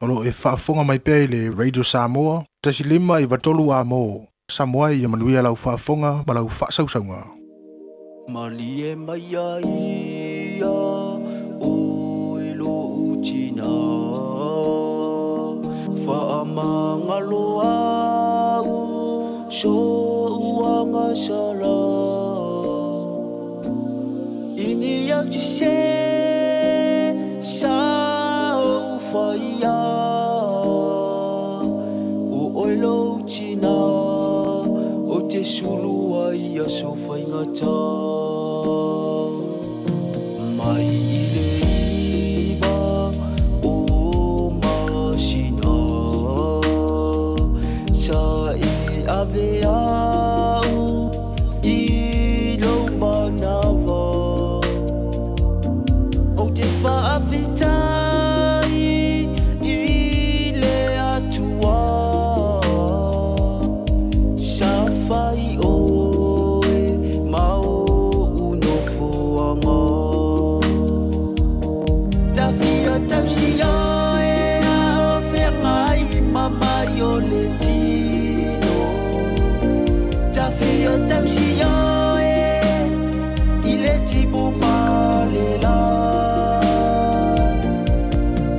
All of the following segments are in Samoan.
O lo o e faafofoga mai pea i le Radio Samoa, 1 5 93 Amo. Samoa ia manuia lau faafofoga ma lau faasausauga. Malie mai ia o e lo utina Faamagalo au so uanga sala Ini yang se sa o faia O oi lo tina o te sulu ai a so faingata Mai i le 9 o masina Sa i ave au i lou manava O te faafetai i le Atua Sa fai oe ma o'u nofoaga Tafia tausia e a o feagai ma mai o le tino Tafia tausia e i le timu ma le la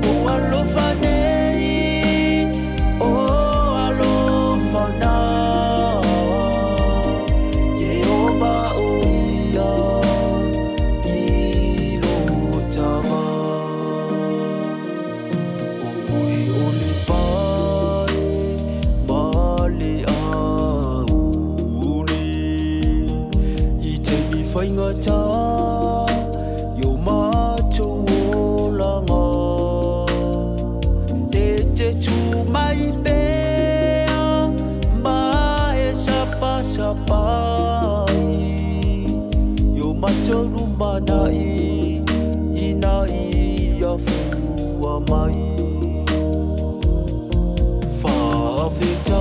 O alofa nei, o alofa na Jehova o ia i lo tama O oi o le pae ma le auli I te mi faigata i o matou olaga E te tu mai pea ma e sapasapai I o matou lumanai ina ia fua mai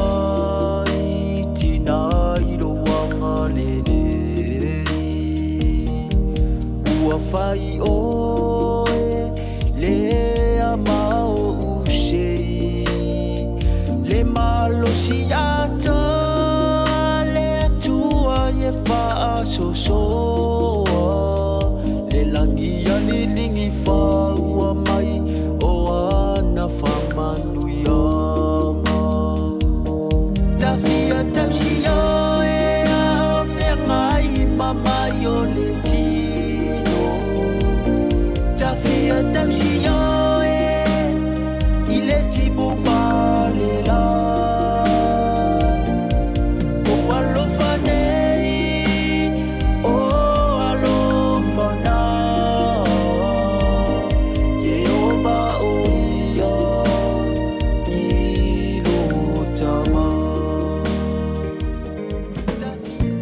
Faafetai tina i lou agalelei Ua fai oe le ama o'u sei Le malosi atoa le Atua e faasosoa Le lagi aliligi faua mai o ana faamanuiaga Tafia tausia e a o feagai ma mai o le tino Tafia tausia e i le timu ma le la O alofa nei, o alofa na Jehova o ia i lo tama Tafia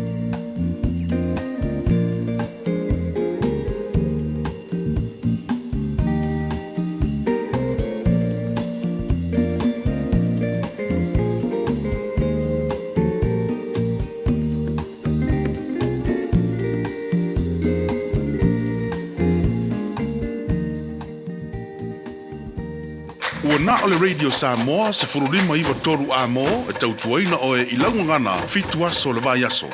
Ua na o le Radio Samoa 15 93 Amo e tautuaina oe i laugagana 7 aso le vai aso.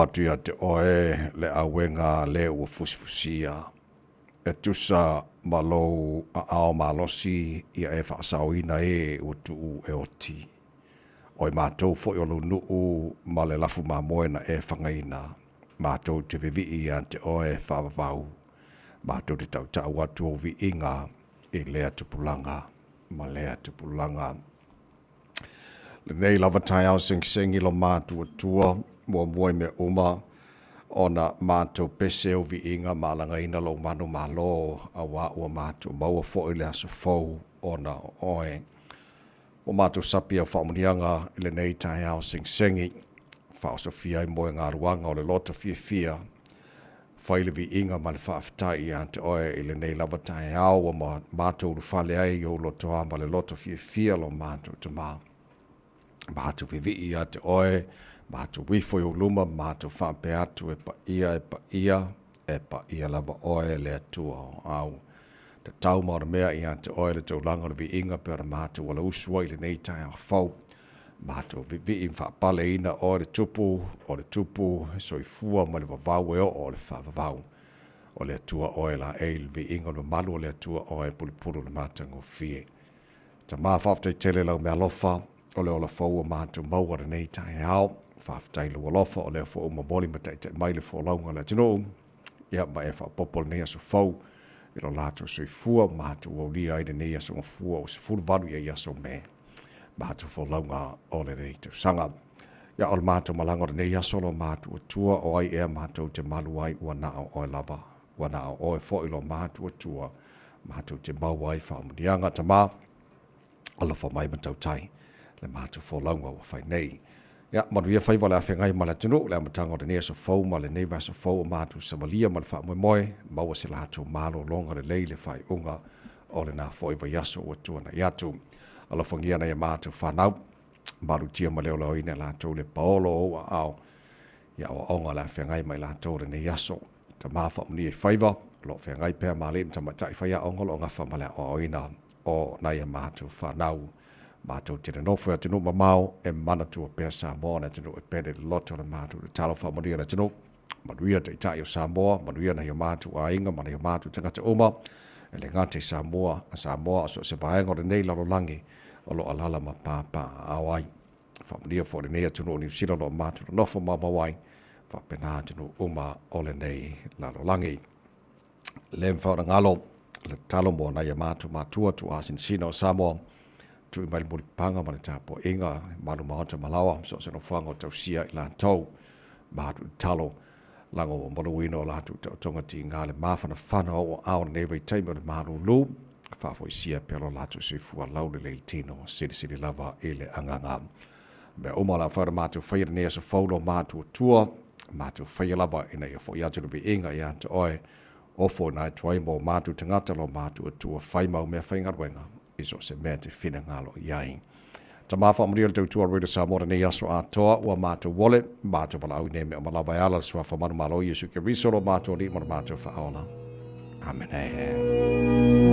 atu ia te oe le auega le ua fusifusia e tusa ma lou aao malosi ia e faasaoina e ua tuu e oti. O i matou foi o lou nuu ma le lafu mamoe na e fagaina, matou te vevii ia te oe faavavau, matou te tautau atu ou viiga i lea tupulaga ma lea tupulaga. Lenei lava taeao segisegi lo matuatua muamua i mea uma ona matou pese ou viiga ma alagaina lou manumalo auā ua matou maua foi le aso fou ona o oe. Ua matou sapi au faamanuiaga i lenei taeao segisegi, faaosofia ai moegaluaga o le loto fiafia, fai le viiga ma le faafetai ia te oe i lenei lava taeao ua matou ulufale ai i ou lotoa ma le loto fiafia lo matou Tama. Matou vivii ia te oe, matou ifo i ou luma, matou faapea atu e paia, e paia, e paia lava oe le Atua o au. Tatau ma ona mea ia te oe le taulaga o le viiga pe ona matou alausu ai i lenei taeao fou. Matou vivii ma faapaleina oe le Tupu o le Tupu, e soifua mai le vavau e oo o le faavavau. O le Atua oe laei le viiga o le mamalu o le Atua oe e pulupulu le matagofie. Tama, faafetai tele lau mealofa o le ola fou ua matou maua lenei taeao. Faafetai i lou alofa o lea foi ua momoli ma taitai mai le folauga a le atunuu. Ia, ma e faaopoopo lenei aso fou i lo latou soifua ua matou aulia ai lenei aso gafua ua 18 ia i aso Me matou folauga o lenei tausaga. Ia, o le matou malaga o lenei aso lo matou Atua, o ai ea matou te malu ai ua na o oe lava. Ua na o oe foi lo matuatua matou te maua ai faamanuiaga. Tama, alofa mai ma tautai le matou folauga ua fai nei. Ia, manuia faiva le afeagai ma le atunuu, le amataga o lenei aso fou ma lenei vaiaso fou o matou savalia ma le faamoemoe, maua se latou malologa lelei i le faaiuga o lena foi vaiaso ua tuanai atu. Alofagia nai a matou fanau, malutia ma le olaoina e latou le paolo o ou aao i aoaoga o le a feagai ma i latou i lenei aso. Tama faamanuia i faiva, o lo o feagai pea ma alii ma tamaitai faiaoga o lo o gafa ma le aoaoina o nai a matou fanau. Matou te nonofo i atunuu mamao e manatua pea Samoa o le atunuu e pele i le loto o le matou tatalo faamanuia i le atunuu. Manuia Taitai o Samoa, manuia nai o matou aiga ma nai o matou tagata uma, e le gata i Samoa, a Samoa o so o se vaega o lenei lalolagi o lo o alaala ma papaaao ai. Faamanuia foi lenei atunuu o Niu Sila o lo o matou nonofo maumau ai, faapena atunuu uma o lenei lalolagi. Le mafai ona galo le tatalo mo nai a matou matua tuuasinasina o Samoa, tui mai le mulipapaga ma le tapuaiga, malu maota ma laoa, so o se nofoaga o tausia i latou. Matou tatalo, lago ua maluina o latou taotoga tiga le mafanafana o ou aao lenei vaitaimi o le malulu, faafoisia pea lo latou soifua laulelei le tino, silisili lava i le agaga. Mea uma o le a mafai ona matou faia lenei aso fou lo matou Atua, matou faia lava ina ia foi atu le viiga ia te oe, ofo ina atu ai mo matou tagata lo matou Atua fai mau mea faigaluega i so o se mea te finagalo i ai. Tama faamanuia le tautua Radio Samoa lenei aso atoa ua matou ole, matou valaau i nei mea uma lava e ala le suafa manumalo Iesu Keriso lo matou Alii ma lo matou Faaola. Amene.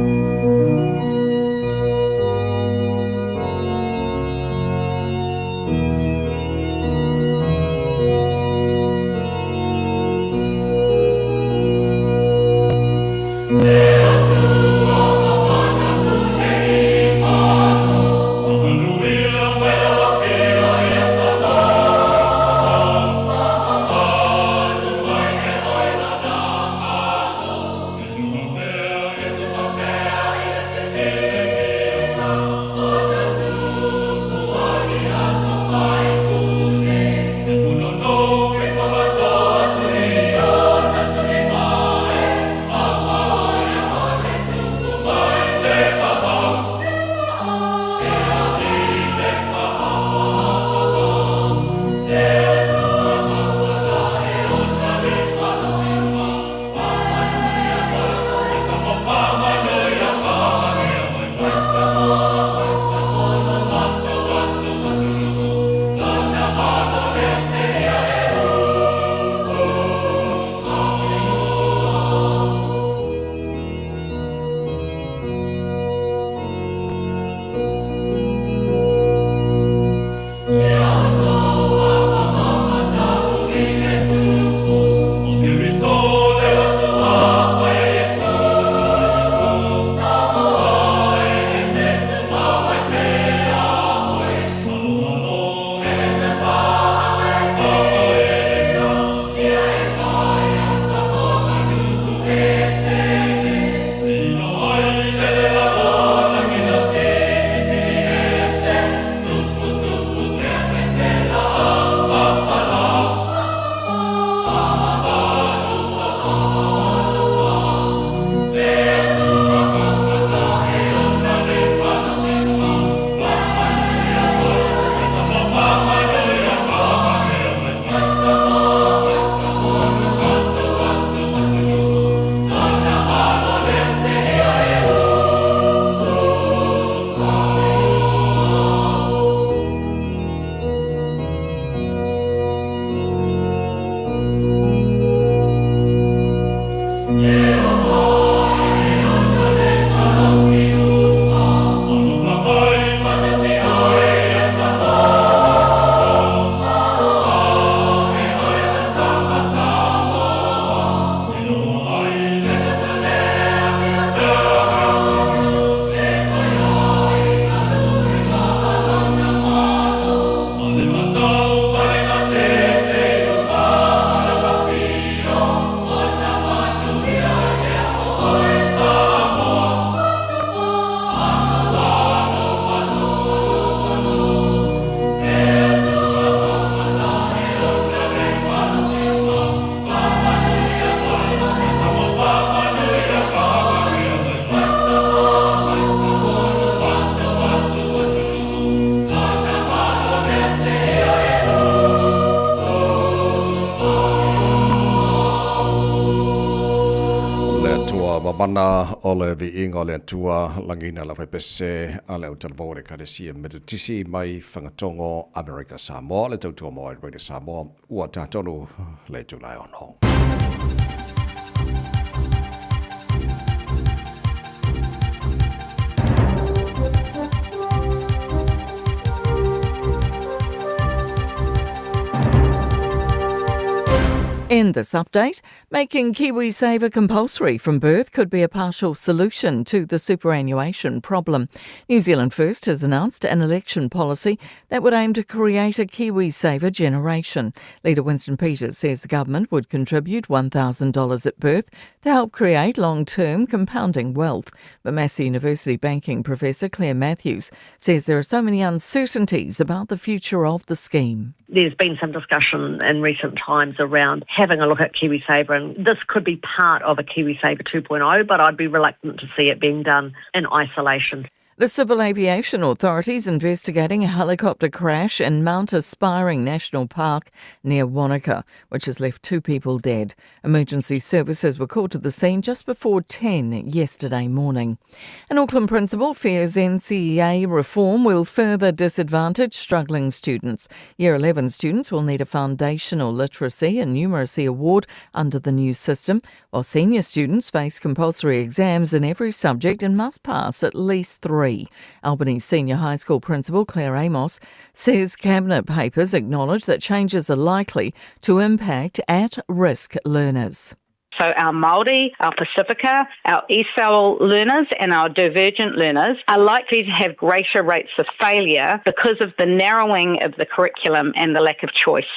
mana o le viiga o le Atua, lagiina le aufaipese a le autalavou o le Ekalesia Metotisi mai Fagatogo, Amerika Samoa, le tautua moa i Radio Samoa, ua tatonu le itula e ono. In this update, making KiwiSaver compulsory from birth could be a partial solution to the superannuation problem. New Zealand First has announced an election policy that would aim to create a KiwiSaver generation. Leader Winston Peters says the government would contribute $1,000 at birth to help create long-term compounding wealth. But Massey University banking professor Claire Matthews says there are so many uncertainties about the future of the scheme. There's been some discussion in recent times around having a look at KiwiSaver, and this could be part of a KiwiSaver 2.0, but I'd be reluctant to see it being done in isolation. The Civil Aviation Authority is investigating a helicopter crash in Mount Aspiring National Park near Wanaka, which has left two people dead. Emergency services were called to the scene just before 10 yesterday morning. An Auckland principal fears NCEA reform will further disadvantage struggling students. Year 11 students will need a foundational literacy and numeracy award under the new system, while senior students face compulsory exams in every subject and must pass at least three. Albany Senior High School Principal Claire Amos says Cabinet papers acknowledge that changes are likely to impact at-risk learners. So our Māori, our Pacifica, our ESOL learners and our divergent learners are likely to have greater rates of failure because of the narrowing of the curriculum and the lack of choice.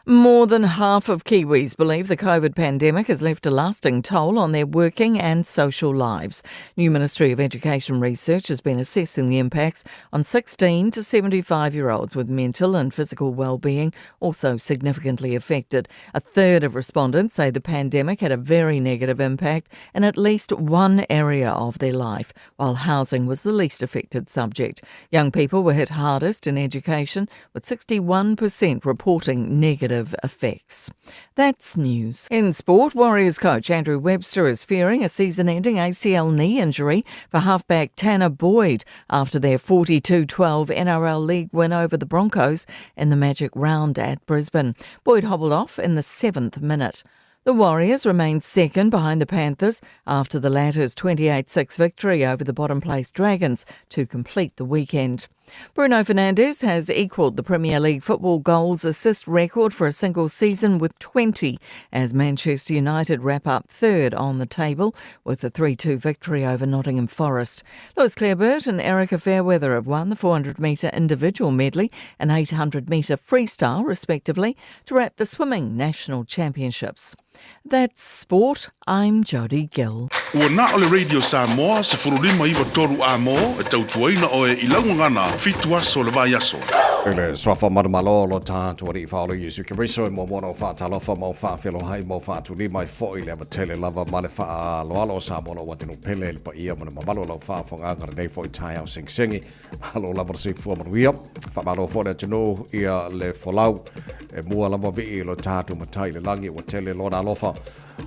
More than half of Kiwis believe the COVID pandemic has left a lasting toll on their working and social lives. New Ministry of Education research has been assessing the impacts on 16 to 75-year-olds with mental and physical well-being also significantly affected. A third of respondents say the pandemic had a very negative impact in at least one area of their life, while housing was the least affected subject. Young people were hit hardest in education, with 61% reporting negative effects. That's news. In sport, Warriors coach Andrew Webster is fearing a season-ending ACL knee injury for halfback Tanner Boyd after their 42-12 NRL League win over the Broncos in the Magic Round at Brisbane. Boyd hobbled off in the 7th minute. The Warriors remained second behind the Panthers after the latter's 28-6 victory over the bottom-placed Dragons to complete the weekend. Bruno Fernandes has equalled the Premier League football goals assist record for a single season with 20 as Manchester United wrap up third on the table with a 3-2 victory over Nottingham Forest. Lewis Clareburt and Erica Fairweather have won the 400-metre individual medley and 800-metre freestyle, respectively, to wrap the swimming national championships. That's sport. I'm Jodie Gill. Ua na o le Radio Samoa 1593 A mo e tautuaina oe i lau gagana fitu aso o le vaiaso. I le suafa manumalo lo tatou Alii Faaola Iesu Keriso e muamua ona ou faatalofa ma ou faafeloai ma ou faatulima ai foi i le ava tele lava ma le faaaloalo o Samoa lou atunuu pele i le paia ma le mamalu o lau faafofogaaga lenei foi taeao segisegi. Malo lava le soifua manuia. Faamalo foi le atunuu ia le folau e mua lava vii i lo tatou matai i le lagi ua tele lona alofa.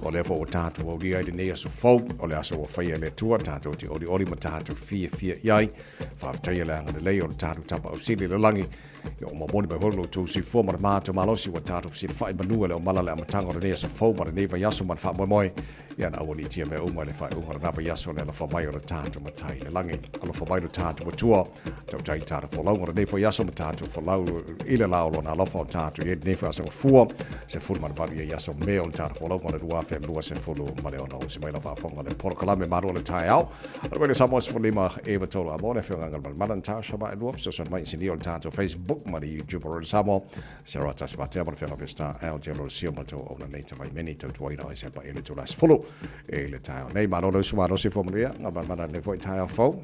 O lea foi ua tatou aulia i lenei aso fou, o le aso ua faia e le Atua, tatou te olioli ma tatou fiafia i ai. Faafetaia le agalelei o le tatou Tapaau Sili i le lagi. Ia ua momoli mai foi lo outou soifua ma le matou malosi ua tatou fesilafai manu e le omala le amataga o lenei aso fou ma lenei vaiaso ma le faamoemoe. Ia na aualiitia mea uma i le faaiuga o lena vaiaso le alofa mai o le tatou Matai i le lagi. Alofa mai lo tatou Atua, tautai i tatou folauga o lenei foi aso ma tatou folau i le la o lona alofa o tatou i ai lenei foi aso gafua, 18 ia i aso Me o le tatou folauga o le 2026. Se mai lau faafofoga le polokalame malu o le taeao. O le Samoa 15 e tolu a mo le afioga Galumalemana Natasha Vaelua fesoasoani mai i sinia o le tatou Facebook ma le YouTube o Radio Samoa. Sarah Tasimatea ma le afioga Peseta Al Jelosio ma le tou auauna nei Tavaimeni tautuaina o se paia le itula 10 e le taeao nei. Malo le usu malosi fua manuia Galumalemana lenei foi taeao fou.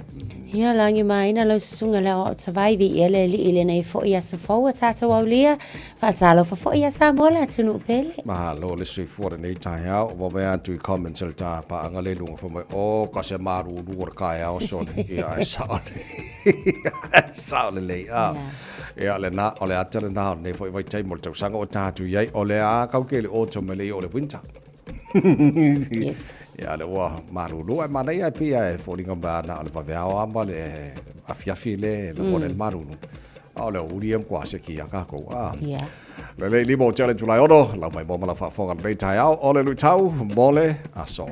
Ia lagi maina lau susuga le aoao tavai viia le alii i lenei foi aso fou a tatou aulia. Faatalofa foi ia Samoa le atunuu pele. Mahalo le soifua lenei taeao. Vave atu i comments a le tapaaga le luga fai mai, oh ka se malulu o le taeao sole. Ia ae sao sao lelei. Ah. Ia lena, o le ata lena o lenei foi vaitaimi o le tausaga ua tatou i ai. O le a kau ke le autumn e le i o le winter. Yes. Ia, le ua malulu ai manaia e pei e foliga mai na o le vaveao lava ma le afiafi le lagona i le malulu. A o le aoauli ia matua seki ia tatou. A. Yeah. Lelei lima o tele Julae 6, lau mai mo ma lau faafofoga lenei taeao, o le luitau mo le aso.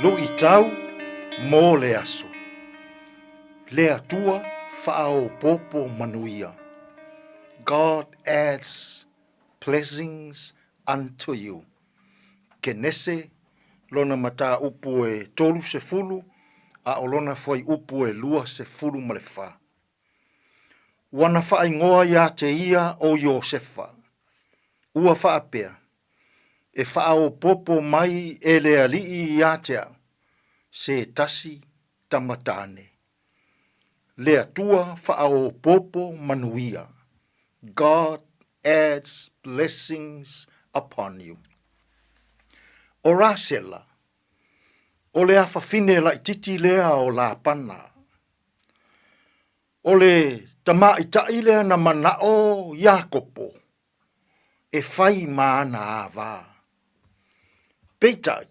Luitau mo le aso. Le Atua faaopoopo manuia. God adds blessings unto you. Kenese, lona mataupu e 30, a o lona fuaiupu e 24. Ua na faaigoa iā te ia o Iosefa. Ua faapea, E faaopoopo mai e le Alii iā te au, se tasi tama tāne. Le Atua faaopoopo manuia. God adds blessings upon you. O Rasela, o le afafine laititi lea o Lapana. O le tamaʻitaʻi lea na manaʻo Iakopo e fai ma ana ava. Peitai,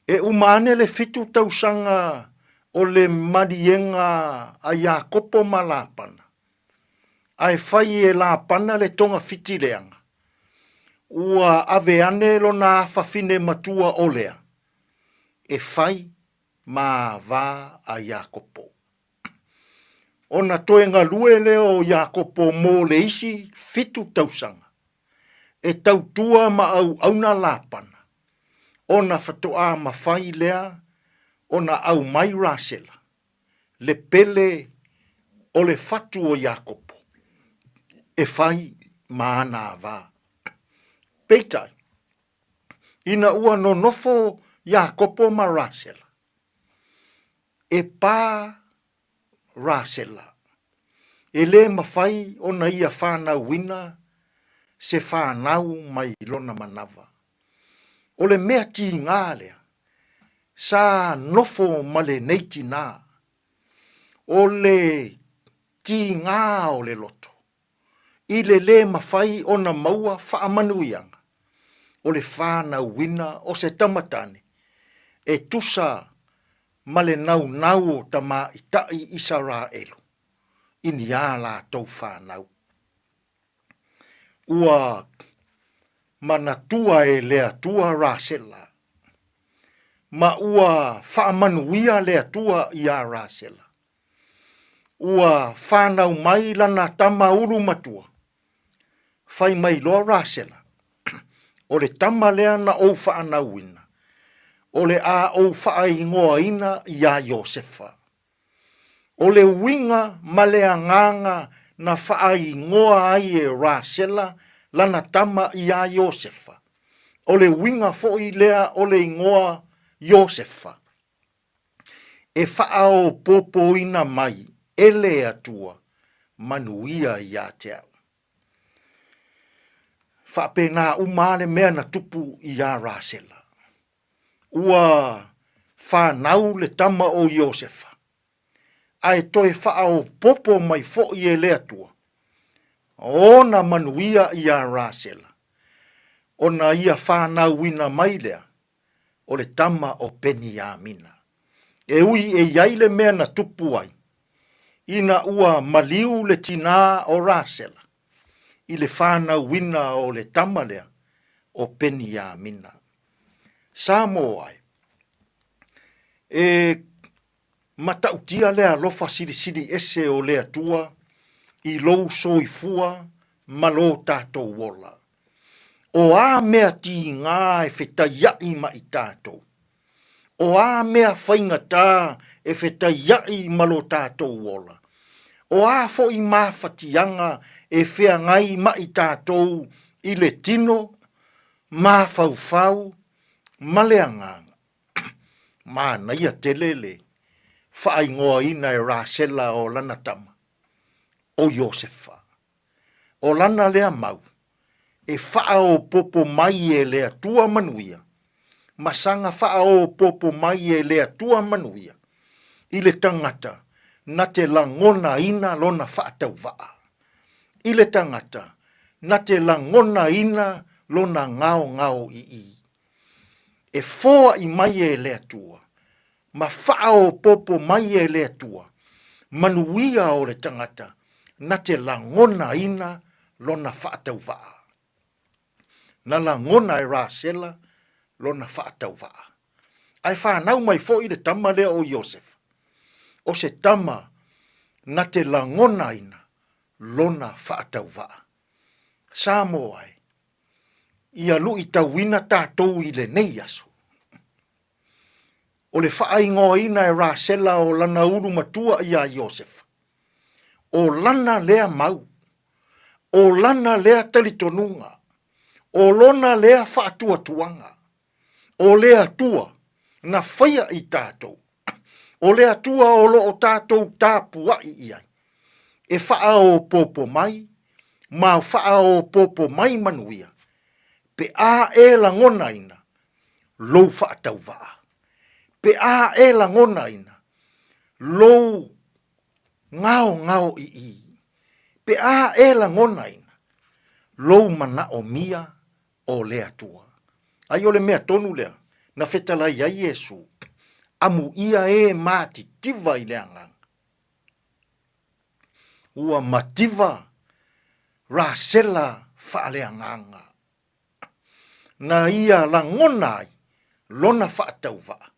e uma ane le fitu tausaga o le maliega a Iakopo ma Lapana, ae fai e Lapana le togafiti leaga, ua ave ane lona afafine matua o Lea, e fai ma ava a Iakopo. Ona toe galue lea o Iakopo mo le isi fitu tausaga, e tautua ma auauna Lapana, ona faatoa mafai lea ona aumai Rasela, le pele o le fatu o Iakopo, e fai ma ana ava. Peitai, ina ua nonofo Iakopo ma Rasela, e pā Rasela, e lē mafai ona ia whānauina se whānau mai lona manawa. O le mea tīngā lea, sa nofo ma lenei tinā, o le tīngā o le loto, i le lē mafai ona maua faamanuiaga, o le whānauina o se tamatane e tusa ma le naunau o tamāitaʻi Isaraelu i ni ā lātou whānau. Ua manatua e le Atua Rasela, ma ua faamanuia le Atua iā Rasela. Ua whānau mai lana tama ulu matua, fai mai loa Rasela, o le tama lea na ou whaanauina, o le a ou whaaingoaina iā Iosefa. O le uiga ma le agaga na faaigoa ai e Rasela lana tama iā Iosefa, o le uiga foi lea o le igoa Iosefa, e faaopoopoina mai e le Atua manuia ia te au. Faapena uma lava le mea na tupu iā Rasela. Ua whanau le tama o Iosefa, ae toe whaaopopo mai foi e le Atua ona manuia iā Rasela, ona ia whanauina mai lea o le tama o Peniamina. E ui e iai le mea na tupu ai, ina ua maliu le tinā o Rasela i le whanauina o le tama lea o Peniamina. Samoa e. E Matautia le alofa silisili ese o le Atua i lou soifua ma lo tatou ola. O a mea tiga e fetaiaʻi ma i tatou? O a mea faigata e fetaiaʻi ma lo tatou ola? O a foi mafatiaga e feagai ma i tatou i le tino, mafaufau ma le agaga? Manaia tele le faaigoaina e Rasela o lana tama, o Iosefa. O lana lea mau, e faaopoopo mai e le Atua manuia, ma saga faaopoopo mai e le Atua manuia i le tagata na te lagonaina lona faatauvaa, i le tagata na te lagonaina lona gaogaoi'i. E foaʻi mai e le Atua ma faaopoopo mai e le Atua manuia o le tagata na te lagonaina lona faatauvaa. Na lagona e Rasela lona faatauvaa. Ae fanau mai foi le tama lea o Iosefa, o se tama na te lagonaina lona faatauvaa. Samoa e, ia luitauina tatou i lenei aso. O le faaigoaina e Rasela o lana ulu matua iā Iosefa, o lana lea mau, o lana lea talitonuga, o lona lea faatuatuaga, o le Atua na faia i tatou, o le Atua o lo o tatou tapuai i ai, e faaopoopo mai ma faaopoopo mai manuia pe a e lagonaina lou faatauvaa, pe a e lagonaina lou gaogaoi'i, pe a e lagonaina lou manaomia o le Atua. Ai o le mea tonu lea na fetalai ai Iesu, amuia e matitiva i le agaga. Ua mativa Rasela faaleagaga. Na ia lagona ai lona faatauvaa.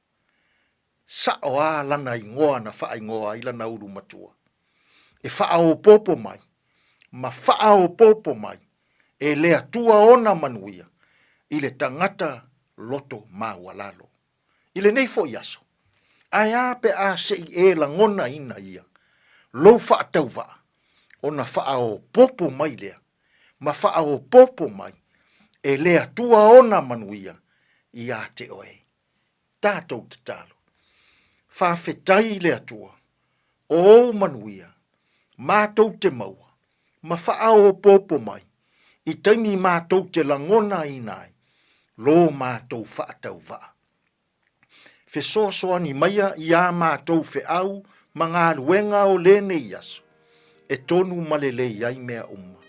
Sao a lana igoa na faaigoa ai lana ulu matua. E faaopoopo mai ma faaopoopo mai e le Atua ona manuia i le tagata loto maualalo. I lenei foi aso, ae a pe a se i e lagonaina ia lou faatauvaa ona faaopoopo mai lea ma faaopoopo mai e le Atua ona manuia iā te oe. Tatou tatalo. Faafetai i le Atua o ou manuia matou te maua ma faaopoopo mai i taimi matou te lagonaina ai lo matou faatauvaa. Fesoasoani maia iā matou feau ma galuega o lenei aso, e tonu ma lelei ai mea uma.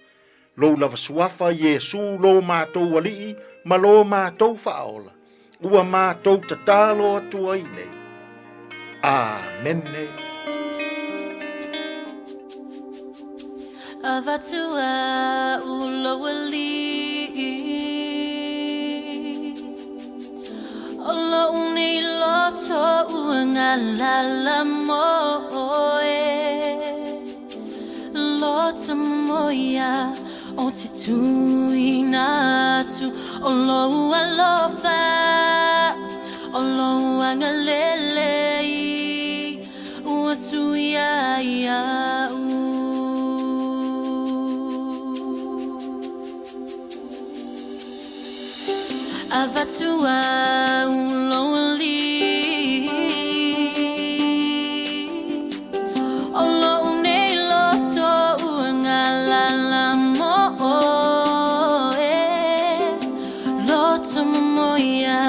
Lou lava suafa Iesu lo matou Alii ma lo matou Faaola, ua matou tatalo atu ai nei. Amene. Avatu au lou alii O lou nei loto ua galala mo oe Loto momoia o te tuina atu O lou alofa o lou agalelei Ua suia iaʻu. Avatu au lou alii O lou nei loto ua galala mo oe Loto momoia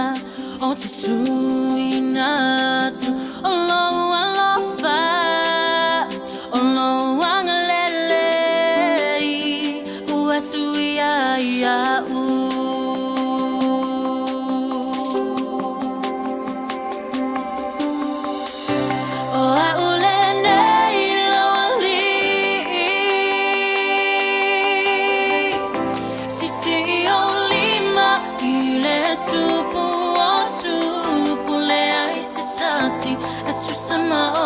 o te tuina atu O lou alofa o lou agalelei Ua suia iaʻu. O aʻu lenei lou aliʻi Sisii ou lima i le tupu o tupu Leai se tasi e tusa ma.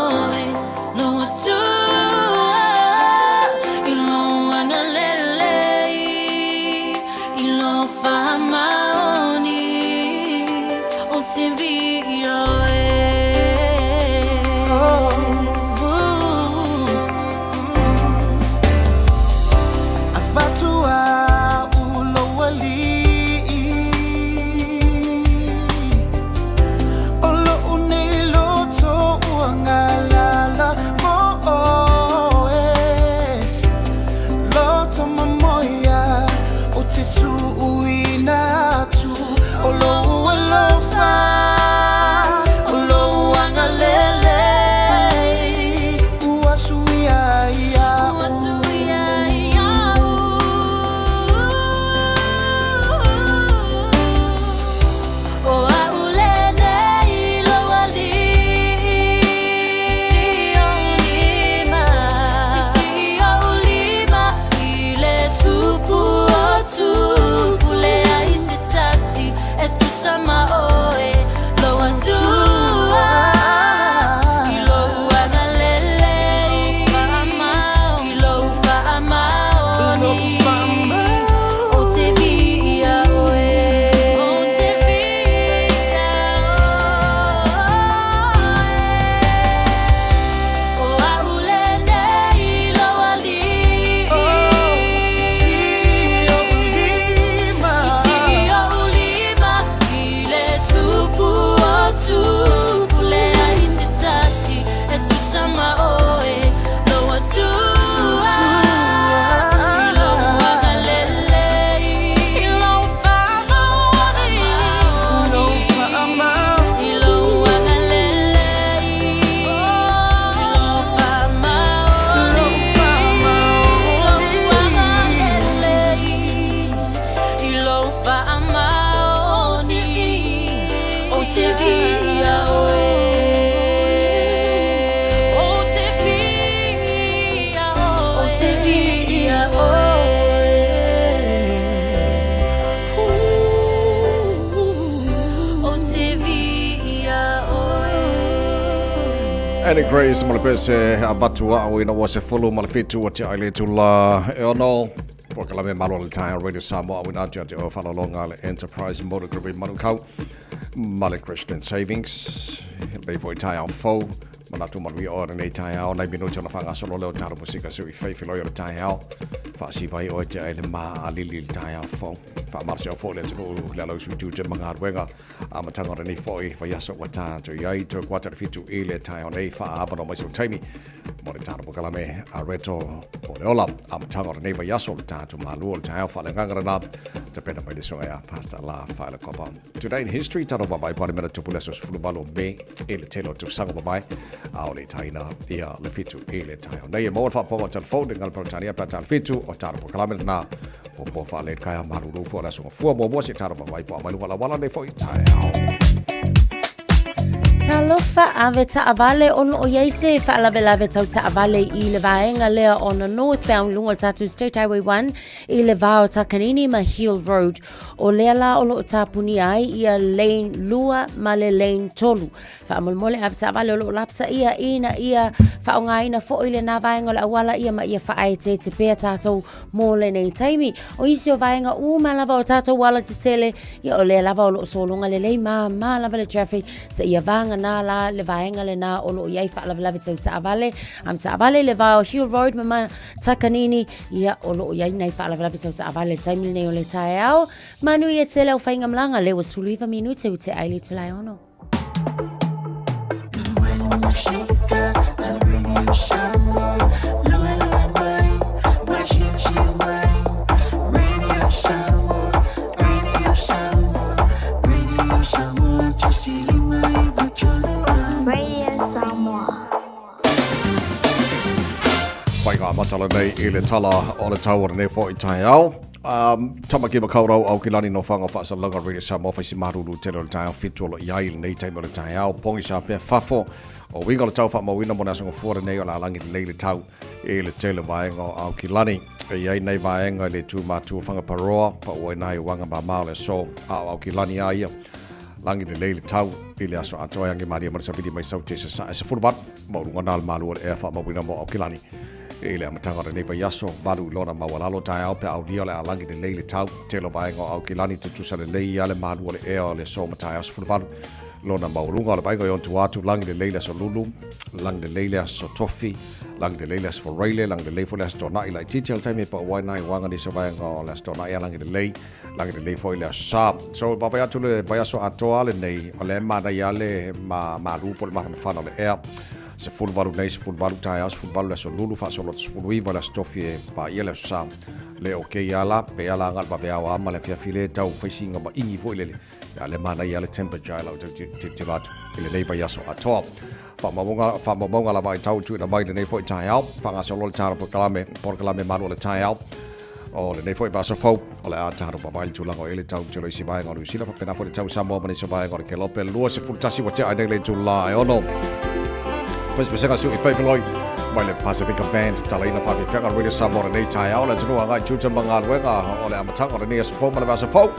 Annie Grace ma le pese avatu a'u ina ua 17 ua tea i le itula e 6. Polokalame malo le taeao Radio Samoa auina atu ia te oe faalologa le Enterprise Motor Group i Manukau ma le Christian Savings. Lei foi taeao fou manatu manuia oe lenei taeao nai minuti ona faagasolo lea o talo musika seu i fai filoi o le taeao faasiva ai oe tea i le maalili i le taeao fou. Faamalosi au foi le atunuu le alausu i tiute ma galuega Amataga o lenei foi vaiaso ua tatou i ai toe kuata le 7 i le taeao nei faaavanoa mai sau taimi mo le tatou polokalame a Reto o le Ola. Amataga o lenei vaiaso le tatou malu o le taeao faaleagaga lena tapena mai le susuga ia Pastor La Faila Kopa. Today in history tatou vaavaai po o le mea na tupu i le aso 18 o Me i le tele o tausaga mavae a o le taina ia le 7 i le taeao nei. E maua le faapopoga o telefone i le Peretania pe a ta le 7 o tatou polokalame lena Po faalei le taeao malulu foi o le aso Gafua muamua seia tatou vaavaai po o aumai luga o le auala lenei foi taeao. Talofa ave taavale o loo iai se faalavelave tau taavale i le vaega lea ona northbound luga o le tatou State Highway 1 i le va o Takanini ma Hill Road. O lea la o loo tapunia ai ia lane 2 ma le lane 3. Faamolemole ave taavale o loo lapataia ina ia faaaogaina foi lena vaega o le auala ia ma ia faaeteete pea tatou mo lenei taimi. O isi o vaega uma lava o tatou alatetele, ia o lea lava o loo sologa lelei māmā lava le traffic, seia vagana la le vaega lena o loo i ai faalavelave tau taavale, taavale i le va o Hill Road ma Takanini, ia o loo i ai nai faalavelave tau taavale i le taimi lenei o le taeao. Manuia tele au faigamalaga, lea ua 19 minute ua tea ai le itula e 6. Whai ngā matala nei i le tala o le tau o lenei foi taeao. Tamaki Makaurau, Aukilani no Whanga Whaasalanga, Radio Samoa, Whaisi Maruru, Tele o le taeao, 7 o lo i ai lenei taimi o le taeao, pogisa pea fafo, o uiga o le tau whaamauina mo le aso gafua lenei o le a lagi lelei le tau i le tele vaega o Aukilani. E i ai nei vaega i le tū mātua Whangaparoa, pa ua inā i wanga māmā o le aso a o Aukilani a ia. Lagi lelei le tau i le aso atoa e angi malie ma le savili mai sau te sasae 18 maualuga na le malu o le ea faamauina mo Aukilani. I le amataga o lenei vaiaso, 8 i lona maualalo taeao pe aulia o le a lagi lelei le tau. Tele o vaega o Aukilani tutusa lelei ia le malu o le ea o le aso ma taeao 18 lona maualuga o le vaega i ona tua atu, lagi lelei le aso Lulu, lagi lelei le aso Tofi, lagi lelei le aso Foraile, lagi lelei foi le aso Toana'i laitiiti o le taimi e pau ai nai uaga nisi o vaega o le aso Toana'i a lagi lelei, lagi lelei foi le aso Sa. So, vaavaai atu le vaiaso atoa lenei, o lea e manaia le ma malu po o le mafanafana o le ea. 18 nei, 18 taeao, 18 le aso Lulu, faasolo atu 19 le aso Tofi e paia le aso Sa. Le o kēia ala, pe ala agai le vaveao a ma le afiafi le tau faisiga ma igi foi lele. Ia le manaia le temperature e lau tau tilotilo atu i lenei vaiaso atoa. Faamaumauga, faamaumauga lava i tau tuuina mai lenei foi taeao. Faagasolo le tala polokalame, polokalame malu o le taeao. O lenei foi vaiaso fou, o le a tatou vaavaai i le tulaga o i ai le tau tele o isi vaega o Niu Sila, faapena foi le tau i Samoa ma nisi o vaega o le Kelope. 21 ua tea ai nei le itula e 6. Pesepesega siu i Faifaloi mai le Pasifika Band, talaina faafeafeaga Radio Samoa lenei taeao, le atunuu agai tiute ma galuega o le amataga o lenei aso fou ma le vaiaso fou.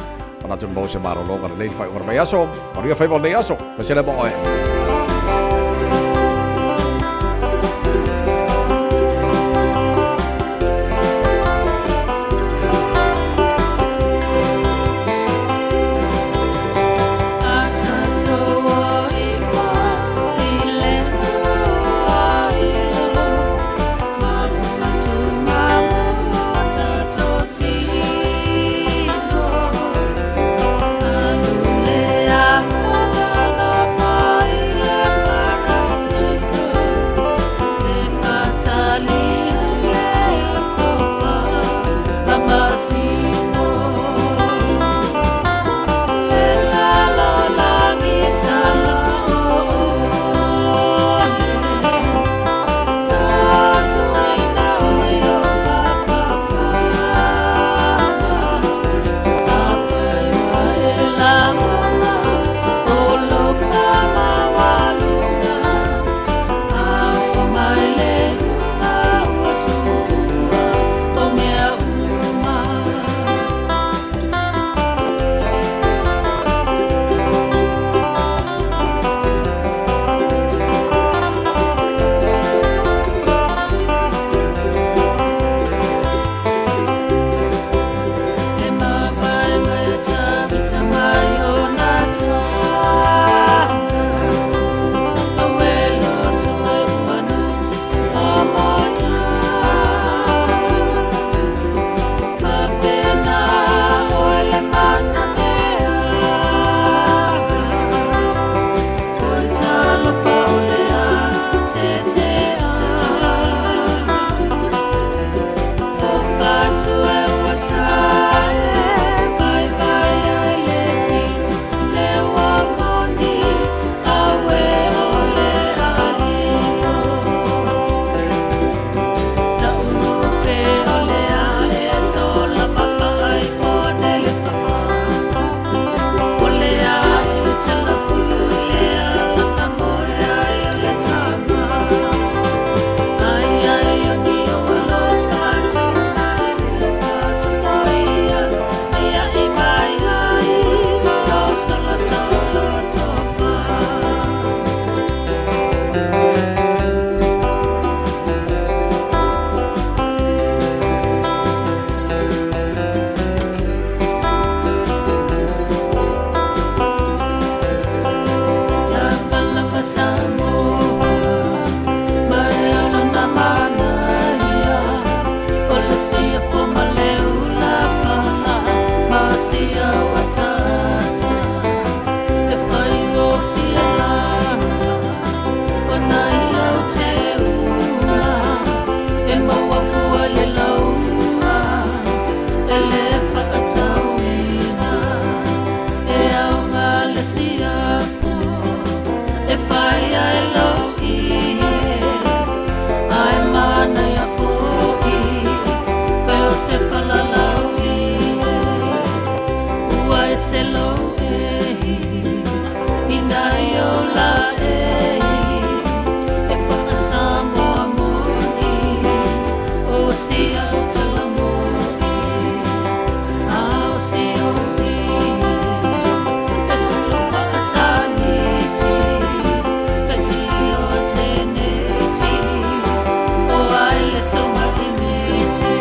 Manatu maua se malologa lelei i le faaiuga o le vaiaso. Manuia faiva o lenei aso. Pesele mo oe. E fai ai lou ihe Ae manaia foʻi Pei o se falalau ihe Ua ese lou ehi I nai ou laʻei E faa-Samoa moni O si au tala moni A o si ou ihe E solo faasaniti Fesili o ateneti O ai le songa imiti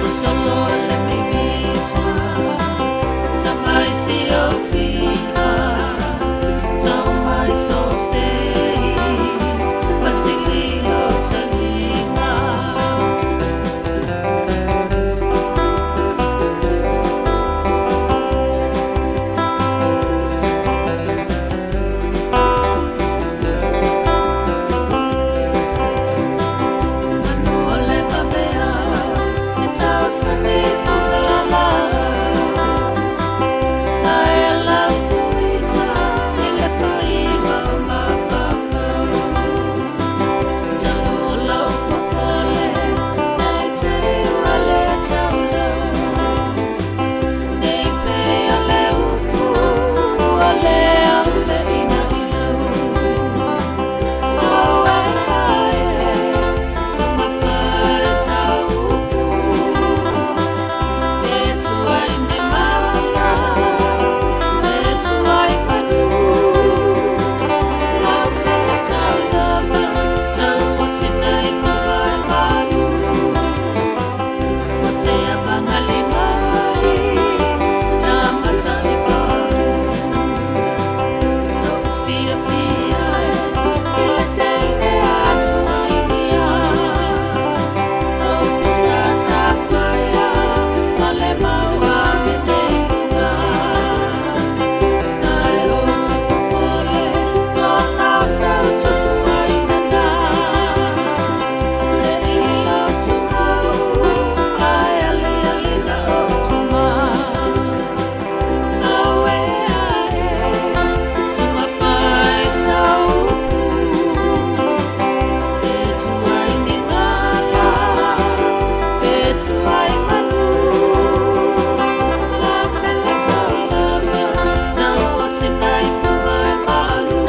O solo le mimita Ta mai si o fika Ta mai so sei Vasili lo talinga. Manu o le vavea e tausani fugalala Ae ala suita i le faiva o mafaufau Tau o lau popole nei te ua le taulau Nei pea le upu ua le au le ina i lau Auē ae sumafai sa upu E tuai ni mala e tuai manu Lau pele tau lava tau o sina i kuai malu O te avangali mai ta mata i faru Lou fia fia e i le teine atua inia O pusa tafaia ma le mau a me te Ae o tupu pole o nao sau tupu ai nana E i lo tuhau ae ale ale na o tuma Auē ae sumafai sa upu E tuai ni mala e tuai manu Lau pele tau lava tau o sina i kuai malu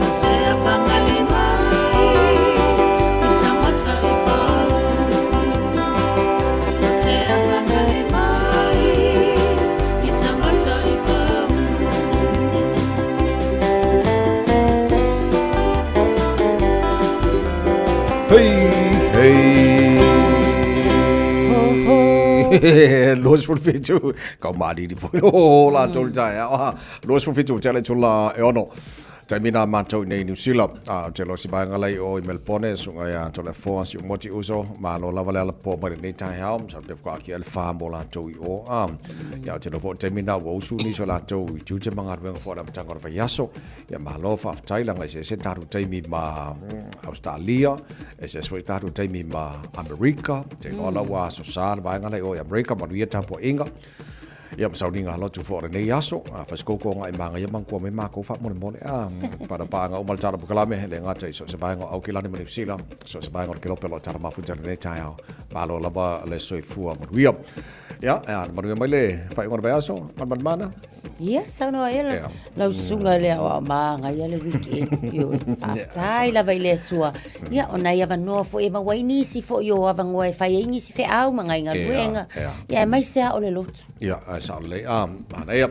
O te avangali mai i ta mata i faru O te avangali mai i ta mata i faru. Hei, hei. 27, kau malili foi. Oh, la tolu taeao. Ah, 27 tele tula e ono. Taimi na matou nei New Zealand. Ah, te lo si vaenga lai o i Melbourne, sunga ia tole foa si umoti uso. Malo lava le ala po mai lenei taeao. Sa te whakaaki ale wha mo latou i o. Ah, ia te lo fo taimi na ua usu ni so latou i tiute mangaruenga fo ala matanga o le vaiaso. Ia malo faafetai laga eseese tatou taimi ma Australia, eseese foi tatou taimi ma Amerika, te iloa la ua aso sa le vaega lea i o i Amerika, manuia tapuaiga. Ia ma sauniga lotu foi o lenei aso, a fasikoukou agai magaia manatua mai makou faamolemole a paapaaga uma le tala polokalame, e le gata i so o se vaega o Aukilani ma Niu Sila, so o se vaega o le Kelope o lo o tala mafuta i lenei taeao. Malo lava le soifua manuia. Ia, e manuia mai le faaiuga o le vaiaso, Malumalumana. Ia, saunoa ia la, lau susuga le aoao magaia le weekend. Ioe, faafetai lava i le Atua. Ia, o nai avanoa foi e maua ai nisi foi o avanoa e fai ai nisi feau ma ngai galuega. Ia, aemaise lava o le lotu. Ia, ae sao lelei. Ah, manaia.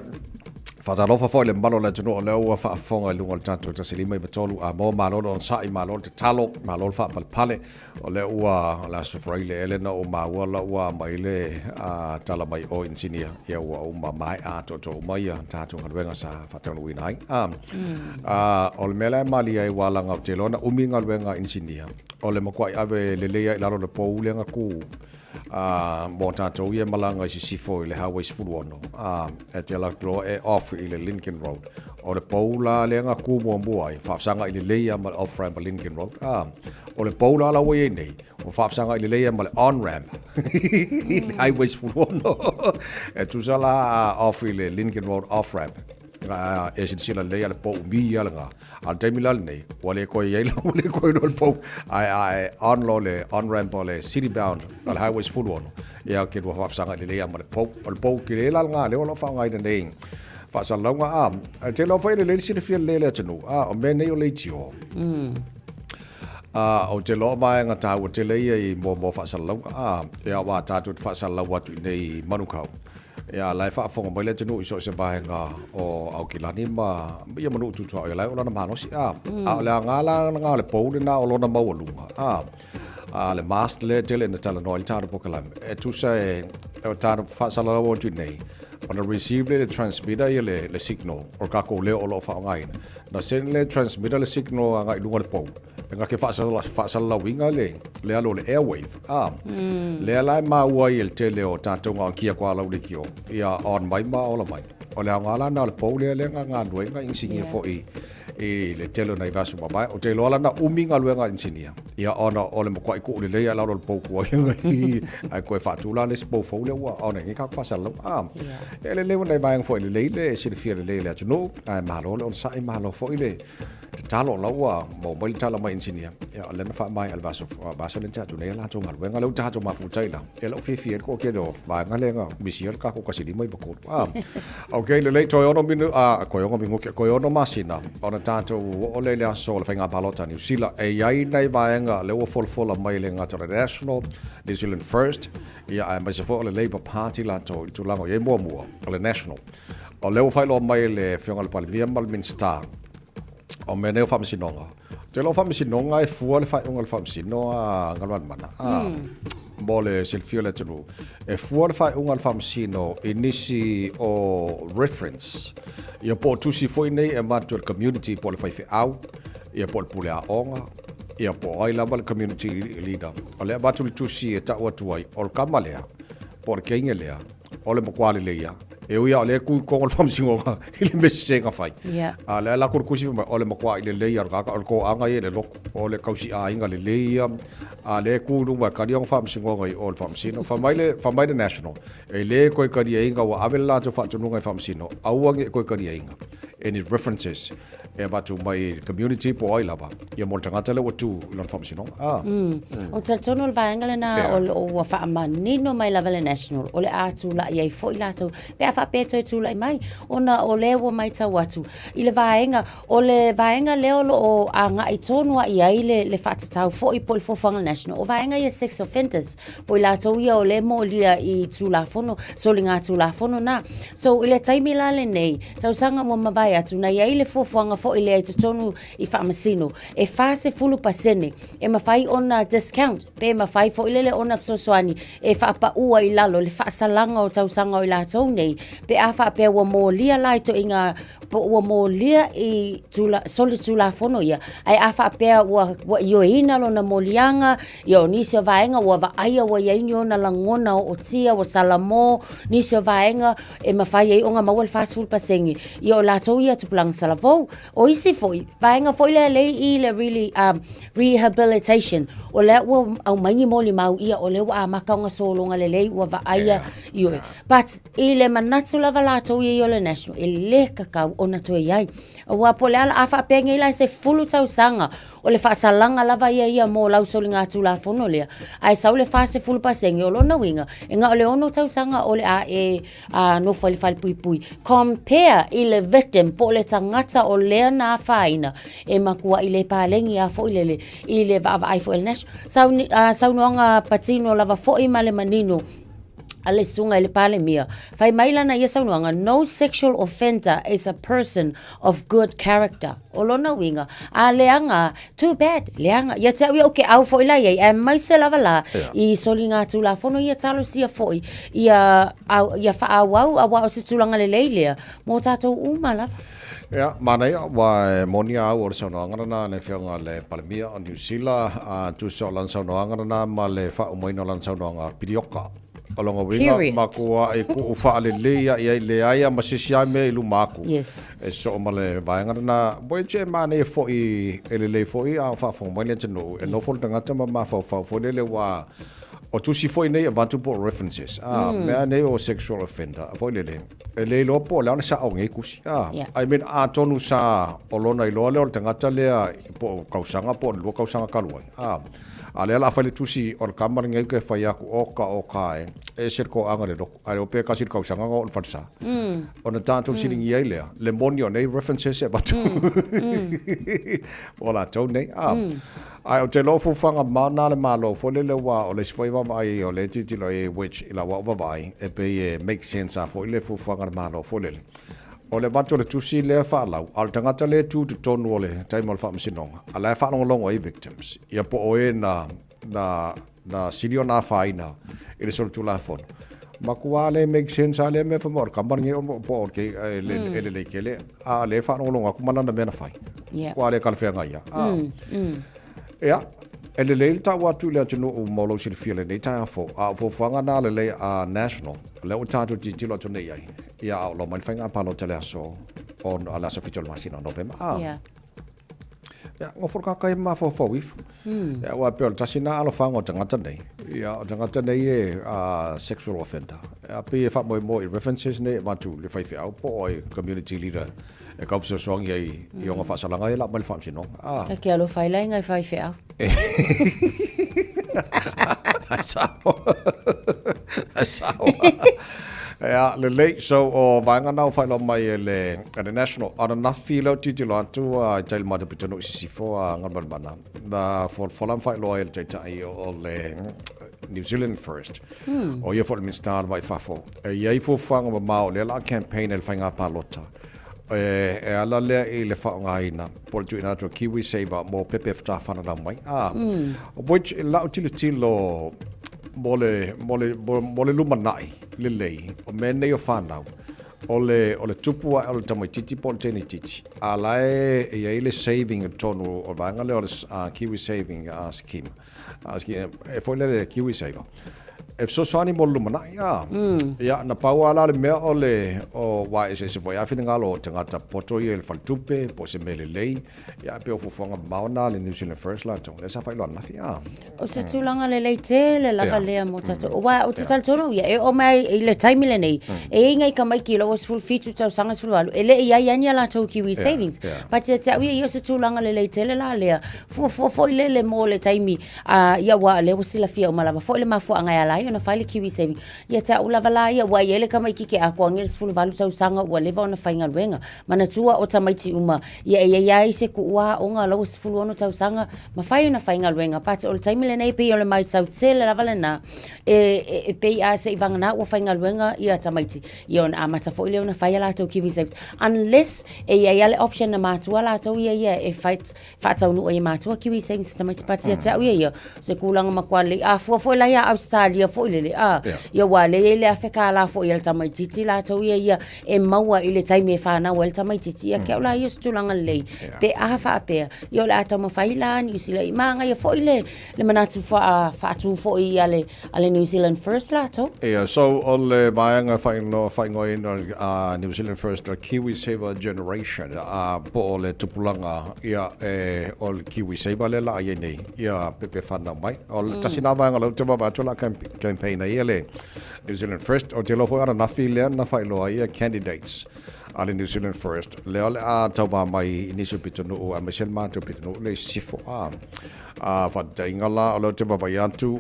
Faatalofa foi i le mamalu o le atunuu o lea ua faafofoga i luga o le tatou 153 a mo malo le onosai, malo le tatalo, malo le faapalepale. O lea ua, o le Aso Faraile ea lea na ou maua la ua aumai le tala mai o inisinia, ia ua uma maea atoatoa uma ia tatou galuega sa faataunuuina ai. O le mea la e malie ai ua laga ou te iloa na umi galuega a inisinia, o le matuai ave lelei lava i lalo o le pou lea na tu mo tatou ia e malaga i sisifo i le Highway 16, e te alu atu loa e off i le Lincoln Road. O le pou la lea na tu muamua ai, faafesagai lelei lava ma le off ramp a Lincoln Road. O le pou la la ua i ai nei, ua faafesagai lelei lava ma le on ramp i le Highway 16. E tusa la a off i le Lincoln Road off ramp. Ga e silasila lelei a le pou umi ia lena. A o le taimi la lenei, ua le toe i ai la, ua le toe iloa le pou, ae a e on loa le on ramp o le city bound o le highway 16, ia ou te lua faafesagai lelei lava ma le pou. O le pou tele la lena lea o lo o faaaogaina nei faasalalauga. A, ou te iloa foi e lelei le silafia lelei e le atunuu, a o mea nei o leitio. A, ou te iloa o vaega taua tele ia i moamoa faasalalauga. A, ia aua tatou te faasalalau atu i inei i Manukau, Ia, la e faafofoga mai le atunuu i so o se vaega o Aukilani ma ia ma nuu tutuaoi, o la e oo lana malosi. A, a o le aoga la lena o le pou lena o lona maualuga, a, a le mast lea e tele ina talanoa ai le tatou polokalame, e tusa e, o tatou faasalalau atu i inei, ona receive lea e le transmitter ia le, le signal o le tatou leo o lo o faaaogaina. Na send le transmitter le signal agai i luga o le pou, Na te faasalalauina le le alu o le airwave, a, lea la e maua ai e le tele o tatou na o kia koa lau leitio, ia on mai ma ola mai. O le aoga la na o le pou lea lea na galulue ai nai inisinia foi i le tele o nai vaiaso mavae. Ou te iloa la na umi galuega a inisinia, ia ona o le matuai tuu lelei lava i lalo o le pou tuai ae toe faatu la le isi pou fou lea ua ona nei tatou faasalalau. A, e lelei ua nai vaega foi lelei le silafia lelei e le atunuu, ae malo le onosai, malo foi le Tatalo o la ua maua mai le tala mai inisinia, ia o lea na faamaea le vaiaso vaiaso lea na tea atu nei a latou galuega lea ua tatou mafuta ai la. Ia lou fiafia ai le toatele o vaega lea na misia le tatou 153. Ah, okay, lelei toe ono minu, ah, toe ono minuti, toe ono masina ona tatou oo lea i le aso o le faiga palota a Niu Sila. E i ai nai vaega lea ua folafola mai e le gata o le National, New Zealand First, ia aemaise foi o le Labour Party latou i le tulaga o i ai muamua, o le National. O lea ua faailoa mai e le Afioga i le Palemia ma le Minisita, o mea nei o faamasinoga. Ou te iloa o faamasinoga e fua le faaiuga a le faamasino a Galumalemana, a, mo le silafia o le atunuu. E fua le faaiuga a le faamasino i nisi o reference, ia po o tusi foi nei e avatu e le community po o le faifeau, ia po o le pule aoga, ia po o ai lava le community leader. O lea e avatu le tusi e tau atu ai, o le tama lea, po o le teine lea, O le matua lelei lava. E ui lava o lea e tu i totonu o le faamasinoga i le mea sese na fai. A o lea la latou tusi fai mai, o le matua lelei lava o le tagata, o le toaga ia i le lotu, o le tausiaiga lelei ia, a o lea e tu i luma e tali ana faamasinoga i o i le faamasino. Fai mai le, fai mai le National, e le toe taliaina, ua ave le latou faatonuga i faamasino, aua ne i toe taliaina any references e avatu mai i le community po o ai lava, ia mo le tagata lea ua tu i lona faamasinoga. Ah. Ou te talitonu o le vaega lena o lo o ua faamanino mai lava le National, o le a tulai ai foi latou, pe a faapea e toe tulai mai, ona o lea ua matau atu i le vaega, o le vaega lea o lo o agai tonu lava i ai le, le faatatau foi po o le fuafuaga a le National, o vaega ia sex offenders, po o i latou ia o lea e molia i Tulafono, soligatulafono na. So, i le taimi la lenei, Tausaga ua mavae atu, na i ai le fuafuaga foi lea i totonu i Faamasino, e 40% e mafai ona discount pe mafai foi lele ona fesoasoani e faapaua i lalo le faasalaga o tausaga o i latou nei pe a faapea ua molia la i toaiga po ua molia i tula, solitulafono ia, ae a faapea ua, ua ioeina lona moliaga, ia o nisi o vaega ua vaaia ua i ai ni ona lagona ootia, ua salamo, nisi o vaega e mafai ai ona maua le 40% ia o latou ia tupulaga talavou. O isi foi, vaega foi lea lea i le really, rehabilitation, o lea ua aumai ni molimau ia o lea ua amata ona sologa lelei ua vaaia ioe. But i le manatu lava latou ia i o le National, e le tatau ona toe i ai. Aua po o le a la, a faapea nei la e 10 tausaga O le faasalaga lava ia ia mo lau soligatulafono lea, ae sau le 40%, o lona uiga, e na o le ono tausaga o le a e nofo ai i le falepuipui. Compare i le victim po o le tagata o lea na afaina, e matuai le paleni lava foi lele i le vaavaai foi a le National. Saunoaga patino lava foi ma le manino a le susuga i le Palemia, fai mai lana ia saunoaga, No sexual offender is a person of good character. O lona uiga, a leaga, too bad, leaga. Ia te au ia ou ke au foi la i ai, aemaise lava la i soligatulafono ia talosia foi ia, ia faaauau aua o se tulaga lelei lea mō tātou uma lava. Ia, manaia, ua e moni a au o le saunoaga lena a le Afioga i le Palemia o Niu Sila, a tusa o lana saunoaga lena ma le faaumaina o lana saunoaga pilioka. O lona uiga, makuaʻi kuʻu faalelei a i ai, leai a ma se isi a mea i luma aku. Yes. E soo ma le vaega lena, ua e e manaia foi, e lelei foi a o faafofoga mai le atunuu, e nofo le tagata ma mafaufau foi lele ua. O tusi foi nei avatu po o references, a, mea nei o sexual offender, foi lele, e le iloa po o le a le sa'o o nei tusi, a. I mean, atonu sa o lona iloa lea o le tagata lea po o kausaga po o le lua kausaga talu ai, a. A o lea o le a fai le tusi o le tama lenei toe fai atu, oka, oka e, e ese le toaga i le lotu, ae le iloa pe tasi le kausaga na oo i le falesa. Ona tatou fesiligia ai lea, le moni o nei references e avatu mo latou nei, a. Ae ou te iloa o fuafuaga mamao na a le Malo foi lele aua o le isi foi vaavaai o lea e tilotilo i ai which i lau au vaavaai e pei e make sense lava foi le fuafuaga a le Malo foi lele. O le avatu o le tusi lea faalau a o le tagata lea e tu i totonu o le taimi o le faamasinoga a la e faalogologo ai victims ia po o e na na na sili ona afaina i le solitulafono. Matua le make sense lava lea mea fai mai o le tama lenei po o le e lelei tele a o lea e faalogologo atu ma lana mea na fai. Ua le talafeagai lava. Ia, e lelei le tau atu i le atunuu mo lou silafia i lenei taeao fou, a o fuafuaga na lelei a National, lea ua tatou tilotilo atu nei i ai, ia a o lo mai le faiga palota i le aso o le aso 7 o le masina o Novema. Ia, nofo le tagata ia ma mafaufau ifo. Ia, aua e pei o le tasi lena alofaga o tagata nei, ia, o tagata nei e sexual offender. Ia, pei e faamoemoe i references nei e avatu i le faifeau po o ai community leader e tau fesoasoani ai i ona faasalaga ia la aumai i le faamasinoga. Ah. Ta te alofa ai la i ngai faifeau. Ai sao. Ai sao. Ia, lelei. So, o vaega na ua faailoa mai e le, e le National. Ananafi lea ou tilotilo atu i tai i le matou pitonuu i Sisifo a Galumalemana, na folafola ma faailoa ai e le Taitai o le New Zealand First. O ia foi le Minisita o le Vai i Fafo. E i ai fuafuaga mamao o lea o le a campaign ai le faiga palota e, e ala lea i le faaaogaina po o le tuuina atu o KiwiSaver mo pepe e faatoa fananau mai. Ah, which i lau tilotilo mo le, mo le, mo, mo le lumanai lelei o mea nei o fanau, o le, o le tupu ae o le tamaititi po o le teinititi, a la e i ai le saving i totonu o le vaega lea o le Kiwi Saving Scheme, scheme, e foi lea le Kiwi Saver, e fesoasoani mo le lumanai, a. Ia, na pau lava la le mea o le, o, aua e eseese foi lava finagalo o tagata poto ia i le faletupe po o se mea lelei, Ia, e pei o fuafuaga mamao na a le New Zealand First latou, lea sa faailoa ananafi, a. O se tulaga lelei tele lava lea mo tatou. Aua ou te talitonu ia, e oo mai i le taimi lenei, e i ai nai tamaiti o la ua 17 tausaga, 18, e le i i ai lava ni a latou Kiwi Savings. But ia te au ia, ia o se tulaga lelei tele la lea, fuafua foi lele mo le taimi, ia aua o lea ua silafia uma lava foi le mafuaaga e ala ai ona fai le Kiwi Savings. Ia te au lava la ia, aua e i ai le tamaititi e atoa nei le 18 tausaga ua leva ona faigaluega. Manatua o tamaiti uma, ia e i ai lava se tuua aoga la ua 16 tausaga, mafai ona faigaluega, but o le taimi lenei pei o le matau tele lava lena, e pei a se i vagana ua faigaluega ia tamaiti, ia ona amata foi lea ona fai a latou Kiwi Saves, unless e i ai lava le option na matua latou ia ia e faataunuu ai e matua Kiwi Savings a tamaiti, but ia te au ia ia, o se tulaga matua lelei. A fua foi la ia Ausetalia foi lele, a, ia aua o lea e i ai le $1,000 foi a le tamaitiiti latou ia ia e maua i le taimi e fanau ai le tamaitiiti. Ia te au la ia o se tulaga lelei, pe a faapea, ia o le a taumafai la Niu Sila, i manaia foi le manatu faatu foi a le New Zealand First latou. Ia, so o le vaega faaigoaina a New Zealand First, o KiwiSaver Generation, po o le tupulaga, ia, e, o le KiwiSaver lea o le a i ai nei, ia pepe fanau mai. O le tasi lena vaega o lea ou te vaavaai atu o le a campaign ai le New Zealand First. Ou te iloa foi o ananafi lea na faailoa ai candidates a le New Zealand First, lea o le a tauva mai i nisi o pitonuu aemaise le matou pitonuu lea i Sisifo. A, a faataitaiga la, o lea ou te vaavaai atu,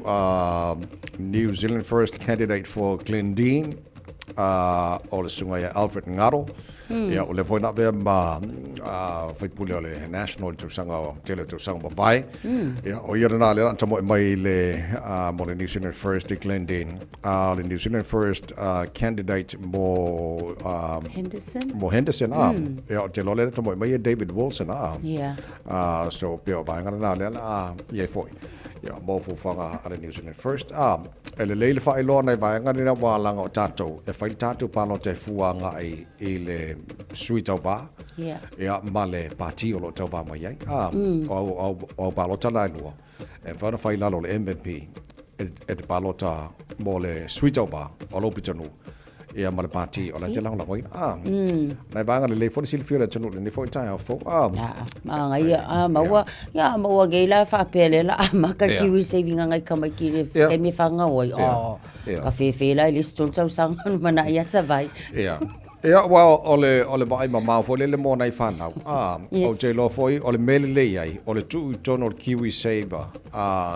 New Zealand First candidate for Glendene, o le susuga ia Alfred Ngaro. Ia, o lea foi na avea ma faipule o le National i le tausaga, tele o tausaga ua mavae. Ia, o ia lena lea na tamoe mai i le, mo le New Zealand First i Glendene. A o le New Zealand First candidate mo, Henderson. Mo Henderson, a. Ia, ou te iloa lea na tamoe mai e David Wilson, a. So, pei o vaega lena lea na i ai foi. Ia, mo fuafuaga a le New Zealand First. A, e lelei le faailoa nai vaega nei aua leaga o tatou, e fai le tatou palota e fua agai i le sui tauva, ia, ma le pati o lo o tauva mai ai. A, o au palota la e lua, e mafai ona fai i lalo o le MMP e te palota mo le sui tauva o lou pitonuu. Ia ma le pati o la te lagolagoina. Ah. Nai vaega lelei foi le silafia o le atunuu i lenei foi taeao fou. Ah. Ah, manaia. Ah, maua, ia, maua nei la faapea lea la amata le Kiwi Saving a nai tamaiti i le taimi e fanau ai. Oh, ka fefe la i le isi tolu tausaga ona manaia ata vai. Ia. Ia, aua o le, o le vaai mamao foi lele mo nai fanau. Ah, yes. Ou te iloa foi o le mea lelei ai, o le tuu i totonu o le Kiwi Saver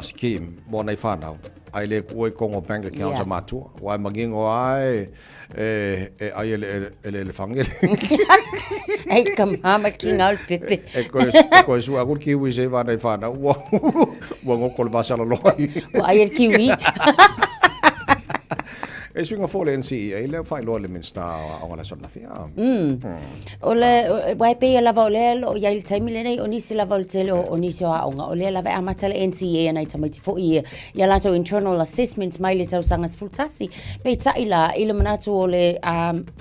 scheme mo nai fanau. Ai le kuʻu ai kogo bank account a matua. Ua e manino lava e, e, e ai ele, ele elefaga le. Ai ka mama ki ngā o le pepe. E koe, e koe sua aku le kiwi se whanau whanau. Ua, ua ngoko le vasala loa. Ua ai e le kiwi. E suiga fou le NCEA, lea ua faailoa e le Minisita o Aoga le aso ananafi. O le, aua e pei lava o lea o lo o i ai i le taimi lenei, o nisi lava o le tele o nisi o aoga, o lea lava e amata le NCEA nai tamaiti foi ia, i a latou internal assessments mai le tausaga 11. Peitai la, i le manatu o le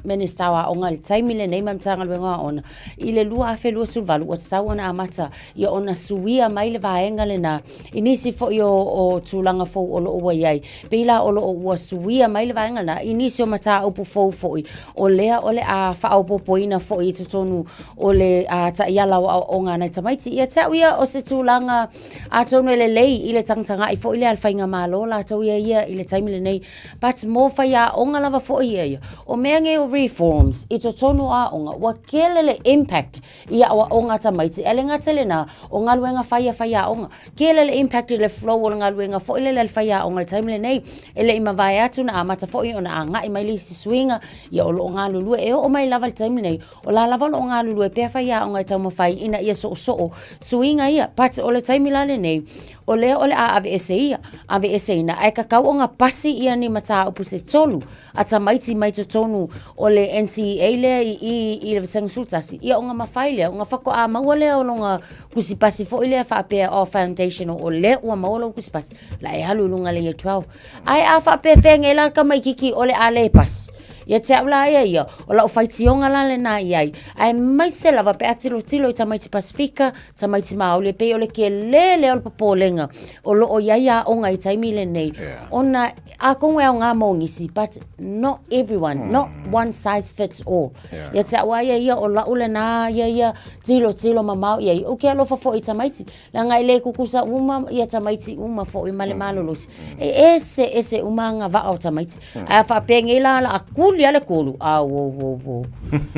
Minisita o Aoga i le taimi lenei ma le Matagaluega o Aoga, i le 2028 ua tatau ona amata ia ona suia mai le vaega lena i nisi foi o tulaga fou o lo o ua i ai. Pei la o lo o ua suia mai le vaega lena i nisi o mataupu fou foi o lea o le a faaopoopoina foi i totonu o le taiala o aoaoga a nai tamaiti. Ia te au ia o se tulaga atonu e lelei i le tagatagai foi lea a le faigamalo latou ia ia i le taimi lenei. But mo faiaoga lava foi ia ia, o mea nei o reforms i totonu o aoga, ua tele le impact i aoaoga a tamaiti, ae le gata i lena, o galuega fai a faiaoga. Tele le impact i le flow o le galuega foi lele a le faiaoga i le taimi lenei, e le i mavae atu na amata foi ona agai mai le isi suiga, ia o lo o galulue. E oo mai lava i le taimi lenei, o la lava o lo o galulue pea faiaoga e taumafai ina ia soosoo suiga ia. But o le taimi la lenei, o lea o le a aveese ia, aveeseina, ae tatau ona pasi ia ni mataupu se tolu a tamaiti mai totonu o le NCEA lea i i i le Vasega 11, ia ona mafai lea, ona faatoa maua lea o lona tusipasi foi lea faapea o foundation o lea ua maua lou tusipasi, la e alu i luga i le Year 12. Ae a faapefea nei la le tamaititi o le a le pasi? Ia te au la ia ia, o lau faitioga la lena i ai, aemaise lava pe a tilotilo i tamaiti Pasifika, tamaiti Māori, e pei o le tele lea o le popolega o lo o i ai aoga i taimi lenei, ona atonu e aoga mo nisi, but not everyone, not one size fits all. Ia te au lava ia ia, o lau lena ia ia tilotilo mamao i ai, ou te alofa foi i tamaiti, Leaga e le tutusa uma ia tamaiti uma foi ma le malolosi. E ese ese uma agavaa o tamaiti. Ae a faapea nei la o le a tuli lava le tolu, auauauau.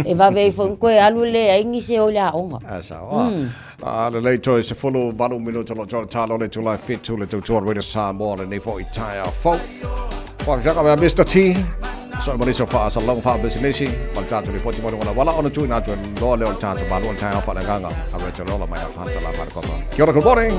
E vave ai foi ona toe alu e leai nisi e o i le aoga. A sao. A lelei toe 18 minute o lo o toe talo le itula e 7 le tautua Radio Samoa lenei foi taeao fou. Faafetai mea Mr. T. So ma nisi o faasalalauga faapisinisi ma le tatou lipoti mai luga o le auala ona tuuina atu e loa lea o le tatou malo o le taeao faaleagaga a Rachel Ola mai a Pastor La Marakopa. Kia ora, good morning.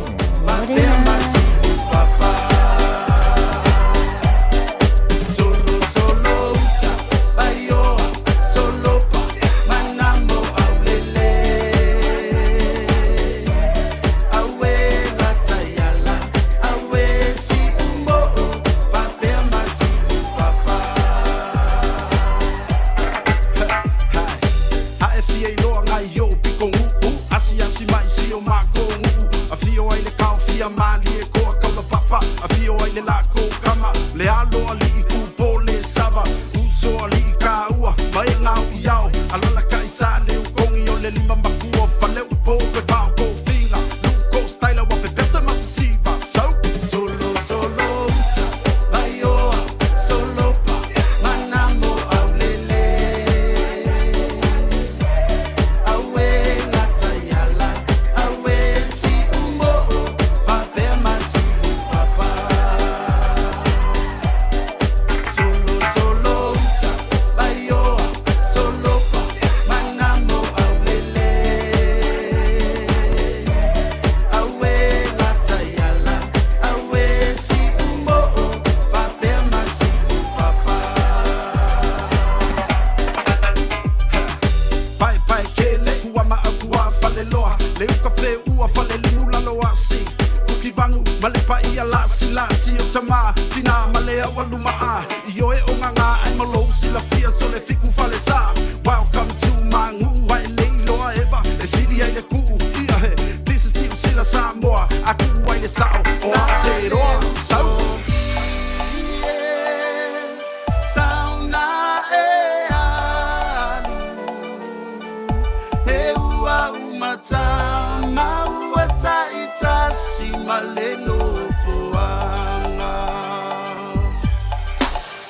maua taitasi ma le nofoaga.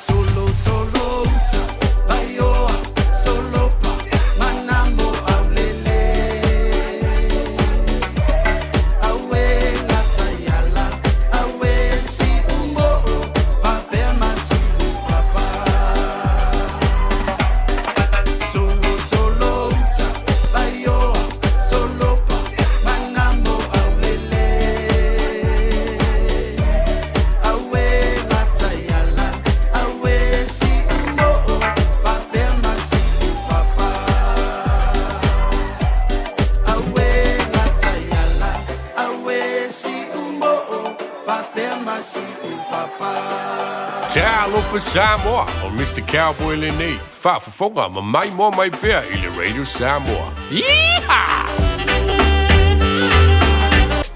Solo solo uta vaioa solopa manamo aulele. Aue gataiala aue siumoo faapea ma siupapa. Solo solo uta vaioa solopa manamo aulele. Aue gataiala aue siumoo faapea ma siupapa. Aue gataiala aue siumoo faapea ma siupapa. Talofa Samoa, o Mr. Cowboy lenei, faafofoga ma maimoa mai pea i le Radio Samoa. Yeehaw!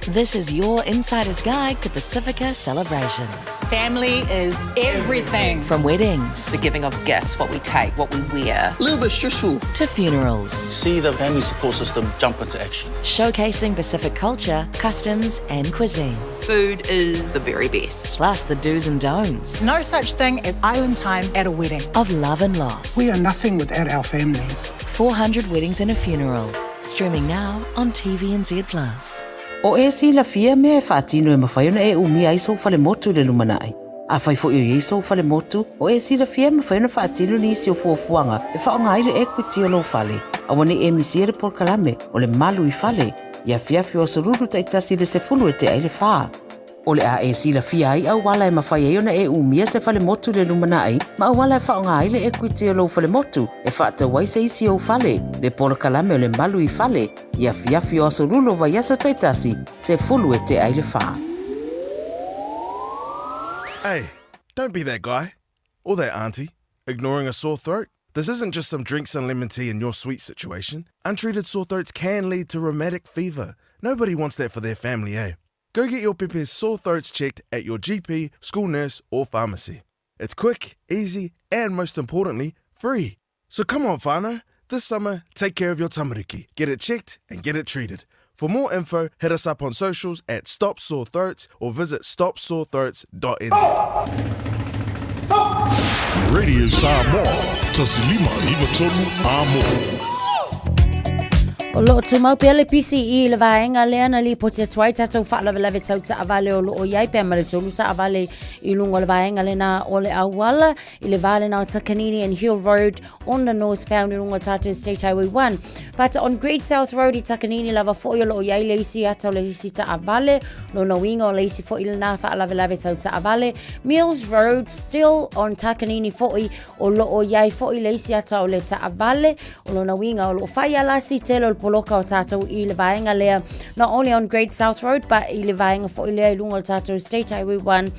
This is your insider's guide to Pacifica celebrations. Family is everything. From weddings The giving of gifts, what we take, what we wear. A little bit stressful. to funerals, See the family support system jump into action. showcasing Pacific culture, customs, and cuisine. Food is the very best. Plus the do's and don'ts No such thing as island time at a wedding. of love and loss. We are nothing without our families. 400 Weddings and a Funeral. Streaming now on TVNZ Plus. O e silafia mea e faatino e mafai ona e umia ai sou falemotu i le lumanai. Afai foi o i ai sou falemotu, o e silafia e mafai ona faatino nisi o fuafuaga e faaaoga ai le equity o lou fale. Aua ne i e misia le polokalame o le Malu i Fale, i afiafi o aso Lulu taitasi i le 10 e tea ai le 4. O le a e silafia ai auala e mafai ai ona e umia se falemotu i le lumanai ma auala e faaaoga ai le equity o lou falemotu e faatau ai se isi ou fale, le polokalame o le Malu i Fale, i afiafi o aso Lulu o vaiaso taitasi, 10 e tea ai le 4. Hey, don't be that guy. Or that auntie. Ignoring a sore throat? This isn't just some drinks and lemon tea in your sweet situation. Untreated sore throats can lead to rheumatic fever. Nobody wants that for their family, eh? Go get your pepe's sore throats checked at your GP, school nurse, or pharmacy. It's quick, easy, and most importantly, free. So come on, whānau. This summer, take care of your tamariki. Get it checked and get it treated. For more info, hit us up on socials at Stop Sore Throats or visit stopsorethroats.nz. Radio Samoa, 1593 Amo. O loo tumau pea le pisi i le vaega lea na lipoti atu ai tatou faalavelave tau taavale o loo i ai pea ma le tolu taavale i luga o le vaega lena o le auala i le va lena o Takanini and Hill Road on the northbound i luga o tatou State Highway 1. But on Great South Road i Takanini lava foi o loo i ai le isi ata o le isi taavale, lona uiga o le isi foi lena faalavelave tau taavale. Mills Road still on Takanini foi o loo i ai foi le isi ata o le taavale, o lona uiga o loo fai alasi tele o le poloka o tatou i le vaega lea, not only on Great South Road but i le vaega foi lea i luga o le tatou State Highway 1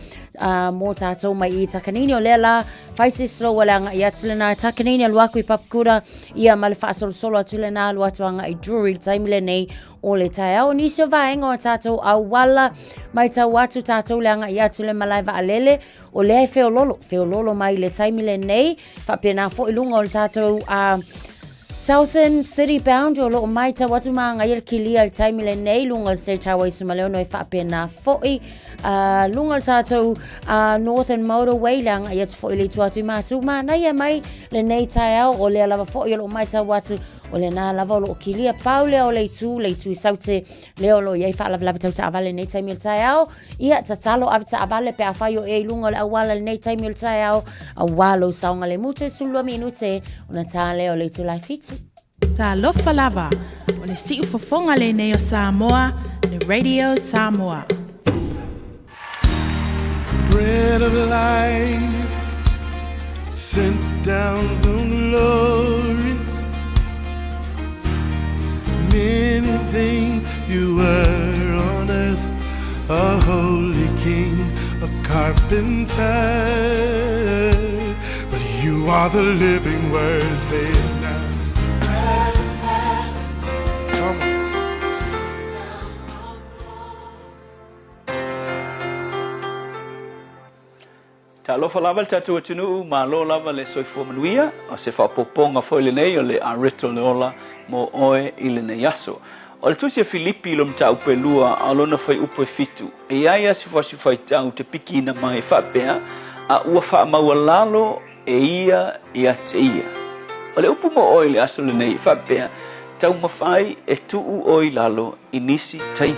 mō tātou mai i Takanini. O lea la, fai se slow le agai atu lena i Takanini, alu aku i Papakura, ia ma le faasolosolo atu lena alu atu agai Drury i le taimi lenei o le taeao. O nisi o vaega o tātou auala, matau atu tātou le agai atu le malae vaalele, o lea e feololo, feololo mai i le taimi lenei, faapena foi luga o le tātou Southern City Bound o loo maitau atu ma agaia le kilia i le taimi lenei luga o le State Highway Sumaleono e faapena foi luga o le tatou Northern Motorway le agai atu foi le itu atu i Matu manaia mai lenei taeao o lea lava foi o loo maitau atu o lena lava o loo kilia pau lea o le itu le itu i Saute lea o loo i ai faalavelave tau taavale lenei taimi o le taeao. Ia, tatalo ave taavale pe afai o e i luga o le auala i lenei taimi o le taeao, auā lou saogalemu toe 12 minute ona tā lea o le itula e 7. Talofa lava, o le siufofoga lenei o Samoa, le Radio Samoa. Bread of life, sent down from glory. Many things you were on earth, a holy king, a carpenter. But you are the living word, say it now. Come on. Talofa lava le tatou atunuu, malo lava le soifua manuia, o se faaopoopoga foi lenei o le Areto le Ola mo oe i lenei aso. O le Tusi a Filipi i lona mataupu e lua a o lona fuaiupu e fitu, e i ai lava si fuasifaitau te pikiina mai e faapea, A ua faamaualalo e ia ia te ia. O le upu mo oe i le aso lenei e faapea, Taumafai e tuu oe i lalo i nisi taimi.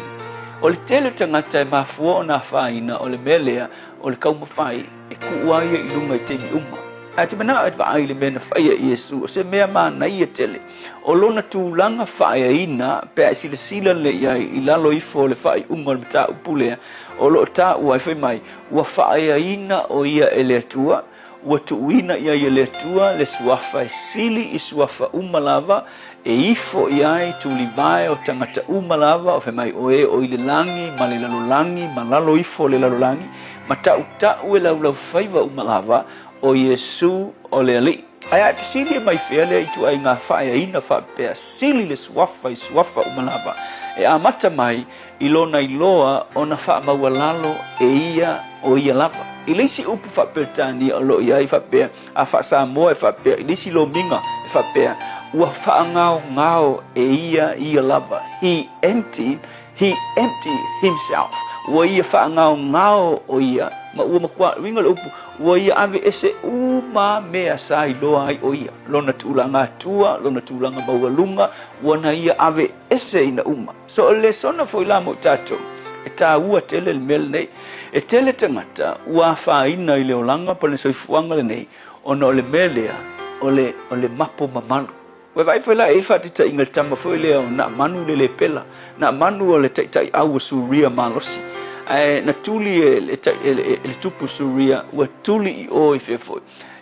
O le tele o tagata e mafua ona afaina o le mea lea o le taumafai e kuu ai ia i luga i taimi uma. Ae te manao e vaai i le mea na faia e Iesu, o se mea manaia tele. O lona tulaga faaeaina pe a e silasila lelei i ai i lalo ifo o le faaiuga o le mataupu lea o lo o taua ai fai mai, Ua faaeaina o ia e le Atua, ua tuuina i ai e le Atua le suafa e sili i suafa uma lava, e ifo i ai tulivae o tagata uma lava, o fai mai, o e o i le lagi ma le lalolagi ma lalo ifo o le lalolagi, ma tautau e laulaufaiva uma lava, o Iesu o le Alii. Ae a e fesili e mai fea lea ituaiga faaeaina faapea, sili le suafa i suafa uma lava, e amata mai i lona iloa ona faamaualalo e ia o ia lava. I le isi upu faa-Peretania o lo o i ai faapea, a faa-Samoa e faapea, i le isi lomiga e faapea, ua faagaogao e ia ia lava, he emptied, he emptied himself, ua ia faagaogao o ia, ma ua matua, uiga o le upu, ua ia aveese uma mea sa iloa ai o ia, lona tulaga atua, lona tulaga maualuga, ua na ia aveese ina uma. So o le lesona foi la mo i tatou, e taua tele le mea lenei. E tele tagata ua afaina i le olaga po o le soifuaga lenei ona o le mea lea o le, o le mapo mamalu. Ua vaai foi la e i ai le faataitaiga i le tama foi lea o Naamanu le lepela. Naamanu o le taitaiau o Suria malosi. Ae na tuli e le, e le, e le tupu Suria, ua tuli i o i fea foi,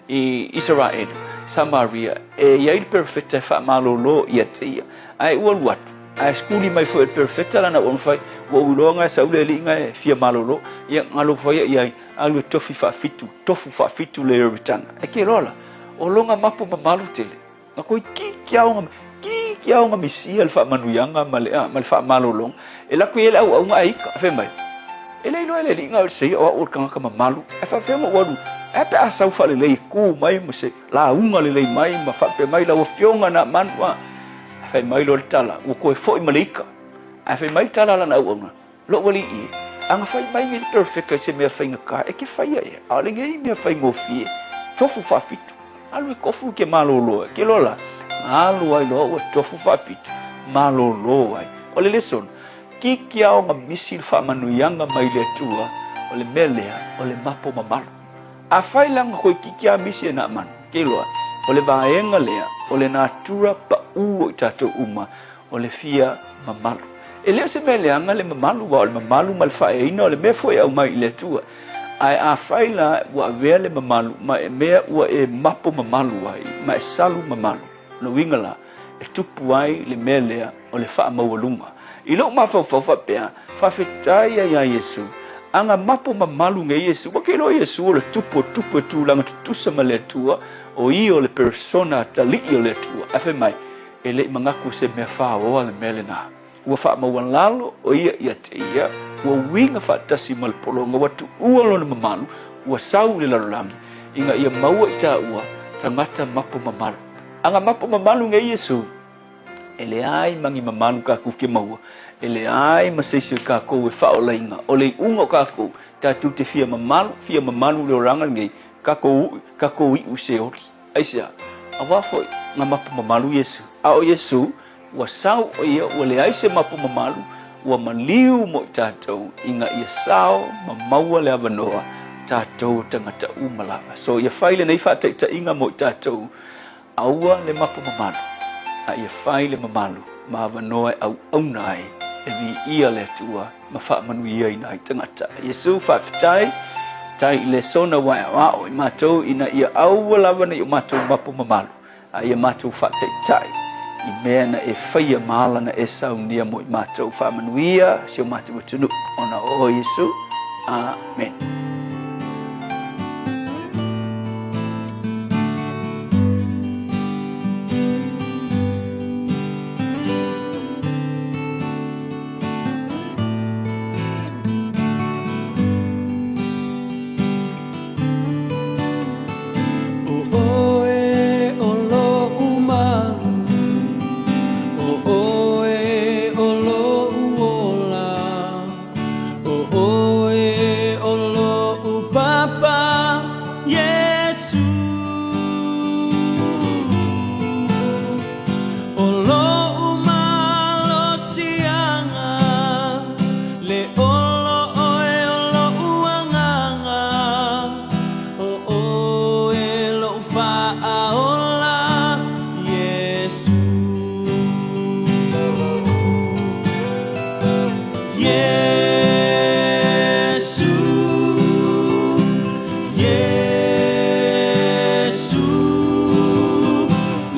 i Isaraelu, Samaria, e i ai le perofeta e faamalolo ia te ia. Ae ua alu atu, ae skuli mai foi e le perofeta lana ua mafai, ua ou iloa nga e sau le alii nga e fia malolo, ia galo foi ia i ai, alu e tofi faafitu, tofu faafitu le Ioritana. E ke loa la, o longa mapo mamalu tele, nga koi ki ki aonga, ki ki aonga misia le faamanuiaga ma le, ma le faamalologa, e lako i ai le auauga ae ika, fai mai, e le iloa e le alii nga o le seia o au o le tagata mamalu, ae faafefea ma ou alu, ae a pe a sau faalelei e ku mai ma se lauga lelei mai ma faapea mai lau afioga Naamanu a. Ae fai mai loa le tala, ua toe foi ma le ika. Ae fai mai le tala a lana auauna, Lou alii e, a na fai mai nei le perofeta i se mea faigata, e te faia ea, ʻaʻole nei mea faigofie, tofu faafitu. Alu e tofu i ke malōlō e ke loa la, na alu ai loa ua tofu faafitu, malōlō ai. O le lesona, kiki a ona misi le faamanuiaga mai le Atua, o le mea lea, o le mapo mamalu. Afai la na toeitiiti lava misi e Naamanu, ke iloa, o le vaega lea, o le natura paʻū o i tatou uma, o le fia mamalu. E le o se mea leaga le mamalu, aua o le mamalu ma le faaeaina o le mea foi e aumai i le Atua. Ae afai la ua avea le mamalu ma e mea ua e mapo mamalu ai ma e salu mamalu, lona uiga la, e tupu ai le mea lea o le faamaualuga. I lou mafaufau faapea, faafetai ai ia Iesu, a na mapo mamalu nei Iesu, ua ke iloa Iesu o le tupu o tupu e tulaga tutusa ma le Atua, o ia o le persona atalii o le Atua. Ae fai mai, e le i manatu se mea faoa le mea lena. Ua faamaualalo o ia ia te ia, ua uiga faatasi ma le pologa, ua tuua lona mamalu, ua sau i le lalolagi, ina ia maua i taua tagata mapo mamalu. A na mapo mamalu nei Iesu, E leai ma ni mamalu kākou ke maua, e leai ma se isi o kākou e faaolaina. O le iʻuga o kākou, tatou te fia mamalu, fia mamalu i le olaga lenei, kākou uʻi, kākou iʻu i Seoli. Aisea? Aua foi na mapo mamalu Iesu. A o Iesu, ua sau ʻo ia, ua leai se mapo mamalu, ua maliu mo i tatou ina ia sao ma maua le avanoa tatou o tagata uma lava. So ia fai lenei faataitaiga mo i tatou. Aua le mapo mamalu, a ia fai le mamalu ma avanoa e auauna ai e viia le Atua ma faamanuiaina ai tagata. Iesu, faafetai, tai i lesona ua e aoao i matou ina ia aua lava nei o matou mapo mamalu, a ia matou faataitai i mea na e faia ma ala na e saunia mo i matou. Faamanuia si o matou atunuu ona o oe Iesu. Amen. ʻO ʻoe ʻo loʻu malu, ʻO ʻoe ʻo Iesu, Iesu,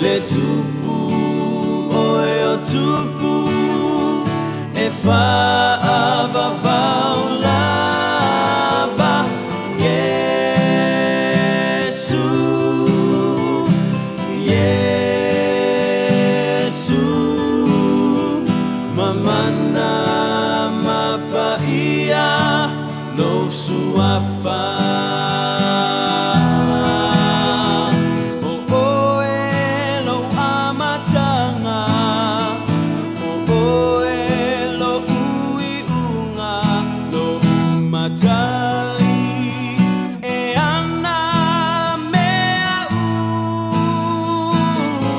le Tupu oe o Tupu e faavavao lava. Iesu, Iesu, mamana ma paia lou suafa. O oe lou amataga, o oe lo'u iuga, lou matai e ana mea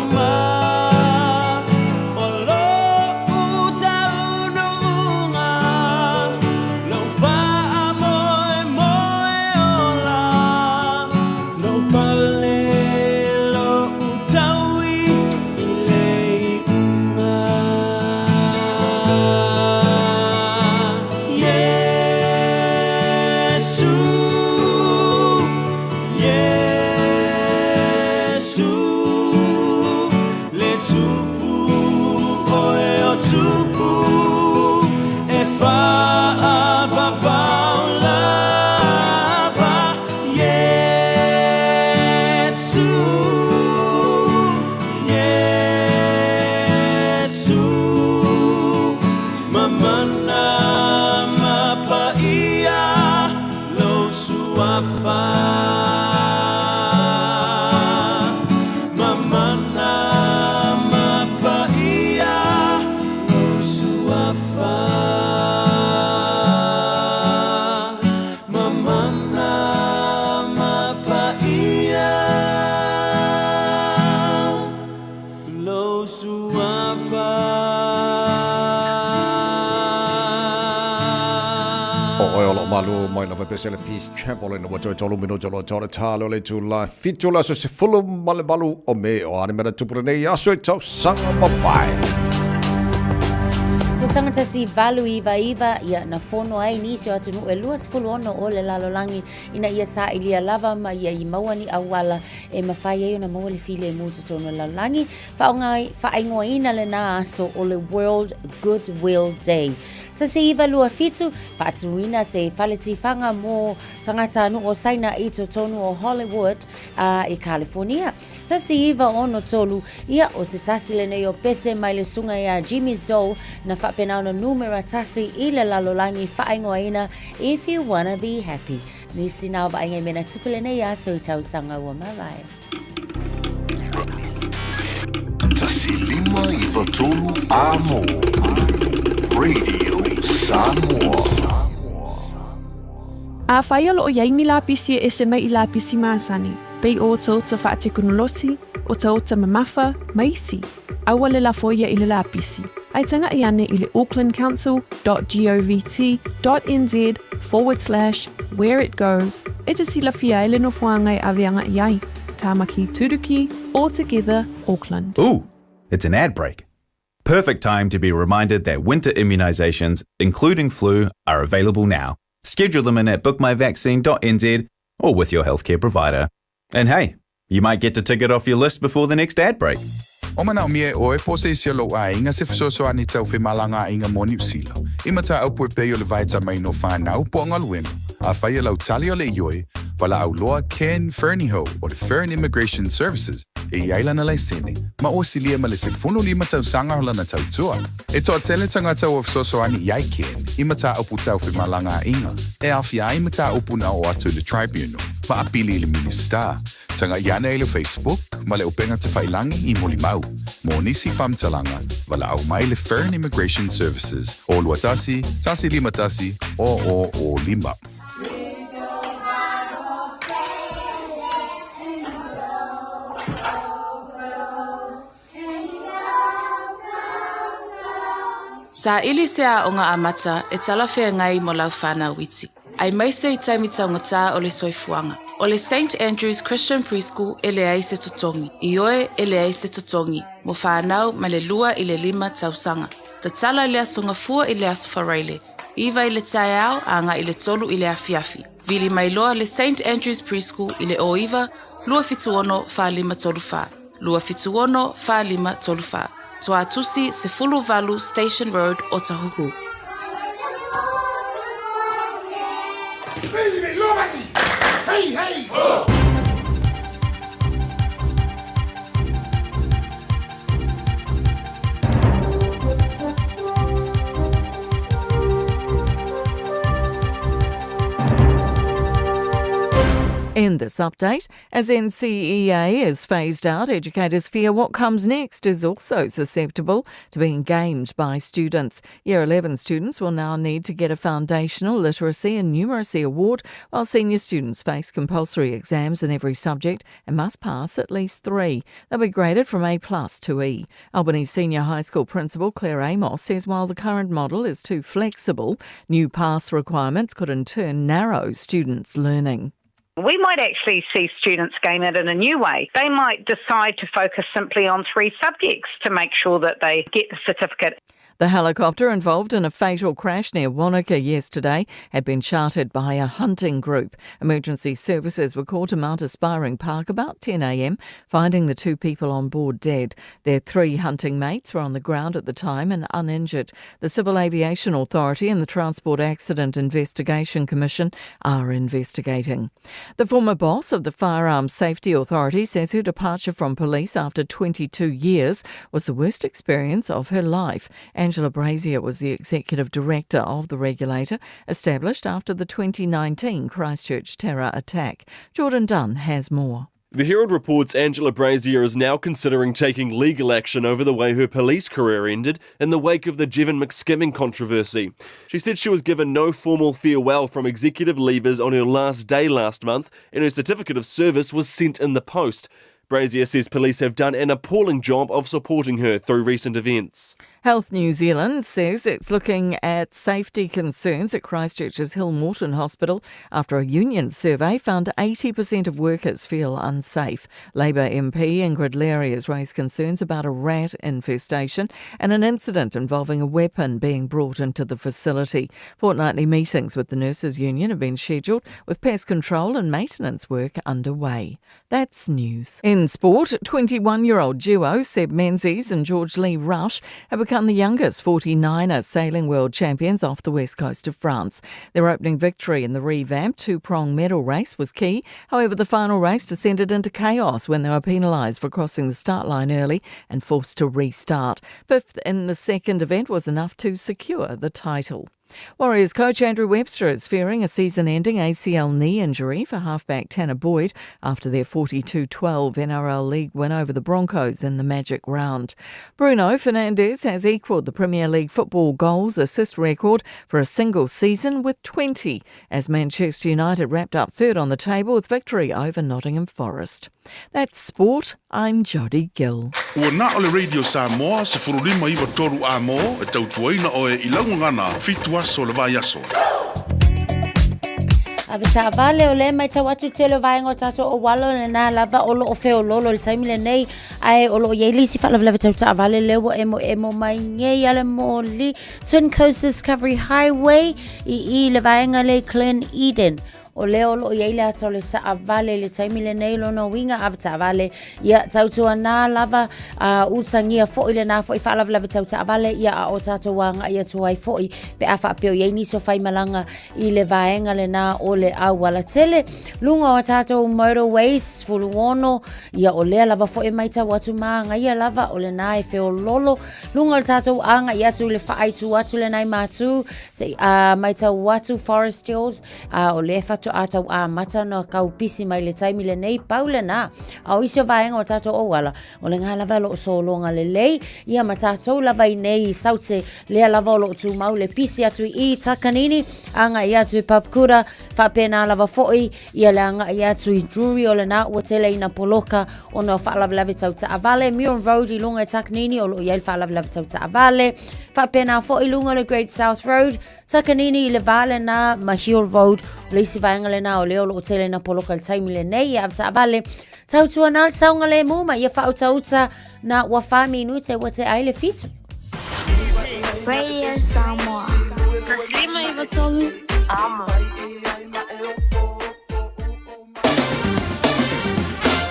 uma, o lo'u taunuuga, lou faamoemoe ola, lou pale lo'u taui i le iuga. Iesu, Iesu, le Tupu oe o Tupu e faavavao lava. Iesu, Iesu, mamana ma paia lou suafa. Mamana ma paia lou suafa. Mamana ma paia lou suafa. O oe o loo malu mai lava pese le Peace Chapel ina ua toe tolu minuta o loa tau le talo le itula 7 o le aso 18 o Me o a ni mea na tupu lenei aso i tausaga mavae. Tausaga 1899, ia, na fono ai nisi o atunuu e 26 o le lalolagi ina ia sailia lava ma ia i maua ni auala e mafai ai ona maua le filemu i totonu o le lalolagi. Faaaoga, faaigoaina lena aso o le World Goodwill Day. 1927, faatuina se fale tifaga mo tagatanuu o Saina i totonu o Hollywood i Kalifornia. 1963, ia, o se tasi lenei o pese mai le susuga iā Jimmy Zoe na faapena ona numera tasi i le lalolagi faaigoaina If You Wanna Be Happy. Nisi na o vaaiga i mea na tupu lenei aso i tausaga ua mavae. 1593 Amo Radio Samoa. Afai o loo iai ni lapisi e ese mai i lapisi masani, pei o otaota faatekonolosi, otaota mamafa, ma isi, aua le lafo ia i le lapisi, ae taga'i ane i le aucklandcouncil dot govt dot nz forward slash where it goes e te silafia ai le nofoaga e ave aga'i ai. Tāmaki Turuki, All Together, Auckland. Ooh, it's an ad break. Perfect time to be reminded that winter immunisations, including flu, are available now. Schedule them in at bookmyvaccine.nz or with your healthcare provider. And hey, you might get to tick it off your list before the next ad break. O manaomia e ʻoe po o se isi o lou ʻaiga se fesoasoani tau femalagaaiga mo Niu Sila. I mataupu e pei o le vaetamaina o whanau po o galuega. Afai e lau tali o le ioe, valaau loa Ken Fernihough o le Fern Immigration Services e i ai lana laisene, ma ua silia ma le 15 tausaga o lana tautua. E toatele tagata ua fesoasoani i ai Ken i mataupu tau femalagaaiga e aafia ai mataupu na oo atu i le Tribunal ma apili i le Minisita. Taga'i ane i le Facebook ma le upega tafailagi i Molimau. Mo nisi faamatalaga, valaau mai le Fern Immigration Services o 21 151 0005. Saili se aoga amata e talafeagai mo lau whanau iti, aemaise i taimi taugata o le soifuaga. O le Saint Andrew's Christian Preschool e leai se totogi, ioe e leai se totogi, mo whanau mai le 2 i le 5 tausaga. Tatala i le Aso Gafua i le Aso Faraile. 9 i le taeao agai i le 3 i le afiafi. Vili mai loa le St Andrews Preschool i le 09 276 4534. 276 4534. Tuatusi 18 Station Road, Otahuhu. Hey, hey! Ho! In this update, as NCEA is phased out, educators fear what comes next is also susceptible to being gamed by students. Year 11 students will now need to get a foundational literacy and numeracy award, while senior students face compulsory exams in every subject and must pass at least three. They'll be graded from A plus to E. Albany Senior High School Principal Claire Amos says while the current model is too flexible, new pass requirements could in turn narrow students' learning. We might actually see students game it in a new way. They might decide to focus simply on three subjects to make sure that they get the certificate. The helicopter involved in a fatal crash near Wanaka yesterday had been chartered by a hunting group. Emergency services were called to Mount Aspiring Park about 10 a.m., finding the two people on board dead. Their three hunting mates were on the ground at the time and uninjured. The Civil Aviation Authority and the Transport Accident Investigation Commission are investigating. The former boss of the Firearms Safety Authority says her departure from police after 22 years was the worst experience of her life. Angela Brazier was the executive director of the regulator, established after the 2019 Christchurch terror attack. Jordan Dunn has more. The Herald reports Angela Brazier is now considering taking legal action over the way her police career ended in the wake of the Jevon McSkimming controversy. She said she was given no formal farewell from executive leavers on her last day last month, and her certificate of service was sent in the post. Brazier says police have done an appalling job of supporting her through recent events. Health New Zealand says it's looking at safety concerns at Christchurch's Hillmorton Hospital after a union survey found 80% of workers feel unsafe. Labour MP Ingrid Leary has raised concerns about a rat infestation and an incident involving a weapon being brought into the facility. Fortnightly meetings with the nurses union have been scheduled with pest control and maintenance work underway. That's news. In sport, 21 year old duo Seb Menzies and George Lee Rush have become the youngest 49er sailing world champions off the west coast of France. Their opening victory in the revamped two prong medal race was key. However, the final race descended into chaos when they were penalised for crossing the start line early and forced to restart. Fifth in the second event was enough to secure the title. Warriors coach Andrew Webster is fearing a season ending ACL knee injury for halfback Tanner Boyd after their 42 12 NRL League win over the Broncos in the Magic Round. Bruno Fernandes has equalled the Premier League football goals assist record for a single season with 20 as Manchester United wrapped up third on the table with victory over Nottingham Forest. That's sport. I'm Jodie Gill. Ua na o le Radio Samoa, 153 amo, e tautuaina oe i laugagana, fitu aso le vai aso. Ave taavale o lea matau atu tele o vaega o tatou auala o lena lava o loo feololo i le taimi lenei ae o loo iai le isi faalavelave tau taavale lea ua emoemo mai nei a le moli Twin Coast Discovery Highway i i le vaega lea i Glen Eden O lea o loo i ai le ata o le taavale i le taimi lenei lona uiga ave taavale ia tautuanā lava a utagia foi lenā foi faalavelave tau taavale ia a o tatou agai atu ai foi pe a faapea o i ai nisi o faimalaga i le vaega lenā o le auala tele luga o a tatou motorways 16 ia o lea lava foi e maitau atu māgaia lava o lenā e feololo luga o le tatou agai atu i le faaaitu atu lenā i Matū se a maitau atu Forest Hills A o lea faatoa tau amata ona kau pisi mai le taimi lenei, pau lena. A o isi o vaega o tatou auala, o le ngā lava o loo sologa lelei, ia ma tatou lava i nei i Saute, lea lava o loo tumau le pisi atu i Takanini, agai atu i Papakura, faapena lava foi ia le agai atu i Drury o lena ua tele ina poloka ona o faalavelave tau taavale, Muir Road i luga i Takanini o loo i ai le faalavelave tau taavale, faapena foi i luga o le Great South Road, Takanini i le vā lenā ma Hill Road, o le isi vaega lenā o lea o loo tele ina poloka i le taimi lenei e ave taavale. Tautuanā le saogalemu ma ia faautauta na ua wha minute ua te ai le fitu. Radio Samoa. 593 Amo.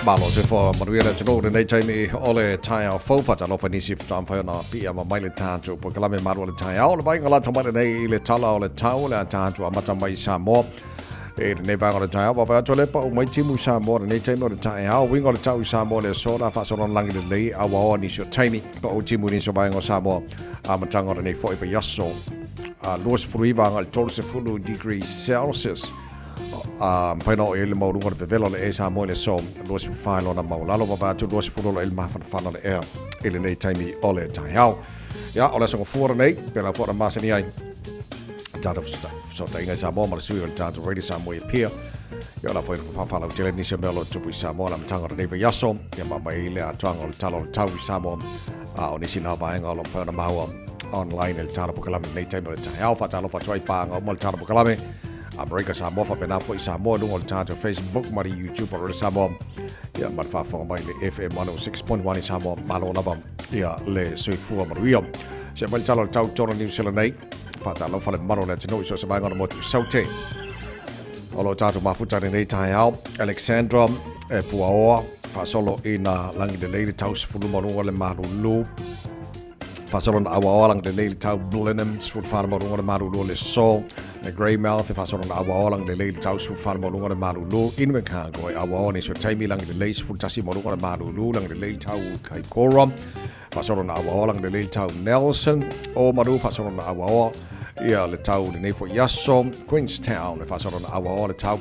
Malo se fo manuia le atunuu lenei taimi o le taeao fou faatalofa nisi faatoa mafai ona piiama mai le tatou polokalame malu o le taeao le vaaiga lata mai lenei i le tala o le tau o le a tatou amata mai i Samoa i lenei vaega o le taeao vaavaai atu le pau mai timu i Samoa lenei taimi o le taeao uiga o le tau i Samoa le aso la faasolo lagi lelei auaoa nisi o taimi pau timu i nisi o vaega o Samoa amataga o lenei foi vaiaso 29 agai le 30 degrees Celsius a mafai ona oo i ai le maualuga o le pevela o le ea i Samoa i le aso 24 lona maualalo vaavaai atu 20 o lo o i ai le mafanafana o le ea i lenei taimi o le taeao. Ia, o le aso gafua lenei, pēlā foi ona masani ai tatou fesootaiga i Samoa ma le sui o le tatou Radio Samoa i Apia. Ia, o la foi faafalautele nisi o mea o lo o tupu i Samoa le amataga o lenei vaiaso, ia ma mai ai le atoaga o le tala o le tau i Samoa, a o nisi na vaega o lo o mafai ona maua online i le tala polokalame i lenei taimi o le taeao. Faatalofa atu ai i paaga uma o le tala polokalame. Amerika Samoa faapena foi Samoa i luga o le tatou Facebook ma le YouTube o Radio Samoa ia ma le faafofoga mai le FM 106.1 i Samoa. Malo lava ia le soifua manuia. Se mai le tala o le tau tonu New Zealand nei. Faatalofa le mamalu o le atunuu i so o se vaega o le motu i Saute. O lo o tatou mafuta i lenei taeao, Alexandra e puaoa faasolo ina lagi lelei le tau 12 le malulu. Faasolo na awaoa lagi lelei le tau Blenheim 14 maualuga le malulu o le so. Le Greymouth e faasolo na awaoa lagi lelei le tau 14 maualuga le malulu. Invercargill e awaoa nisi o taimi lagi lelei 11 maualuga le malulu lagi lelei le tau Kaikoura. Faasolo na awaoa lagi lelei le tau Nelson. Oamaru faasolo na awaoa ia le tau lenei foi aso. Queenstown e faasolo na awaoa le tau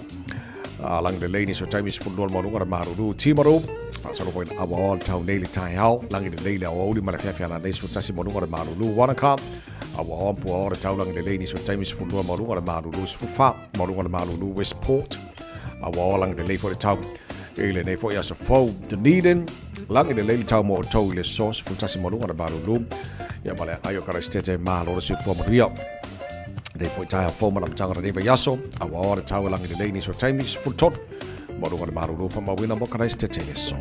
lagi lelei nisi o taimi 12 maualuga le malulu. Timaru faasolo foi na awaoa le tau nei le taeao lagi lelei le aoauli ma le afiafi ananei 11 maualuga le malulu. Wanaka awaoa puaoa le tau lagi lelei nisi o taimi 12 maualuga le malulu. 14 maualuga le malulu. Westport awaoa lagi lelei foi le tau i lenei foi aso fou. Dunedin lagi lelei le tau mo outou i le aso 11 maualuga le malulu. Ia ma le agai o Karaisitete malo le soifua manuia. Nei foi taeao fou ma le amataga o lenei vaiaso, auaoa le tau e lagi lelei nisi o taimi, 13 maualuga le malulu faamauina mo Karaisitete i le aso.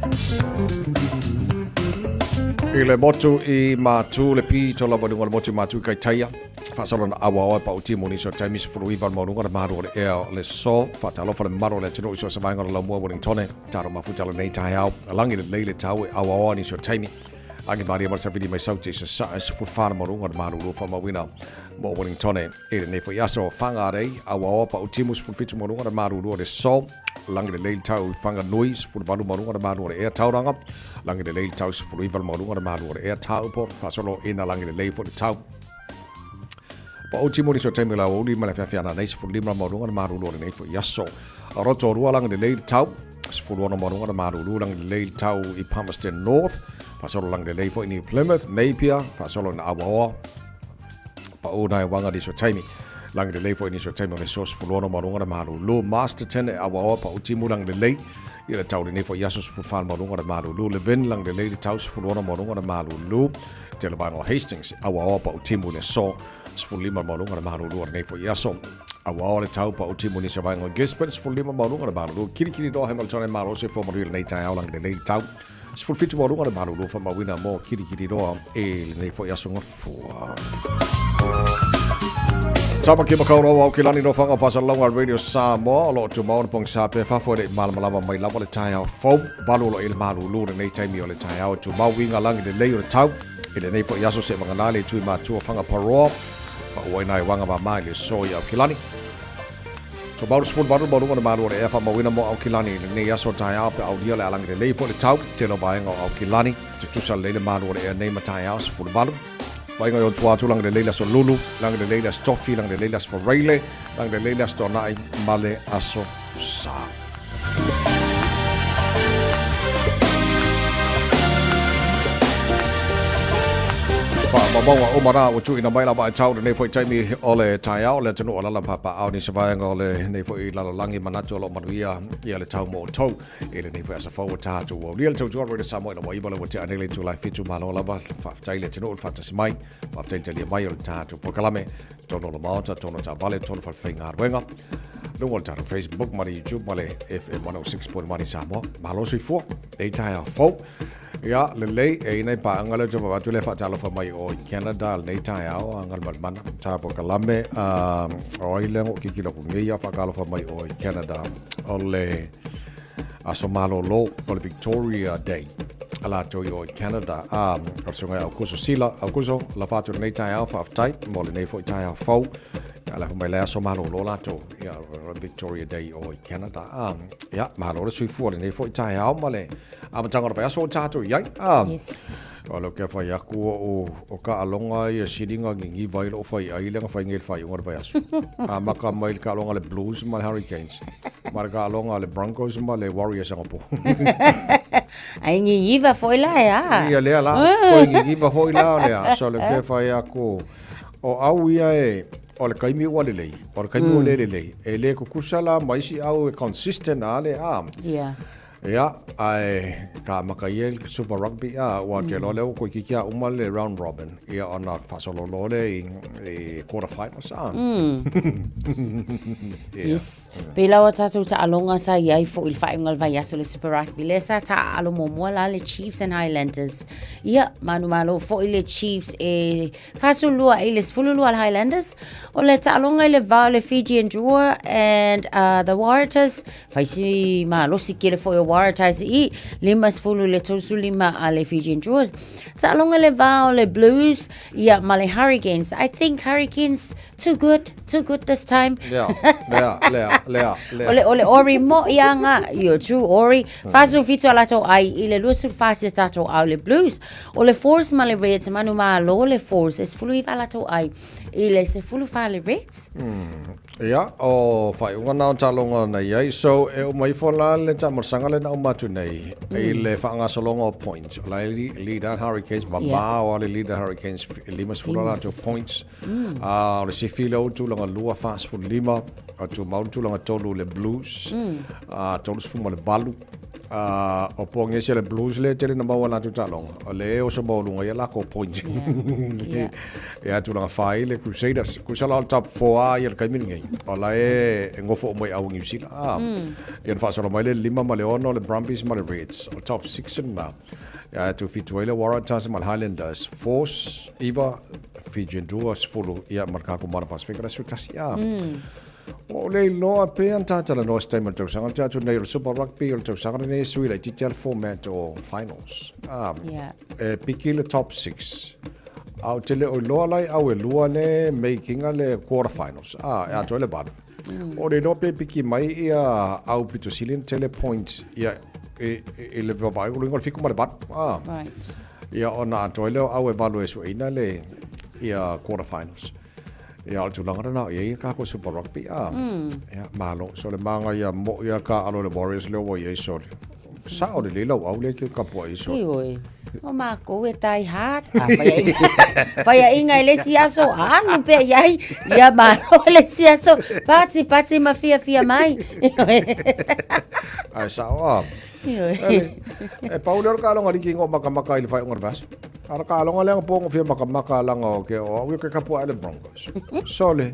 I le motu i Matu, le pito lava i luga o le motu i Matu i Kaitaia, faasolo na auaoa e pauti mo nisi o taimi 19 le maualuga le malu o le ea o le aso. Faatalofa le mamalu o le atunuu i so o se vaega o le laumua Wellingtone, talo mafuta lenei taeao, lagi lelei le tau e auaoa nisi o taimi. Agi malie ma le savili mai Saute i Sasae, 14 le maualuga le malulu faamauina mo Wellingtone i lenei foi aso. Whangarei, auaoa Pautimu, 17 maualuga le malulu o le aso. Lagi lelei le tau i Whanganui, 18 maualuga le malu o le ea. Tauranga, lagi lelei le tau, 19 le maualuga le malu o le ea. Taupo, faasolo ina lagi lelei foi le tau. Pautimu nisi o taimi o le aoauli ma le afiafi ananei, 15 le maualuga le malulu o lenei foi aso. Rotorua, lagi lelei le tau, 16 maualuga le malulu, lagi lelei le tau i Palmerston North, faasolo lagi lelei foi New Plymouth, Napier, faasolo ina auaoa, pau nai waga nisi o taimi. Lagi lelei foi nisi o taimi o le aso 16 maualuga le malulu. Masterton e auaoa pau timu lagi lelei i le tau lenei foi aso 14 maualuga le malulu. Levin lagi lelei le tau 16 maualuga le malulu. Tele vaega o Hastings e auaoa pau timu i le aso 15 maualuga le malulu o lenei foi aso. Auaoa le tau pau timu nisi o vaega o Gisborne 15 maualuga le malulu. Kirikiriroa Hamilton e malosi e fua manuia lenei taeao lagi lelei le tau 17 maualuga le malulu faamauina mo Kirikiriroa i lenei foi aso gafua. Tāmaki Makaurau ao ki lani no whanga whasalauga Radio Samoa o lo o tumau na pongisa pe fafo e le malamalama mai lava le taeao fou valu o lo i le malulu lenei taimi o le taeao e tumau inga langi lelei o le tau i lenei foi aso se vagana le tui matua whanga paroa whauaina e wanga mama i le so i Aukilani. Tumau le 18 maualuga le malu o le ea faamauina mo Aukilani i lenei aso taeao pe aulia le alagi lelei foi le tau tele o vaega o Aukilani tutusa lelei le malu o le ea nei ma taeao 18. Vaega i ona tua atu lagi lelei le aso Lulu, lagi lelei le aso Tofi, lagi lelei le aso Foreile, lagi lelei le aso Toanai ma le aso Sa. Faamaumauga uma rā ua tuuina mai lava e tau lenei foi taimi o le taeao le atunuu o lala papaao nisi vaega o lenei foi lalolagi manatu o lo o manuia ia le tau mo outou i lenei foi aso fou o tatou ua ulia le tautua Radio Samoa ina ua iva le ua tea nei le itula e fitu malo lava faafetai le atunuu le faatasi mai faafetai le talia mai o le tatou polokalame tonu o le Maota tonu o taavale tonu o falefaigaluega. Luga o le tatou Facebook ma le YouTube ma le FM 106.1 i Samoa. Malo soifua, e taeao fou. Ia, lelei, e ina i paaga lea ou te vaavaai atu lea faatalofa mai o i Canada lenei taeao a Galumalemana. Sa polokalame, o ai lea na ou tilotilo atu nei a faatalofa mai o i Canada o le aso malolo o le Victoria Day a latou i o i Canada. A, o le susuga ia Aukuso Sila. Aukuso, lafa atu lenei taeao, faafetai mo lenei foi taeao fou. Ia, lafo mai le aso malolo latou, ia, Victoria Day o i Canada. A, ia, malo le soifua lenei foi taeao ma le amataga o le vaiaso o tatou i ai. A, Yes. O le ke whai aku o, o ka alonga ia siringa ngigiva i loo whai ai le nga whai ngei le whai unga le vaiaso. A maka mai le ka alonga le Blues ma le Hurricanes. Ma le ka alonga le Broncos ma le Warriors anga po. Ai ngigiva foi la e a. Ia lea la, koe ngigiva foi la o lea. So le ke whai aku o au ia e, o le kaimi ua lelei, o le kaimi ua le lelei. E le kukusa la ma isi au e consistent a le a. Yeah. Ia, ae ka amata ia i le Super Rugby, a, ua te iloa lea ua toeitiiti lava uma le round robin, ia ona faasolo loa lea i, i quarter finals, a. Ia. Yes. Pei lava tatou taaloga sa i ai foi i le faaiuga o le vaiaso le Super Rugby, lea sa taaalo muamua la le Chiefs and Highlanders. Ia, manumalo foi le Chiefs e 42 i le 12 a le Highlanders. O le taaloga i le va o le Fijian Drua and the Waratahs, fai si malosi tele foi o Waratahs i 50 i le 35 a le Fijian Druas. Taaloga i le va o le Blues ia ma le Hurricanes. I think Hurricanes too good, too good this time. Lea, lea, lea, lea, lea. O le, o le ori mo ia nga, io true ori. 47 a latou ai i le 24 se tatou au le Blues. O le Force ma le Reds, manumalo le Force, e 19 a latou ai i le 14 le Reds. Ia, o faaiuga na o taaloga na i ai. So, e uma ifo la le taamolosaga lea na uma atu nei i le faagasologa o points. O la e lead a Hurricanes, mamao lava le lead a Hurricanes, e 50 a latou points. A o le sifi lea ua tulaga 2, 45, a tumau le tulaga 3 le Blues, a 38. A o pogese le Blues lea e tele na maua latou taaloga, o lea e oso maualuga ai a lakou points. Yeah. Ia tulaga fai le Crusaders. Kusa la o le top 4 a ia le taimi lenei. O la e gofo uma i au Niu Sila. A. Ia na faasolo mai le 5 ma le 6 le Brumbies ma le Reds. O le top 6 lena. Ia e tufitu ai le Waratahs ma le Highlanders. Force, 9, Fijian Drua, 10, ia ma le Kaku Moana Pasifika le 11. A. Ua ou le iloa pe ana talatalanoa se taimi o le tausaga te atu nei o le Super Rugby o le tausaga lenei e sui laitiiti lava le format o finals. Yeah. E piki le top 6. A ou te le o iloa la i au e lua le making-a le quarter finals. Ah, e atoa ai le valu. Ua ou le iloa pe piki mai ia au pito sili ona tele points ia i, i le vaavaai o le luiga o le 7 ma le 8. Ah. Right. Ia ona atoa ai lea o au e valu e sueina le ia quarter finals. Ia, o le tulaga lena o i ai tatou Super Rugby, a. Ia, malo. So, le magaia mo'i a ka alo le Warriors lea ua i ai sole. Sao lelei lau au lea ke kapua'i sole. Ioe. O makou e die hard. A faiaʻiga, faiaʻiga i le isi aso, alu pea i ai. Ia malo i le isi aso, pati pati ma fiafia mai. Ioe. Ae sao a. Ioe. E pau lea o le taaloga liki na ou makamaka i le faaiuga o le vaiaso. A o le taaloga lea anapo na ou fia makamaka leaga o ke o au ia ke kapuaʻe le Broncos. Sole,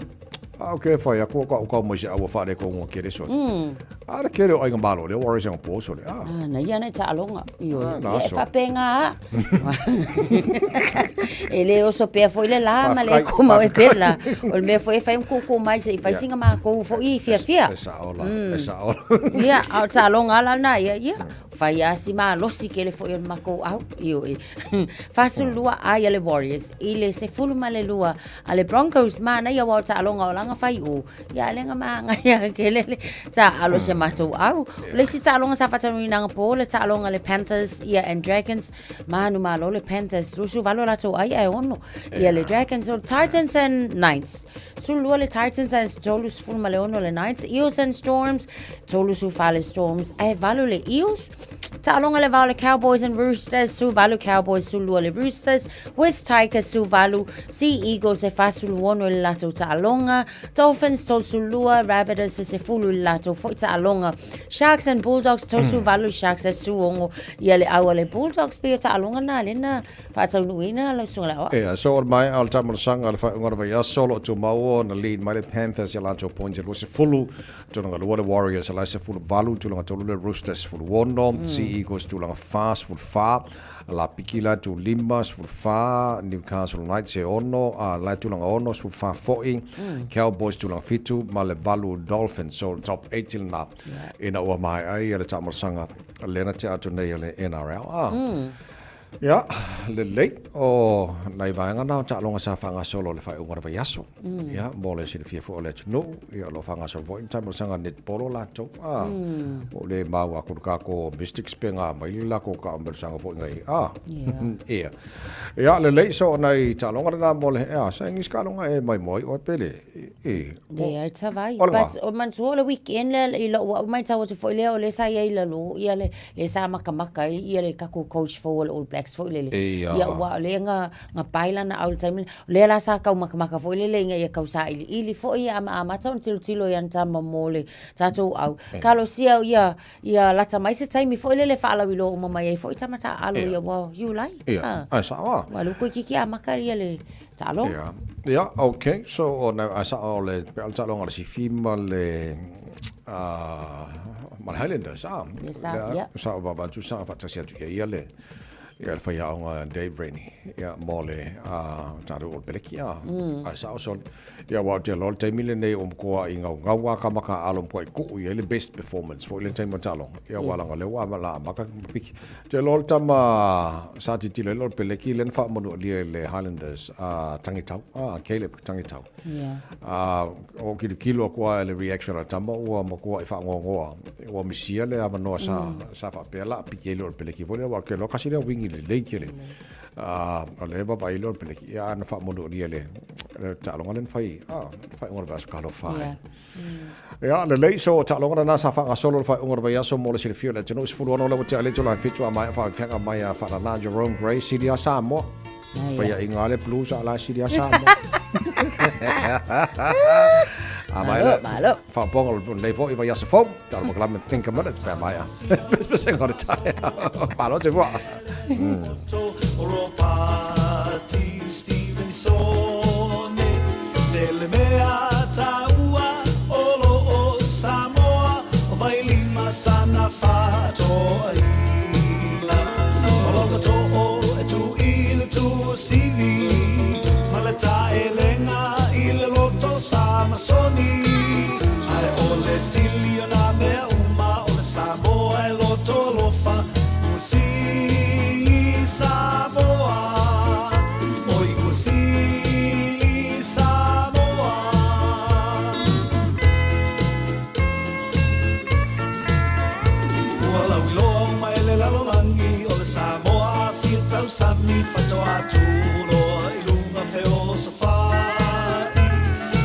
a o ke fai atu o ka'u kau mai se ʻau ua faaletonu tele sole. A le kele o ʻAiga Malo lea Warriors anapo sole. A. Ah, na ia nei taaloga. Ioe. Ah, na Ia, e sole. faapena a. E le oso pea foi le la ma le Faafetai, komau e faafetai. pela. O le mea foi e fai ma kuku mai se i fai Ia. sina makou foi fiafia. E sao la, e sao. Ia, a o taaloga lava lena, ia, ia. Fai lava si malosi tele foi o le makou au. Ioe. 42 ai a le Warriors i le 12 a le Broncos. Manaia aua o taaloga o laga fai o. Ia, a le ga magaia tele le taaalo si a matou au. O le isi taaloga sa faataunuuina anapo, le taaloga a le Panthers ia and Dragons. Manumalo le Panthers, 28 o latou ai ae 6 ia le Dragons. O le Titans and Knights, 12 le Titans ae 36 le Knights. Eels and Storms, 34 le Storms ae 8 le Eels. Taaloga le va o le Cowboys and Roosters, 18 Cowboys, 12 le Roosters. West Tigers, 18, Sea Eagles e 46 i le latou taaloga. Dolphins 32, Rabbitohs e 10 i le latou foi taaloga. Sharks and Bulldogs 38 i Sharks e 16 ia le au a le Bulldogs pei o taaloga na lea na faataunuuina lau susuga i le aoao. Ia, so o le maea o le taamolosaga i le faaiuga o le vaiaso, o lo o tumau ona lead mai le Panthers i a latou points e 20, tulaga lua le Warriors e la e 18, tulaga tolu le Roosters 16, Sea Eagles tulaga fa 14, la piki la tu lima 14, Newcastle Knights e 6, a la e tulaga 6 14 foi, Cowboys tulaga 7 ma le 8 Dolphins. So top 8 lena ina ua maea ai le taamolosaga lea na tea atu nei a le NRL. Ah. Ia, lelei, o nai vaega na o taaloga sa faagasolo i le faaiuga o le vaiaso. Ia, mo le silafia foi o le atunuu, ia o lo o faagasolo foi ni taamolosaga netball latou. A, o le maua atu le tatou Mystics pe ga mai le latou taamolosaga foi ngai, a. Ia. Ia, lelei, so o nai taaloga lena mo le, ia, sa ingi se taaloga e maimoa ai oe pe le, e. Leai tavai. But o manatua o le weekend lea i lou au matau atu foi lea o lea sa i ai i lalo ia le lea sa makamaka ai ia le tatou coach fou o le All Blacks foi lele. Ia. Ia aua o lea na na pai lana au i le taimi lea. O lea la sa tau makamaka foi lele ina ia tau sailiili foi ia ma amata ona tilotilo i ana tama mo le tatou au. Talosia ia ia lata mai se taimi foi lele e faalauiloa uma mai ai foi tama taaalo ia ua Iulai. Ia. Ae sao lava. Aua o lea ua toeitiiti amata ia le Taaloga. Ia, ia, ok. So, o na, a sao le, pe o le taaloga a le Sifi ma le, ma le Highlanders, a? Yes, sa, ia. Sa o vava atu, sa faatasi atu ia ia le, ia le faiaoga Dave Rennie, ia, mo le, tatou o le peleki, a? Ae sao soli. Ia, aua ou te iloa le taimi lenei ua matua i gaugau lava ka makaalo matua i tuu i ai le best performance foi le taimi o taaloga. Ia, aua leaga o lea ua la amata ma piki. Ou te iloa o le tama sa tilotilo ai le All Peleki lea na faamanualia i le Highlanders a Tangitau, a Caleb Tangitau. Yeah. A o kilokilo atu lava i le reaction a le tama ua matua i faanoanoa, ua misia le avanoa sa sa faapea la piki ai le All Peleki foi lea, aua ou te iloa tasi lea wingi lelei tele. A o lea e vaavaai le All Peleki, ia a na faamanualia i le taaloga lea na fai, a, le faaiuga o le vaiaso talofa e. Yeah. Ia, lelei, so taaloga lena sa faagasolo le faaiuga o le vaiaso mo le silafia o le atunuu 16 le ua tea i le itula e 7 a maea faafeaga mai a faalala Jerome Gray, sili a Samoa. Faiaʻiga a le Blues a la sili a Samoa. A maea le Malo. faapoga o lenei foi vaiaso fou. Talo makalame think a minute pe a maea. Pesepesega o le taeao. Malo te fua. Ropati Stevensone Te le mea taua o lo o Samoa O Vailima sana whatoaina O loko to'o e tu i le tuasivi Ma le taelenga i le loto Samasoni Ae o le sili o nā mea uma o le Samoa e loto alofa Ua sili Samoa Oi ua sili Samoa Ua lauiloa uma e le lalolagi O le Samoa afia tausami Faatoa tuloa i luga feosofai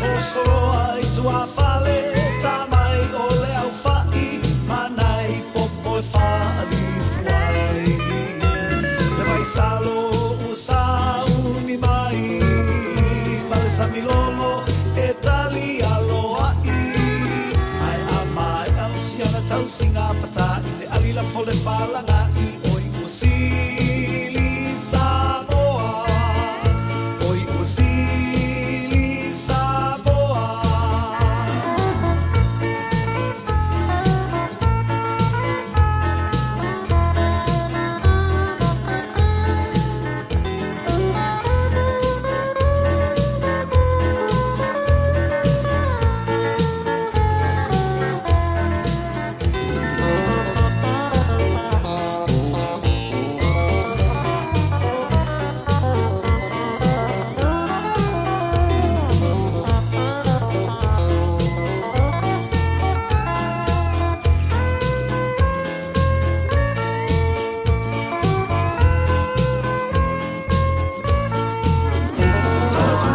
O soloa i tuafale Ta mai o le aufai Ma nai popo e faalifua ai Te vaisalo ua sauni mai Ma le sami lolo e tali aloa'i Ae a maea o siana tausiga Pata i le ali lafo le falaga'i Oi ua sili Samoa Oi ua sili Samoa.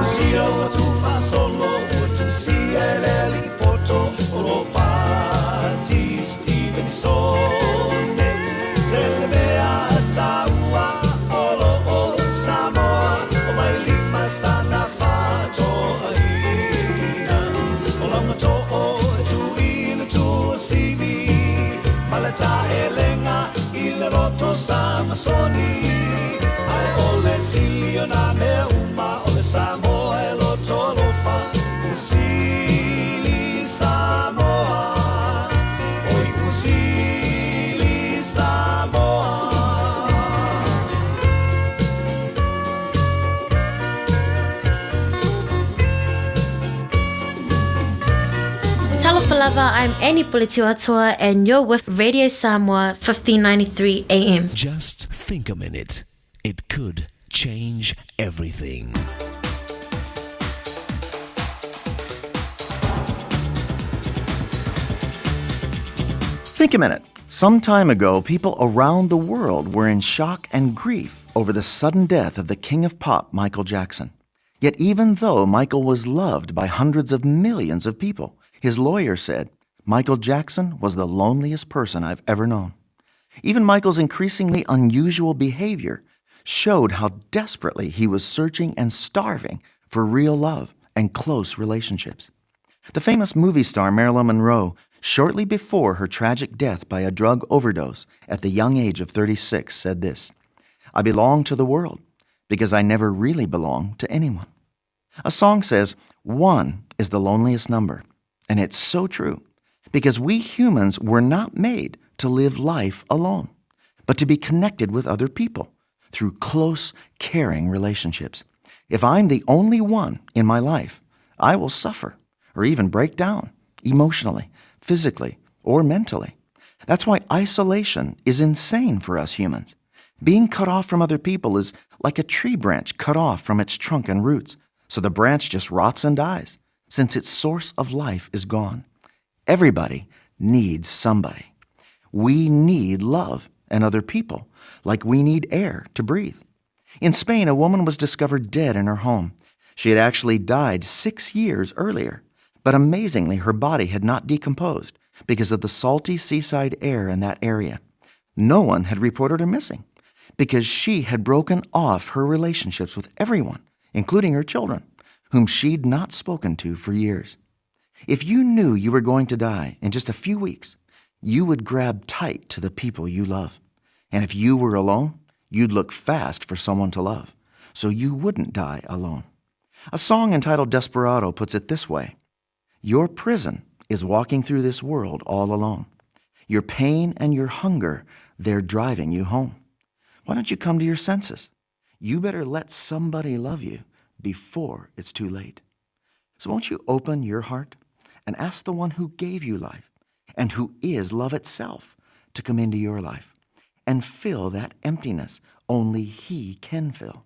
Tusia ua tuufaasolo ua tusia e le alii poto o Ropati Stevenisone Te le mea taua o lo o Samoa o Vailima sana faatoaina. taelega i le loto Samasoni. Ae o le sili o nā mea uma o le Samoa e loto alofa, ua sili Samoa. Oi ua sili Samoa. Talofa lava, I'm Annie Puletiuatoa and you're with Radio Samoa 1593 AM. Just think a minute. It could change everything. Think a minute. Some time ago, people around the world were in shock and grief over the sudden death of the king of pop, Michael Jackson. Yet, even though Michael was loved by hundreds of millions of people, his lawyer said, Michael Jackson was the loneliest person I've ever known. Even Michael's increasingly unusual behavior showed how desperately he was searching and starving for real love and close relationships. The famous movie star Marilyn Monroe, shortly before her tragic death by a drug overdose at the young age of 36, said this I belong to the world because I never really belonged to anyone. A song says, one is the loneliest number. And it's so true because we humans were not made to live life alone, but to be connected with other people through close, caring relationships. If I'm the only one in my life, I will suffer or even break down emotionally, physically, or mentally. That's why isolation is insane for us humans. Being cut off from other people is like a tree branch cut off from its trunk and roots, so the branch just rots and dies since its source of life is gone. Everybody needs somebody. We need love and other people like we need air to breathe. In Spain, a woman was discovered dead in her home. She had actually died 6 years earlier, but amazingly, her body had not decomposed because of the salty seaside air in that area. No one had reported her missing because she had broken off her relationships with everyone, including her children, whom she'd not spoken to for years. If you knew you were going to die in just a few weeks, you would grab tight to the people you love. And if you were alone, you'd look fast for someone to love, so you wouldn't die alone. A song entitled Desperado puts it this way Your prison is walking through this world all alone. Your pain and your hunger, they're driving you home. Why don't you come to your senses? You better let somebody love you before it's too late. So won't you open your heart and ask the one who gave you life and who is love itself to come into your life and fill that emptiness only he can fill.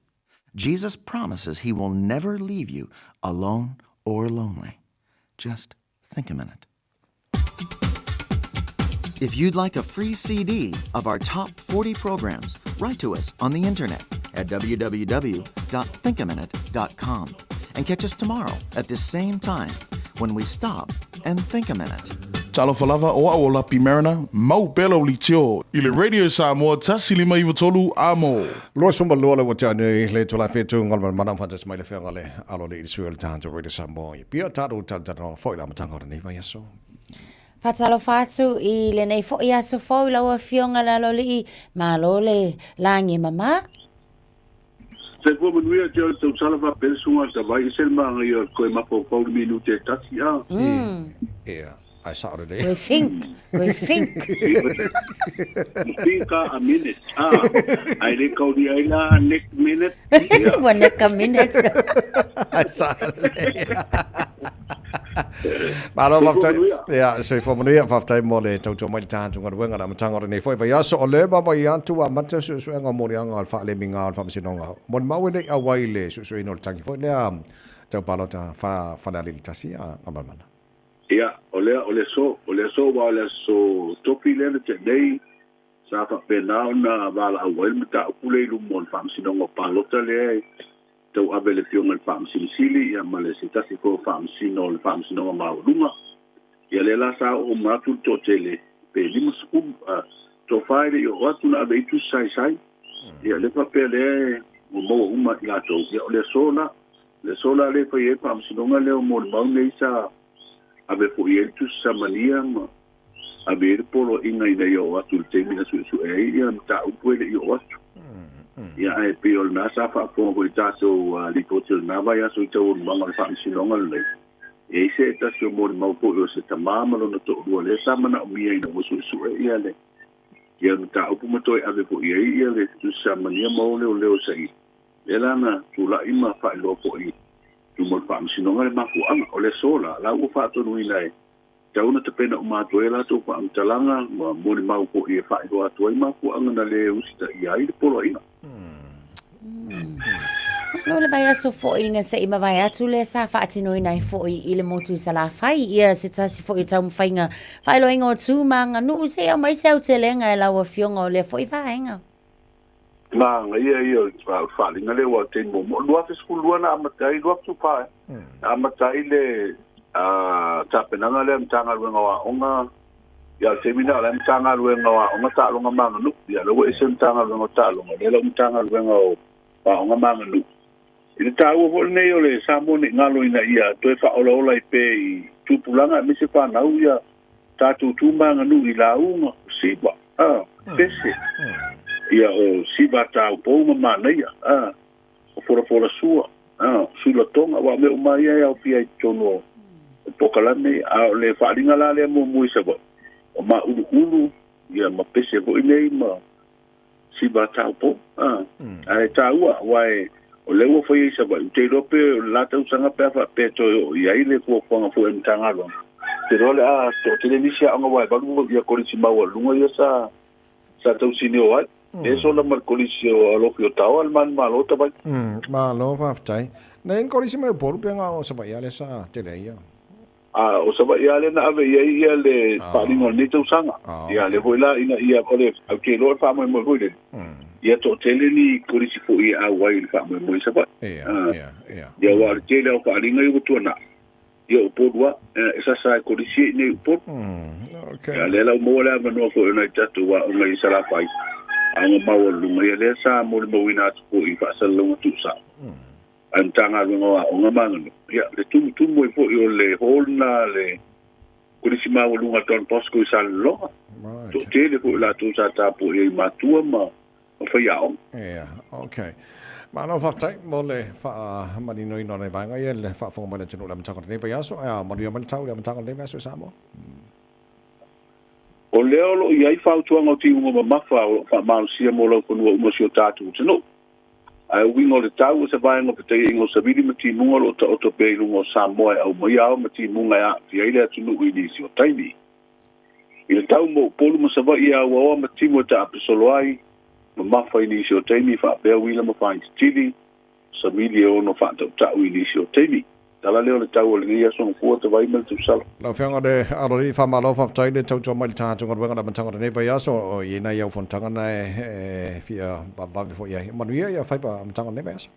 Jesus promises he will never leave you alone or lonely. Just think a minute. If you'd like a free CD of our top 40 programs, write to us on the internet at www.thinkaminute.com and catch us tomorrow at this same time when we stop and think a minute. Talofa lava o au o Lapi Mariner, mau pea lau leitio i le Radio Samoa 1593 amo. 22 le ua tea nei le itula fetu ngala mana whantas mai le whianga le alo le i le sui o le tatou Radio Samoa i pia tatou talatalanoaga foi i le amataga o lenei vaiaso. Faatalofa atu i lenei foi aso fou i lau Afioga le Aloalii, malo le lagi e mama. Soifua manuia te au tausala faapea le susuga a Tavai ese le magaia o le toe mafaufau le minute e tasi a. Ia, ae sao lelei. Koe think, koe think. Think a minute a, ae le kaulia ai la next minute. Ia. Ua neck a minute. Ae sao lelei. Malo, faafetai. Ia, soifua manuia, faafetai mo le tautua mai le tatou galuega le amataga o lenei foi vaiaso. O le vaavaai atu ua amata suesuega o moliaga o le faalemiga o le Faamasinoga. Molimau e le i auai i le suesueina o le tagi foi lea tau palota Falealili 1 a Gamalamala. Ia, o lea, o le aso, o le aso aua o le aso tofi lea na tea nei, sa faapena ona valaau ai le mataupu lea i luma o le Faamasinoga o Palota lea e tauave e le Afioga i le Faamasino Sili ia ma le se tasi foi o Faamasino o le Faamasinoga Maualuga. Ia lea la sa oo uma atu le toatele pe 50, toafa e le i oo atu na ave i ai tusi saisai. Ia lea faapea lea ua maua uma i latou. Ia o le aso la, le aso la lea e fai ai le Faamasinoga lea o molimau nei sa ave foi i ai le tusi samania ma ave ai le poloaiga ina ia oo atu i le taimi na suesue ai ia le mataupu e le i oo atu. Ia ae pei o lena sa faafofoga foi i tatou lipoti o lena vaiaso i taualumaga o le faamasinoga lenei. E i ai se tasi o molimau foi o se tamā ma lona toalua lea sa manaomia ina ua suesue ia le ia le mataupu ma toe ave foi i ai ia le tusi samania ma o leoleo e saili. Lea la na tulai ma faailoa foi i luma o le faamasinoga le mafuaaga. O le aso la, la ua faatonuina e tatau ona tapena uma atu ai a latou faamatalaga ma molimau foi e faailoa atu ai mafuaaga na le usitaia ai le poloaiga. Malo le vaiaso foi na se i mavae atu lea sa faatinoina ai foi i le motu i Salafai ia se tasi foi o taumafaiga faailoaina o tu ma aganuu se i aumai se aotelega e lau afioga o lea foi vaega. Manaia ia o le faaaliga lea aua o le taimi muamua, 2012 na amata ai, 2014 ea, na amata ai le tapenaga lea a le Matagaluega o Aoga, ia o le taimi lena o la e Matagaluega o Aoga, Taaloga ma Aganuu, ia o lea ua ese le Matagaluega o Taaloga, o lea la ua Matagaluega o Aoga ma Aganuu. I le taua foi lenei o le Samoa ne i galo ina ia toe faaolaola ai pea i tupulaga aemaise fanau ia tatou tu ma aganuu i lauga, o siva, a, pese, ia o siva taupou ma manaia, a, o folafola sua, a, o sulatoga, aua o mea uma ia e aofia ai i totonu o polokalame, a o le faaaliga la lea muamua i Savaii, o mauluulu, ia ma pese foi nei ma siva taupou, a, ae taua, aua e, o lea ua faia i Savaii, ou te iloa pe o le la tausaga pe a faapea e toe oo i ai le fuafuaga foi a le Matagaluega, ou te iloa o le a toatele nisi aoga aua e valu ia kolisi maualuluga ia sa sa tausinio ai. E sola ma le kolisi o Alofi o Taoa le manumalo o Tavaiti. Malo faafetai. Nei ni kolisi mai Upolu pe na o Savaii a lea sa tele ai ia. A o Savaii lava lea na ave i ai ia le faaaliga o lenei tausaga. Ia lea foi la ina ia o le ou te iloa o le faamoemoe foi lele, ia toatele ni kolisi foi e auai i le faamoemoe i Savaii. Ia aua o le tele lava o faaaliga ia ua tuanai, ia o Upolu lava, e sasa e kolisi ia i inei i Upolu. Ia lea la ua maua le avanoa foi o nai tatou aoga i Salafai, aoga maualuluga, ia lea sa molimauina atu foi i faasalalauga tuusao. A le Matagaluega o Aoga ma Aganuu, ia, le tumutumu ai foi o le hall lena a le Kolisi Maualuga a Don Bosco i Salelologa. Toatele foi o latou sa tapuai ai i matua ma faiaoga. Ia, ok. Malo faafetai mo le faamaninoina o nai vaega ia i le faafofoga mai a le atunuu i le amataga o lenei vaiaso. Ae a manuia mai le tau i le amataga o lenei vaiaso i Samoa. O lea o lo o i ai fautuaga o tiuga mamafa o lo o faamalosia mo laufanua uma o si o tatou atunuu. Ae o uiga o le tau o se vaega o petaiaiga o savili ma timuga o lo o taoto pea i luga o Samoa e aumaia ao ma timuga e aafia ai le atunuu i nisi o taimi. I le tau mo Upolu ma Savaii e auaoa ma timu e taapesolo ai, mamafa i nisi o taimi faapea uila ma faaititili, savili e ono faatautau i nisi o taimi. Tala lea o le tau o lenei aso Gafua Tavai ma le Tausala. Lau Afioga le Aloalii faamalo faafetai le tautua mai le tatou galuega le amataga o lenei vaiaso o i ai nai au fonotaga na e fia vavevave foi i ai. Manuia ia faiva amataga o lenei vaiaso.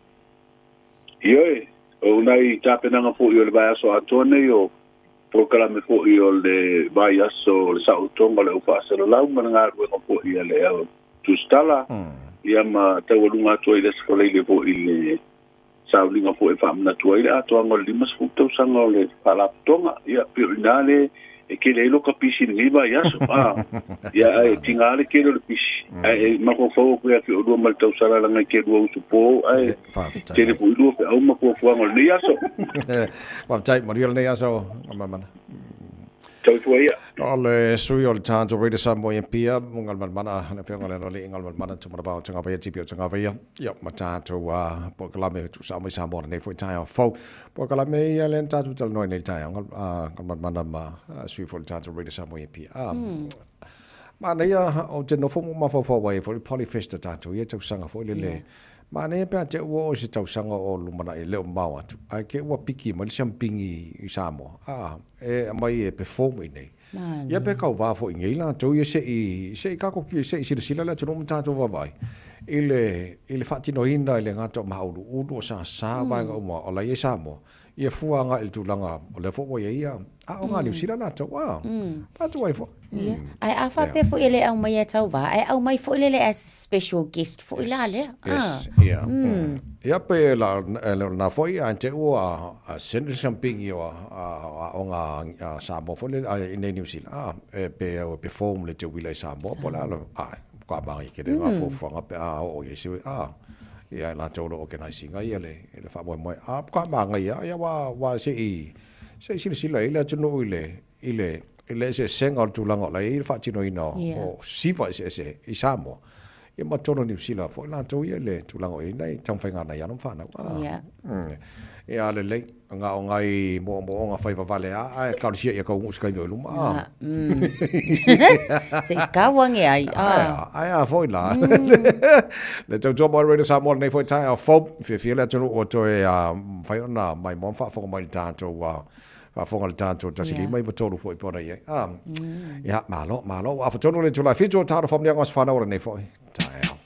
Ioe, o nai tapenaga foi o le vaiaso atoa nei o polokalame foi o le vaiaso o le saolotoga o le au faasalalau ma le galuega foi a le au tusitala, ia ma taualuga atu ai le Aso Faraile foi i le sauliga foi e faamanatu ai le atoaga o le 50 tausaga o le Faalapotopotoga. Ia, pei o i ina le e tele ai loka pisi i lenei vaiaso. A, ia, ae tiga le tele o le pisi. Ae e mafaufau atu ia te oulua ma le tausala leaga e te lua usupo, ae tele foi lua feau ma fuafuaga o lenei aso. Faafetai, manuia lenei aso, Gamalamala. Tautua ia. O le sui o le tatou Radio Samoa i Apia, Galumalemana, le Afioga i le Aloalii Galumalemana Tumanavao o Tagavaia, TP o Tagavaia, ia, ma tatou polokalame tuusao mai Samoa lenei foi taeao fou. Polokalame ia lea na tatou talanoa i nei taeao, Galumalemana ma sui foi o le tatou Radio Samoa i Apia. Manaia ou te nofo ma mafaufau ai foi le Polyfest a tatou ia tausaga foi lele. Manaia pe a te ua oo i se tausaga o lumanai le o mamao atu, ae ke ua piki mai le siampingi i Samoa, a, e aumai e perform i nei. Ia pe kauvā foi nei latou ia se i, se i kako, se i silasila le atunuu ma tatou vaavaai i le, i le faatinoina i le gata o Mahauluulu, o Sasa, vaega uma o la e i ai Samoa. Ia fua agai i le tulaga o lea foi ua i ai ia aoga a Niu Sila latou, a, tatou ai foi. Ia. Ae a faapea foi e le aumaia tauva, ae aumai foi lele as special guest foi la lea. Yes, ia. Ia pe la na foi a te ua send something i o aoga a Samoa foi lele i nei Niu Sila, a, e pe e perform le te uila i Samoa po o le a, a, ka maga ke le ngā fuafuaga pe a oo i ai se, a, Ia e latou o lo o organise ina ia le le faamoemoe. A ka manaia ia ua ua se i se i silasila i le atunuu i le i le i le eseesega o le tulaga o la e i ai le faatinoina o o siva eseese i Samoa. Ia ma totonu o Niu Sila foi latou ia i le tulaga o i ai nai taumafaiga a nai alo ma fanau. A. Ia lelei. Na o nai moomooga fai vavale a ae talosia ia taunuu se taimi o i luma a. Se i kau ange ai a. Ae a foi la. Le tautua mai Radio Samoa lenei foi taeao fou. Fiafia le atunuu ua toe mafai ona maimoa ma faafofoga mai i le tatou faafofoga i le tatou 153 foi pei ona i ai. Ia, malo, malo. Ua afa tonu le itula e 7 o Talofa Maliaga o Aso Fanau o lenei foi taeao.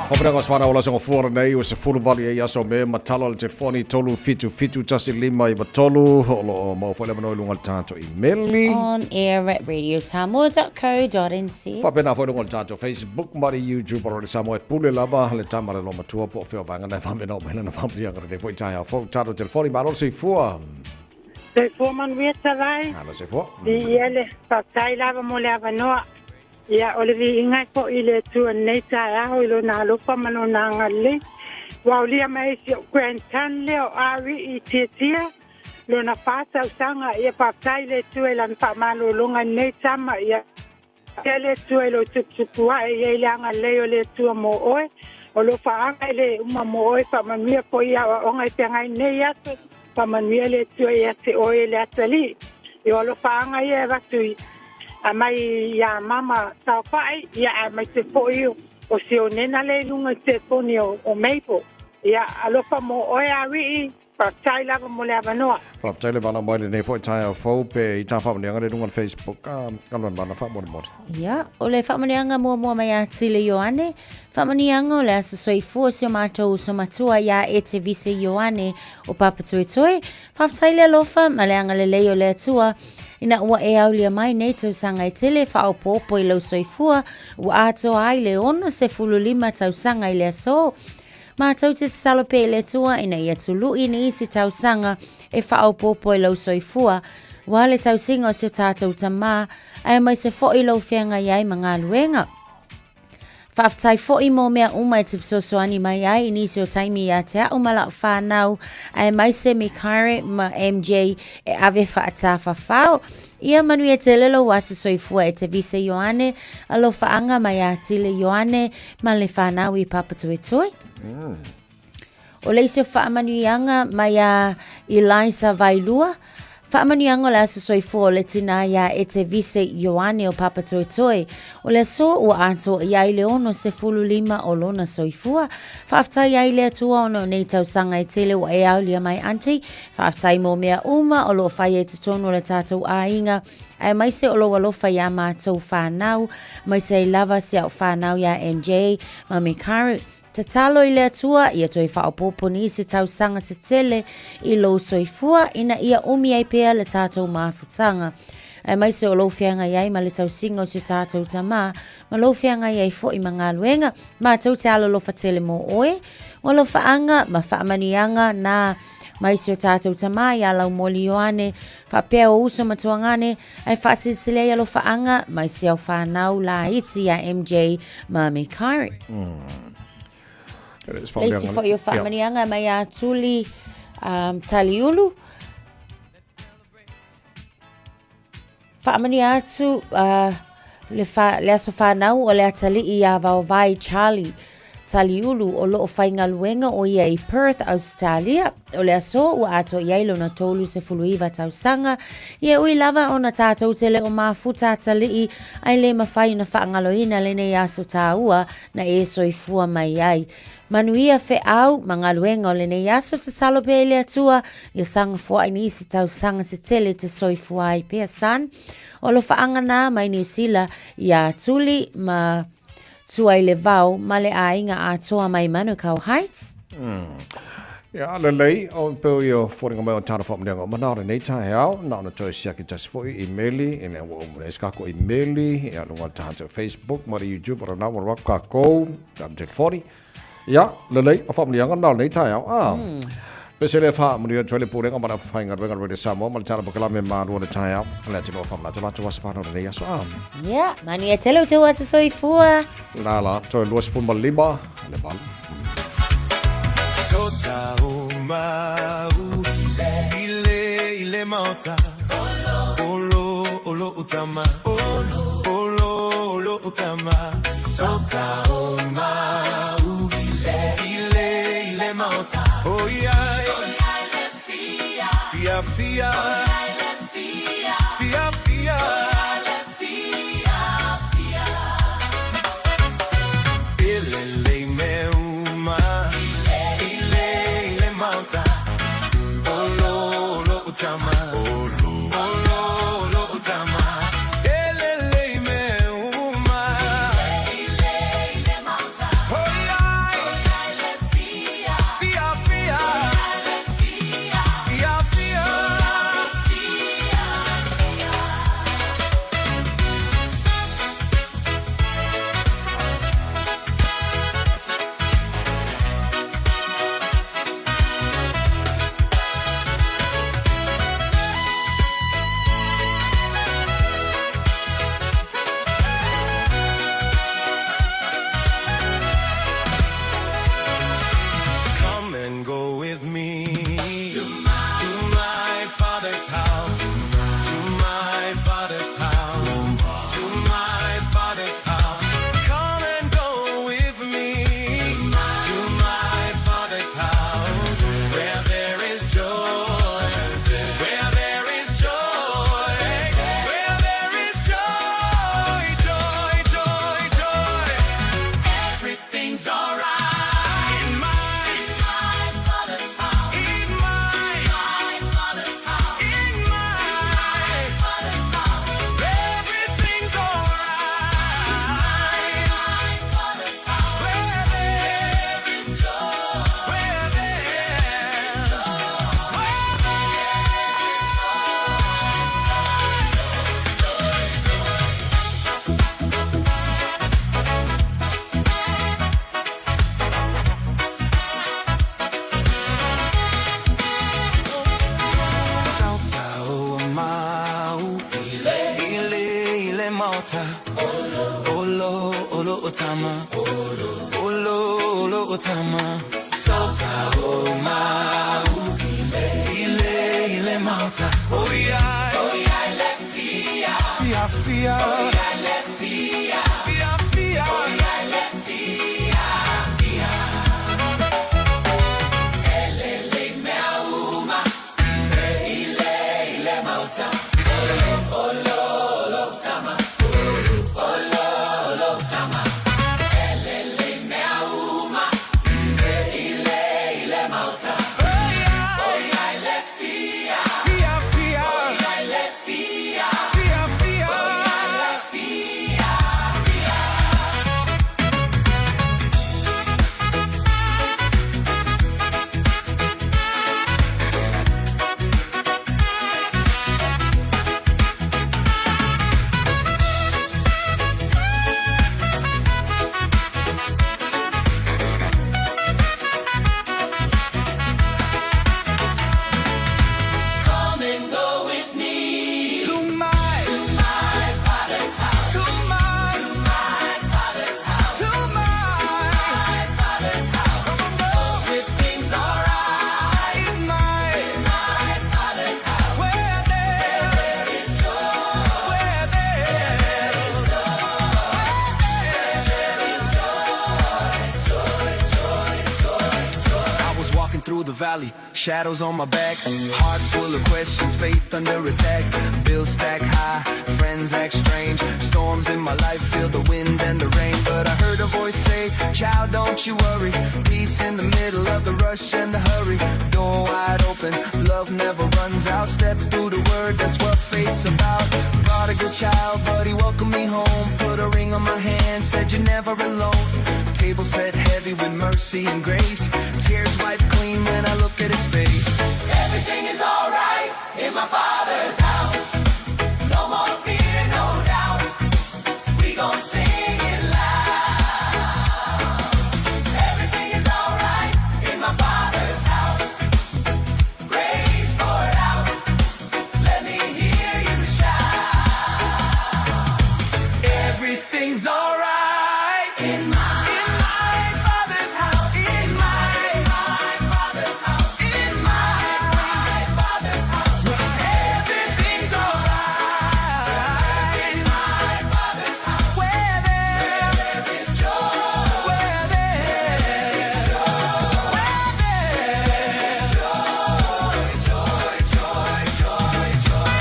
Paparenga o se whanau o laso ngafua lenei o se 18 ai aso me matala le telefoni 3771593 o lo o mau foi le avanoa i luga o le tatou imeli. On air at radiosamoa.co.nz. Faapena foi i luga o le tatou Facebook ma le YouTube o Radio Samoa e pule lava le tama le loomatua po o fea o vaega na e faamena o mai lana faamanuiaga lenei foi taeao fou tatou telefoni malo le soifua. Soifua manuia Talai. Alo soifua. Viia le faafetai lava mo le avanoa. Ia, o le viiga e fo'i i le Atua i lenei taeao i Lona alofa ma Lona agalelei. Ua aulia mai ai si o'u grandson lea o Ari i Tiatia, lona fa tausaga. Ia, faafetai i le Atua i Lana faamalologa i lenei tama. Ia, pea le Atua i lou tuputupu ae, e i ai le agalelei o le Atua mo oe. O lou faaga e le uma mo oe, faamanuia foi i aoaoga e feagai nei aso. Faamanuia le Atua ia te oe e le atalii. I o alofaaga ia e avatu i aumai iā mama saofai, ia aemaise foi o si ou nena lea i luga i telefoni o, o Mabel. Ia alofa mo oe Arii, faafetai lava mo le avanoa. Faafetai le vala mai lenei foi taeao fou pe i tā faamanuiaga le luga o le Facebook a Alualuana faamolemole. Ia, o le faamanuiaga muamua mai ia Tile Ioane, faamanuiaga o le aso soifua o si o matou uso matua iā Ete Vise Ioane o Papatoetoe. Faafetai le alofa ma le agalelei o le Atua ina ua e aulia mai nei tausaga e tele e faaopoopo i lou soifua ua atoa ai le 65 tausaga i le aso. Mātou te tatalo pea i le Atua ina ia tului nisi tausaga e faaopoopo i lou soifua, aua le tausiga o si o tātou Tamā, aemaise foi lou feagai ai ma galuega. Faafetai foi mō mea uma e te fesoasoani mai ai i nisi o taimi ia te a'u ma la'u whānau, aemaise Mikaere ma MJ e ave whaatāwhawhao. Ia manuia tele lou aso soifua e te Vise Ioane, alofaaga mai a Tile Ioane ma le whānau i Papatoetoe. O le isi o faamanuiaga mai a Eliza Vailua, faamanuiaga o le aso soifua o le tinā iā Ete Vise Ioane o Papatoetoe, o le aso ua atoa i ai le 65 o lona soifua. Faafetai ai le Atua ona o nei tausaga e tele ua e aulia mai aunty. Faafetai mo mea uma o lo o fai ai totonu o le tatou aiga, aemaise o lou alofa iā matou whanau, aemaise ai lava si au whanau iā MJ ma Mikaru. Tatalo i le Atua ia toe faaopoopo nisi tausaga se tele i lou soifua ina ia umi ai pea le tatou mafutaga, aemaise o lou feagai ai ma le tausiga o si o tatou Tamā, ma lou feagai ai foi ma galuega. Matou te alolofa tele mō oe, o alofaaga ma faamanuiaga na mai si o tatou Tamā iā Laumoli Ioane, faapea o uso ma tuagane, ae faasilisili ai alofaaga mai si au whanau laiti iā MJ ma Mikaere. Le isi foi o faamanuiaga mai ia Tuli Taliulu. Faamanuia atu le, fa, le aso whanau o le atalii iā Vaovai Charlie. Taliulu o loo faigaluega o ia i Perth, Ausetalia. O le aso ua atoa i ai lona 39 tausaga, ia ui lava ona tatou te le o mafuta atalii, ae le mafai ona faagaloina lenei aso taua na e soifua mai ai. Manuia feau ma galuega o lenei aso tatalo pea i le Atua ia saga foai nisi tausaga se tele te soifua ai pea son. O alofaaga na mai Niu Sila iā Tuli ma Tuailevao ma le aiga atoa mai Manukau Heights. Ia, lelei, o peo ia foliga mai o tana whaamanianga o mana o lenei taeao, na ona toe siaki tasi foi i meli, i lea ua umule se kako i meli, ia lunga o tātou Facebook ma le YouTube, o rana ua raku kākou, tā telefoni. Ia, lelei, o whaamanianga na o lenei taeao. Ah. Pese lea whaamania atu ai le pulega ma le whainga Radio Samoa ma le tala pokalame ma lua le taeao. Le atu loa whaamana latou aso whanau lenei aso. Ah. Ia, manuia tele o te aso soifua. La la, toe 25, le valu. Sota o mau i le maota Olo olo utama Olo olo utama Sota o mau i le maota Oh yeah Fia fia Fia fia Ile le me uma Ile maota Olo olo utama Olo olo utama Ile le me uma Oh yeah Fia fia Fia fia Come and go with me to my father's house, to my father's house, to my father's house. Come and go with me to my father's house, where there is joy, where there is joy, where there is joy, joy, joy, joy. Everything's alright in my father's house. In my father's house. In my father's house. Everything's alright. In my father's house. Where there is joy. Where there is joy. Where there is joy, joy, joy. Sauta o mau Ile maota Olo olo utama Olo olo utama Sauta o mau Ile maota Oh yeah Oh yeah le fia Fia fia Oh yeah le fia Fia fia Oh yeah le fia fia Elele mea uma Ile ile mauta Olo olo tama Olo olo tama Elele mea uma Ile ile mauta Oh yeah le fia Fia fia Oh yeah le fia Fia fia Oh yeah le fia valley, shadows on my back. Heart full of questions, faith under attack. Bills stack high, friends act strange. Storms in my life, feel the wind and the rain. But I heard a voice say, Child, don't you worry. Peace in the middle of the rush and the hurry. Door wide open, love never runs out. Step through the word, that's what faith's about. Prodigal child, but he welcomed me home. Put a ring on my hand, said you're never alone. Table set heavy with mercy and grace. Tears wiped clean when I look at his face. Everything is alright in my father's house. No more fear, no doubt. We gon' sing it loud. Everything is alright in my father's house. Grace poured out. Let me hear you shout. Everything's alright in my in my father's house. In my my father's house. In my my father's house. Everything's alright in my father's house. Where there is joy. Where there is joy. Where there is joy. Joy, joy, joy, joy.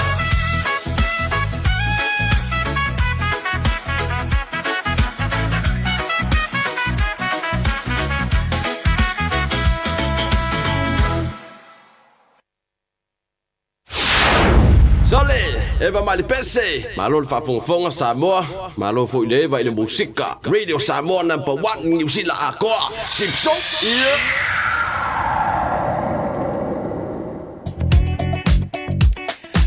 Sole, Eva Malipese, malo le faafogafoga Samoa, malo foi le Eva i le musika. Radio Samoa number 1 Niu Sila atoa. Sipso, yeah.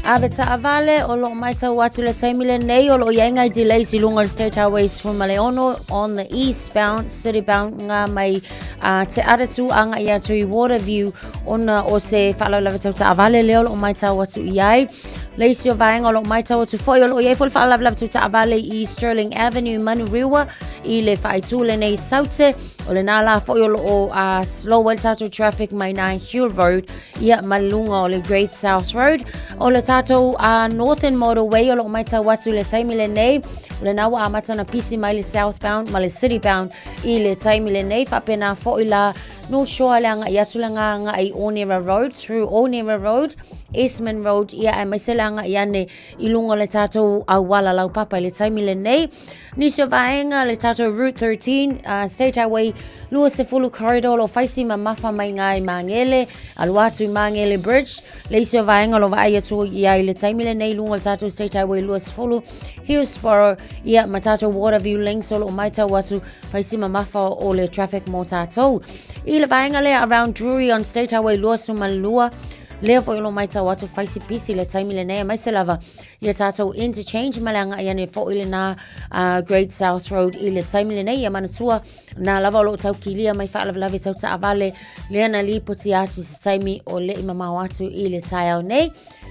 Ave taavale o loo maitau atu le taimi lenei o loo iai ngai delays i luga o le State Highway 16 on the eastbound city bound ngā mai a Te Aratū anga i atu i Waterview ona o se faalavelave tau taavale lea o loo maitau atu i ai. Le isi o vaega o loo maitau atu foi o loo iai foi le faalavelave tau taavale i Stirling Avenue Manurewa i le faaitu lenei Saute o lena la foi o loo slow ai le tatou traffic mai nā Hill Road ia ma luga o le Great South Road. O le tātou Northern Motorway o loo maitau atu le taimi lenei, o lena ua amata na pisi mai le southbound ma le citybound i le taimi lenei. Faapena foi la North Shore le agai atu le ngā agai Onera Road through Onera Road, Esmond Road ia aemaise le agai ane i luga o le tātou auala laupapa i le taimi lenei. Nisi o vaega le tātou Route 13, State Highway 20 corridor lo faisi mamafa mai ngā i Māngere, alu atu i Māngere Bridge. Le isi o vaega lo vaai atu i ai le taimi lenei lunga o le tātou State Highway 20, Hillsborough, ia ma tātou Waterview Links o lo maitau atu faisi mamafa o le traffic mō tātou. I le vaega lea around Drury on State Highway 22, lea foi o lo maitau atu faisi pisi le taimi lenei aemaise lava ia tātou interchange ma le agai ane foi lena Great South Road i le taimi lenei ia manatua nā lava o loo taukilia mai faalavelave tau taavale lea na lipoti atu se taimi o le'i mamao atu i le taeao nei.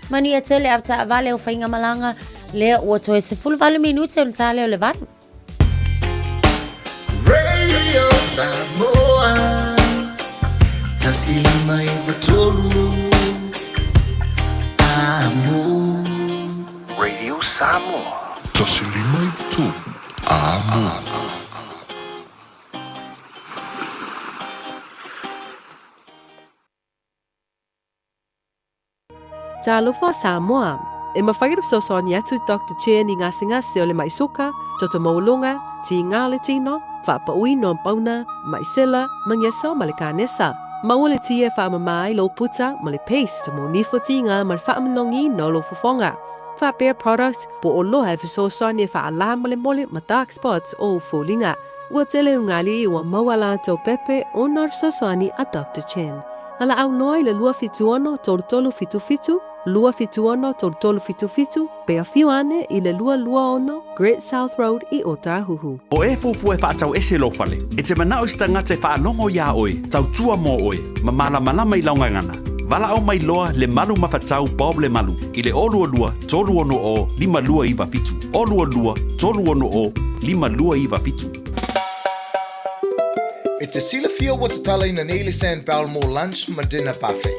Manuia tele a taavale o faigamalaga lea ua toe 18 minute o le ta lea o le 8. Radio Samoa 153 Amo. Radio Samoa 153 Amo. Talofa Samoa! E mafai ona fesoasoani atu Doctor Chen i gasegase o le ma'i suka, toto maualuga, tiga o le tino, faapauina o pauna, ma'i sela, magiso ma le kanesa. Maua le ti e faamama ai lou puta ma le paste mo nifo tiga ma le faamanogiina o lou fofoga. Faapea product po o loa e fesoasoani e faalā molemole ma dark spots o ou foliga. Ua tele ugali ua maua latou pepe ona o le fesoasoani a Doctor Chen. Valaau loa i le 276 3377, 276 3377, pe afio ane i le 226 Great South Road i Ōtāhuhu. O e fuafua e faatau ese lou fale, e te manao i se tagata e faalogo iā oe, tautua mō oe, ma malamalama i lau gagana. Valaau mai loa Lemalu Mafatau Bob Lemalu i le 022 360 5297, 022 360 5297. E te silafia ua tatalaina nei le Sandbell mo lunch ma dinner buffet.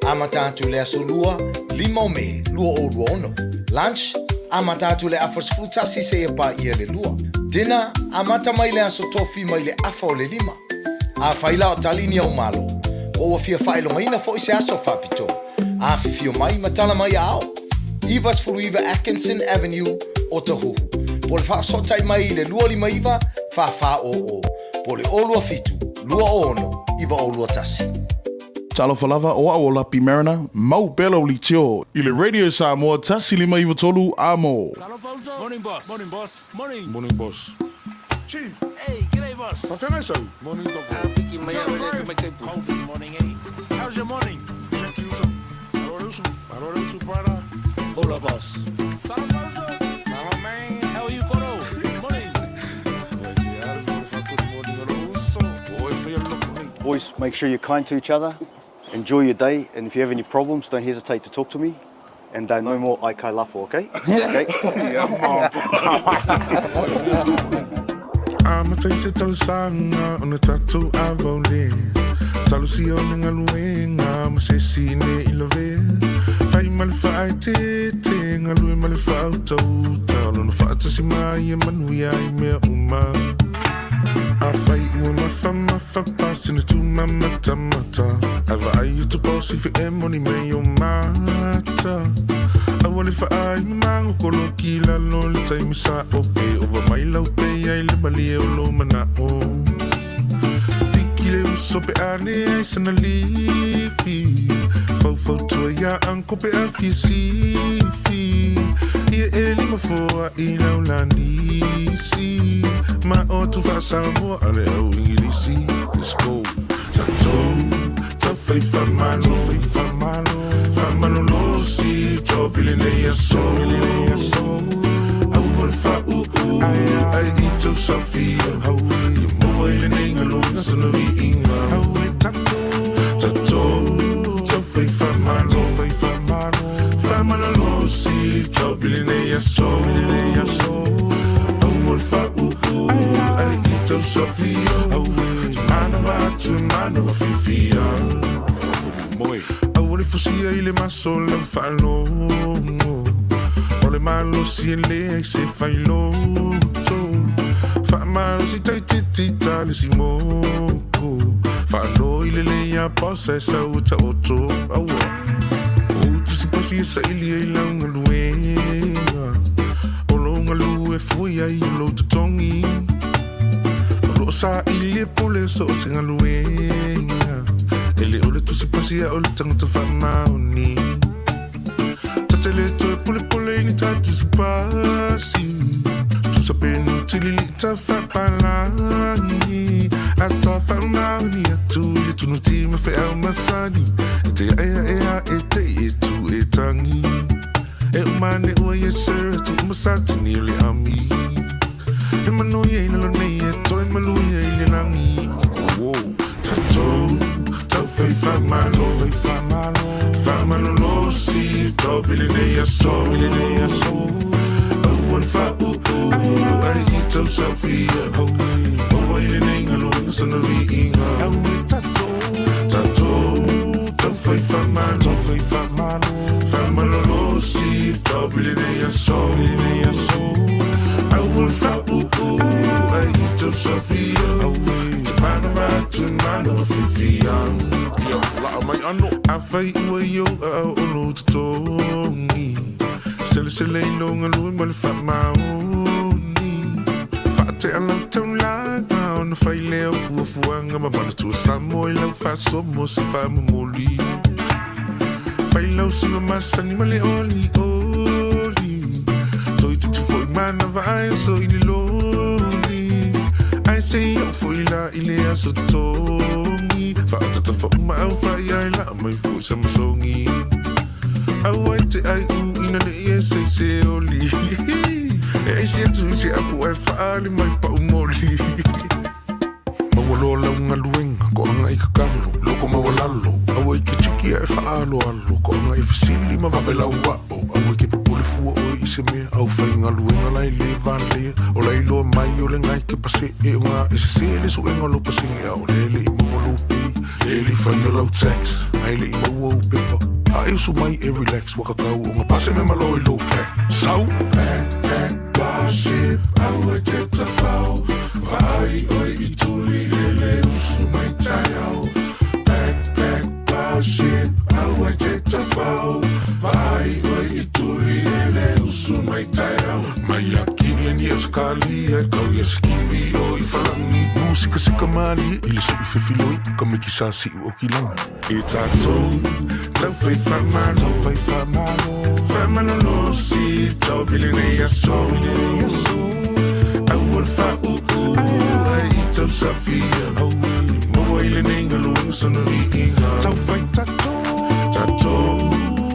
Amata atu i le aso Lua, 5 o Me, 2026. Lunch, amata atu i le afa 11 seia paia le 2. Dinner, amata mai le aso Tofi mai le afa o le 5. Afai la o tali ni au malo. Po ua fia faailogaina foi se aso faapitoa. Afifio mai ma tala mai aao. 99 Atkinson Avenue, Otahuhu. Po o le faafesootai mai i le 259 4400 po o le 027 206 9021. Talofa lava, o au o Lapi Mariner, mau pea lau leitio i le Radio Samoa 1593 Amo. Morning boss. Morning boss. Morning. Morning boss. Chief. Hey, g'day boss. Faafegai sau. Morning Dogo. Ah, piki mai au e le mai Cold this morning, eh? How's your morning? Check you uso. Malo le uso. Malo le uso, brother. Hola boss. Malo man. How are you koro? Morning. Boys, make sure you're kind to each other. Enjoy your day, and if you have any problems, don't hesitate to talk to me. And no more aikai lafo, okay? Okay? Amata i se talosaga ona tatou avaole Talosia o le galuega ma se isi ne i lavea Fai ma le faaeteete, galue ma le faautauta Lona faatasi mai e manuia ai mea uma Afai ua mafamafa pasene tumamatamata Ae vaai atu boss ife e moni mei o mata Aua le faai ma magokoloki i lalo le taimi sa ope Ova mai lau pei ai le malie o lou manao Tiki le uso pe a leai sana lifi Faufautua ia uncle pe a fia sifi Ia e lima foa i lau lanisi Ma o tu faa-Samoa a le au Ingilisi Let's go Tatou taufai faamalo Faamalolosi job i lenei aso Aua le faauu ai i tou saofia Ia maua i lenei galuega sana viiga Tatou taufai faamalo Faamalolosi job i lenei aso Aua le faauu ai i tou saofia Manava atu e manava fiafia Aua le fusia i le maso lau faalogo O le malosi e leai se failoto Faamalosi taititi ta le simoko Faanoi lelei ia boss ae sau e taoto Aua O tusipasi e saili ai lau galuega O lou galue foi ai o lou totogi O loo saili e pule so o se galuega E le o le tusipasi a o le tagata faamaoni Ta te le toe pulepule i ni ta tusipasi Tusa penu tilili ta faapalagi A ta faamaoni atu i le tunuti ma feau masani E te aeaea e te e tu e tangi E umane ua yes sir atu uma satini o le ami E manuia i lalo nei e toe maluia i le lagi Wow. Tatou taufai faamalo Faamalolosi job i lenei aso Aua le faauu ai i tou saofia Maua i lenei galuega sana viiga Tatou taufai faamalo Faamalolosi job i lenei aso Aua le faauu ai i tou saofia Te manava atu e manava fiafia Ia, laa mai ano. Afai ua i ou aao o lou totogi Selesele i lou galue ma le faamaoni Faatea lau taulaga ona fai lea o fuafuaga ma manatua Samoa i lau faasoa mo se faamomoli Fai lau siva masani ma le olioli Toeitiiti foi manava ae oso i le loli Ae se i oo foi la i le aso totogi Faaotata faauma au faaiai laa mai foi sa masogi Aua e te ai u ina ne i e se se oli E aisi atu i se apu ae faali mai pau moli Maua loa lau galuega, koaga i kakalo, loko maualalo, aua i ke tiki ae faaaloalo, koaga i fesili ma vave lau ao, aua i ke popole fua oe i se mea, au faigaluega la e lē valea, o la iloa mai o le gai ke pasee o gā e sesē le suega o lou pasene a o lea e le i maua lou pay, lea e le i faia lau tax, ae le i maua ou pepa, a e usu mai e relax, ua kakau o ga pasene ma loa i lou pack. Sau! Pack, pack, Starship, aua e te tawhao Vaai oe i tuli e le usu mai taeao Pack, pack. mafaufau Vaai oe i tuli e le usu mai taeao Mai Akili ni Australia Kau ia skivi o i Falangi Musikasika malie i le sui fefiloi Ka mikisa siu o kilagi E tātou Tau fai whamalo Tau fai whamalo Whamalolosi Tau pili nei aso Aua le whauu Ai i tau safia Maua i lenei galuega sona viiga Tau fai tātou Tātou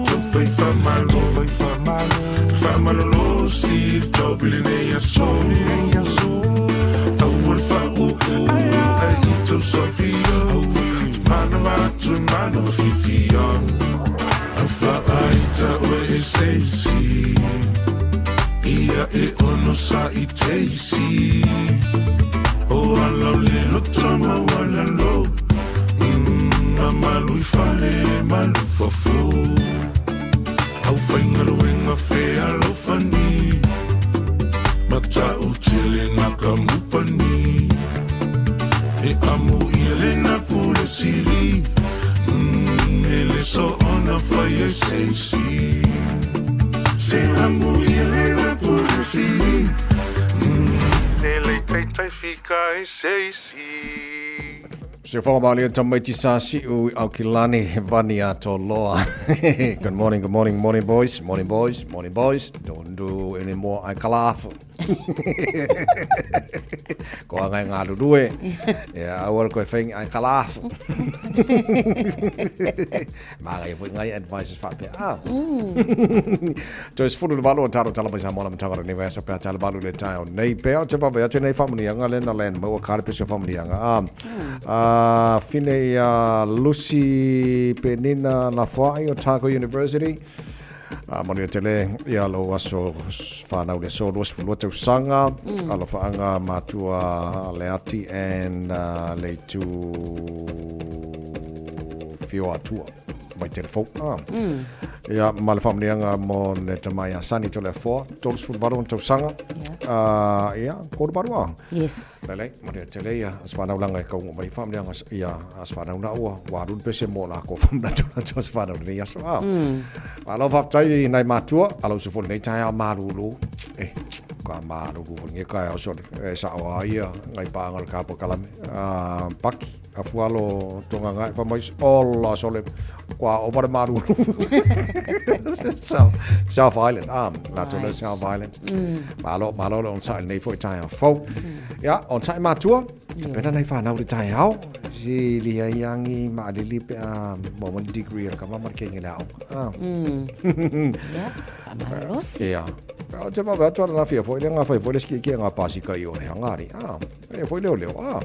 Tau fai whamalo Tau fai whamalo Whamalolosi Tau pili nei aso Aua le whauu Ai i tau safia Manawa atu manawa fiafia Au faaita oe e se isi Ia e ono sa i teisi O ala o le loto maualalo A malu i fale malu i fafo Au faigaluega fealofani Matautia lena kamupani E amo ia lena pule sili E le soona fai ai se isi Se amo ia lena pule sili E le taitai fika ai se isi. Se whanga maoli o tamaiti sa siu i Aukilani, Vani a Toloa. Good morning, good morning, morning boys, morning boys, morning boys. Don't do any more aikalafu. Ko anga e ngā rurue. Ia, aua le koe whaingi ai kalafu. Māngai foi ngai advices whaapea. Ah. Toi sefulu le valu o taro tala mai Samoa na matanga nei vai pea tala valu le tae o nei pea o te wawe atu nei whamunianga le na land maua kare pese whamunianga. Ah. Ah, fine ia Lucy Penina Lafoai o Otago University. A manuia tele ia lou aso whanau le aso 22 tausaga. Alofaanga matua Leati and Leitu Fio Atua mai tele fou. Ia ma le whamunianga mo le tamai a Sani Toleafoa, 38 ona tausaga. Ia, koru marua. Yes. Lelei, manuia tele ia as whanau langa e kaunga mai whamunianga ia as whanau na ua, ua runu pese mo la ko whamunatu na as whanau nei aso. Malo faafetai i nai matua, ala uso foi lenei taeao malulu. Eh, ka malulu foi lenei taeao sole. E sao a ia ngai paanga o le kapa kalame. Ah, paki, afualo tonga ngai pa mai ola sole kua ova le malulu. South, South Island, ah, la tole right. South Island. Malo, malo le onsa lenei foi taeao fou. Ya, onsa matua, Tapena nai whanau le taeao, si lia iangi maalili pe a mo one degree al kama mar kenge le ao. Ah. Yeah, whamalosi. Ia. O te wawe atu ala fia foi le ngā whai foi le ski ki ngā pāsika i o le hangari. Ah, e foi leo leo. Ah.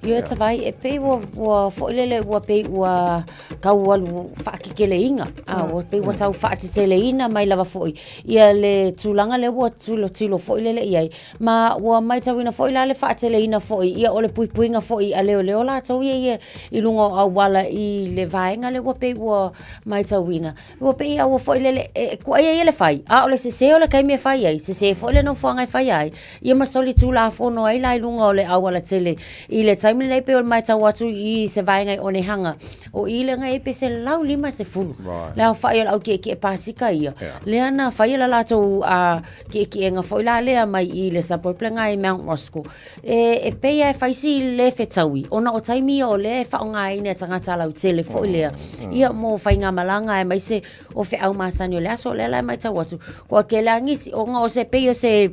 Ia te vai, e pei ua, ua foi lele ua pei ua kau alu whaakikeleiga. Ah, ua pei ua tau whaateteleina mai lava foi. Ia le tūlanga le ua tilo tilo foi lele i ai. Ma ua maitauina foi la le faateleina foi ia o le puipuiga foi a leoleo latou ia ia i luga o auala i le vaega lea ua pei ua maitauina. Ua pei a ua foi lele e kuaia ia le fai, a o le sese o le taimi e fai ai, sese foi le nofoaga e faia ai, ia ma solitulafono ai la i luga o le auala tele. I le taimi lenei pei o le maitau atu i se vaega i Onehanga, o i le ngai pe 150 le aofai o le au kiekie pasika ia. Lea na faia le latou Kiekiega foi la lea mai i le suburb le ngai Mount Roskill. E, e pei e fai si le fetaui, ona o taimi ia o lea e faaaogaina e tagata lautele foi lea. Ia mo faigamalaga aemaise o feau masani o le aso, o lea la e matau atu, kua kele a nisi, ona o se pei o se,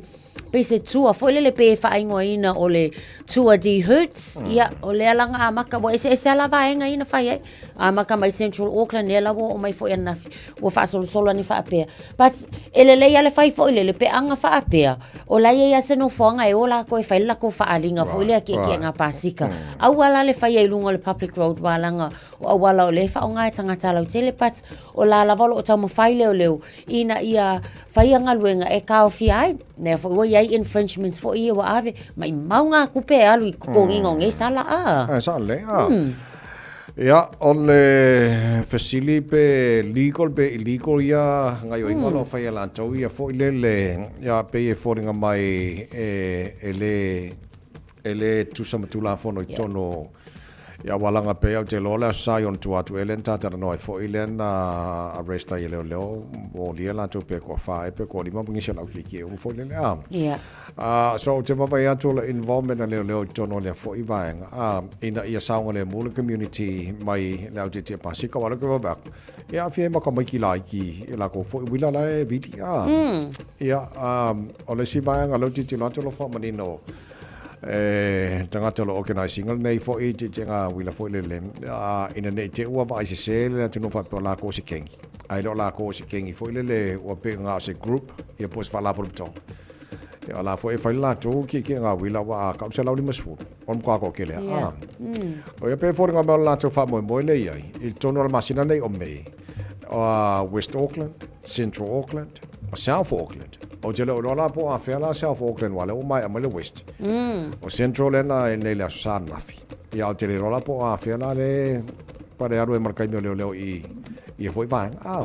pei se tour foi lele pei e faaigoaina o le Tour de Hertz, ia, o lea la na amata, ua eseese lava la vaega ia na fai ai. Amata mai Central Auckland lea la ua oo mai foi ananafi ua faasolosolo ani faapea. But e lelei lava le fai foi lele pe aga faapea o la e i ai lava se nofoaga e o latou e fai le latou faaaliga foi lea kiekiega pasika. Aua la le faia i luga o le public road walaga o auala o lea e faaaoga e tagata lautele but o la lava o lo o taumafai leoleo ina ia faia galuega e taofia ai. Lea foi ua i ai infringements foi ia ua ave, maimau ngā kupe e alu i totogiga o nei sala a. E sao lelei a. Ia, o le fesili pe legal pe illegal ia gaioiga o lo o fai e latou ia foi lele, ia pei e foliga mai e, e le, e le tusa ma Tulafono i totonu o, Ia ua laga pea ou te iloa le Aso Sa i ona tua atu ea lea na ta talanoa ai foi lea na arrest ai e leoleo molia latou pe toafa ea pe toalima ma nisi o le au kiekie uma foi lele a. Ia. So ou te vaavaai atu o le involvement a leoleo i totonu o lea foi vaega a ina ia saogalemu le community mai le au tietie pasika aua o lea ou te vaavaai atu e aafia ai ma tamaiti laiti i latou foi uila la e vili a. Ia o le isi vaega lea ou te tilotilo atu o lo o faamanino e tagata o lo o organize ina lenei foi tietiega uila foi lele ina ne i te i ua vaai sese le atunuu faapea o latou o se kengi ae le o latou o se kengi foi lele ua pei na o se group ia po o se faalapotopotoga. Ia o la foi e fai le latou kiakiaga uila aua a tau 150 o le matua toatele lava. O ia pei e foliga mai o le latou faamoemoe lea e i ai i totonu o le masina nei o Mei, West Auckland, Central Auckland ma South Auckland. Ou te le o iloa la po o afea la South Auckland aua o lea ua maea mai le West. O Central lea na i nei le Aso Sa ananafi. Ia ou te le iloa la po o afea la le pale alu ai ma le taimi o leoleo i ia foi vaega. Ah.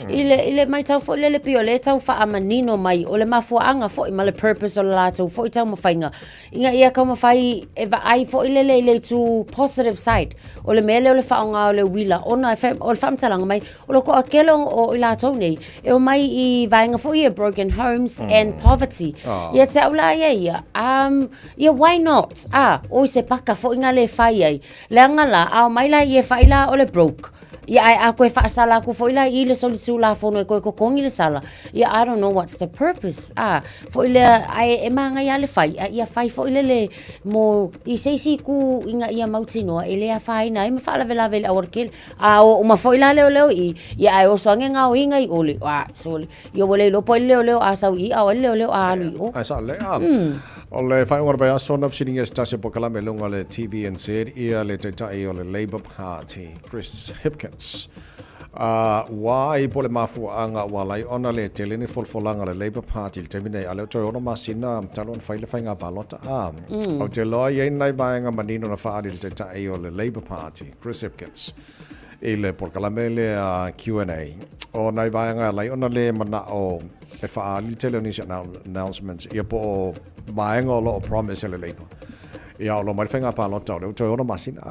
I le, i le maitau foi lele pei o lea e tau faamanino mai o le mafuaaga foi ma le purpose o le latou foi taumafaiga ina ia taumafai e vaai foi lele i le itu positive side o le mea lea o le faaaoga o le uila ona e fai, o le faamatalaga mai o le toatele o i latou nei e omai i vaega foi ia broken homes and poverty. Ah. Ia te au la ia ia, ia why not? Ah, oi se paka foi nga le fai ai. Leaga la, a omai la i e fai la o le broke. Ia ae a koe faasala aku foi la i le solitulafono e koe totogi le sala, ia I don't know what's the purpose. Ah, foi lea, ae e māngai lava le fai, a ia fai foi lele mo i se isi itu ina ia mautinoa e le afaina ai ma faalavelave i le aualatele. A o uma foi la leoleo i i, ia ae oso ane gaoiga i o le, ah, sole, ia ua le iloa po o ai le leoleo a sau i i a o ai le leoleo a alu i o. Ae sao lelei. Ah, o le faaiuga o le vaiaso na fesiligia e se tasi o polokalame i luga o le TVNZ ia le Taitai o le Labour Party, Chris Hipkins. A ua ai po o le mafuaaga ua ala ai ona le tele ni folafolaga a le Labour Party i le taimi nei, a o lea ua toe 6 masina talu ona fai le faiga palota. A, ou te iloa e i ai nai vaega manino na faaali e le Taitai o le Labour Party, Chris Hipkins, i le polokalame lea Q&A. O nai vaega e ala ai ona le manao e faaali le tele o nisi announcements ia po o vaega o lo o promise e le Labour. Ia, o lo o mai le faiga palota o lea ua toe 6 masina.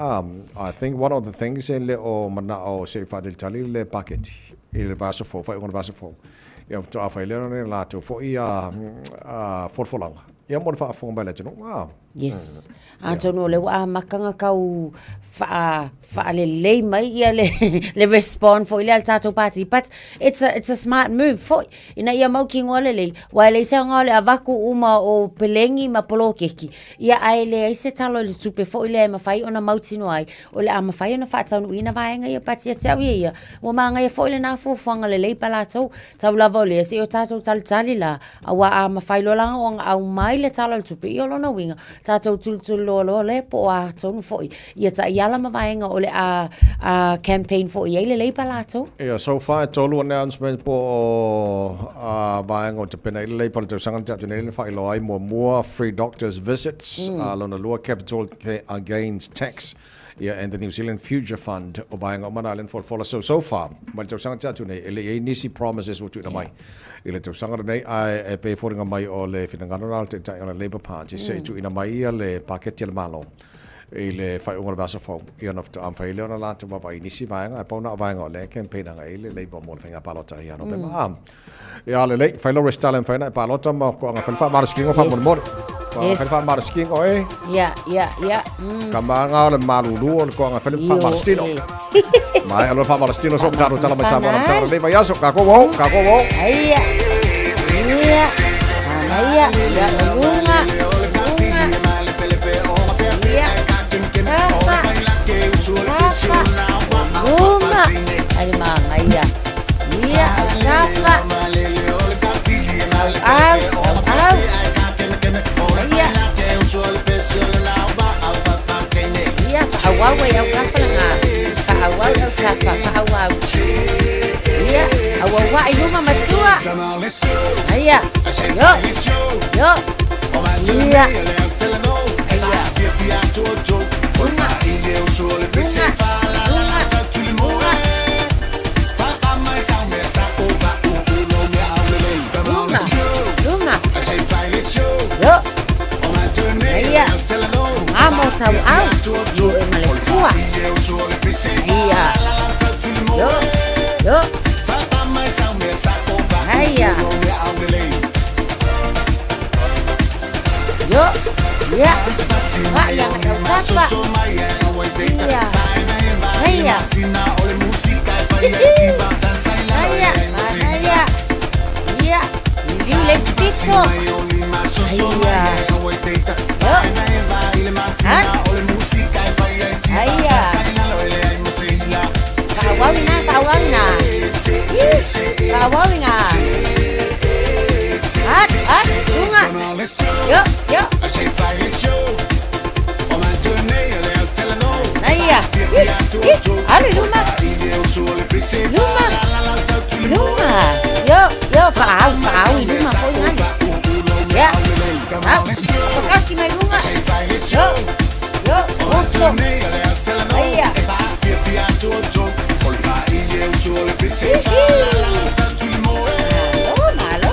I think one of the things e le o manao se i faatalitali le paketi i le vaiaso fou, faaiuga o le vaiaso fou. Ia faatoa fai lea o le latou foi folafolaga ia mo le faafofoga mai a le atunuu. Yes. Atonu o lea ua amata ona tau faa, faalelei mai ia le, le respond foi lea a le tatou party. But it's a, it's a smart move foi, ina ia mautinoa lelei, aua e leai se aoga o le avatu uma o peleni ma poloketi, ia ae leai se tala o le tupe foi lea e mafai ona mautinoa ai, o le a mafai ona faataunuuina vaega ia. But ia te au ia ia, ua manaia foi lena fuafuaga lelei pa latou, tau lava o lea, se i o tatou talitali la, Aua a mafai loa la ona aumai le Tala o le Tupe, ia o lona uiga, tatou tulituli loa loa lea po o a tonu foi ia taiala ma vaega o le a a campaign foi ai le Labour latou. Ia, so far e tolu announcement po o a vaega o tapena ai le Labour i le tausaga na tea atu nei na faailoa ai, muamua, free doctors visits, a lona lua, capital gains tax, Ia, and the New Zealand Future Fund, o vaega uma na lea na folafola. So, so far, mai le tausaga tea atu nei, e le i ai nisi promises ua tuuina mai i le tausaga lenei, ae e pei e foliga mai o le finagalo na o le Taitai o le Labour Party se i tuuina mai ia le paketi a le Malo i le faaiuga o le vaiaso fou, ia ona faatoa mafai lea ona latou vaavaai i nisi vaega, ae pau na o vaega o lea e campaign agai ai le Labour mo le faiga palota ia Novema. Ah. Ia lelei, fai lau resitala e mafai ona e palota ma toaga fai le faamalosikiga faamolemole. Toaga fai le faamalosikiga oe. Ia, ia, ia. Ka maga o le malulu o le toaga fai le faamalositino. Maea loa le faamalositino so matalo tala mai Samoa na matalo lelei vaiaso. Kākou ua o, kākou ua o. Aia. Ia. Manaia. Ia, luga. Luga. Ia. Tafa. Tafa. Luma. Ai le manaia. Ia, tafa. Tau au, tau au. Ia. Ia, whaauau ai au kafa la ngā. Whaauau au tafa, whaauau. Ia, auau ai luma matua. Aia, yo, yo. Ia. Aia. Lunga, lunga, lunga, lunga. Luma, luma. Yo. Aia. Ngā mō tau au. Yo e ma le tua. Yo. Ia. Agai agai i autafa. Ia. Aia. Hihi. Aia, manaia. Ia. Liliu le isi pito. Aia. Yo. Ha? Aia. Faaauau ina, faaauau ina. Ih, faaauau ina. At, at, luga. Yo, yo. Aia. Ih, ih, alu i luma. Luma. Luma. Yo, yo, faaau, faaau i luma foi gale. Ia. Sau. Pakaki mai luga. Yo, yo, oso. Aia. Hihi. Malo, malo.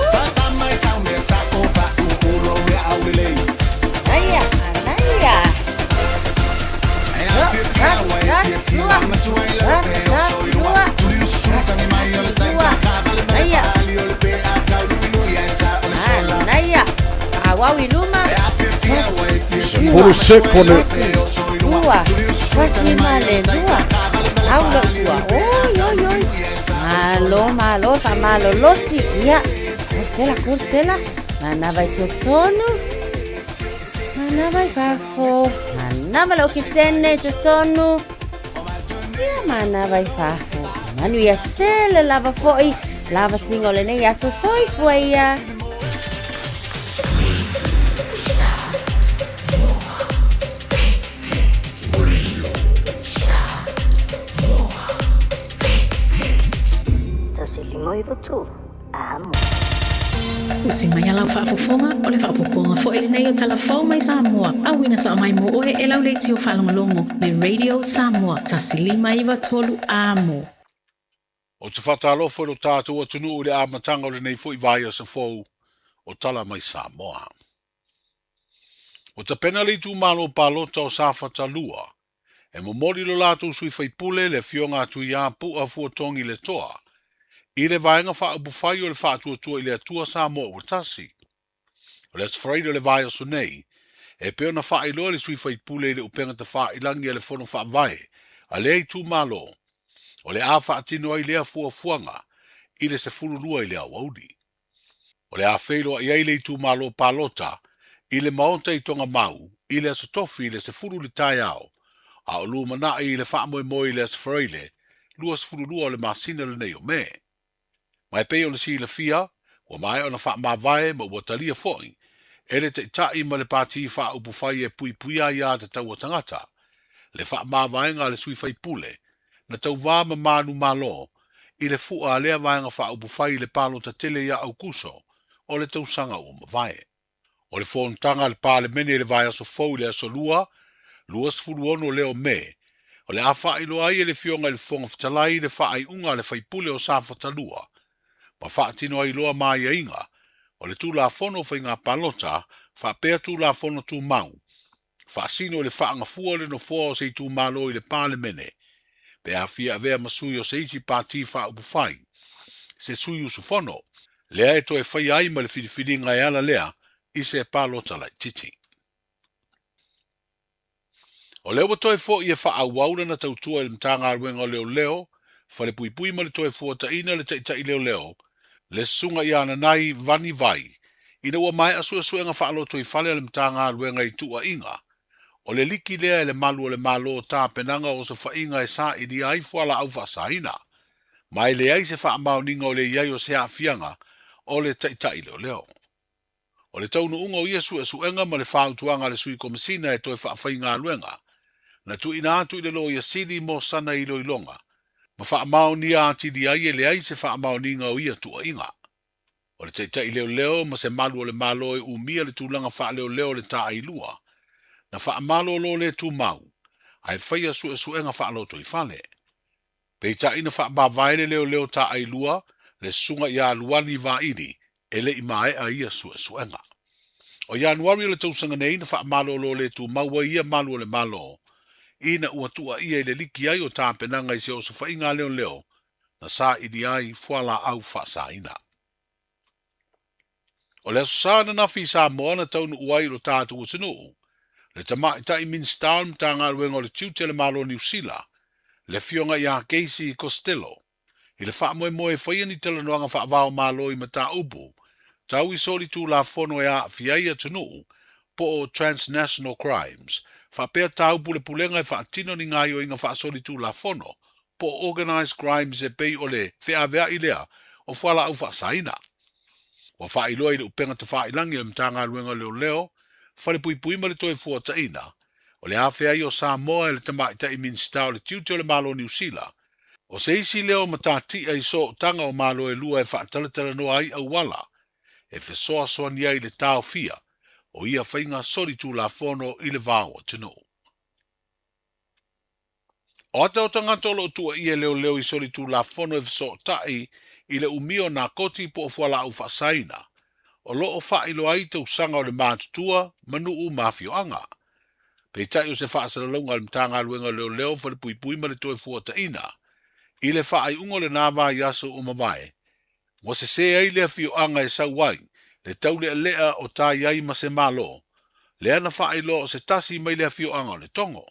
Aia, manaia. Yo, tas, tas, lua. Tas, tas, lua. Tas, tas, lua. Aia. Manaia. Faaauau i luma. Tas, 10 sekone. Tasi, lua, tasi ma le lua. Sau loa i tua. Oi, oi, oi. Malo, malo, faamalolosi. Ia, korsela, korsela. Manava i totonu. Manava i fafo. Manava le okesene i totonu. Ia, manava i fafo. Manuia tele lava fo'i. Lava siga o lenei aso soifua ia. Usi mai a lau faafofoga, o le faaopoopoga foi lenei o Tala Fou mai Samoa, auina sao mai mo oe e lau leitio faalogologo le Radio Samoa 1 5 9 3 Amo. Ou te faatalofa i lo tatou atunuu i le amataga o lenei foi vaiaso fou o Tala Mai Samoa. Ua tapena le itumalo palota o Safata 2 e momoli lo latou sui faipule le afioga a Tuiapu'a Fuatogi Letoa i le Vaega Faaupufai o le Faatuatua i le Atua Samoa Ua Tasi. O le Aso Faraile o le vaiaso nei, e pei ona faailoa e le sui faipule i le upega tafailagi a le Fono Faavae a lea itumalo, o le a faatino ai lea fuafuaga i le 12 i le aoauli. O le a feiloai ai le itumalo palota i le Maota i Togamau i le Aso Tofi i le 10 i le taeao, a o lumanai i le faamoemoe i le Aso Faraile 22 o le masina lenei o Me. Ma e pei ona silafia, ua maea ona faamavae ma ua talia foi e le Taitai ma le Pati Faaupufai e Puipuia Aiā Tatau a Tagata le faamavaega a le sui faipule na tauvā ma manumalo i le fu'a a lea Vaega Faaupufai i le palota tele ia Aukuso o le tausaga ua mavae. O le fonotaga a le Palemene i le vaiaso fou i le Aso Lua, 26 lea o Me, o le a faailoa ai e le Afioga i le Fofoga Fetalai le faaiuga a le faipule o Safata 2, ma faatino ai loa ma aiaiga o le Tulafono o Faiga Palota faapea Tulafono Tumau, faasino i le faagafua o le nofoa o se itumalo i le Palemene, pe a fia avea ma sui o se isi pati faaupufai, se sui usufono, lea e toe faia ai ma le filifiliga e ala lea i se palota laitiiti. O lea ua toe fo'i e faaauau lana tautua i le Matagaluega o Leoleo, Falepuipui ma le Toefuataiga le Taitai Leoleo, le Susuga ia Nanai Vani Vai, ina ua maea suesuega faalotoifale a le Matagaluega i tuuaiga o le liki lea e le malu o le Malo tapenaga o osofaiga e sailia ai fualaau faasaina, ma e leai se faamaoniga o le i ai o se aafiaga o le Taitai Leoleo. O le taunuuga o ia suesuega ma le fautuaga a le Sui Komesina e toe faafaigaluega, na tuuina atu i le Loia Sili mo sana iloiloga, ma faamaonia atili ai e leai se faamaoniga o ia tuuaiga. O le taitai leoleo ma se malu o le Malo e umia le tulaga faaleoleo o le taailua, na faamalolo le tumau, ae faia suesuega faalotoifale. Peitai na faamavae le leoleo taailua le Susuga ia Luani Vaili e le i maea ia suesuega. O Ianuari o le tausaga nei na faamalolo le tumau ai ia malu o le Malo ina ua tuuaia i le liki ai o tapenaga i se osofaiga a leoleo na sailia ai fualaau faasaina. O le Aso Sa ananafi i Samoa na taunuu ai i lo tatou atunuu le Tamaitai Minisita o le Matagaluega o le Tiute a le Malo o Niu Sila, le Afioga ia Casey Costello, i le faamoemoe e faia ni talanoaga faava-o-Malo i mataupu tau i solitulafono e aafia ai atunuu po o transnational crimes, faapea taupu le pulega e faatino ni gaoioiga faasolitulafono po o organised crimes e pei o le feaveai lea o fualaau faasaina. Ua faailoa i le upega tafailagi a le Matagaluega o Leoleo, Falepuipui ma le Toefuataiga, o le afea ai o Samoa e le Tamaitai Minisita o le Tiute o le Malo o Niu Sila, O se isi lea o matatia i sootaga o Malo e lua e faatalatalanoa ai auala e fesoasoani ai i le taofia o ia faiga solitulafono i le va o atunuu. O ata o tagata o lo o tuuaia e leoleo i solitulafono e fesootai i le umia o nakoti po o fualaau faasaina, o lo o faailoa ai tausaga o le matutua ma nuu ma afioaga. Peitai o se faasalalauga a le Matagaluega o Leoleo, Falepuipui ma le Toefuataiga i le faaiuga o lena vaiaso ua mavae, ua sese ai le afioaga e sau ai le taulealea o tai ai ma se Malo, lea na faailoa o se tasi mai le afioaga o Letogo.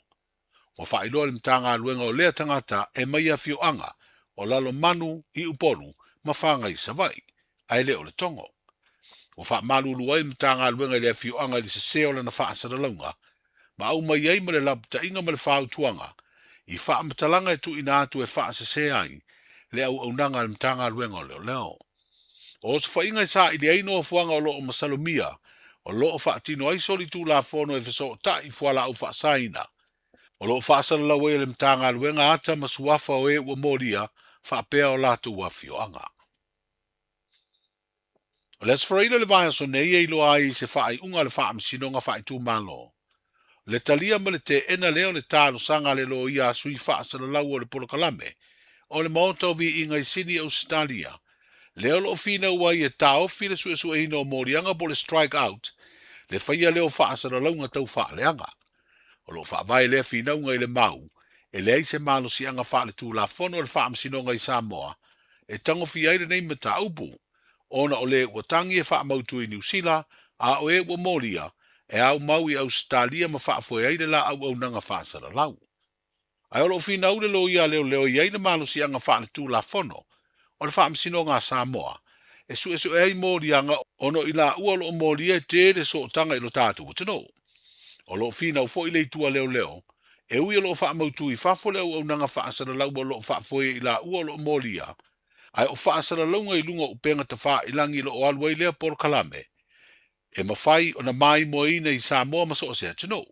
Ua faailoa le Matagaluega o lea tagata e mai afioaga o Lalomanu i Upolu ma Faga i Savaii, ae le o Letogo. Ua faamalulu ai le Matagaluega i le afioaga i le sese o lana faasalalauga, ma aumai ai ma le lapataiga ma le fautuaga i faamatalaga e tuuina atu e faasese ai le auaunaga a le Matagaluega o Leoleo. O osofaiga e saili ai nofoaga o lo o masalomia o lo o faatino ai solitulafono e fesootai i fualaau faasaina, o lo o faasalalau ai e le Matagaluega ata ma suafa o e ua molia faapea o latou afioaga. O le Aso Faraile o le vaiaso nei e iloa ai se faaiuga a le Faamasinoga Faaitumalo. Le talia ma le teena lea o le talosaga a le loia a sui faasalalau o le polokalame o le Maota o Viiga i Sini, Ausetalia, lea o lo o finau ai e taofi le suesueina o moliaga po o le strike out, le faia lea o faasalalauga tau faaleaga. O lo o faavae lea finauga i le mau e leai se malosiaga faaletulafono a le Faamasinoga i Samoa e tagofia ai lenei mataupu, ona o le ua tagi e faamautu i Niu Sila, a o e ua molia, e aumau i Ausetalia ma faafoe ai le la auaunaga faasalalau. Ae o lo o finau le loia a leoleo e i ai le malosiaga faaletulafono o le Faamasinoga a Samoa e suesue ai moliaga ona o i laua o lo o molia e tele sootaga i lo tatou atunuu. O lo o finau foi le itu a leoleo, e ui o lo o faamautu i fafo le auaunaga faasalalau o lo o faafoe e i laua o lo o molia, ae o faasalalauga i luga o upega tafailagi o lo o alu ai lea polokalame, e mafai ona maimoaina i Samoa ma so o se atunuu.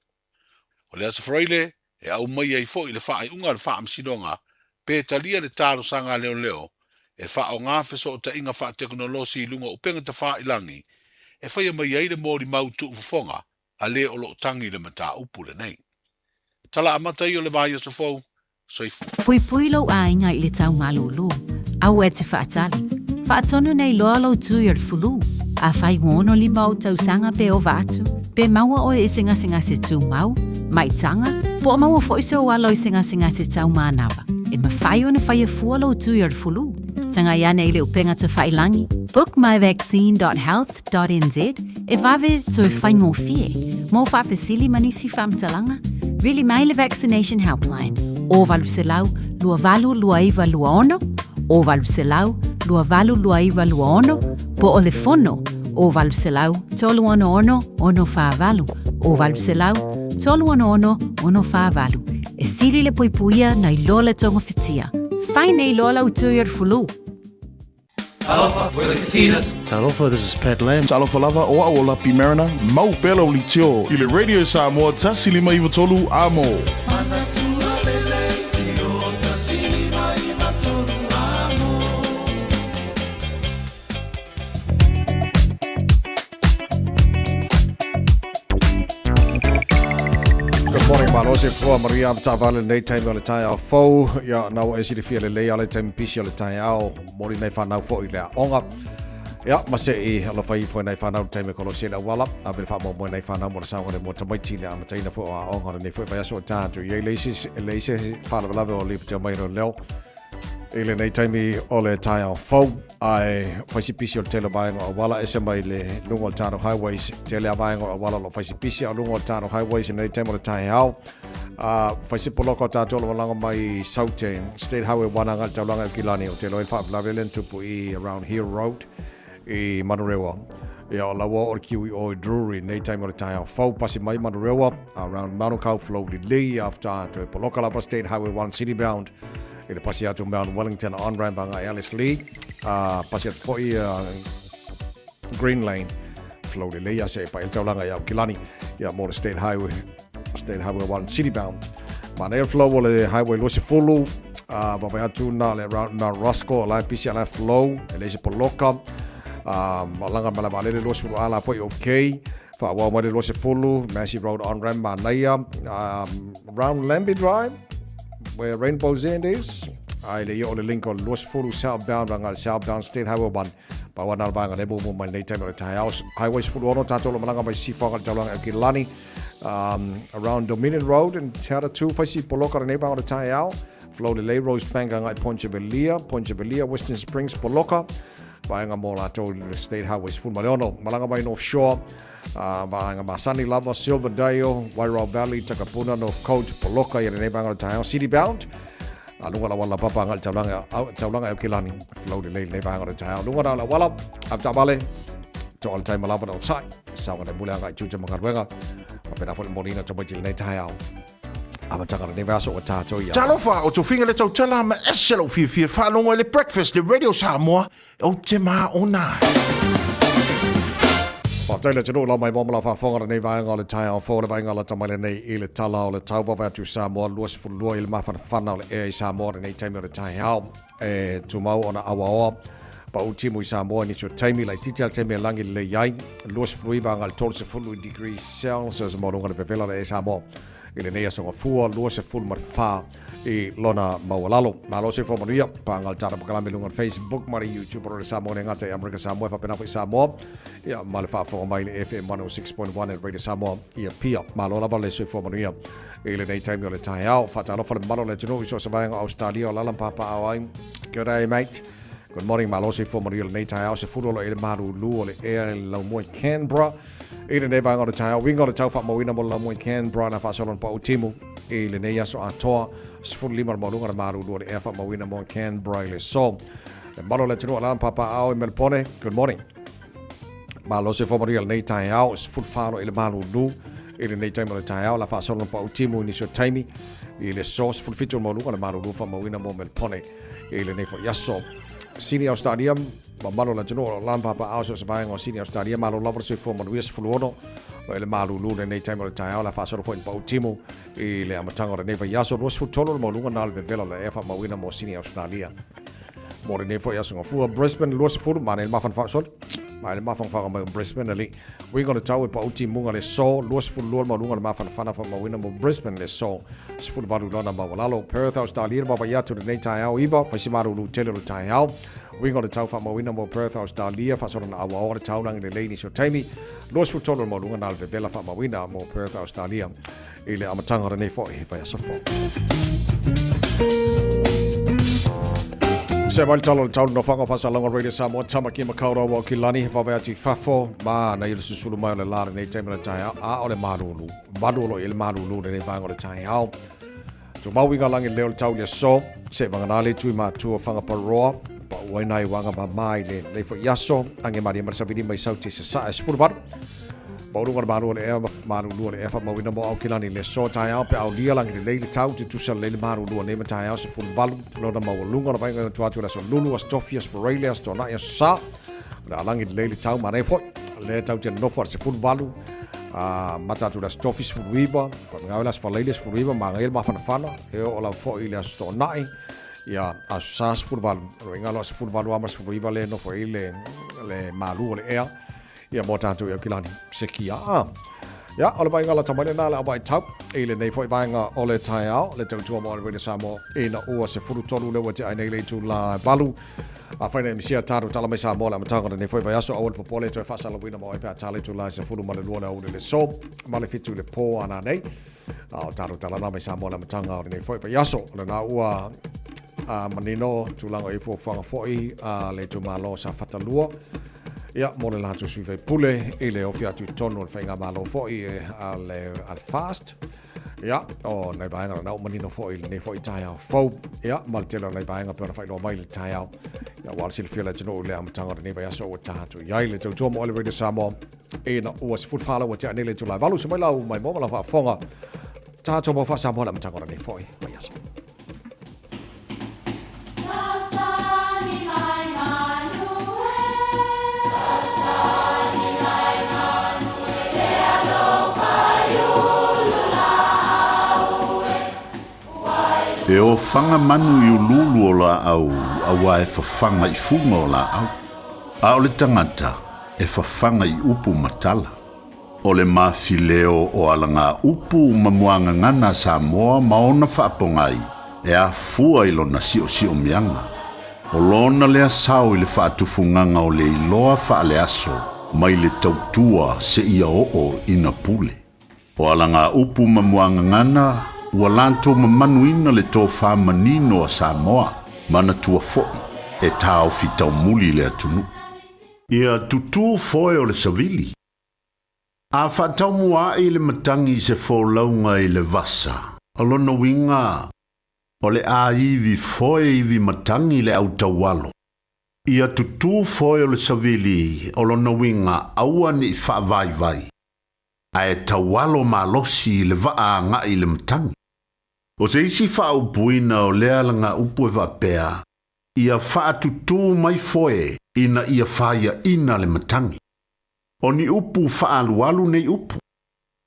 O le Aso Faraile e aumai ai foi le faaiuga a le Faamasinoga pe talia le talosaga a leoleo e faaaoga fesootaiga faatekonolosi i luga o upega tafailagi e faia mai ai le molimau tuufofoga a le o lo o tagi i le mataupu lenei. Tala amata ia o le vaiaso fou, Soifua. Puipui lou aiga i le tau malūlū. Aua e te faatali. Faatonu nei loa lou tui o le fulu. Afai ua 65 ou tausaga pe ova atu, pe maua oe i se gasegase tumau, maitaga, po o maua foi sou alo i se gasegase tau manava, e mafai ona faia fua lou tui o le fulu. Tagai ane i le upega tafailangi, bookmyvaccine.health .nz e vave toe faigofie mo faafesili ma nisi faamatalaga, vili mai le Vaccination Helpline o 800 282926 o 800 282926 po o le fono o 800 366 648 o 800 366 648. E sili le puipuia nai lo le togafitia. Fai nei loa lau tui o le fulu. Talofa, we're the Katinas. Talofa, this is Pat Lam. Talofa lava, o au o Lapi Mariner, mau pea lau leitio i le Radio Samoa 153 Amo. Good morning, malo se fua Maria Mtavale nei taimi o le taeao fou. Ia, na ua e silafia lelei a le taimi pisi o le taeao. Moli nei whanau fo i lea onga. Ia, ma se i alofa ifo i nei whanau le taimi kolosi le auala. A vele wha mo nei whanau mo le saoga le mo tamaiti le amataina fo o a onga le nei fo i vaiaso o tātu. Ia, i le isi, le isi whalawalawe o lipo te mai leo. I lenei taimi o le taeao fou, ae fai si pisi o le tele o vaega o auala ese mai le luga o le tatou highways, tele a vaega o auala o lo o fai si pisi a o luga o le tatou highways i lenei taimi o le taeao. Fai si poloka o tatou o lo o malaga mai i Saute, State Highway 1 agai i le taulaga i Aukilani, ou te iloa i le faalavelave lea na tupu i around Hill Road i Manurewa. Ia, o la ua oo le kiu i o i Drury i lenei taimi o le taeao fou, pasi mai Manurewa around Manukau Flow lelei after toe poloka lava State Highway 1 city bound i le pasi atu Mount Wellington on-ramp agai Ellerslie, pasi atu foi Green Lane, flow lelei a seʻe paia le taulaga i Aukilani, ia mo le State Highway, State Highway 1 city bound. Manaia le flow o le Highway 20, vaavaai atu na le around Mount Roskill, o la e pisi a la e flow, e leai se poloka, malaga ma le vaalele 20 a la foi okay. Faaauau mai le 20, Massey Road on-ramp manaia, around Lambie Drive, where Rainbow's End is, ai le ia o le Lincoln 20 southbound agai le southbound State Highway 1. Pau ana le vaega lea muamua mai lenei taimi o le taeao. Highway 16 tātou o lo malaga mai Sisifo agai le taulaga i Aukilani, around Dominion Road and Te Atatū, whaisi poloka lenei vaega o le taeao. Flow lelei Rosebank agai Pontevelia, Pontevelia, Western Springs, poloka. Vaega mō rātou i le State Highway 16. Malaga mai North Shore, vaega masani lava, Silverdale, Wairau Valley, Takapuna, North Coast, poloka i lenei vaega o le taeao. City bound, a luga o le auala papa agai le taulaga, taulaga i Aukilani, flow lelei lenei vaega o le taeao. Luga na o le auala, avetaavale, toa le taima lava na o tai, saoga le mule agai i tiute ma galuega, faapena foi le moliina tamaiti i lenei taeao. Amataga lenei vaiaso ua tatou ia. Talofa, o Tofiga le tautala ma ese lou fiafia faalogo i le Breakfast le Radio Samoa, ou te maona ai. Faafetai le atunuu lau mai mo ma lau faafofoga lenei vaega o le taeao fou o le vaaiga lata mai lenei i le tala o le tau vave atu i Samoa 22 i le mafanafana o le ea i Samoa lenei taimi o le taeao e tumau ona auaoa pau timu i Samoa i nisi o taimi laitiiti a le taimi e lagi lelei ai 29 agai le 30 degrees Celsius maualuga le vevela o le ea i Samoa i lenei aso Gafua 24 i lona maualalo. Malo soifua manuia, paga le tala pakalame i luga o le Facebook ma le YouTube o le Samoa le gata i Amerika Samoa e faapena foi Samoa ia ma le faafofoga mai i le FM 106.1 e Radio Samoa i Apia. Malo lava le soifua manuia i lenei taimi o le taeao. Faatalofa le mamalu o le atunuu i so o se vaega o Ausetalia o alaala ma papaaao ai. Good day mate. Good morning, malo soifua manuia lenei taeao. 10 o lo o i le malulu o le ea i le laumua i Canberra. I lenei vaega o le taeao, uiga o le tau faamauina mo le laumua i Canberra na faasolo na pau timu i lenei aso atoa, 15 le maualuga o le malulu o le ea faamauina mo Canberra i le aso. Le mamalu o le atunuu alaala ma papaaao i Melbourne, good morning. Malo soifua manuia lenei taeao, 14 i le malulu i lenei taimi o le taeao, la faasolo na pau timu i nisi o taimi i le aso, 17 le maualuga o le malulu faamauina mo Melbourne i lenei foi aso. Sydney, Australia, Mamalu o le atunuu o lo o lana papaaao so o se vaega o Sini Ausetalia, malo lava le soifua manuia 16 o le malulu lenei taimi o le taeao le a faasolo foi ni pau timu i le amataga o lenei vaiaso 23 le maualuga na o le vevela o le ea faamauina mo Sini Ausetalia mo lenei foi aso gafua. Brisbane 20 manaia le mafanafana sorry manaia le mafanafana mai o Brisbane alii uiga o le tau e pau timuga le so 22 le maualuga o le mafanafana faamauina mo Brisbane le so 18 lona maualalo. Perth Ausetalia le vaavaai atu lenei taeao 9 fai si malulu tele o le taeao. Uiga o le tau faamauina mo Perth, Ausetalia, faasolana auaoa le taulagi lelei nisi o taimi, 23 le maualuga na le vevela faamauina mo Perth, Ausetalia i le amataga o lenei foi vaiaso fou. Se mai le tala o le tau le nofoaga o Faasalauga Radio Samoa, Tamaki Makaurau o Aukilani, he vave atu i fafo, ma na i le susulu mai o le la lenei taimi o le taeao, a o le malulu, malu o lo i le malulu lenei vaega o le taeao. Tumau i ngā langi leo le tau i le aso, se vagana le tui mātua Whangaparoa, pa ua ina i wanga mamā i le nei foi aso, ange maria ma savili mai sauti se sa e 18. Maurunga le malu o le ea, malu lua le ea whamauina mo Aukilani le aso, taeao pe aulia langi le leile tau, te tusa le leile malu lua nei ma taeao 18, lona maualunga la vainga i atu le aso lulu, aso tofi, aso foreile, aso tonai, aso sa, le alangi le leile tau, manei foi, le tau te nofo a le 18, mata atu le aso tofi 19, Whakangau le aso Faleile 19, māngai le mafanafana, e oo lava foi i le aso Toonai, ia aso Sa 18, o inga loa 18 ama 19 le nofo i le, le malu o le ea, ia mō tātou i Aukilani, se kia a. Ia, o le vaaiga lata mai lena le awa i tau, i lenei foi vaega o le taeao, le tautua mo le Radio Samoa, ina ua 13 le ua te ai nei le itula e valu, Afai nei misia tātou tala mai Samoa le amataga o lenei foi vaiaso, aua le popole toe faasalauina mo ai pe a tala itula e 12 le aoauli le so ma le 7 le pō ana nei. A o tātou tala nā mai Samoa le amataga o lenei foi vaiaso. O lena ua a manino tulaga i fuafuaga foi a le itumalo o Safata 2. Ia, mo le latou sui faipule i le ofi atu i totonu o le faigamalo foi a le, a le FAST. Ia, o nai vaega lena ua manino foi i lenei foi taeao fou. Ia, ma le tele o nai vaega pei ona faailoa mai i le taeao. Ia, ua le silafia le atunuu i le amataga o lenei vaiaso ua ta atu i ai le tautua mo le Radio Samoa ina ua 14 lau ua tea nei le itula e valu. Se mai lau maimoa ma lau faafofoga. Tatou mau faa-Samoa i le amataga o lenei foi vaiaso. E ofaga manu i uluulu o laau auā e fafaga i fuga o laau, a o le tagata e fafaga i upu ma tala. O le mafileo o alagaupu ma muagagana a Samoa ma ona faapogai e afua i lona siosiomiaga. O lona lea sao i le faatufugaga o le iloa faaleaso mai le tautua seia oo ina pule. O alagaupu ma muagagana ua latou mamanuina le tofa manino a Samoa, manatua foi e taofi taumuli le atunuu. Ia tutū foe o le savili. A faataumuaʻi le matagi i se folauga i le vasa, o lona uiga, o le āivi foe ivi matagi le autaualo. Ia tutū foe o le savili, o lona uiga, aua ne i faavaivai, ae taualo malosi i le vaa agaʻi i le matagi. O se isi faaupuina o lea alagaupu e faapea, Ia faatutū mai foe ina ia faiaʻina le matagi. O ni upu faaalualu nei upu?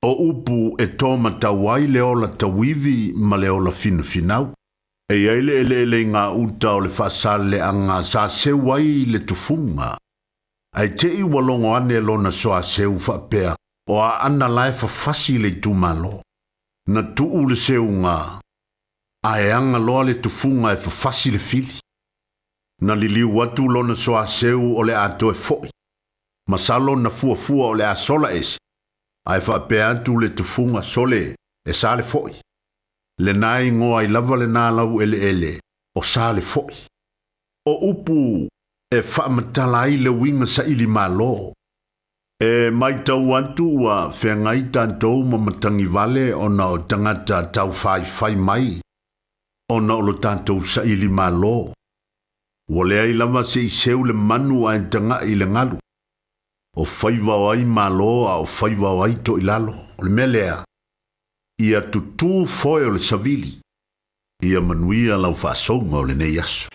O upu e tōmatau ai le ola tauivi ma le ola finafinau. E i ai le eleele i gauta o le faasaleaga sa seu ai le tufuga. Ae te i ua logo ane lona soaseu faapea o Aana la e fafasi le itumalo. Na tuu le seuga, ae aga loa le tufuga e fafasi le fili. Na liliu atu lona soaseu o le a toe foʻi. Masalo na fuafua o le a sola ese, ae faapea atu le tufuga, Sole, e sa le foʻi. Lena igoa ai lava lena laueleele o sa le foʻi. O upu e faamatala ai le uiga saili malo. E maitau atu ua feagai tatou ma matagi vale ona o tagata taufaifai mai ona o lo tatou saili malo. Ua leai lava se i seu le manu ae tagaʻi i le galu. O faiva o ai malo a o faiva o ai toilalo. O le mea lea, ia tutū foe o le savili. Ia manuia lau faasouga o lenei aso.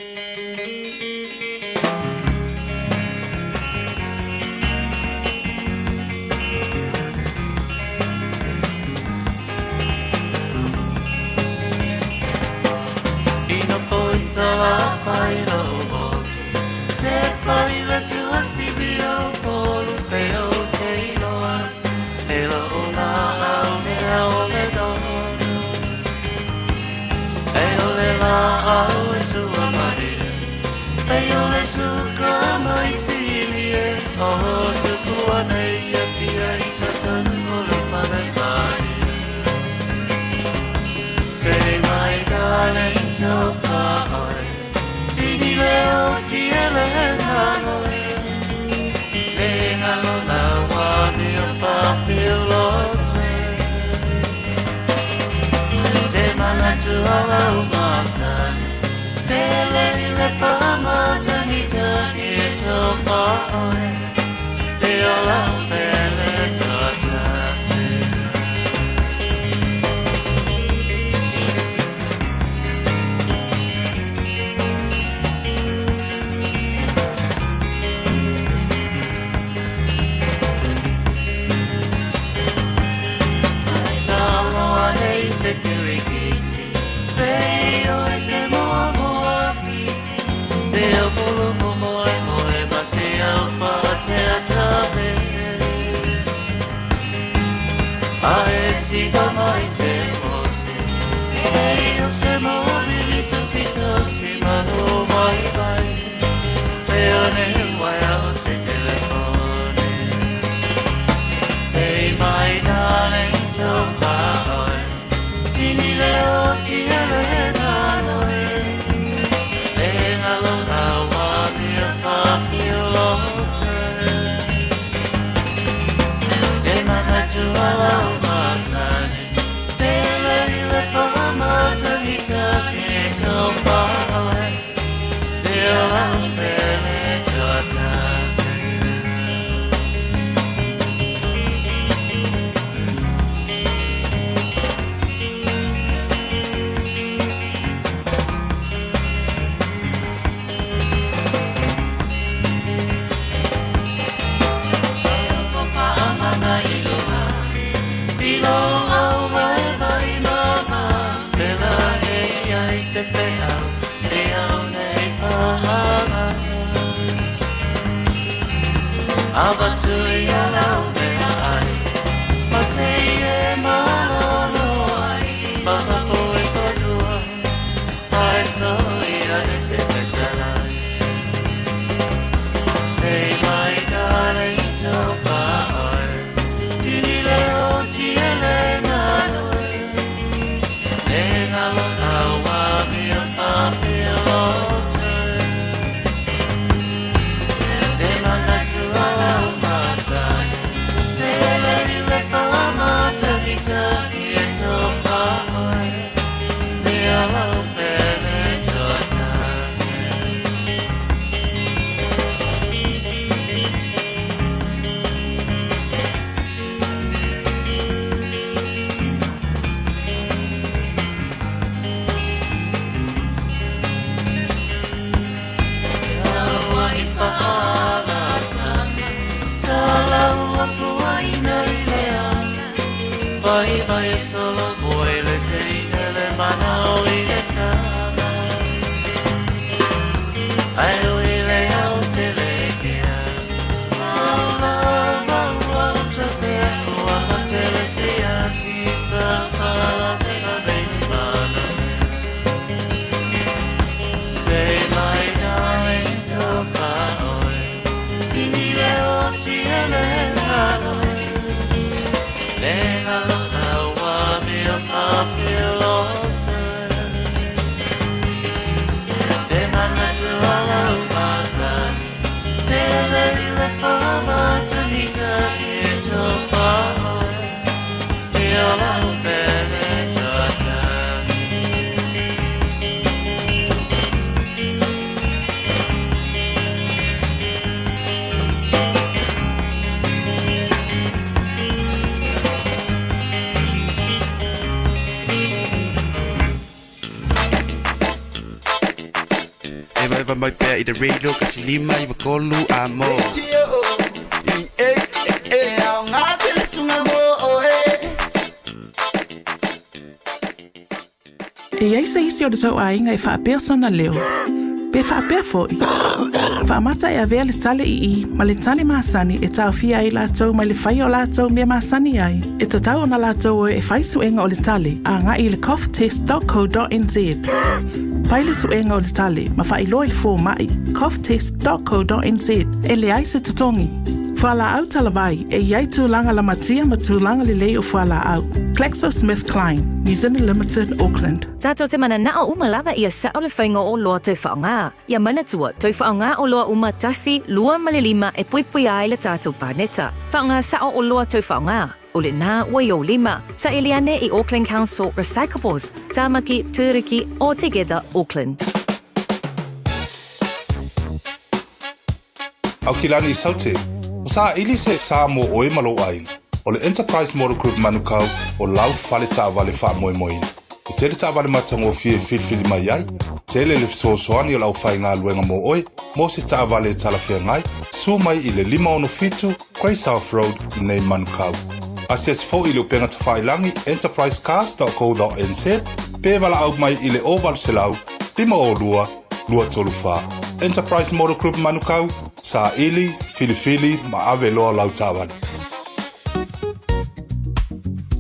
Evaeva mai pea i le radio 159 amo. E i ai se isi o le tou aiga e faapea sona leo, pe faapea foi, faamata e avea le tale i i ma le tale masani e taofia ai latou mai le faia o latou mea masani ai. E tatau ona latou o e fai suega o le tale agai i le coughtest.co.nz. Fai le suega o le tale ma faailoa i le fomai, coughtest.co.nz, e leai se totogi. Fualaau talavai, e i ai tulaga lamatia ma tulaga lelei o fualaau. GlaxoSmithKline, New Zealand Limited, Auckland. Tatou te mananao uma lava ia sao le faiga o oloa toe faaaoga. Ia manatua, toe faaaoga oloa uma tasi, lua ma le lima e puipuia ai le tatou paneta. Faaaoga sao oloa toe faaaoga. O lena ua i ou lima. Saili ane i Auckland Council Recyclables, Tamaki, Turuki, or Together Auckland. Aukilani i Saute, ua saili se sa mo ʻoe ma lou ʻāina. ʻO le Enterprise Motor Group Manukau o lau fale taavale faamoemoeina. E tele taavale matagofie e filifili mai ai, tele le fesoasoani o le aufaigaluega mo ʻoe mo se taavale e talafeagai, susu mai i le 567 Grey South Road i nei Manukau. Asiasi foi i le upega tafailagi enterprisecars.co.nz pe valaau mai i le 0800 502 234. Enterprise Motor Group Manukau, saili, filifili ma ave loa lau taavale.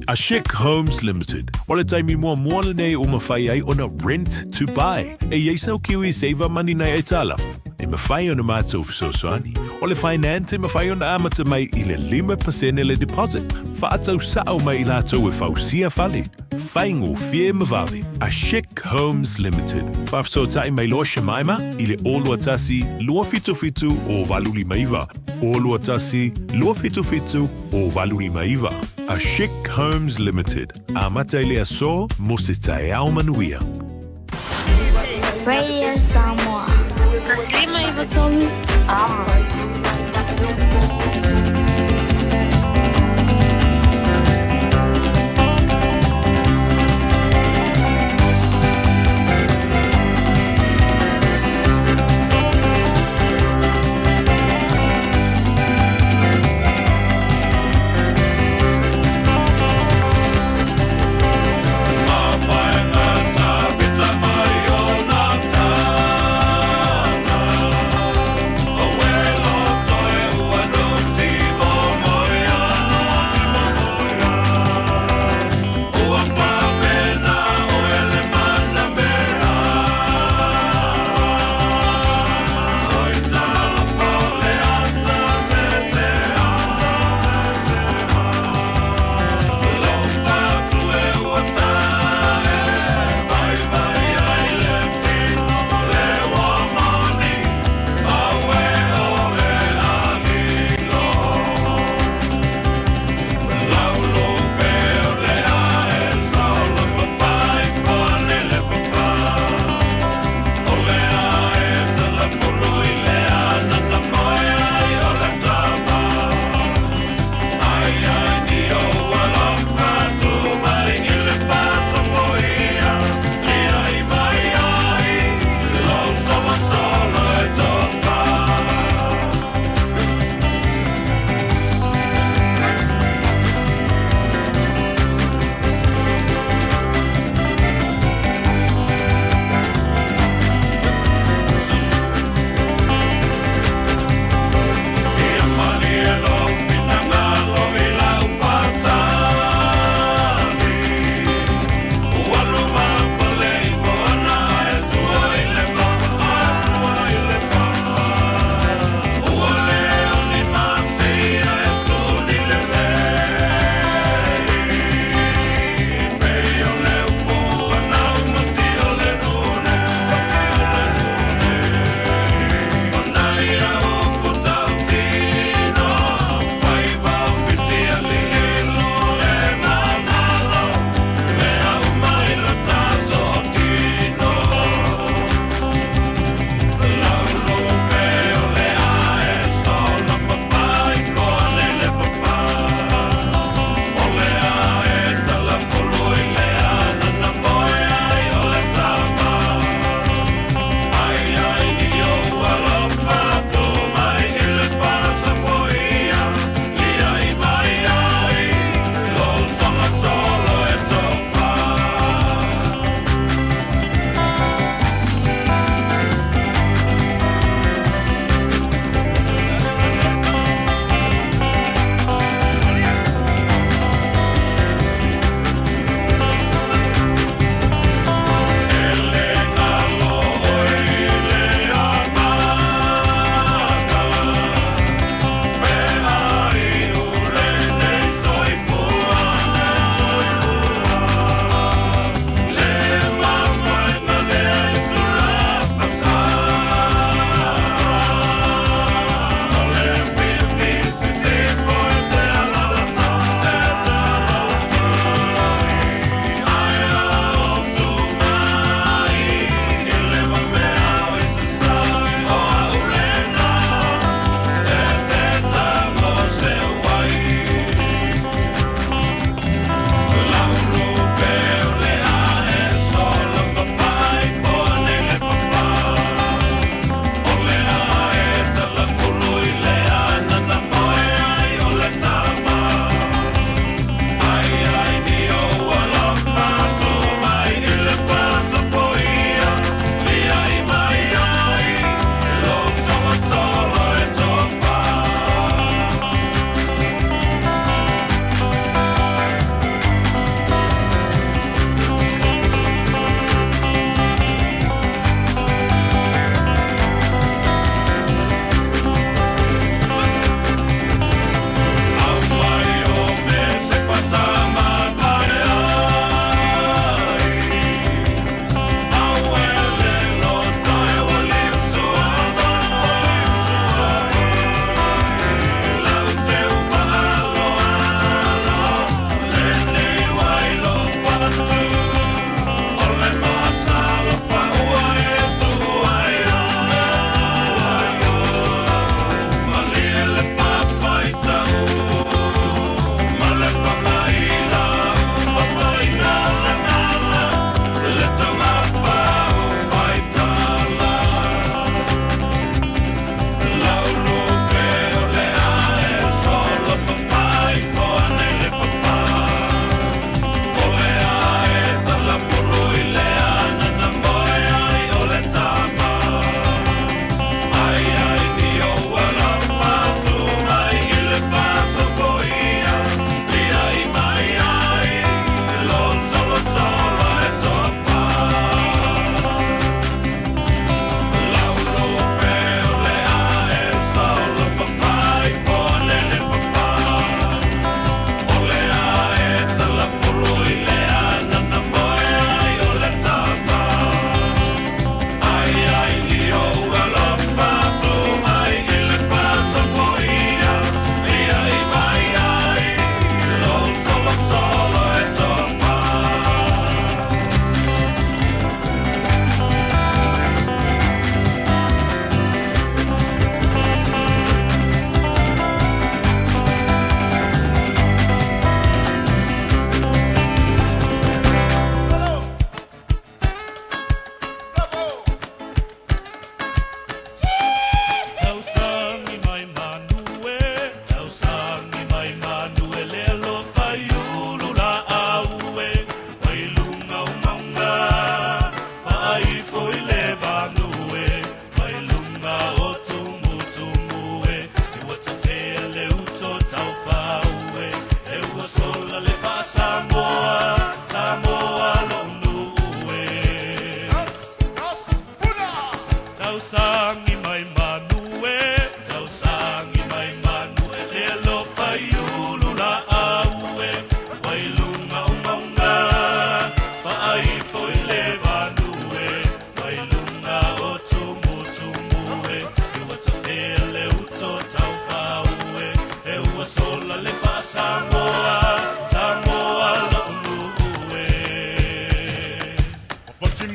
A Chic Homes Limited. O le taimi muamua lenei ua mafai ai ona rent to buy. E i ai sau Kiwi Saver Money nai aitalafu. E mafai ona matou fesoasoani. O le finance e mafai ona amata mai i le 5% le deposit. Faatau sao mai i latou e fausia fale. Faigofie ma vave. A Chic Homes Limited. Faafesootai mai loa Shemaima i le 021 277 059. 021 277 0859. A Chic Homes Limited. Amata i le aso mo se taeao manuia. Radio Samoa. 153 Amo.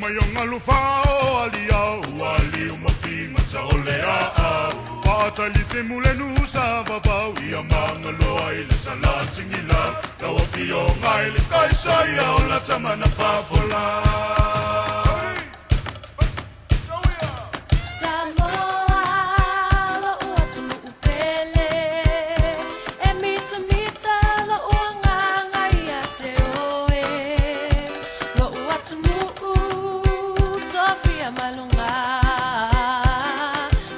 mai o galu fao aliao ua liu ma figata o le aau faatalite le nusa vavau ia magaloa i le salatigilau lau afioga i le kaisaia o la tamana fafolā. Samoa, lo'u atunuu pele, e mitamita lo'u agaga ia te oe. Lo'u atunuu tofia mai luga,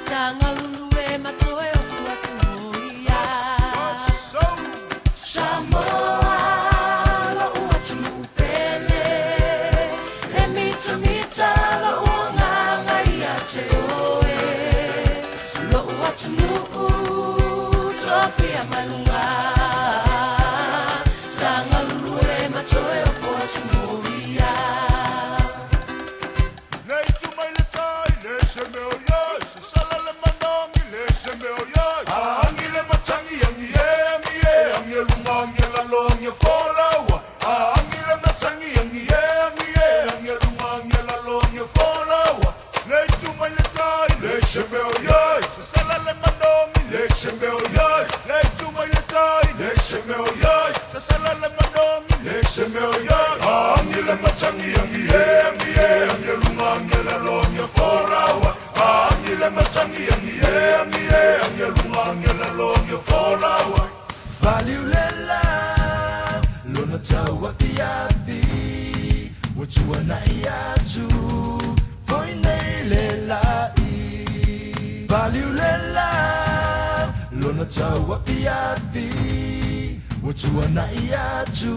tagalulue ma toe ofu atu mo ia. Samoa, lo'u atunuu pele, e mitamita lo'u agaga ia te oe. Lo'u atunuu tofia mai luga, tagalulue ma toe ofu atu mo ia. Le itu mai le tai, le se meo iai, se sala le manangi, le se meo iai. Angi le matangi, angi e, angi e, angi e lunga, angi e lalo, angi e folaua. Angi le matangi, angi e, angi e, angi e lunga, angi e lalo, angi e folaua. Le itu mai le tai, le se meo iai, se sala le manangi, le se meo iai. Le itu mai le tai, le se meo iai, se sala le manangi, le se meo iai. Angi le matangi, angi e, angi e, angi e lunga, angi e lalo, angi e folaua. Angi le matangi, angi e, angi e, angi e lunga, angi e lalo, angi e folaua. Valiulela lona taua iavi ua tuana'i atu foi nei le la'i. Valiulela lona taua iavi ua tuana'i atu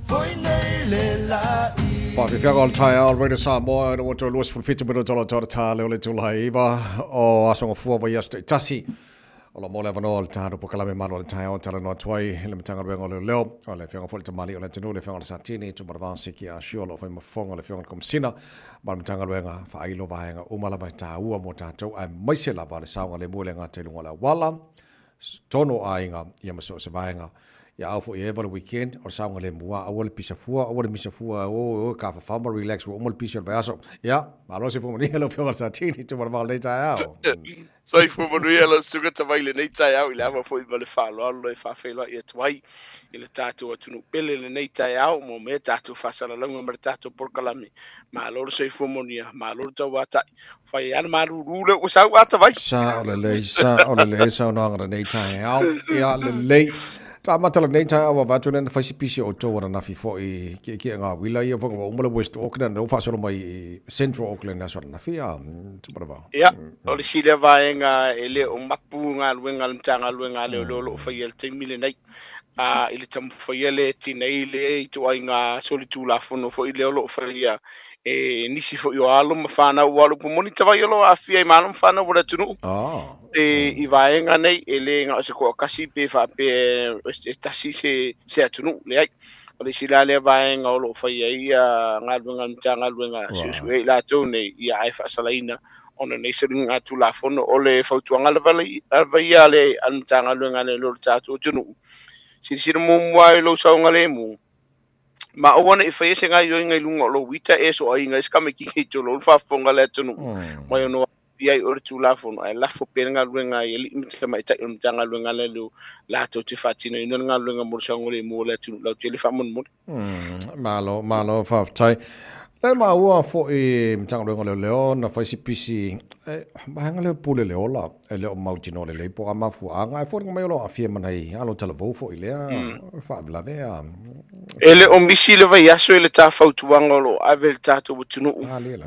foi nei le la'i. Faafefiaga o le taeao o le Radio Samoa, ina ua toe 27 minute o le tau tā leo le itula e iva o Aso Gafua vaiaso taitasi. O lo o maua le avanoa o le tatou polokalame malu o le taeao e talanoa atu ai i le Matagaluega o Leoleo, o le Afioga foi i le Tamalii o le atunuu, le Afioga i le Satini, Tumanavao Seki Ah Siu, o lo o fai ma fofoga o le Afioga i le Komesina ma le Matagaluega faailo vaega uma lava e taua mo tatou aemaise lava le saogalemu e le gata i luga o le auala, tonu o aiga ia ma so o se vaega. Ia ao foi e eva le weekend, o le saogalemu lava, aua le pisa fua, aua le misa fua, o o tafafao ma relax ua uma le pisi o le vaiaso. Ia, malo se manuia lau Afioga i le Satini, Tumanavao i lenei taeao. Soifua manuia lau susuga Tavai i lenei taeao i le ava foi ma le faaaloalo e faafeiloai atu ai i le tatou atunuu pele i lenei taeao mo mea tatou faasalalauga ma le tatou polokalame. Malo le soifua manuia, malo le tauatai. Fai lava le malulu lea ua sau a Tavai. Sao lelei, sao lelei saunoaga lenei taeao. Ia lelei. Ta amata lenei taeao ua vaai atu lea na fai se pisi o outou ananafi foi kiekie ngā uila ia foi ua uma le West Auckland na ua faasolo mai i Central Auckland aso ananafi a Tumanavao. Ia, o le isi lea vaega e le o mapu galuega a le Matagaluega a Leoleo o lo o faia i le taimi lenei. A, i le taumafai lea e tinei le ituaiga solitulafono foi lea o lo o faia e nisi foi o alo ma fanau, aua o le upu moni tavai o lo o aafia ai ma alo ma fanau o le atunuu. E, i vaega nei, e le na o se toatasi pe faapea e tasi se atunuu, leai. O le isi la lea vaega o lo o faia ai galuega a le Matagaluega suesue i latou nei, ia ae faasalaina ona nei soligatulafono. O le fautuaga lava ia a le Matagaluega a Leoleo o le tatou atunuu, silasila muamua i lou saogalemu, ma aua ne i faia se gaoioiga i luga o lou ita e soaiga ai se tamaitiiti i tolu o le faafofoga a le atunuu mai ono aafia ai o le Tulafono, ae lafo pea le galuega i alii ma tamaitai o le Matagaluega a Leoleo latou te faatinoina le galuega mo le saogalemu o le atunuu lautele faamolemole. Malo, malo, faafetai. Lea maua foi Matagaluega o Leoleo na fai se pisi, e, vaega lea o Pule le Ola, e le o mautinoa lelei po o a mafuaaga, ae foliga mai o lo o aafia ma nai alo talavou foi lea faalavelave a. E le o misi le vaiaso i le ta fautuaga o lo o ave i le tatou atunuu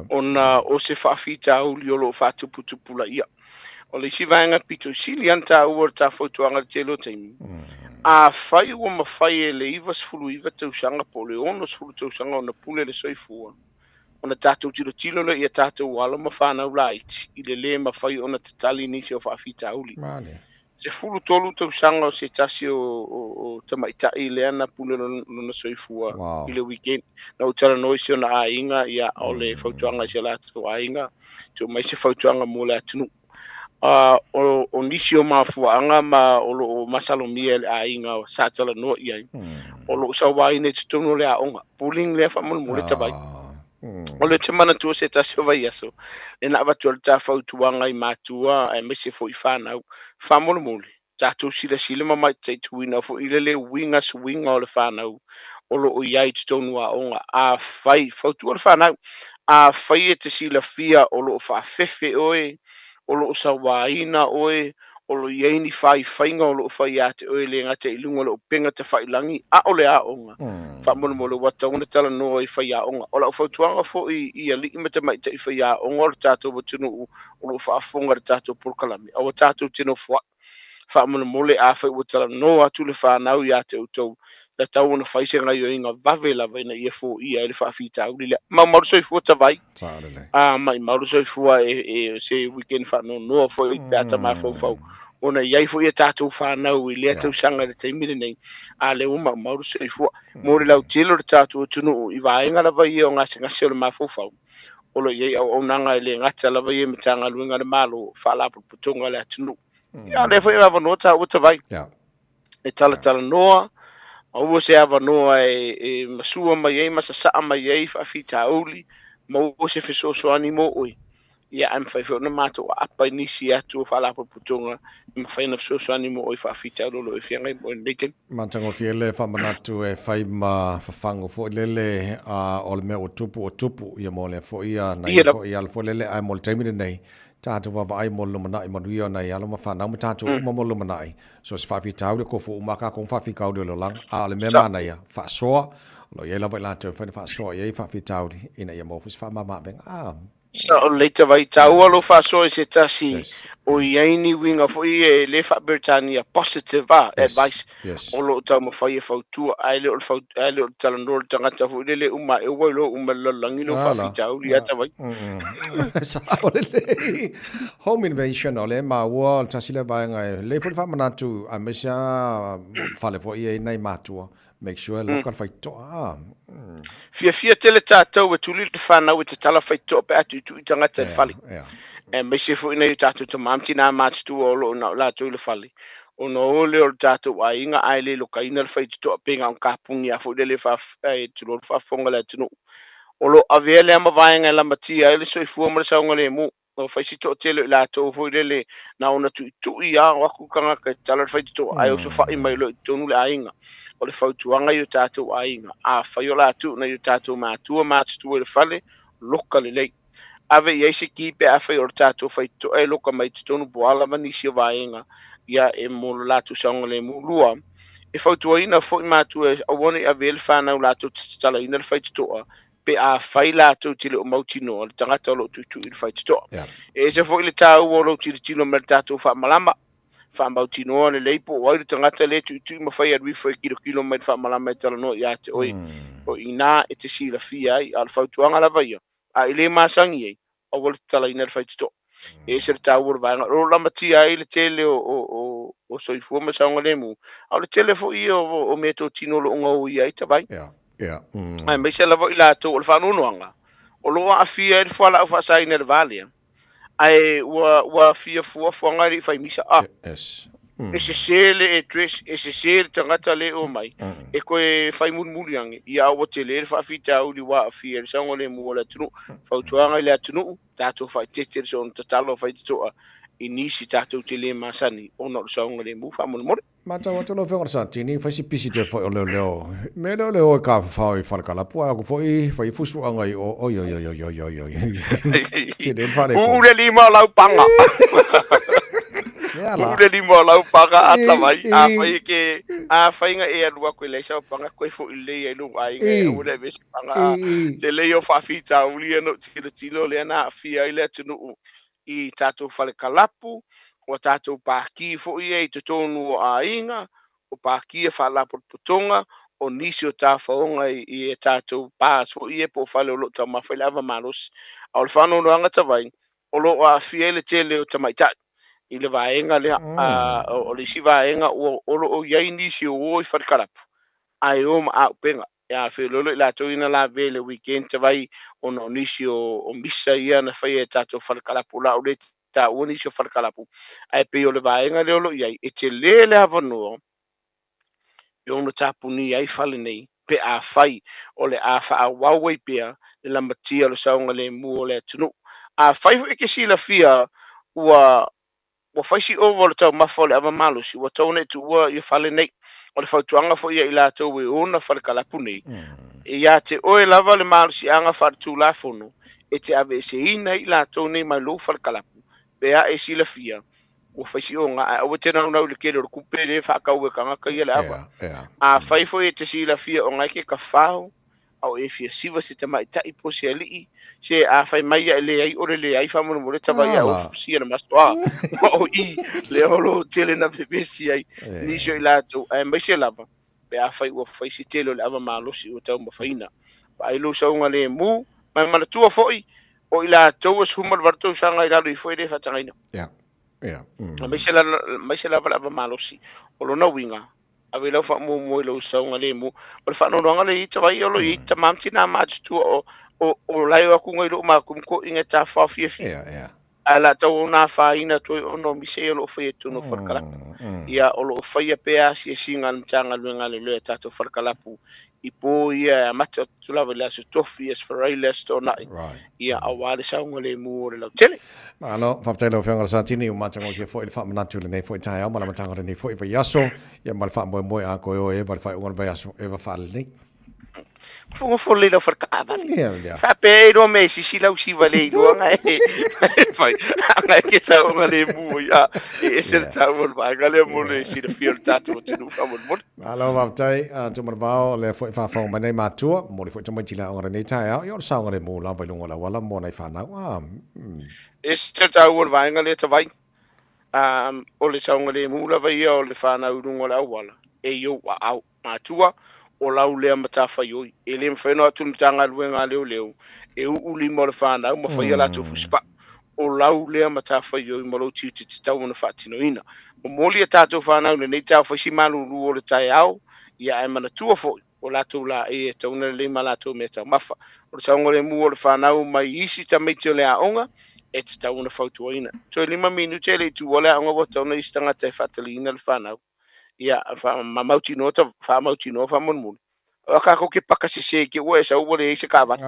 ona o se faafitauli o lo o faatuputupulaia. O le isi vaega pito sili lava ona taua o le ta fautuaga i le tele o taimi, afai ua mafai e le 99 tausaga po o le 60 tausaga ona pule le soifua, ona tatou tilotilo lea i a tatou alo ma fanau laiti i le lē mafai ona tatali nisi o faafitauli. 13 tausaga o se tasi o tamaitai lea na pule lona soifua i le weekend. Na ou talanoa i si ona aiga, ia, o le fautuaga i si o latou aiga, tuu mai se fautuaga mo le atunuu. O nisi o mafuaaga ma o lo o masalomia e le aiga sa talanoa i ai, o lo o sauaina i totonu o le aoga. Bullying lea faamolemole Tavai. O le te manatua se tasi o vaiaso, le na avatu ai le ta fautuaga i matua aemaise foi i fanau, faamolemole, tatou silasila ma mataituina foi i le le uiga suiga o le fanau o lo o i ai i totonu o aoga. Afai, fautua le fanau, afai e te silafia o lo o faafefe oe, o lo o sauaina oe, o lo o i ai ni faifaiga o lo o fai ia te oe e le gata i luga o le upega tafailagi, a o le aoga, faamolemole ua tatau ona talanoa i faiaoga. O lau fautuaga foi i alii ma tamaitai faiaoga o le tatou atunuu o lo o faafofoga i le tatou polokalame, aua tatou te nofoai. Faamolemole afai ua talanoa atu le fanau ia te outou, e tatau ona fai se gaioiga vave lava ina ia foia ai le faafitauli lea. Maumau le soifua Tavai. A maumau le soifua e, e se weekend faanoanoa foi pe a ta mafaufau ona i ai foi a tatou fanau i lea tausaga i le taimi lenei, a lea ua maumau le soifua. Mo le lautele o le tatou atunuu i vaega lava ia o gasegase o le mafaufau, o lo o i ai auaunaga e le gata lava ia i Matagaluega a le Malo, Faalapotopotoga a le atunuu. Ia, a lea foi e avanoa taua Tavai. E talatalanoa, maua se avanoa e, e masua mai ai ma sasaa mai ai faafitauli, maua se fesoasoani mo oe. Ia, ae mafai foi ona matou aapa i nisi atu o faalapotopotoga e mafai ona fesoasoani mo oe i faafitauli o lo o e feagai ma oe i lenei taimi. Matagofie le faamanatu e fai ma fafagu foi lele a o le mea ua tupu ua tupu ia mo lea foi ia nai foi ala foi lele ae mo le taimi lenei tatou vaavaai mo le lumanai manuia o nai alo ma fanau ma tatou uma mo le lumanai. So se faafitauli e tofu uma lava tatou ma faafitauli o le olaga. A o le mea manaia, faasoa, o lo o i ai lava i latou e mafai ona faasoa i ai faafitauli ina ia maua foi se faamama-avega. Ah. Sao lelei Tavai, taua lou faasoa i se tasi o i ai ni uiga foi e le faa-Peretania, positive ah, advice, o lo o taumafai e fautua, ae le o le fau, ae le o le talanoa i le tagata foi lele uma ea ua iloa uma e le lalolagi lou faafitauli ia Tavai. Sao lelei. Home invasion, o lea e maua o le tasi lea vaega e lelei foi le faamanatu aemaise lava fale foi ia i nai matua, make sure e loka le faitotoa. Ah. Fiafia tele tatou e tuli le fanau e tatala faitotoa pe a tuitui tagata i le fale. Aemaise foi nai o tatou tama ma tina matutua o lo o na o latou i le fale. Ona o lea o le tatou aiga ae le lokaina le faitotoa pe na o kapuni lava foi lele e tulou le faafofoga a le atunuu. O lo o avea lea ma vaega e lamatia ai le soifua ma le saogalemu. O fai si toatele o i latou foi lele na ona tuitui a o atu tagata e tatala le faitotoa ae osofai mai loa i totonu le aiga. O le fautuaga i o tatou aiga, afai o le a tuu nai o tatou matua matutua i le fale, loka lelei. Ave i ai se ki pe afai o le tatou faitotoa e loka mai i totonu po o a lava nisi o vaega ia e mo lo latou saogalemu. Lua, e fautuaina foi matua e aua ne i avea le fanau latou te tatalaina le faitotoa pe afai latou te le o mautinoa le tagata o lo o tuitui i le faitotoa. E ese foi le taua o lou tilotilo mai le tatou faamalama, faamautinoa lelei po o ai le tagata lea e tuitui ma fai alu ifo e kilokilo mai le faamalama e talanoa ia te oe. O i ina e te silafia ai, a o le fautuaga lava ia, a i le masani ai, aua le tatalaina le faitotoa. E ese le taua o le vaega, o lo o lamatia ai le tele o, o, o, o soifua ma saogalemu, a o le tele foi ia o, o meatotino o lo o gaoia ai tavai. Yeah. Yeah. Aemaise lava i latou o le faanoanoaga, o lo o aafia ai le fualaau faasaina i le va lea, ae ua, ua fia fuafuaga e le i fai misa. Ah, Yes. E sese le address, e sese le tagata le o mai, e toe fai mulimuli ane, ia a ua tele le faafitauli ua aafia i le saogalemu o le atunuu. Fautuaga i le atunuu, tatou faaeteete le soona tatalo faitotoa i nisi tatou te le masani ona o le saogalemu faamolemole. Matau atu lau Afioga i le Satini, fai si pisi toe foi o leoleo. Mea lea o le o e tafafao i Falekalapu, ae aku foi fai fusuaga i o, oi oi oi oi oi oi oi. Tele le faaletonu. Uu le lima o lau paga. Uu le lima o lau paga a tavai. Afai e ke, afai na e alu atu e leai sau paga, toe foi lelei ai i lou aiga e aua le avea se paga. Tele ia o faafitauli ia na ou tilotilo lea na aafia ai le atunuu i tatou fale kalapu, o tatou pākī foi ia i totonu o aiga, o pākī a faalapotopotoga, o nisi o tafaoga i a tatou bars foi ia po o fale o lo o taumafa ai le ava malosi. A o le faanoanoaga tavai, o lo o aafia ai le tele o tamaitai i le vaega lea. O le isi vaega ua, o lo o i ai nisi o o i fale kalapu, ae o ma auupega. Ia feoloolo i latou ia na lavea i le weekend tavai ona o nisi o misa ia na faia e tatou fale kalapu. O le a ou le taua nisi o fale kalapu, ae pei o le vaega lea o lo o i ai, e tele le avanoa e ono tapunia ai fale nei. pe afai o le a faaauau ai pea le lamatia o le saogalemu o le atunuu. Afai foi e te silafia ua ua fai si ova o le taumafa o le ava malosi, ua tatau ona e tuua ia fale nei. O le fautuaga foi ia i latou e ona fale kalapu nei, ia te oe lava le malosiaga faaletulafono e te aveeseina ai i latou nei mai lou fale kalapu, pe a e silafia ua fai si oga, ae aua e te naunau i le tele o le tupe lea e faatau e tagata ia le ava. Afai foi e te silafia o na e te tafao, a o e fia siva se tamaitai po o se alii, se a fai mai ia e leai o le leai faamolemole tava ia o fusia le maso a ma o i lea o lo o tele na vevesi ai nisi o i latou, aemaise lava pe afai ua fai si tele o le ava malosi ua taumafaina. Vaai lou saogalemu, ma e manatua foi o i latou e 18 tausaga i lalo ifo e le faatagaina. Aemaise lava le ava malosi. O lona uiga, ave lau faamuamua i lou saogalemu. O le faanoanoaga lea i ai tavai o lo o i ai tama ma tina matutua o o o la e o atu nai lou matou ma toeaiina e tafafao fiafia. Ae o le a tau ona afaina atu ai ona o mise ia o lo o faia i totonu o falekalapu. Ia, o lo o faia pea asiasiga a le Matagaluega a Leoleo i a tatou falekalapu i po ia e amata atu lava i le Aso Tofi, Aso Faraile, Aso Toonai, ia, aua le saogalemu o le lautele. Malo, faafetai i lau Afioga Lasatini, ua matagofie foi le faamanatu i lenei foi taeao ma le amataga o lenei foi vaiaso, ia ma le faamoemoe a toe o Eva i le faaiuga o le vaiaso, Eva faalelei. Nofo lelei lau faletaavale. Ia. Faapea e iloa mea e sisi lau siva le iloa na e fai. Ana e ke saogalemu ai a e ese le taua o le vaega lea mo le silafia o le tatou atunuu faamolemole. Malo faafetai Tumanavao, o lea foi e faafofoga mai nei matua, momoli foi tamaiti i le aoga i lenei taeao, ia o le saogalemu lava i luga o le auala mo nai fanau. Ah. Ese le taua o le vaega lea Tavai. O le saogalemu lava ia o le fanau i luga o le auala e i ou aao. Matua, o lau lea matafaioi. E le mafai ona o atu le Matagaluega a Leoleo e uu lima o le fanau ma fai a latou fusipaa. O lau lea matafaioi ma lou tiute tatau ona faatinoina. Momoli a tatou fanau i lenei taeao fai si malulu o le taeao, ia ae manatua foi, o latou laei e tatau ona lelei ma latou meataumafa. O le saogalemu o le fanau mai isi tamaiti o le aoga, e tatau ona fautuaina. Toe 5 minute e le i tuua le aoga ua tatau ona i ai se tagata e faataliina le fanau. Ia, faamautinoa, faamautinoa faamolemole. Aua tatou te paka sese te ua e sau ua leai se taavale.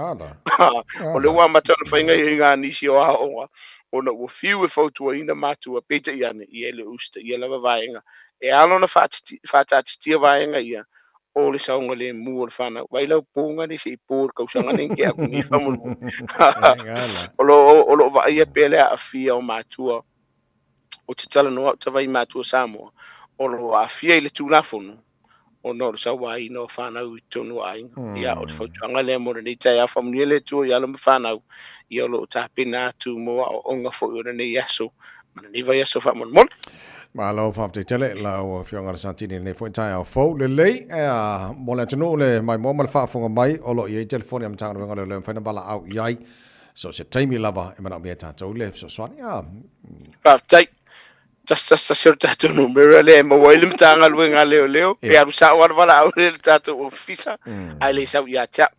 O lea ua amata ona fai gaoioiga a nisi o aoaoga ona ua fiu e fautuaina matua, peitai ane, ia e le o usitaia lava vaega. E ala ona faataatitia vaega ia, o le saogalemu o le fanau. Vaai lau pouga nei se i po i le tausaga nei na tea atu nei faamolemole. O lo o vaaia pea le aafia o matua Ou te talanoa au tavai matua Samoa o lo o aafia i le Tulafono ona o le sauaina o fanau i totonu o aiga. Ia, o le fautuaga lea mo lenei taeao, faamanuia le Atua i alo ma fanau, ia o lo o tapena atu mo aoaoga foi o lenei aso ma lenei vaiaso faamolemole. Malo faafetai tele lau Afioga Lasatini i lenei foi taeao fou. Lelei mo le atunuu le maimoa ma le faafofoga mai o lo o i ai telefoni a Matagaluega o Leoleo e mafai ona valaau i ai So se taimi lava e manaomia e tatou le fesoasoani. Ah. Faafetai. Tasi tasi tasi o le tatou numera lea e maua ai le Matagaluega a Leoleo. Pe alu sao lava le valaau lea i le tatou ofisa, ae le sau ia te au.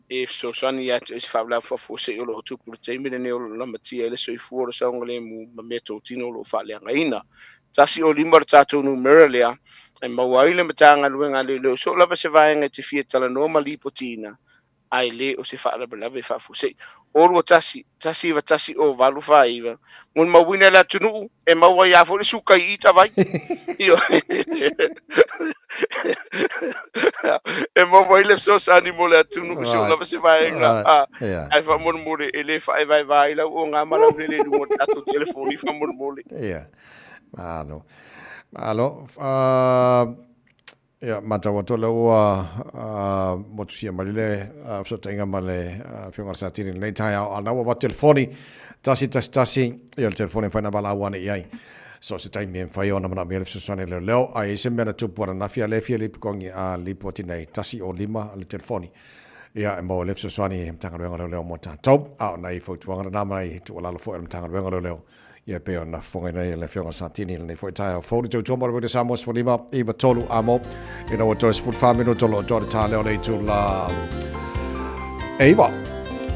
E fesoasoani ia te oe i se faalavelave faafuasei o lo o tupu i le taimi lenei o lo o lamatia ai le soifua o le saogalemu ma meatotino o lo o faaleagaina. 105 le tatou numera lea e maua ai le Matagaluega a Leoleo. So o lava se vaega e te fia talanoa ma lipotiina, ae le o se faalavelave faafuasei. O 21 191 o 849, molimauina e le atunuu, e maua ai lava foi le suka i i tavai. E maua ai le fesoasoani mo le atunuu, se o lava se vaega, ae faamolemole e le faaevaeva ai lau oga ma lau lele i luga o le tatou telefoni faamolemole. Ia, malo. Malo. Ia, matau atu o lea ua motusia mai le fesootaiga ma le Afioga i le Satini i lenei taeao, a o lena ua avatu telefoni, 111, ia o le telefoni e mafai ona valaau ane i ai. So o se taimi e mafai ona manaomia le fesoasoani a leoleo, a i ai se mea na tupu ananafi a lea e fia lipotogi, a lipoti nei, 105 le telefoni. Ia, e maua le fesoasoani Matagaluega o Leoleo mo tatou. A o nai fautuaga na ma nai tuualalo foi a le Matagaluega o Leoleo Ia e pei ona fofogaina ai e le Afioga Satini i lenei foi taeao fou le tautua mo le Radio Samoa 15 93 amo ina ua toe 14 minuto o lo o toa le tā leo le itula e iwa.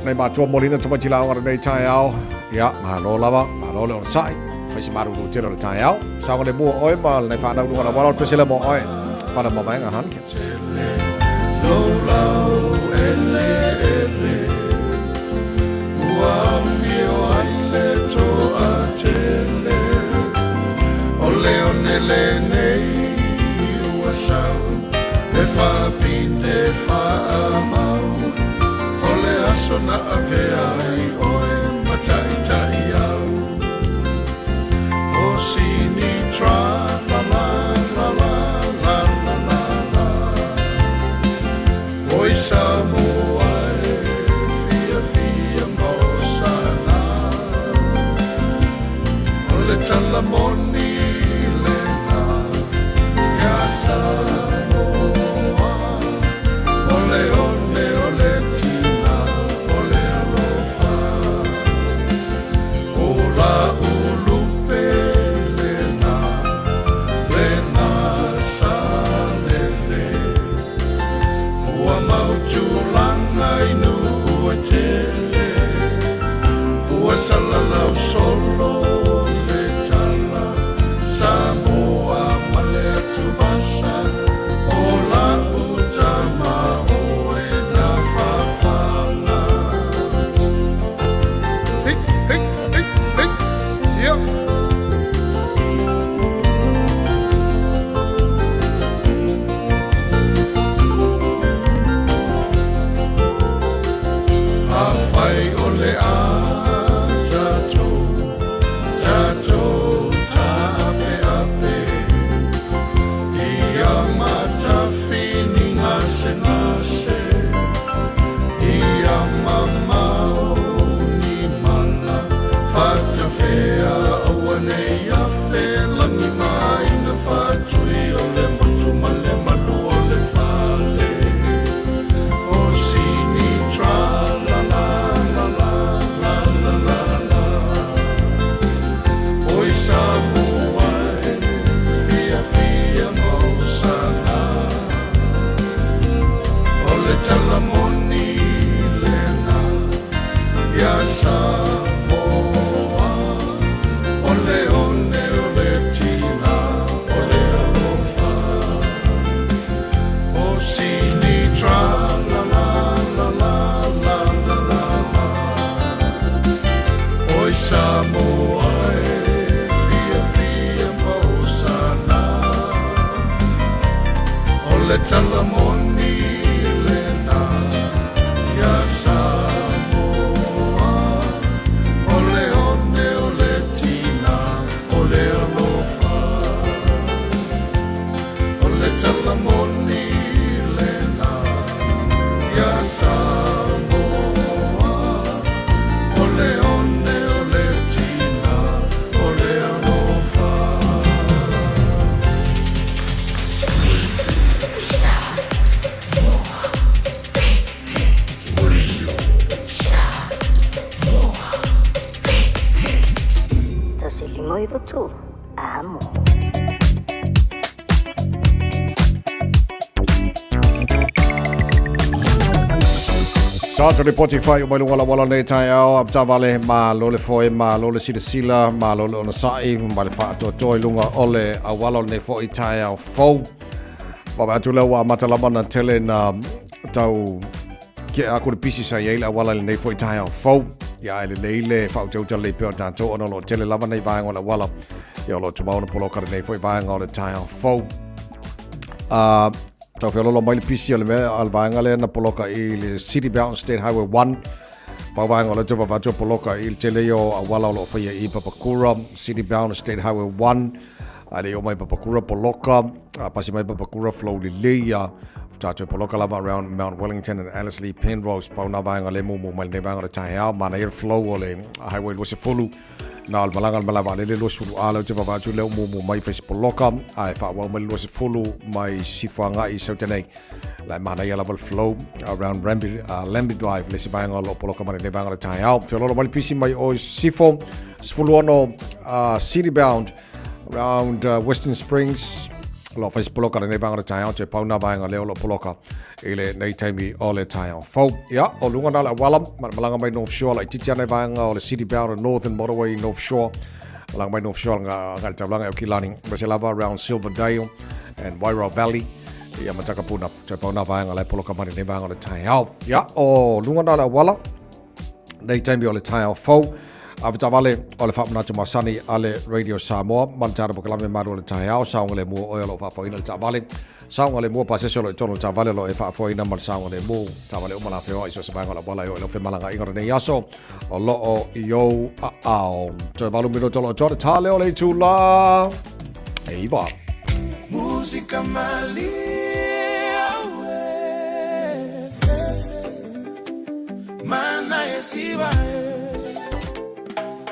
Nei matua molina tamaiti la aoga lenei taeao. Ia, malo lava, malo le onosai. Fai se maruru tele o le taeao. Saoga le mua oe ma lenei whanau lunga la wala o le pesele mo oe. Whana mamaenga Hankins. Lou laueleele ua afio ai le toatele. O le one lenei ua sau e faapine faamau. O le aso na avea ai oe ma ta'ita'i au. O sini tra la la la la la la la la. Oi Samoa e fiafia ma osana. O le tala moni lena ia Samoa. O le one o le tina o le alofa. O la ulupe lena, lena salele. Ua mau tulaga i nuu e tele. Ua salalau solo le tala Samoa ma le atuvasa. O la'u tama oe na fafaga. Hey, hey, hey, hey, yeah. Afai o le a tatou, tatou taapeape ia matafini gasegase, ia mamao ni mala fatafea, aua nei afe lagi maina faatui o le motu ma le malu o le fale. O sini tra la la la la la la la la. Oi Samoa e fiafia ma osana. O le tala moni lena ia Samoa. O le one o le tina o le alofa. O sini tra la la la la la la la la. Oi Samoa e fiafia ma osana. O le tala moni lena ia Samoa. O le one o le tina o le alofa. O le tala moni lena ia Samoa. O le one o le tina o le alofa. 159 3, amo. Tatou lipoti fai o mai luga la wala nei taeao, avetavale malo le foe, malo le silasila, malo le onosai ma le faatoatoa i luga o le auala o lenei foi taeao fou. Vaavaai atu lea ua amata lava ona tele na tau Kia aku le pisi sa i ai le auala i lenei foi taeao fou. Ia ae lelei le faautautala lei pea o tatou ona o lo o tele lava nei vaega o le auala. Ia o lo o tumau ona poloka lenei foi vaega o le taeao fou. Uh, tau feololo mai le pisi o le mea a le vaega lea na poloka i le City Bound State Highway 1. Pau vaega o le tau vavatua poloka i le tele o auala o lo o faia i Papakura, City Bound State Highway 1. A le i oo mai Papakura poloka, a pasi mai Papakura flow lelei ia. Tātou poloka lava around Mount Wellington and Ellerslie, Penrose, pau nā vaega le mumu mai lenei vaega o le taeao. Manaia le flow o le highway 20, na o le malaga le malae vaalele 20 a lea ou te vaavaai atu lea ua mumu mai fai se poloka, ae faaauau mai le 20 mai Sisifo agai i Sauta nei. La e manaia lava le flow around Rambi, Lambie Drive, le isi vaega o lo o poloka mai lenei vaega o le taeao. Feololo mai le pisi mai o Sisifo, 16 city bound around Western Springs, o lo o fai se poloka lenei vaega o le taeao, toe pau nā vaega lea o lo o poloka i lenei taimi o le taeao fou. Ia, o luga nā le auala, ma le malaga mai North Shore, laitiiti ana i vaega o le City Bound Northern Motorway North Shore, malaga mai North Shore nga, nga le taulaga e Aukilani, aemaise lava around Silverdale and Wairau Valley. Ia ma Takapuna. Toe pau nā vaega la e poloka mai lenei vaega o le taeao. Ia, o luga nā le auala, nei taimi o le taeao fou, avetaavale o le faamanatu masani a le Radio Samoa ma le tatou polokalame malu o le taeao, saogalemu o oe o lo o faafoeina le taavale, saogalemu o pasese o lo o i totonu o le taavale o lo o e faafoeina ma le saogalemu, taavale uma la feoai i so o se vaega o le auala e oo i lau femalagaaiga o lenei aso o lo o i ou aao. Toe 8 minute o lo o toa le tale o le itula e 9. Musika malie Mana e siva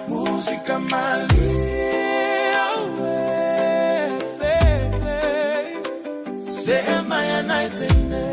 Musika malie Se maya naitene.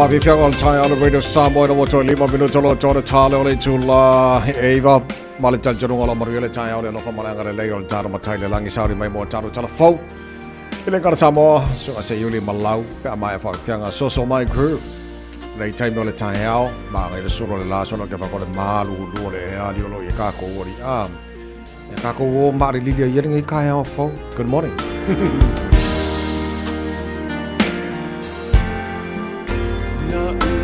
Faafiafiaga o le taeao le Radio Samoa ina ua toe 5 minuta o lo o toa le tale o le itula e 9 ma le talitonuga o lo o manuia le taeao le alofa ma le agalelei o le tatou Matai i le lagi sauni mai mo tatou tala fou i le Gata Samoa suka se iuli ma lau pe a maea faafiafiaga soso mai crew nei taimi o le taeao ma ngai le solo le la solo ke fa ko le malu lu o le ea li o lo i ka ko ori a e ka ko o ma le lili ia ngai ka ea fou. Good morning. Na e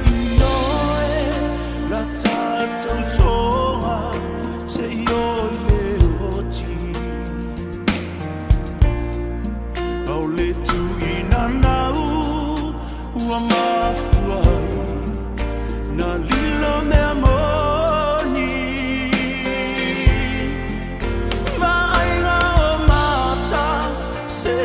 inoe la tātou toa se i oi le oti. Au le tuina nau ua mafua ai na lilo mea moni. Vaaiga o mata se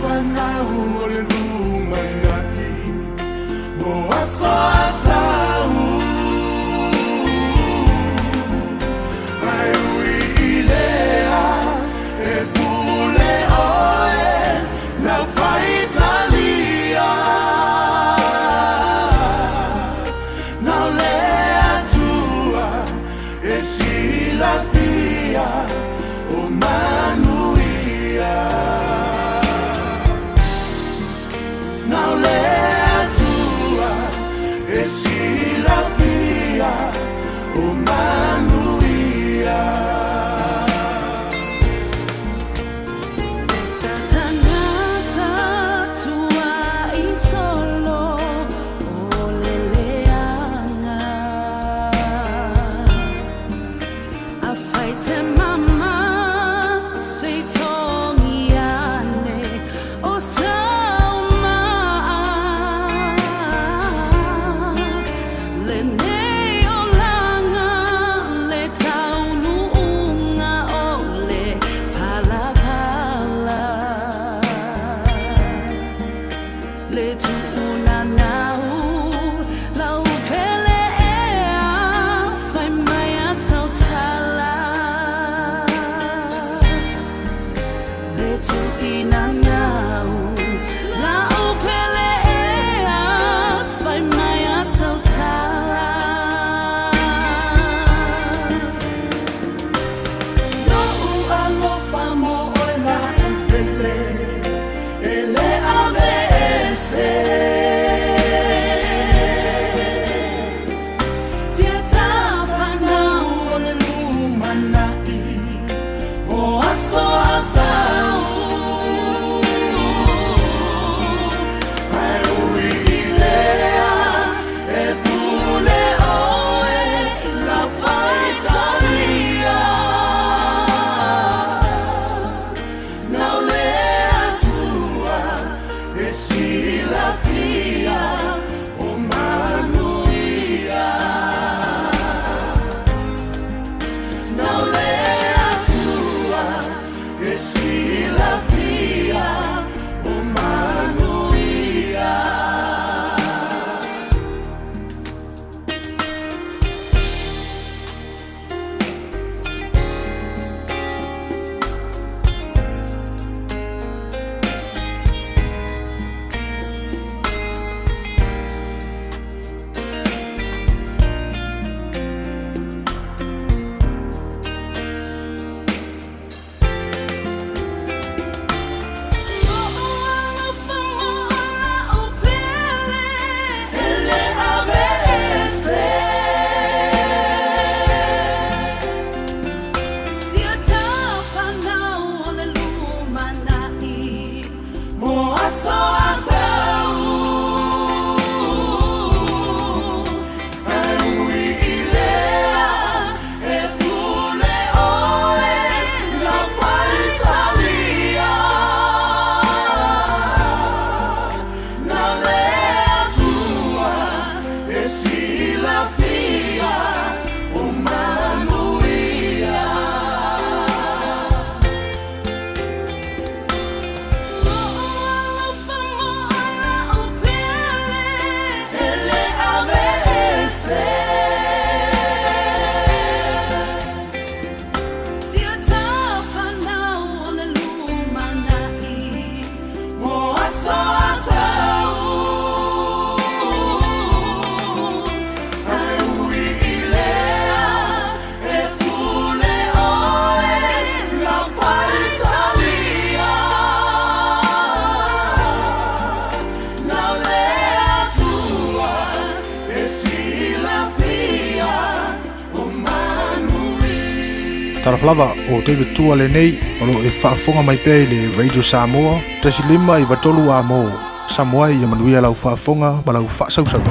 fanau o le lumanai mo aso a sau. Ae ui i lea e pule oe lau faitalia. Na o le Atua e silafia o manuia. Na o le Atua e silafia o manuia. Tagata tuai solo o le leaga. Afai te mama se i togi ane o sau maa. Lenei olaga le taunuuga o le palapala. Le tuunanau lau pele ea fai mai a sau tala. Le tuinanau lau pele ea fai mai a sau tala. Lo'u alofa mo oe la'u pele e lē aveese. Tiatafanau o le lumana'i mo aso a sau. Ae ui i lea e pule oe lau faitalia. Na o le Atua e silafia o manuia. Na o le Atua e silafia o manuia. Lo'u alofa mo oe la'u pele E lē aveese. Tiatafanau o le lumana'i Mo aso a sau. Ae ui i lea e pule oe lau faitalia. Na o le Atua e silafia o manuia. Lo'u alofa mo oe la'u pele E lē aveese. Tiatafanau o le lumana'i Mo aso a sau. Ae ui i lea e pule oe lau faitalia. Na o le Atua e silafia o manuia. Talofa lava o David Tua lenei o lo o e faafofoga mai pea i le Radio Samoa 1 5 93 Amo. Samoa ia manuia lau faafofoga ma lau faasausau.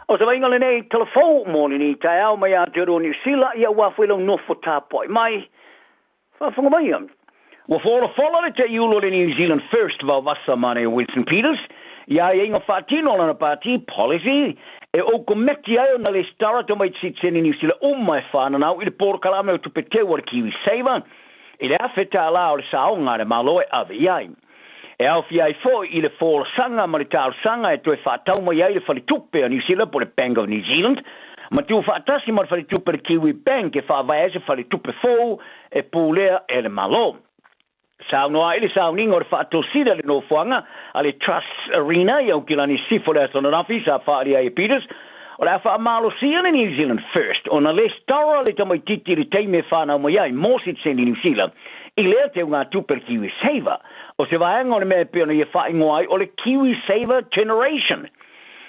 O se vaaiga lenei talafou mo lenei taeao mai Aotearoa Niu Sila, ia ua foi lau nofo tapuai mai. Faafofoga maia. Ua folafola le taiulu o le New Zealand First Vaovasa Mane Winston Peters i aiaiga faatino a lana pati, policy, E oukometi ai ona lesitala tamaiti sitiseni Niu Sila uma e fananau i le polokalame o tupe teu a le KiwiSaver i le $1,000 o le saoga a le Malo e ave i ai. E aofia ai foi i le folasaga ma le talosaga e toe faatau mai ai le Faletupe a Niu Sila po o le Bank of New Zealand ma tuufaatasi ma le faletupe le Kiwi Bank e faavae ai se faletupe fou e pulea e le Malo. Saunoa ai le sauniga o le faatosina i le nofoaga a le Trusts Arena i Aukilani Sisifo i le aso ananafi sa faaalia ai e Peters, o le a faamalosia le New Zealand First ona lesitala le tamaitiiti i le taimi e fanau mai ai mo sitiseni Niu Sila i lea teugatupe le KiwiSaver. O se vaega o le mea e pei ona ia faaigoa ai o le KiwiSaver Generation.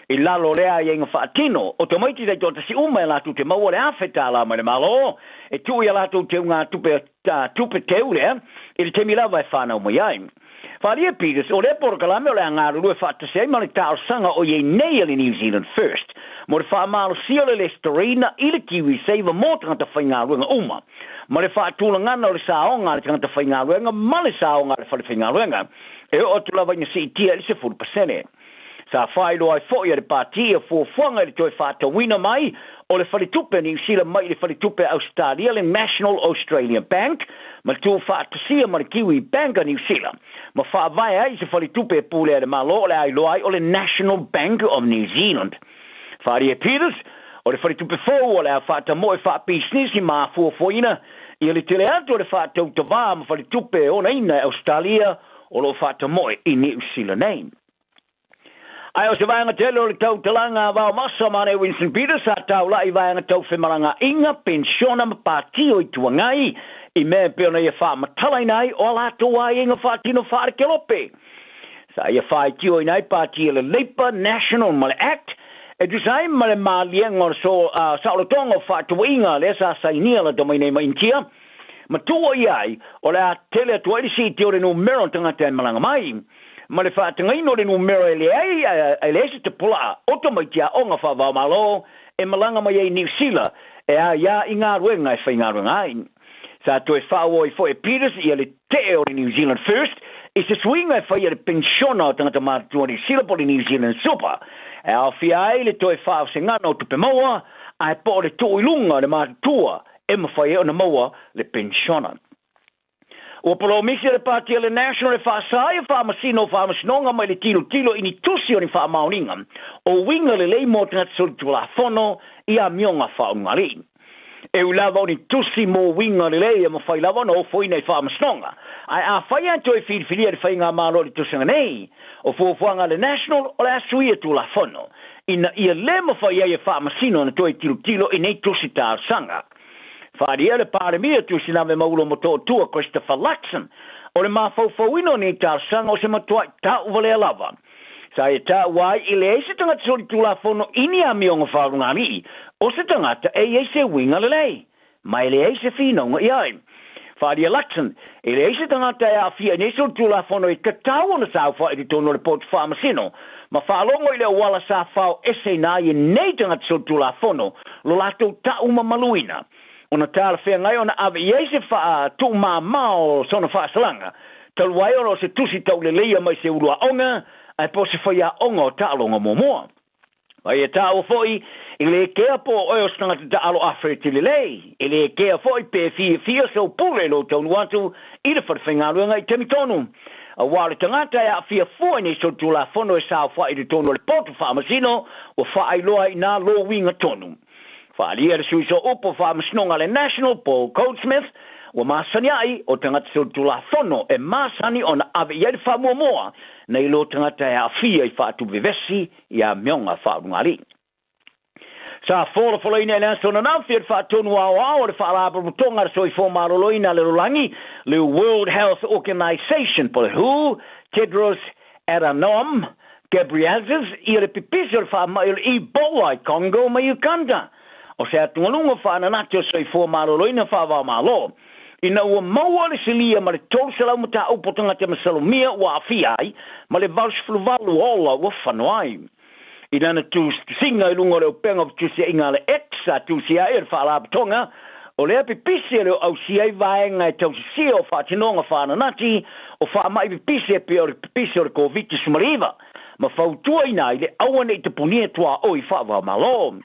I lalo o lea aiaiga faatino, o tamaiti taitoatasi uma e latou te maua le $1,000 mai le Malo e tuu i a latou teugatupe tupe teu lea i le taimi lava e fanau mai ai. Faaalia Peters, o lea polokalame o le a galulue faatasi ai ma le talosaga o i ai nei a le New Zealand First mo le faamalosia o le lesitalaina i le KiwiSaver mo tagata faigaluega uma, ma le faatulagana o le saoga a le tagata faigaluega ma le saoga a le fale faigaluega e oo atu lava ina siitia i le 10%. Sa faailoa ai foi e le Pati ia fuafuaga i le toe faatauina mai o le Faletupe a Niu Sila mai i le Faletupe a Ausetalia, le National Australia Bank, ma tuufaatasia ma le Kiwi Bank a Niu Sila, ma faavae ai i se faletupe e pulea e le Malo o le a iloa ai o le National Bank of New Zealand. Faaalia e Peters, o le faletupe fou o le a faatamoe faapisinisi ma afuafuaina ia le tele atu o le faatautavā ma faletupe e onaina e Ausetalia o lo o faatamoe i Niu Sila nei. Ae o se vaega tele o le tautalaga a Vaomasa ma ne Winston Peters sa taula'i i vaega tau femalagaaiga, penisiona ma pati o Itu Agai i mea e pei ona ia faamatalaina ai o a latou aiaiga faatino faalekelope. Sa ia faitioina ai pati a le Labour, National ma le Act e tusa ai ma le maliega o le saolotoga o faatauaiga lea sa sainia lata mai nei ma Initia ma tuuaia ai o le a tele atu ai le siitia o le numera o tagata e malaga mai ma le faatagaina o le numera e leai e leai se tapulaa o tamaiti aoga faava-o-Malo e malaga mai ai i Niu Sila e aia i galuega e faigaluega ai. Sa toe faaauau ai foi e Peters ia le tee o le New Zealand First i se suiga e faia le penisiona o tagata matutua Niu Sila po o le New Zealand Super e aofia ai le toe faaosegana o tupe maua ae po o le tuu i luga o le matutua e mafai ai ona maua le penisiona. Ua polomisi le Pati a le National e faasa ai faamasino o faamasinoga mai le tilotilo i ni tusi o ni faamaoniga o uiga lelei mo tagata solitulafono i amioga faaulugalii. E ui lava o ni tusi mo uiga lelei e mafai lava ona ofoina i faamasinoga, ae afai ae toe filifilia le Faigamalo i le tausaga nei, o fuafuaga a le National o le a suia Tulafono ina ia le mafai ai e faamasino ona toe tilotilo i nei tusi talosaga. Faaalia le Palemia Tuisinave Maulo Motootua Christopher Luxon, o le mafaufauina o nei talosaga o se matuai tauvalea lava. Sa ia taua ai e leai se tagata solitulafono i ni amioga faalugalii, o se tagata e i ai se uiga lelei, ma e leai se finauga i ai. Faaalia Luxon, e leai se tagata e aafia i nei solitulafono e tatau ona saofai i totonu o le potu faamasino, ma faalogo i le auala sa fao eseina ai e nei tagata solitulafono lo latou taumamaluina, ona talafeagai ona ave i ai se tuumamao o sona faasalaga, talu ai ona o se tusi tauleleia mai se ulu aoga ae po o se faiaoga o taaloga muamua. A ia taua foi, e le kea po o oe o se tagata taalo afereti lelei, e le kea foi pe fiafia sou pule i lou taunuu atu i le falefaigaluega i taimi tonu. Aua o le tagata e aafia fua i nei solitulafono e saofai i totonu o le potu faamasino, ua faailoa ai i ina lou uiga tonu. Faaalia le sui sooupu o faamasinoga a le National, Paul Goldsmith, ua masani ai o tagata solitulafono e masani ona ave i ai le faamuamua nai lo tagata e aafia i faatuvevesi i amioga faaulugalii. Sa folafolaina i le aso ananafi e le Faatonu Aoao o le Faalapotopotoga a le Soifua Maloloina a le Lalolagi, le World Health Organization po o le who, Tedros Adhanom Ghebreyesus ia le pipisi o le faamai o le Ebola i Congo ma Uganda. O se atugaluga faananati o le soifua maloloina faava-o-Malo, ina ua maua le silia ma le 300 mataupu o tagata masalomia ua aafia ai ma le 88 ola ua fano ai. I lana tusiga i luga o le upega o fetusiaiga a le X, sa tusia ai e le Faalapotopotoga o lea pipisi e le o ausia ai vaega e tausisia o faatinoga faananati o faamai pipisi e pei o le pipisi o le Koviti-19. ma fautuaina ai le aua ne i tapunia tuaoi faava-o-Malo.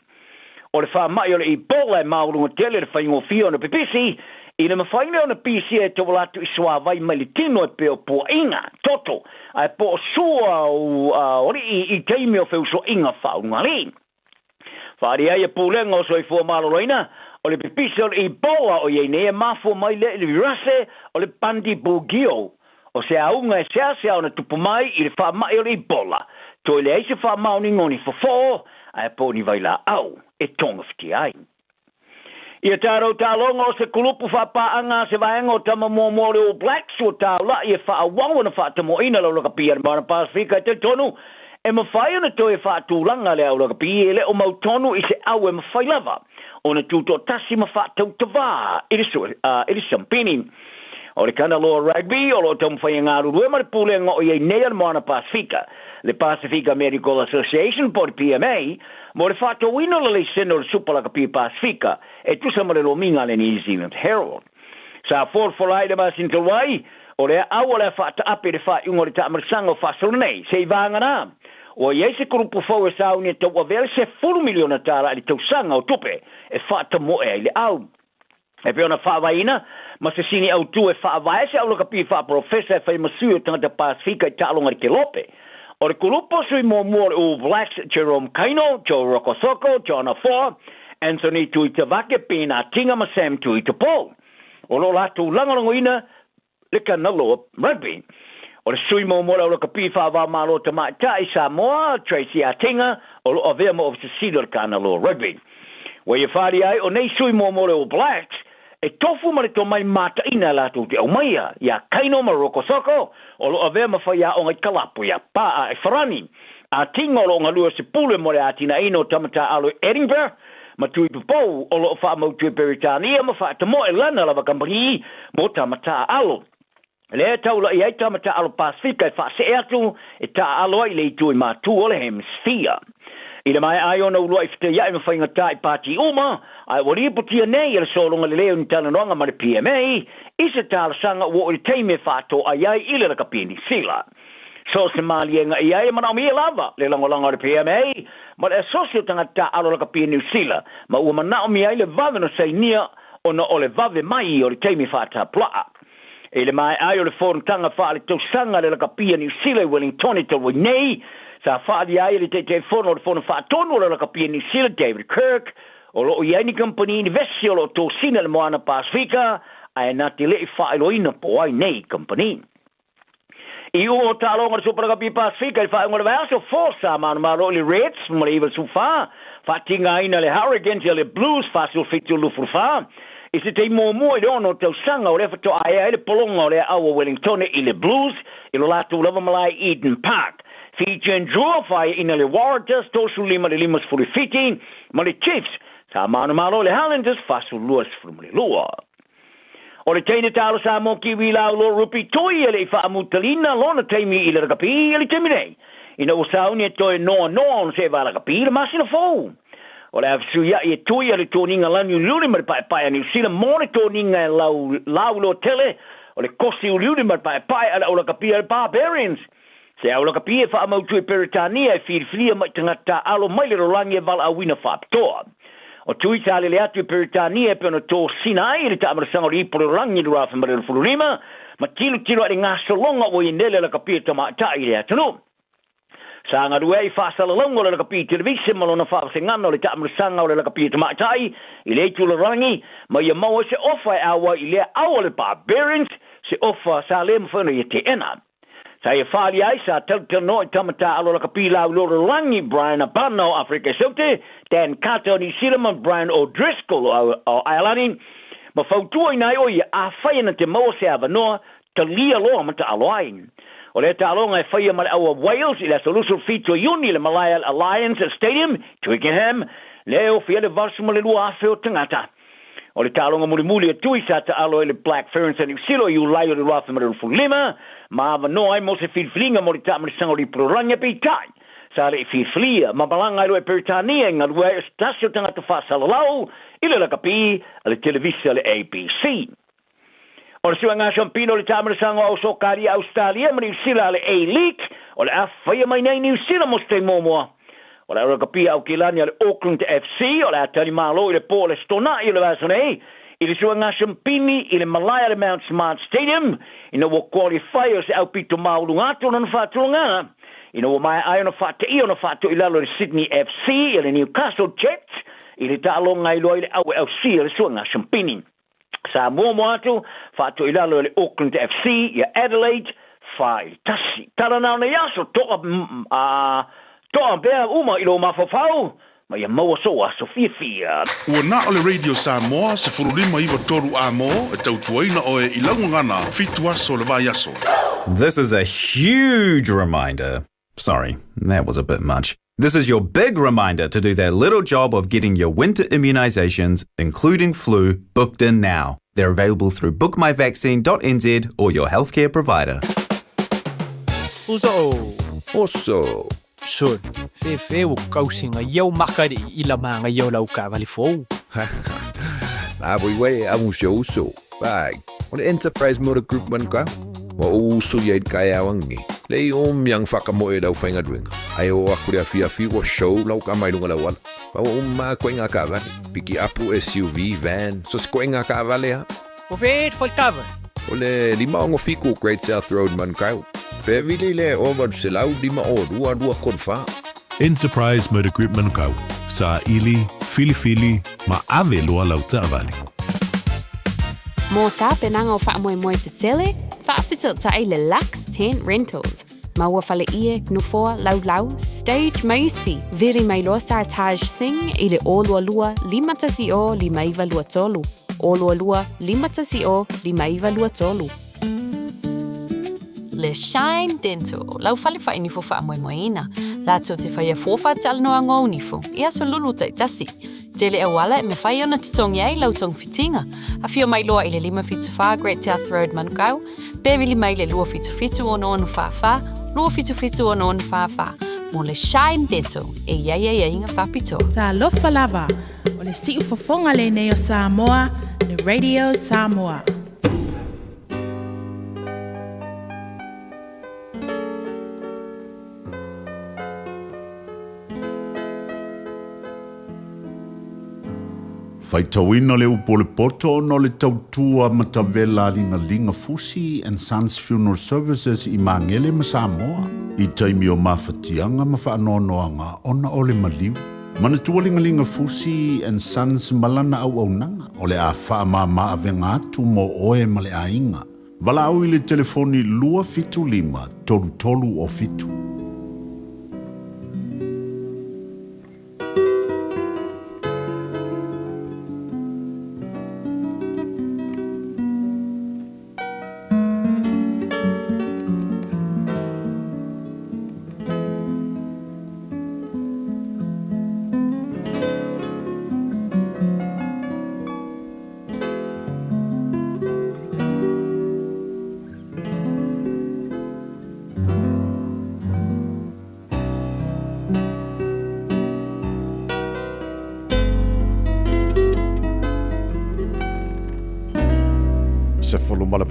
O le faamai o le Ebola e maualuga tele le faigofie ona pipisi, i le mafai lea ona pisia e tauala atu i suavai mai le tino e pei o puaʻiga, toto, ae po o sua o alii i taimi o feusoaiga faaulugalii. Faaalia ai e Pulega o Soifua Maloloina, o le pipisi o le Ebola o i ai nei e mafua mai lea i le virase o le Bundibugyo, O se auga e seasea ona tupu mai i le faamai o le Ebola, toe leai se faamaoniga o ni fofoo ae po o ni vailaau e togafitia ai. Ia tatou taaloga o se kulupu faapaaga a se vaega o tama muamua o le All Blacks ua taula'i e faaauau ona faatamoaina lau lakapi a le Moana Pasefika e talitonu e mafai ona toe faatulaga le au lakapi e le o mautonu i se au e mafai lava ona tutoatasi ma faatautavā i le siampini. O le Kanaloa Rugby o lo o taumafai e galulue ma le pulega o i ai nei a le Moana Pasefika, le Pasefika Medical Association po o le PMA, mo le faatauina o le laisene o le Supa Lakapi Pasefika e tusa ma le lomiga a le New Zealand Herald. Sa folafola ai le masina talu ai, o lea au o le a faataape i le faaiuga o le taamalisaga o faasolo nei, se i vagana ua i ai se kulupu fou e sauni e tauavea le $10 miliona tala i le tausaga o tupe e faatamoe ai le au. E pei ona faavaeina ma se sini autu e faavae se aulakapi faapolofesa e fai ma sui o tagata Pasefika i taaloga i le Kelope. O le kulupu o sui muamua o le All Blacks, Jerome Kaino, Joe Rokocoko, John Afoa, Anthony Tuitavake, Ben Atinga ma Sam Tuitupou. O lo o latou lagolagoina le Kanaloa Rugby. O le sui muamua o le aulakapi faava-o-Malo Tamaitai Samoa, Tracy Atinga, o lo o avea ma Ofisa Sili o le Kanaloa Rugby. Ua ia faaalia ai o nei sui muamua o le All Blacks e tofu ma le tomai mataina latou te aumaia iā Kaino ma Rokocoko, o lo o avea ma faiaoga i kalapu iā Paa e Farani. Atinga o lo o galue o se pule mo le atinaeina o tama taaalo i Edinburgh ma Tuipopou o lo o faamautu i Peretania ma faatamoe lana lava kamupani mo tama taaalo. Lea e taulaʻi ai tama taaalo Pasefika e faasee atu e taaalo ai i le itu i matu o le Hemisphere. I le maea ai ona uluai fetaiai ma faigata i pati uma, ae ua lipotia nei e le sologa lelei o ni talanoaga ma le PMA i se talosaga ua oo i le taimi e faatoai ai i le lakapi Niu Sila. So o se maliega i ai e manaomia lava le lagolago a le PMA ma le Asosi o Tagata Taaalo Lakapi Niu Sila, ma ua manaomia ai le vave ona sainia ona o le vave mai o le taimi faatapulaa. I le maea ai o le fonotaga faaletausaga a le Lakapi a Niu Sila i Wellingtone talu ai nei, sa faaalia ai e le Taitaifono o le Fono Faatonu o le Lakapi a Niu Sila, David Kirk, o lo o i ai ni kamupani inivesi o lo o tosina i le Moana Pasefika, ae na te le i faailoaina po o ai nei kamupani. I uga o taaloga o le Super Rugby Pasefika i le faaiuga o le vaiaso, Force sa manumalo i le Reds ma le 94, faatigaina le Hurricanes ia le Blues 47-24. I se taimi muamua i le ono tausaga o lea faatoa ea ai le pologa o le aau o Wellingtone i le Blues i lo latou lava malae i Eden Park. Fijian Drua faaiaina le Waratahs 35 i le 57 ma le Chiefs sa manumalo i le Highlanders 42-12. O le teine taalo Samoa Kiwi Lauloa Rupi Toi e le i faamutalina lona taimi i le rakapi i le taimi nei, ina ua sauni e toe noanoa ona seʻe valakapi i le masina fou. O le a fesuiaʻi e Toi a le toniga laniuliuli ma le paepae a Niu Sila mo le toniga e lau Lauloa tele o le kosi uliuli ma le paepae a le aulakapi a le Barbarians. Se aulakapi e faamautu i Peretania e filifilia mai tagata taaalo mai le lalolagi e valaauina faapitoa. O Tui sa lele atu i Peretania e pei ona tosina ai i le taamalasaga o le ipu o le lalolagi i le 2025 ma tilotilo ai i le gasologa ua i nele lakapi e tamaitai i le atunuu. Sa galue ai i faasalalauga o le lakapi televise ma lona faavasegana o le taamalasaga o le lakapi tamaitai i le itu lalolagi ma ia maua ai se ofa e auai i lea au a le Barbarians, se ofa sa le mafai ona ia teena. Sa ia faaalia ai, sa talatalanoa i tama taaalo lakapi lauiloa lalolagi Bryan Habana o Afrika i Saute, Dan Carter o Niu Sila ma Brian O'Driscoll o Aelani, ma fautuaina ai o ia, afai ana te maua se avanoa, talia loa ma taalo ai. O lea taaloga e faia ma le au a Wales i le aso 27 o Iuni i le malae a Allianz Stadium, Twickenham, lea e ofi ai le 82,000 o tagata. O le taaloga mulimuli a Tui sa taalo ai le Black Ferns a Niu Sila i Iulai o le 2025, ma avanoa ai mo se filifiliga mo le taamalisaga o le Ipulorangi a peitai sa le i filifilia ma malaga ai loa i Peretania e galue ai o se tasi o tagata faasalalau i le lakapi a le televisa a le ABC. O le suiga siampino o le taamalisaga o Ausokali Ausetalia ma Niu Sila a le A-League. O le a faia mai nei Niu Sila mo se taimi muamua. O le au-rakapia Aukilani a le Auckland FC o le a tali malo i le po o le Aso Toonai o le vaiaso nei i le suega Siampini i le malae a le Mount Smart Stadium ina ua qualify o se aupito maualuga atu o lona faatulagaga ina ua maea ai ona faateia ona faatoilalo e le Sydney FC i le Newcastle Jets i le taaloga ai loa i le aueausia o le suega Siampini. Sa muamua atu faatoilalo e le Auckland FC ia Adelaide 4-1. Tala na o nei aso, toa, a, toa pea uma i lou mafaufau, ma ia maua sou aso fiafia. Ua na o le Radio Samoa 15 9 3 A mo e tautuaina oe i lau gagana fitu aso o le vaiaso. This is a huge reminder. Sorry, that was a bit much. This is your big reminder to do that little job of getting your winter immunisations, including flu, booked in now. They're available through bookmyvaccine.nz or your healthcare provider. Uso. Oso. Sol, fefe ua kausi nga iau maka i ila ma nga iau lau kaavale fou. Na voi wai amu se uso. Pai, o le Enterprise Motor Group man ka. Wa o uso ia i kai awangi. Le i o miang whakamoe lau whaingaluenga. Ai o aku le afiafi ua show lau ka mai lunga lau ala. Pa ua uma koe ngā kaavale. Piki apu SUV, van, so se koe ngā kaavale ha. O fe e whaitava. O le 567 Great South Road Manukau. Pe vili le o 805 o 2 2 3 4. Enterprise Motor Group Manukau, saili, filifili ma ave loa lau taavale. Mo tapenaga o faamoemoe tetele, faafesootai le Lux Tent Rentals. Maua faleie, nofoa, laulau, stage ma isi. Vili mai loa Sartaj Singh i le 022 510 5923. 022 510 5923. Le Shine Dental, lau fale faainifo faamoemoeina, latou te faia fua faatalanoaga o nifo i aso lulu taitasi. Tele auala e mafai ona totogi ai lau togafitiga. Afio mai loa i le 574 Great South Road Manukau, pe vili mai le 277 6644, 277 6644 mo le Shine Dental e i ai aiaiga faapitoa. Talofa lava, o le siufofoga lenei o Samoa, le Radio Samoa. Faitauina le upu o le poto ona o le tautua matavela a Ligalinga Fusi and Sons Funeral Services i Magele ma Samoa i taimi o mafatiaga ma faanoanoaga ona o le maliu. Manatua Ligalinga Fusi and Sons ma lana auaunaga o le a faamama avega atu mo oe ma le aiga. Valaau i le telefoni 275 33 o 7.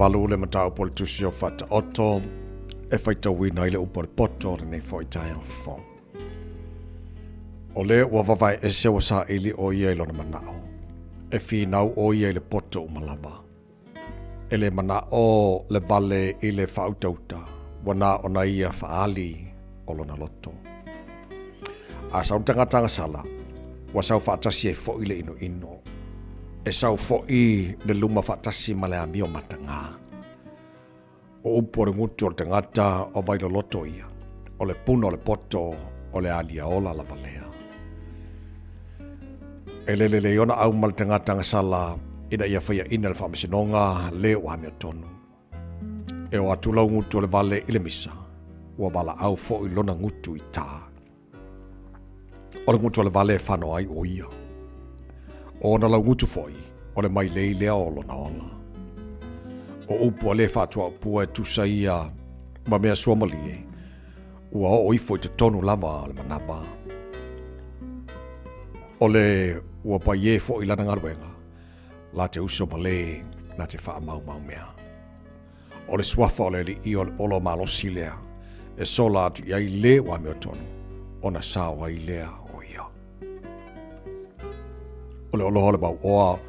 18 le mataupu o le tusi o Faataoto e faitauina ai le upu a le poto o lenei foi taeao fou. O le ua vavae ese ua saili ʻo ia i lona manaʻo. E finau ʻo ia i le poto uma lava. E le manaʻo le wale i le faautauta, ua na ona ia faaali o lona loto. A sau le tagata agasala, ua sau faatasi ai foʻi le inoino. E sau foʻi le luma faatasi ma le amio matagā. O upu o le gutu o le tagata o Vailoloto ia, o le puna o le poto o le alia ola lava lea. E lele lelei ona au ma le tagata agasala ina ia faiaina le faamasinoga le ua amiotonu. E o atu lau gutu o le vale i le misa, ua valaau foi lona gutu i tā. O le gutu o le vale e fano ai o ia. O ona lau gutu foi, o le mailei lea o lona ola. O upu a le faatuaupua e tusa ia ma mea suamalie, ua oo ifo i totonu lava o le manava. O le ua paie foi lana galuega, la te uso ma le na te faamaumau mea. O le suafa o le alii o le olo malosi lea, e sola atu i ai le ua amiotonu, ona sao ai lea o ia. O le oloha o le mauoa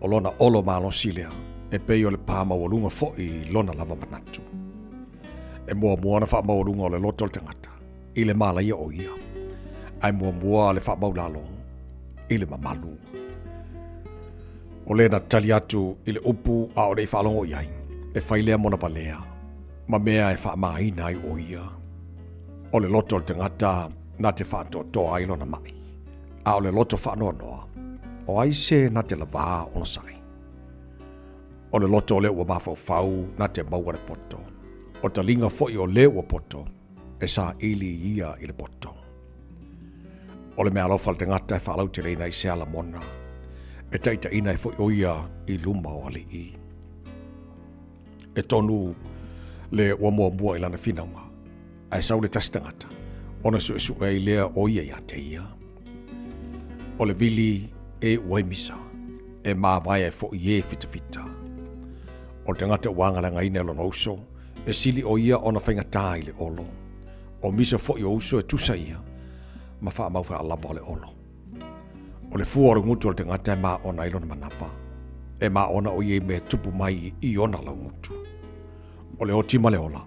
o lona olo malosi lea, e pei o le pā maualuga foi i lona lava manatu. E muamua ona faamaualuga o le loto o le tagata i le malaia o ia, ae muamua le faamaulalo i le mamalu. O le na tali atu i le upu a o le i faalogo i ai, e fai lea mona valea, ma mea e faamāina ai o ia. O le loto o le tagata na te faatoatoa ai lona mai, a o le loto faanoanoa, o ai se na te lavā onosai. O le loto o le ua mafaufau na te maua le poto, o taliga foi o le ua poto, e saili ia i le poto. O le meaalofa a le tagata e faalauteleina ai se alamona, e taitaiina ai foi o ia i luma o alii. E tonu le ua muamua i lana finauga, ae sau le tasi tagata, ona suesue ai lea o ia ia te ia. O le vili e iu ai misa, e mavae ai foi e fitafita. O le tagata ua agalagaina e lona uso, e sili o ia ona faigata i le olo. O misa foi o uso e tusa ia ma faamau faalava o le olo. O le fua o le gutu o le tagata e maona ai lona manava, e maona o ia i mea tupu mai i ona laugutu. O le oti ma le ola,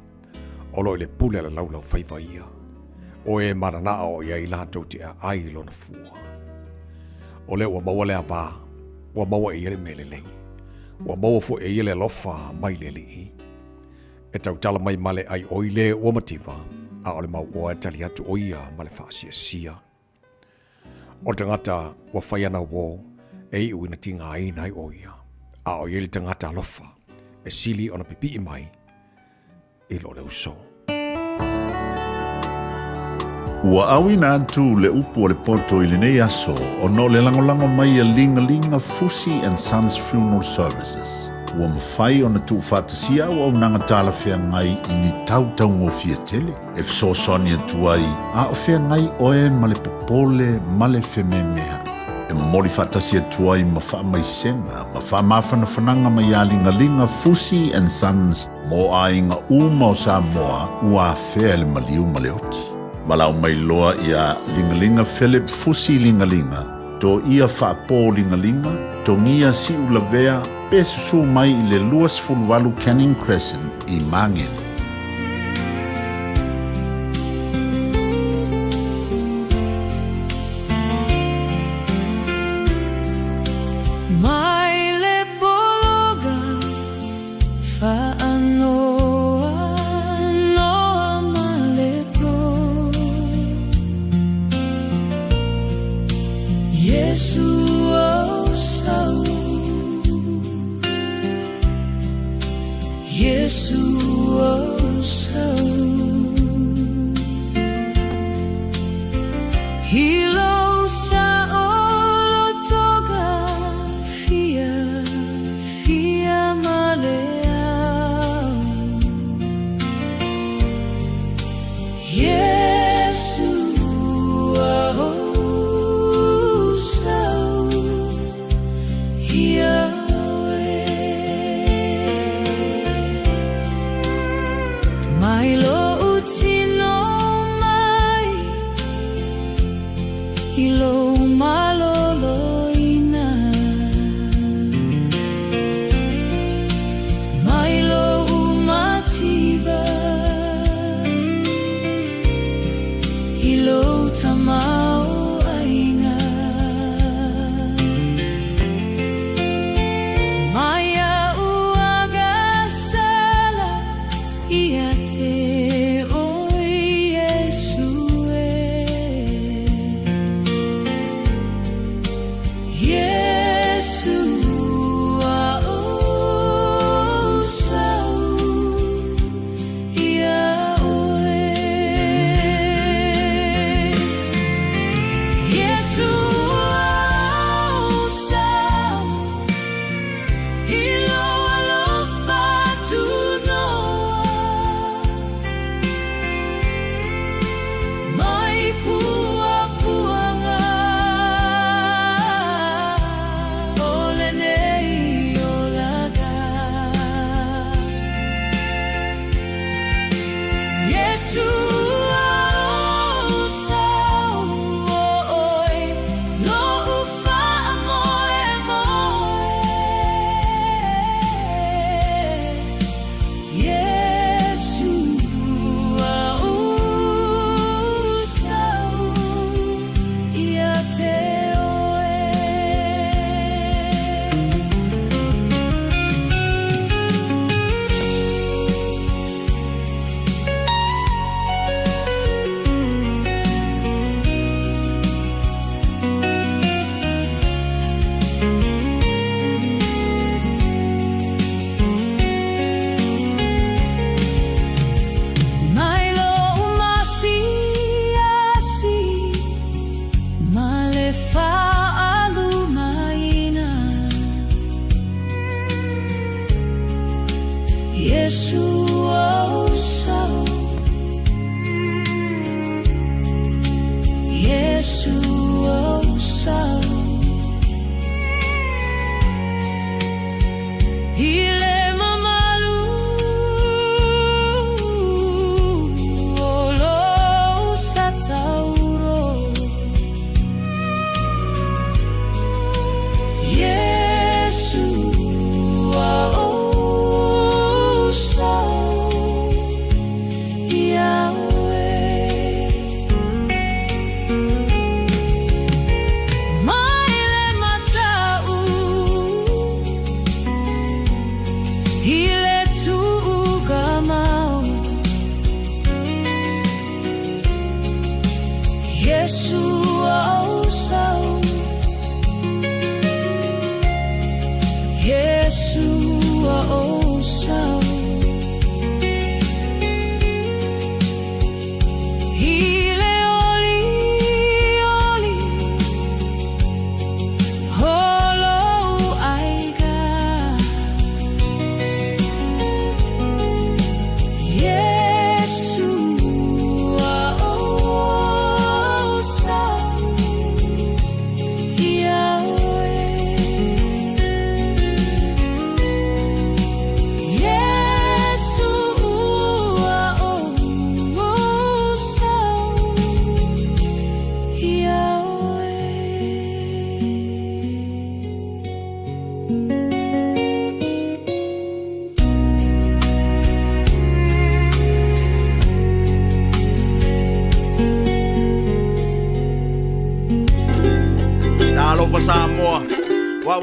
o lo o i le pule a le laulau faiva ia. O e mananaa o i ai latou te aai i lona fua. O lea ua maua le avā, ua maua e ia le mea lelei. Ua maua foi e ia le alofa mai le Alii. E tautala mai ma le ai oi le ua mativa, a o le mauoa e tali atu o ia ma le faasiasia. O le tagata ua fai ana uō e iu ina tigaina ai o ia, a o ia le tagata alofa e sili ona pipii mai i lo le uso. Ua auina atu le upu o le poto i lenei aso ona o le lagolago mai a Ligalinga Fusi and Sons Funeral Services. Ua mafai ona tuufaatasia auaunaga talafeagai i ni tau taugofie tele e fesoasoani atu ai a o feagai oe ma le popole ma le fememea'i. E momoli faatasi atu ai ma faamaisega ma faamafanafanaga mai iā Ligaliga Fusi and Sons mo aiga uma o Samoa ua afea e le maliu ma le oti. Valaau mai loa iā Ligaliga Philip Fusi Ligaliga, Toia Faapō Ligaliga, Togia Siulavea pe susū mai i le 28 Canning Crescent i Māngere. Mai le pologa faanoa noa ma le po. Iesu o sau, Iesu o sau. I lou saolotoga fia, fia ma le ao. Iesu o sau, ia oe. Mai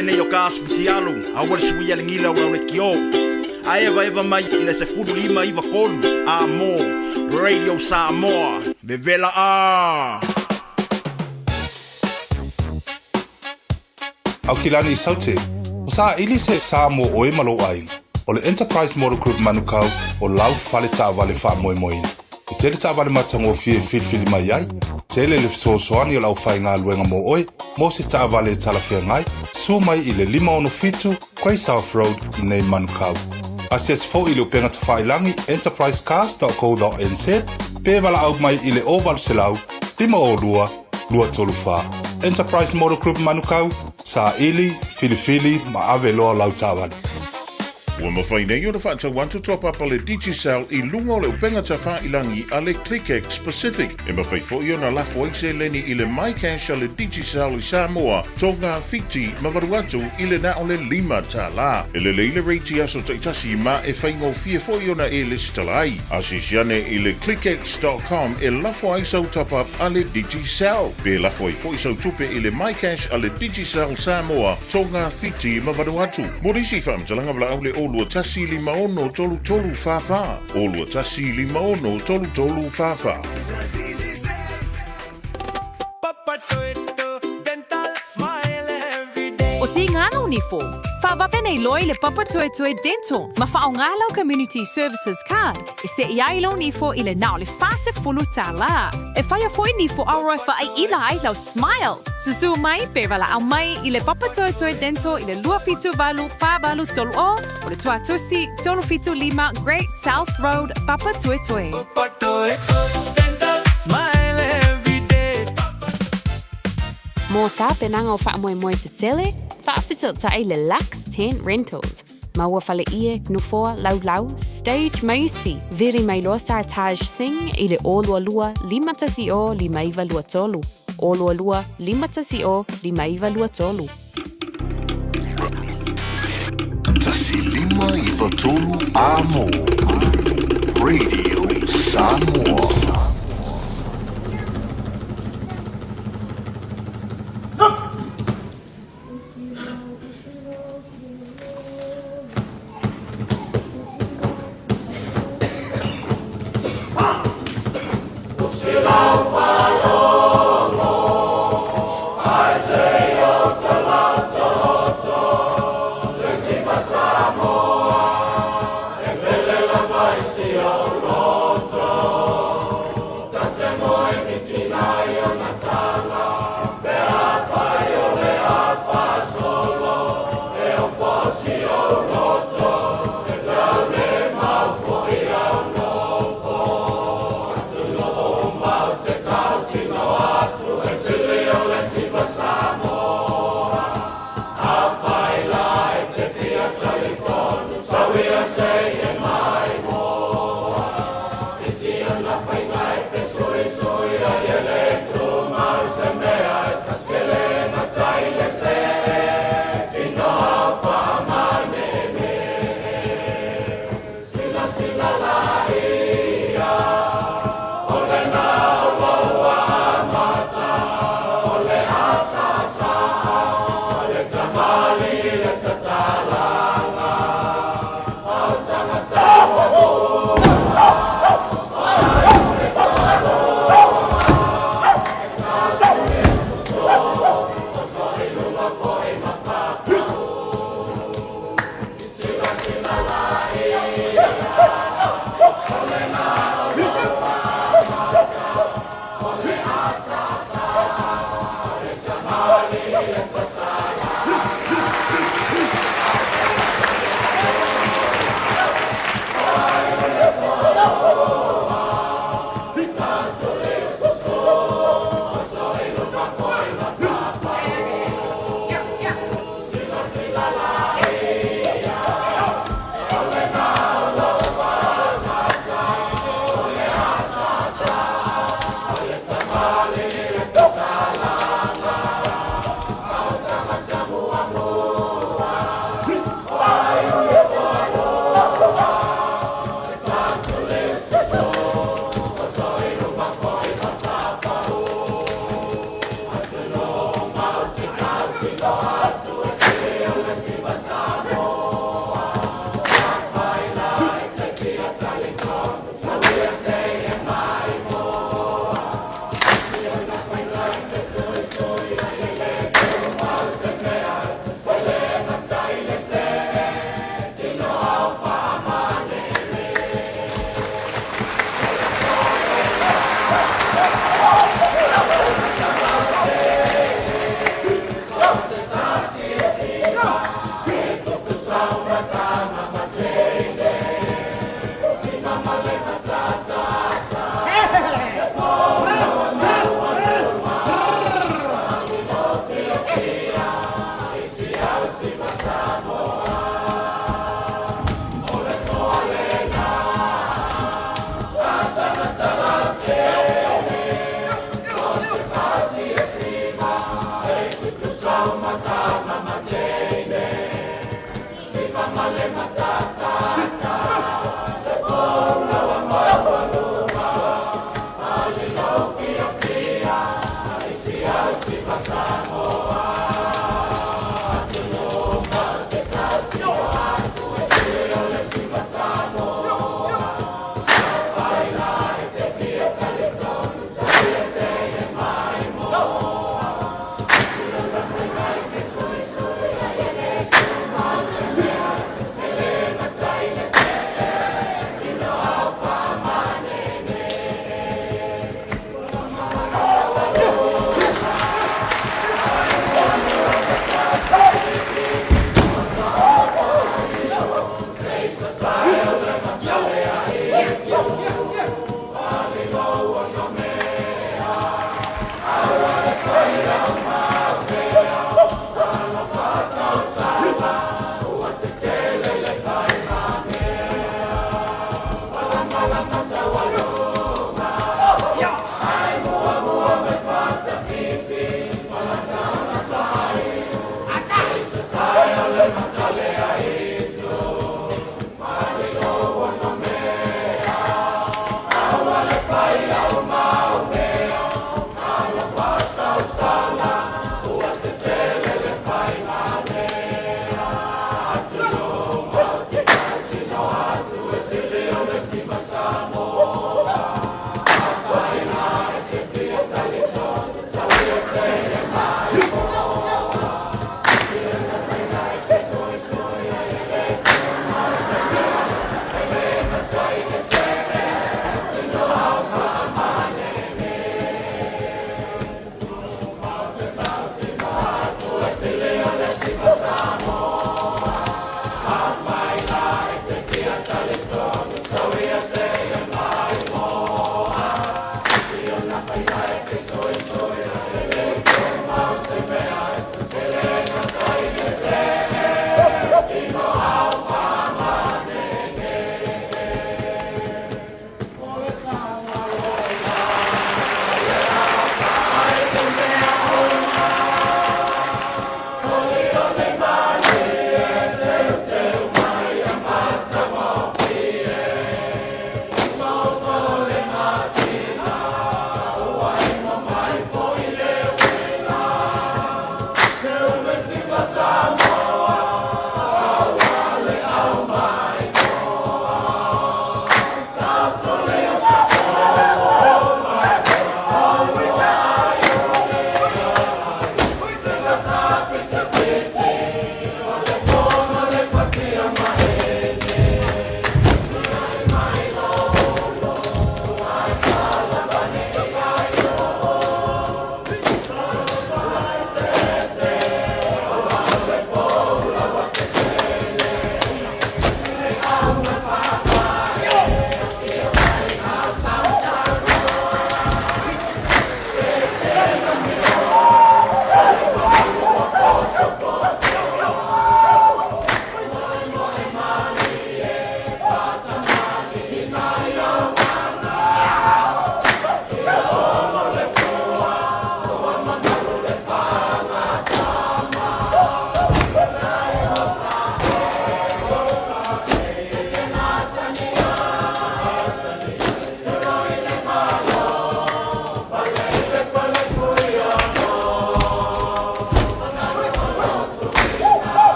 lenei o ka aso fitialu, aua le suia le gila o lau leitio. Ae evaeva mai i le 15 93 Amo Radio Samoa. Vevela a! Aukilani i Saute, o saili se sa mo oe ma lou aiga. O le Enterprise Motor Group Manukau o lau fale taavale faamoemoeina. E tele taavale matagofie e filifili mai ai, tele le fesoasoani o le aufaigaluega mo oe, mo se taavale e talafeagai, susu mai i le 567 Grey South Road i nei Manukau. Asiasi foi i le upega tafailagi enterprisecars.co.nz pe valaau mai i le 0800 502 234. Enterprise Motor Group Manukau, saili, filifili ma ave loa lau taavale. Ua mafai nei ona faatau atu top-up a le Digicel i luga o le upega tafailagi a le ClickX Pacific. E mafai foi ona lafo ai seleni i le MyCash a le Digicel i Samoa, Tonga, Fiti ma Vanuatu i le na o le $5. E lelei le rate i aso taitasi ma e faigofie foi ona e lesitala ai. Asiasi ane i le clickx.com e lafo ai sau top-up a le Digicel. Pe lafo ai foi sau tupe i le MyCash a le Digicel Samoa, Tonga, Fiti ma Vanuatu. Mo nisi faamatalaga valaau le 021 56 33 44. 021 56 33 44. O Tigana o nifo, faavavene iloa i le Papatoetoe Dental ma faaaoga lau Community Services Card e se'i ai lou nifo i le na o le $40. E faia foi nifo auro e faaiila ai lau smile. Susu mai pe valaau mai i le Papatoetoe Dental i le 278 4830 o le Tuatusi 375 Great South Road, Papatoetoe. Smile every day. Mō tapenaga o faamoemoe tetele, faafesootai le Lux Tent Rentals. Maua faleie, nofoa, laulau, stage ma isi. Vili mai loa sa Taj Singh i le 022 510 5923. 022 510 5923. 1593 Amo Radio Samoa.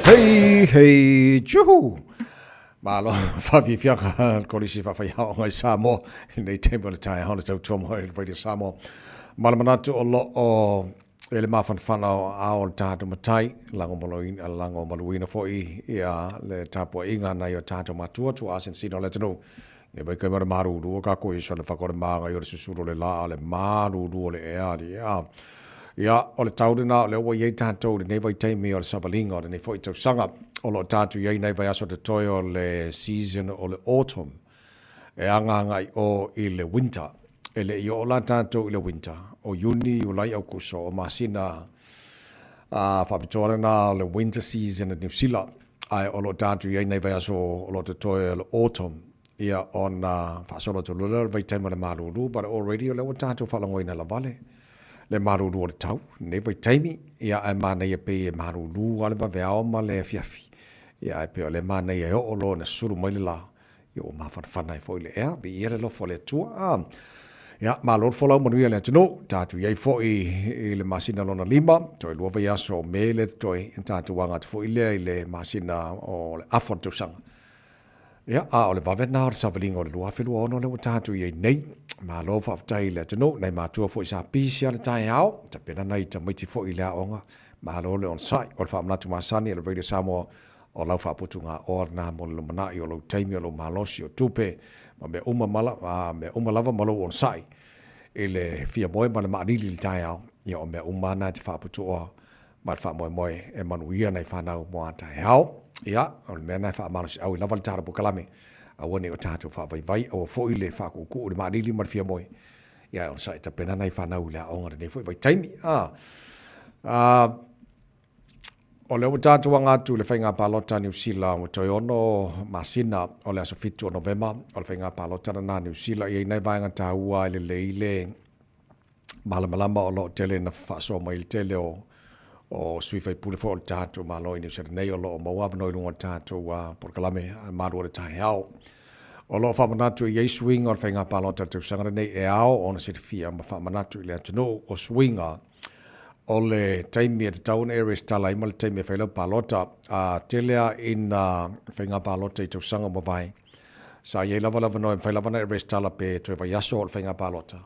Hei, hei, juhu! Malo, whawhiwhiaka le Kolisi Whawhaiaoga i Samoa, i nei taimi o le taeao le tautua mai le Radio Samoa. Ma le manatu o lo o e le mafanafana o ao o le tātou matai, lango maloina, lango maluina foi ia le tapuaiga nai o tātou matua tua asinsina o le atunuu. E mai kai mara maruru o ka koe sa le whakore māngai o le susuru o le lā le maruru o le ea ali ea. Ia, o le tau lena o lea ua i ai tātou i lenei vaitaimi o le savaliga o lenei foi tausaga. O lo o tātou i ai nei vaiaso totoe o le season o le autumn e agaagai o i le winter. E le i oo la tātou i le winter, o Iuni, Iulai, Aukuso, o masina a faapitoa lena o le winter season i Niu Sila. Ae o lo o tātou i ai nei vaiaso o lo o totoe o le autumn, ia ona faasolo atu loa lea o le vaitaimi o le malūlū, but already o lea ua tātou faalogoina lavale le malūlū o le tau, lenei vaitaimi, ia ae manaia pei e malūlū lava le vaveao ma le afiafi, ia ae pei o lea manaia e oo loa ina sulu mai le lā, Ia ua mafanafana ai foi le ea, viia le alofa o le Atua. A, ia, malo le folau manuia le atunuu, tatou i ai foi i le masina lona lima, toe lua vaiaso o Me lea totoe, ia tatou aga atu foi lea i le masina o le afa o le tausaga. Ia, a o le vave lena o le savaliga o le 2026 lea ua tatou i ai nei. Malo faafetai i le atunuu, nai matua foi sa pisi lava le taeao, tapena nai tamaiti foi i le aoga, malo le onosai. O le faamanatu masani a le Radio Samoa O lau faaputugaoa lena mo le lumanai o lou taimi, o lou malosi, o tupe, ma mea uma ma, a mea uma lava ma lou onosai i le fia moe ma le maʻalili i le taeao. Ia, o mea uma lava na e te faaputuoa ma le faamoemoe e manuia nai fanau mo a taeao. Ia, o le mea lena e faamalosiau ai lava le tala polokalame, aua ne i o tatou faavaivai, aua foi le faakuukuu i le maʻalili ma le fia moe. Ia, e onosai e tapena nai fanau i le aoga i lenei foi vaitaimi. A, a. O lea ua tatou aga atu i le faiga palota a Niu Sila ua toe ono masina o le aso 7 o Novema o le faiga palota lena a Niu Sila. E i ai nai vaega taua e lelei le malamalama o lo o tele ina faasoa mai le tele o o sui faipule foi o le tatou Malo i Niu Sila nei o lo o maua avanoa i luga o le tatou polokalame malu o le taeao. O lo o faamanatu e i ai suiga o le faiga palota i le tausaga lenei e ao ona silafia ma faamanatu i le atunuu o suiga o le taimi e tatau ona e resitala ai ma le taimi e fai lau palota. A tele lava ina faiga palota i tausaga ua mavae, sa i ai lava le avanoa e mafai lava ona e resitala pe toe vaiaso o le faiga palota,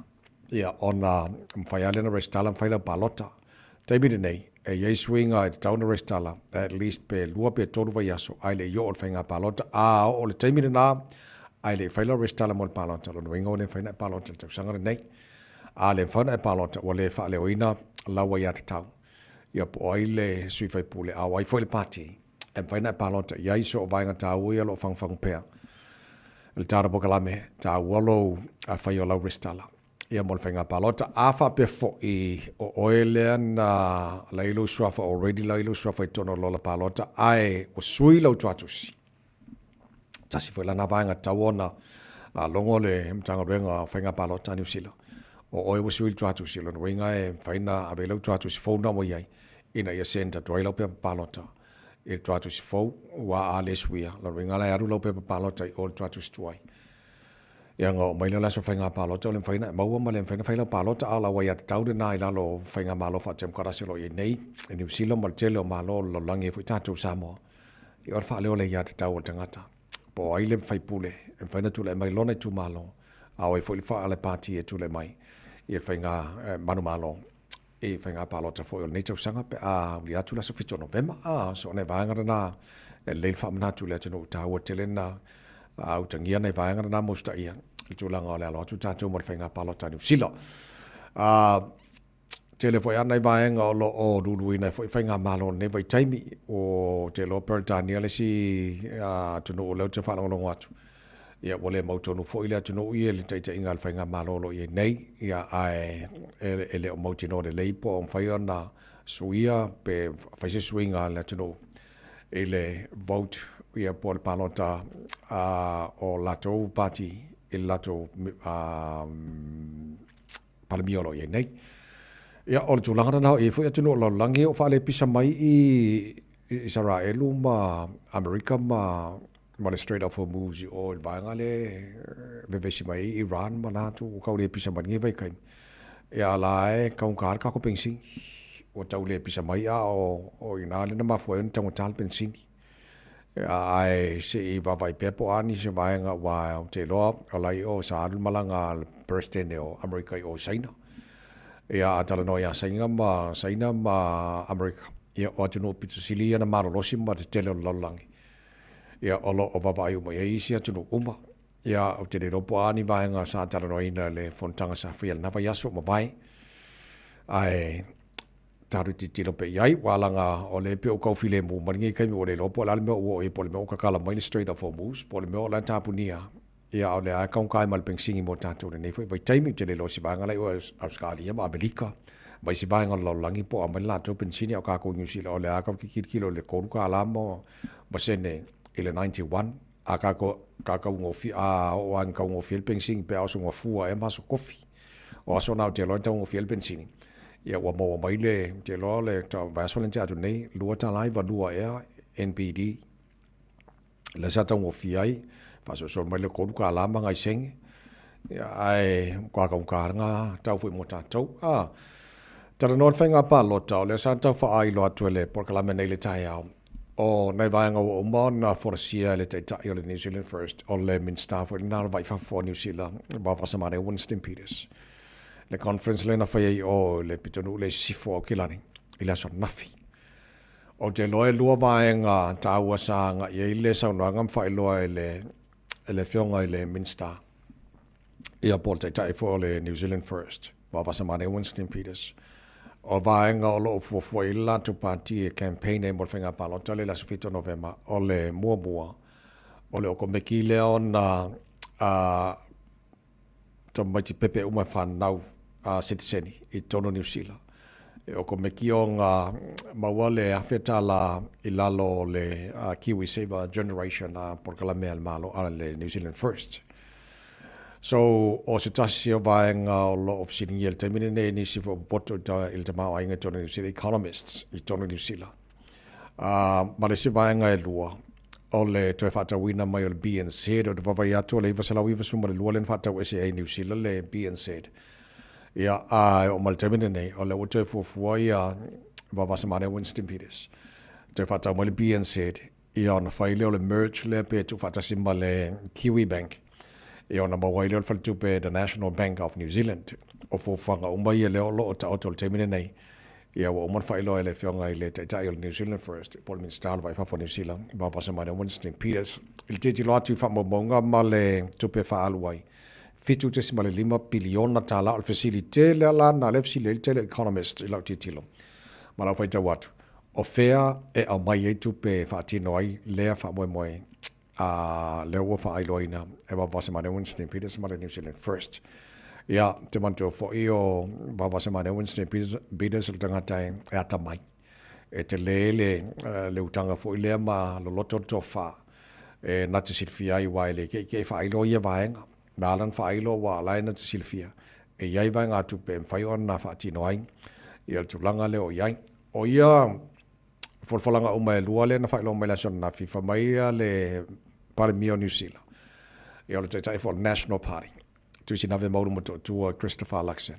ia, ona mafai lava lea ona resitala ma fai lau palota. Taimi lenei, e i ai suiga e tatau ona resitala at least pe lua pe tolu vaiaso ae le i oo le faiga palota. A oo le taimi lena ae le i fai lau resitala mo le palota, lona uiga ua le mafai ona e palota i le tausaga lenei. A le mafai ona e palota, ua le faaleoina lau aiatatau. Ia po o ai le sui faipule, a o ai foi le pati e mafai ona e palota i ai, so o vaega taua ia o lo o fagufagu pea i le tala polokalame, taua lou fai o lau resitala ia mo le faiga palota. A faapea foi o oe lea na lai lou suafa already lai lou suafa i totonu o le lola palota ae ua sui lau tuatusi, Tasi foi lana vaega tatau ona logo le Matagaluega o Faiga Palota a Niu Sila. O oe ua sui le tuatusi, o lona uiga e mafai ona ave lau tuatusi fou lena ua i ai ina ia send atu ai lau pepa palota i le tuatusi fou, aua a le suia, lona uiga la e alu lau pepa palota i o i le tuatusi tuai. Ia ona oo mai lea o le aso faiga palota ua le mafai ona e maua ma le mafai ona fai lau palota, a o lau aiatatau lena i lalo o faigamalo faatemokarasi o lo o i ai nei i Niu Sila ma le tele o malo o le lalolagi e ai foi tatou i Samoa. Ia o le faaleo o le aiatatau a le tagata, po o ai le faipule e mafai ona tulai mai i lona itumalo, a o ai foi le le pati e tulai mai i le faiga manumalo i faiga palota foi o lenei tausaga pe a ulia atu le aso 7 o Novema. A, so o nai vaega lena e lelei le faamanatu i le atunuu, taua tele na utagia nai vaega lena mo usitaia i le tulaga o le alo atu tatou mo le faiga palota a Niu Sila. A, Tele foi a nai vaega o lo o luluina ai foi faigamalo o lenei vaitaimi. Ou te iloa Peretania le isi atunuu lea ou te faalogologo atu, ia ua le mautonu foi le atunuu ia i le taitaiga a le faigamalo o lo o i ai nei, ia ae e le o mautinoa lelei po o mafai ona suia pe fai se suiga a le atunuu i le vote ia po o le palota o latou pati i le latou Palemia o lo o i ai nei. Ia, o le tulaga lena e i ai foi atunuu o le lalolagi o faalepisa mai i Isaraelu ma Amerika ma ma le Strait of Hormuz i o i le vaega lea e vevesi mai ai Iran ma na atu ua tau lepisa mai lenei vaitaimi. Ia, a la e taugata le tatou penisini. ua tau le pisa mai a o o i ina lea na mafua ai ona taugata le penisini. Ae se i vaavaai pea po o a nisi o vaega aua ou te iloa o la e i o sa alu le malaga a le Peresetene o Amerika i o i Saina. Ia a talanoa ia Saina ma Saina ma Amerika, ia o atunuu pito sili ia na malolosi ma tetele o le lalolagi. Ia o lo o vaavaai uma i ai isi atunuu uma. Ia ou te le iloa po o a ni vaega sa talanoaina i le fonotaga sa faia i lena vaiaso ua mavae. Ae tatou tilotilo pea i ai, aua leaga o lea e pei ua tau filemu mai lenei taimi ua le iloa po o le a le mea ua oo i ai, po o le mea ua tatala mai le Strait of Hormuz, po o le mea o la e tapunia, ia a o lea lava e taugata ai ma le penisini mo tatou i lenei foi vaitaimi. Ou te le iloa i se vaega la i o Ausetalia ma Amerika ma isi vaega o le lalolagi po o aumai le latou penisini, a o tatou i Niu Sila o lea lava tatou te tilotilo i le $3 ma sene i le 91, a tatou taugofie, a oo lava ina taugofie le penisini pe a oso gafua ea ma aso tofi. O aso na ou te iloa e taugofie ai le penisini, ia ua maua mai le, ou te iloa o le vaiaso lea na tea atu nei, $2.92 ea NBD. Lea sa taugofie ai, faasoasoa mai le $3 ma nai sene, ia ae matua taugata lena tau foi mo tatou. A talanoa i le faiga palota, o lea sa tau faailoa atu e le polokalame nei i le taeao, O nai vaega ua uma ona folasia e le Taitai o le New Zealand First, o le Minisita foi lena o le Vai Fafo o Niu Sila, Vaavasamane Winston Peters. Le conference lea na faia i o i le pitonuu lea i sisifo o Aukilani i le aso ananafi. Ou te iloa e lua vaega taua sa agai ai le saunoaga ma faailoa e le e le Afioga i le Minisita, ia po o le Taitai foi o le New Zealand First, Vaavasamane Winston Peters. O vaega o lo o fuafua i ai le latou pati e campaign ai mo le faiga palota lea i le aso 7 o Novema, o le muamua, o le okomeki lea ona tamaiti pepe uma e fanau a sitiseni i totonu o Niu Sila. E okomeki ona maua le $1,000 i lalo o le KiwiSaver Generation a polokalame a le Malo a le New Zealand First. So, o se tasi o vaega o lo o fesiligia i le taimi lenei e nisi foi o popoto i le tamaoaiga i totonu o Niu Sila, economists i totonu o Niu Sila. Ma le isi vaega e lua, o le toe faatauina mai o le BNZ, o te vaavaai atu o le 992 lea na faatau ese ai e Niu Sila le BNZ. Ia, a e oo mai le taimi lenei, o lea ua toe fuafua ia Vaavasamane Winston Peters, toe faatau mai le BNZ, Ia ona fai lea o le merge lea pe tuufaatasi ma le Kiwi Bank, ia ona maua ai lea o le faletupe The National Bank of New Zealand. O fuafuaga uma ia lea o lo o taoto i le taimi lenei, ia ua uma ona faailoa e le Afioga i le Taitai o le New Zealand First, po o le Minisita o le Vai Fafo o Niu Sila, Vaavasamane Winston Peters, i le tilotilo atu i faamaumauga ma le tupe faaalu ai, $7.5 piliona tala. O le fesili tele lava la lena lea e fesili ai le tele o economists i lau tilotilo ma lau faitau atu, O fea e aumai ai tupe e faatino ai lea faamoemoe a lea ua faailoaina e Vaavasemane Winston Peters ma le New Zealand First. Ia, te manatua foi o Vaavasemane Winston Peters o le tagata e atamai. E tele le, le utaga foi lea ma loloto le tofa e na te silafia ai aua e le keikei faailoa ia vaega. Na ala ona faailoa ua ala ai na te silafia e i ai vaegatupe e mafai ona faatino ai ia le tulaga lea o i ai. O ia folafolaga uma e lua lea na faailoa mai le aso ananafi, fai mai le Palemia o Niu Sila, ia o le Taitai foi o le National Party, Tuisinave Maulu Motootua Christopher Luxon.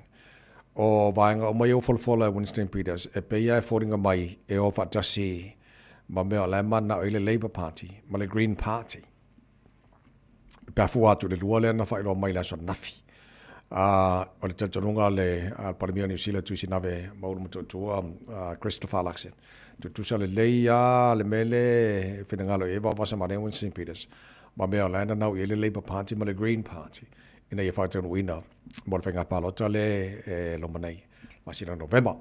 O vaega uma ia ua folafola e Winston Peters, e pei lava e foliga mai e o faatasi ma mea o la e mananao ai le Labour Party ma le Green Party. Pe a fua atu i le lua lea na faailoa mai i le aso ananafi. A, o le talitonuga a le Palemia o Niu Sila Tuisinave Maulu Motootua Christopher Luxon, tutusa lelei lava le mea lea e finagalo i ai Vaovasamanaia Winston Peters ma mea o la e nanau i ai le Labour Party ma le Green Party ina ia faataunuuina mo le faiga palota lea e loma nei masina o Novema.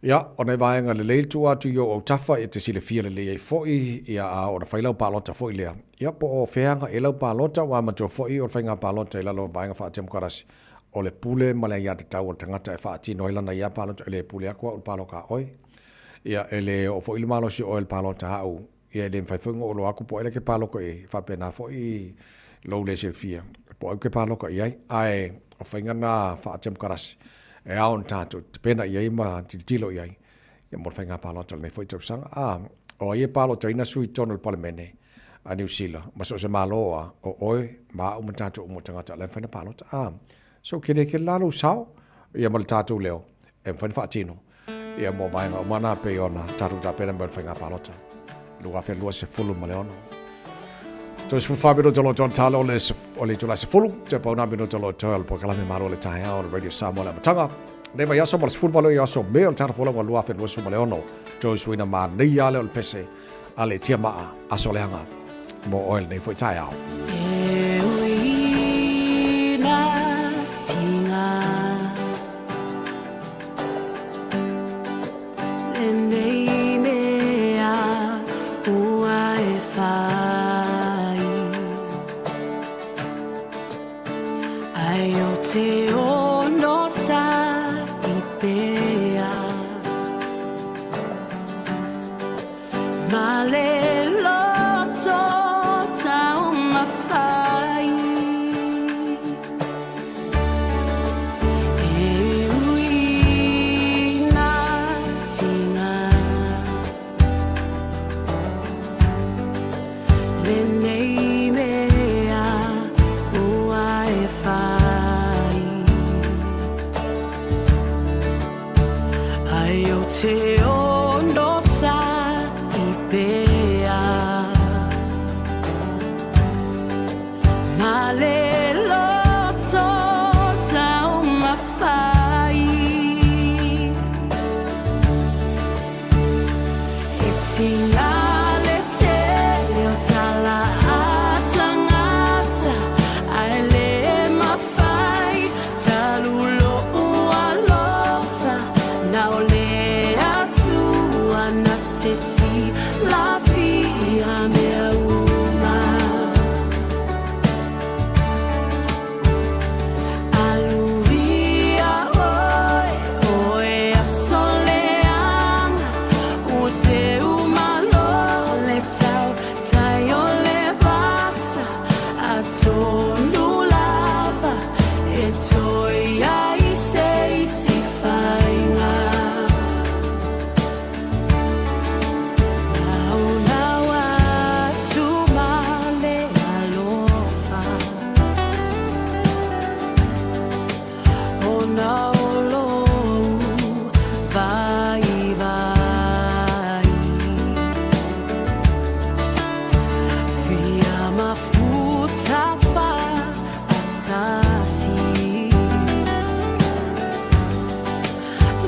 Ia, o nai vaega lelei le tuu atu i ou autafa e te silafia lelei ai foi, ia, a oo ina fai lau palota foi lea, ia, po o fea agai ai lau palota, aua matua foi o le faiga palota i lalo o vaega faatemokarasi, o le pule ma le aiatatau a le tagata e faatino ai lana ia palota, e le pule atu au i le palota a oe. Ia, e le oo foi le malosi o oe i le palota a au, Ia e le mafai foi ona ou iloa atu po o ai la e te palota i ai, e faapena foi lou le silafia po o ai ou te palota i ai. Ae o faiga na faa-temokarasi e ao ona tatou tapena i ai ma tilotilo i ai ia mo le faiga palota o lenei foi tausaga. A, o ai e palotaina sui i totonu o le Palemene a Niu Sila ma so o se Malo a, o oe ma au ma tatou uma o tagata o la e mafai ona palota. A, so kele tele la lou sao ia ma le tatou leo e mafai ona faatino. Ia mo vaega uma na pei ona tatou tapena mo le faiga palota 2026. 34 minuta o lo o talo le o le itula 10, te pau nā minuta o lo o toe o le polokalame Malo le Taeao o le Radio Samoa le amataga. Nei vai aso mo le 18 i aso Me o le tana folau 2026, toe suina manaia le o le pese a le tiamaa aso leaga mo oe lenei foi taeao. E uina tinga Lenei mea ua e whai Ai o te ono sa i pea Ma le loto taumafai E ui nā tinga Lenei mea ua e whai Ai o te ono sa i pea Ma le loto taumafai E tinga le tele o tala a tangata Ae le mafai talu lo'u alofa Na o le Atua na te silafia mea uma Aluia oe, oe aso leaga Ua seu malo le tau tai o le vasa Atonu lava e toe ai se isi faiga Naonao atu ma le alofa Ona o lou vaivai Fia mafuta faatasi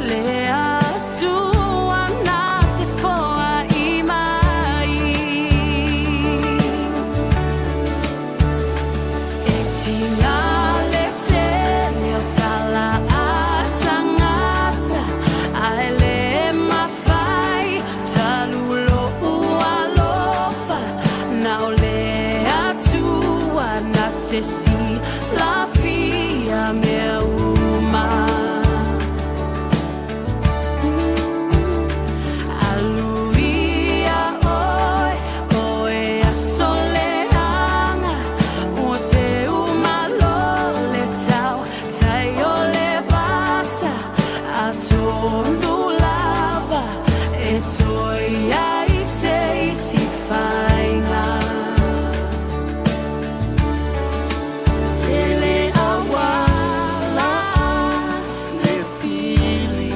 Le Atua na te foai mai E tinga le tele o tala a tangata Ae le mafai talu lo'u alofa Na o le Atua na te silafia mea uma Aluia oe, oe aso leaga Ua seu malo le tau tai o le vasa Atonu lava e toe ai se isi faiga Tele auala le fili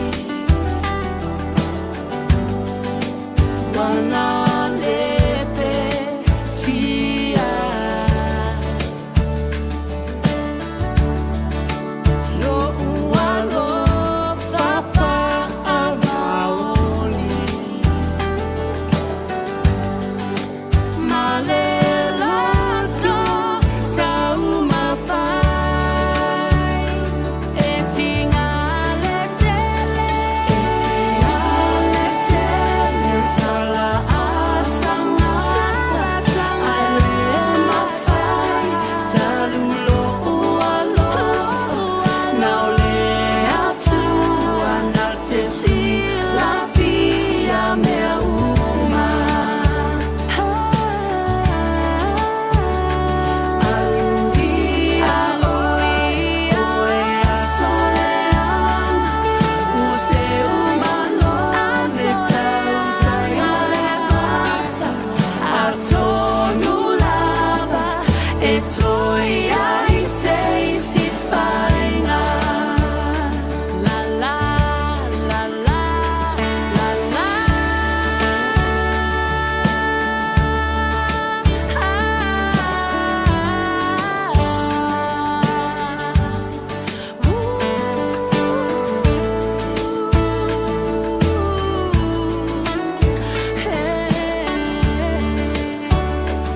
Wana le petia Lo'u alofa faamaoni Ma le loto taumafai E tinga le tele E tinga le tele tala a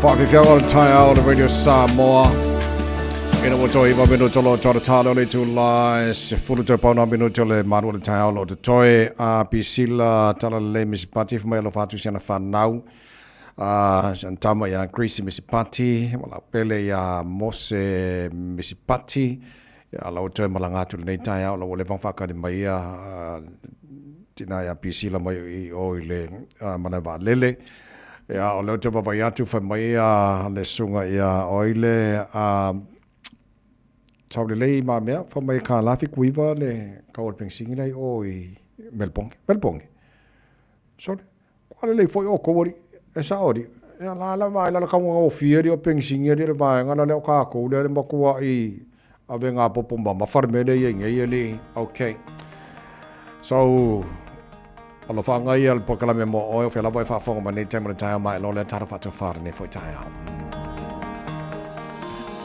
Faafiafiaga o le taeao o le Radio Samoa. Ina ua toe iva minuti o lo o tala tala o le itula e 10 toe pauna minuti o le malu o le taeao o lo o totoe a Pisila Talalelei Misipati fai mai alofa atu i si ana fanau a si ana tama ia Gracie Misipati ma lau pele ia Mose Misipati ia lau toe malaga atu lenei taeao lau ua leva ona faakali mai ia tina ia Pisila mai i o i le malae vaalele. Ia, o lea ou te vaavaai atu, fai mai ia le susuga ia Oile, a tau lelei ma mea, fai mai e kālā 79 le kau o le penisini la i o i Melbourne. Melbourne? Sole, kua lelei foi outou alii, e sao alii. Ia la la vaai la le taugagofie alii o penisini alii le vaega la lea o tatou lea le matuai ave ngā popo mamafa le mea lea i ai nei alii. Okay. So, Alofaga ia le polokalame mo oe o fea lava e faafofoga mai nei taimi o le taeao ma e loa lea tala faatofā lenei foi taeao.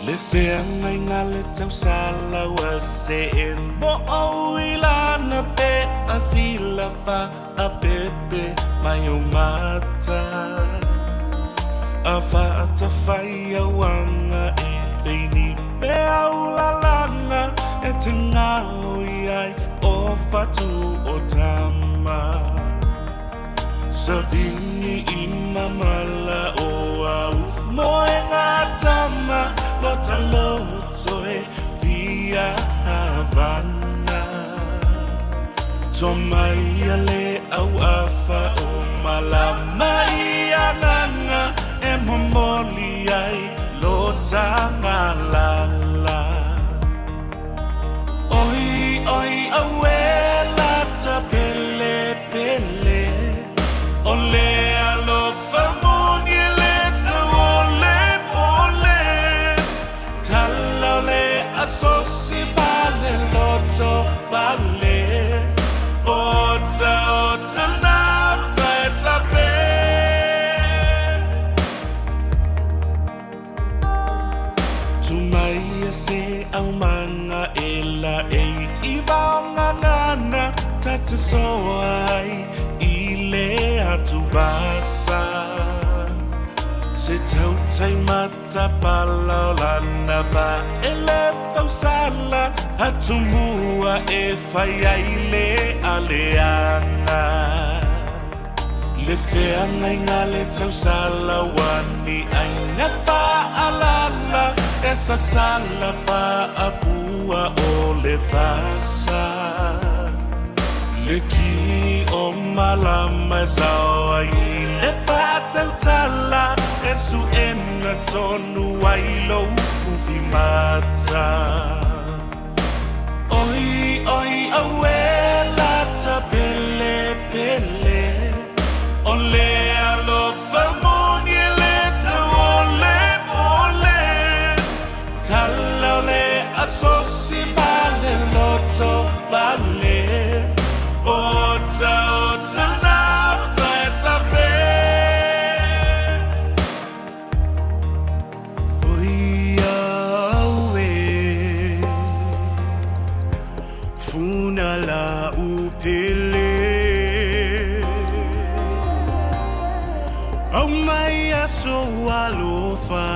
Le feagaiga le tausala ua see mo ou i lana pe a sila fa a pepe mai o mata a faatafai auanga e peini pe au lalanga e te ngao i ai o fatu o tama Savini i mamala o au moe ngā tama Lo taloto e via Havana To mai a le au afa o malama i anganga E momoli ai lo tangalala Oi, oi, aue lata pele pele O le alofa moni e le tauole pole Tala o le asosi ma le loto vale Ota, ota, nauta e tafe Tu mai a se aumanga e la e i vaongagana ta te soa ai i le atu vasa Se tautai matapala o lana ba e le fausala Atumua e fai ai le aleaga Le feagaiga le tausala ua ni aiga faalala E sasala faapua o le fasa Le ki o malama e sao ai i le faatautala E suʻena tonu ai lou pufi mata Oi, oi, aue lata pele pele O le alofa moni e le tauole pole Tala o le asosi ma le loto vale Ota, ota, nauta e tafe Oi au e Funa la upele Au mai aso alofa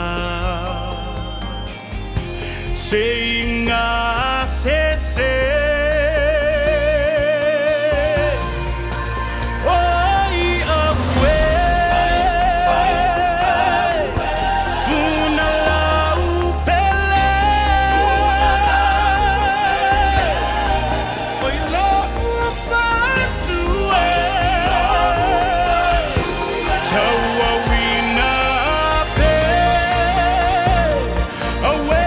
Se inga se se Oi au e Funa la upele Oi lo'u fatu e Tauauina pe Aue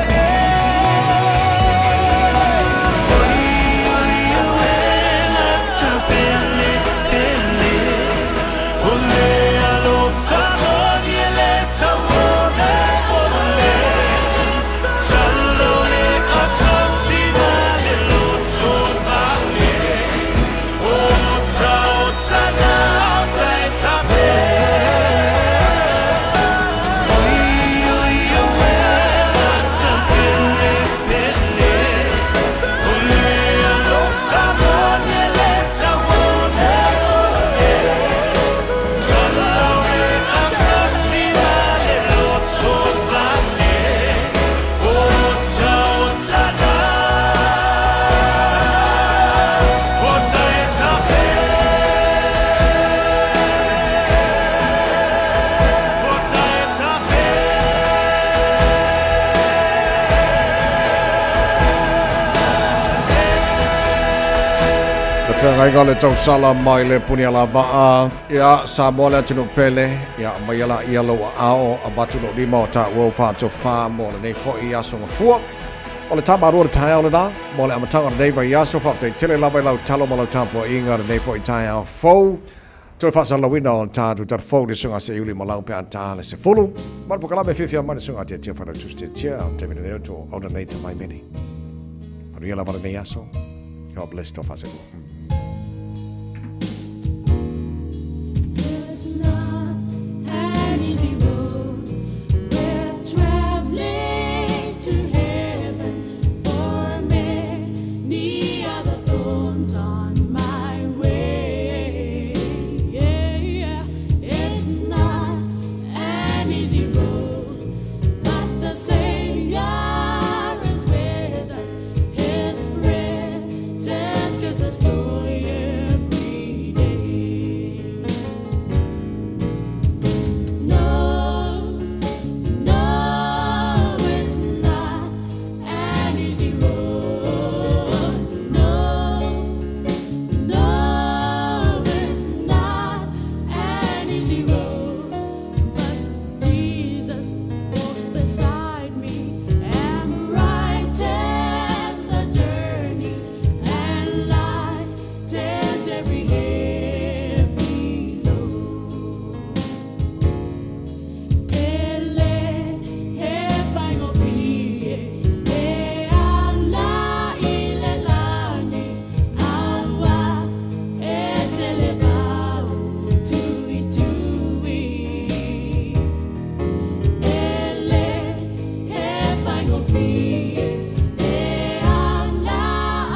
Feagaiga o le tausala mai le Punialavaa, ia Samoa le atunuu pele, ia aumaia laia lou aao, avatu lou lima o taua ua faatofā mo lenei foi aso gafua. O le tamalua le taeao lena, mo le amataga o lenei vaiaso, faafetai tele lava i lau talo ma lau tapuaiga lenei foi taeao fou. Toe faasalalauina o le tatou tala fou i le susuga a Seiuli Malau pe a ta le 10. Ma le polokalame fiafia mai le susuga a Tiatia Failautusi Tiatia, o le taimi lenei o to auna nei tamai mene. Manuia lava lenei aso. God bless to faasegu. It's not an easy road. We're traveling to heaven for many are the thorns on my way. Yeah, it's not an easy road, but the Savior is with us. His presence gives us joy every day. No, no, it's not an easy road. No, no, it's not an easy road. But Jesus walks beside me and brightens the journey and lightens every heavy load. Ele he faigofie e ala i le lagi, aua e te le pau tuitui. Ele he faigofie e ala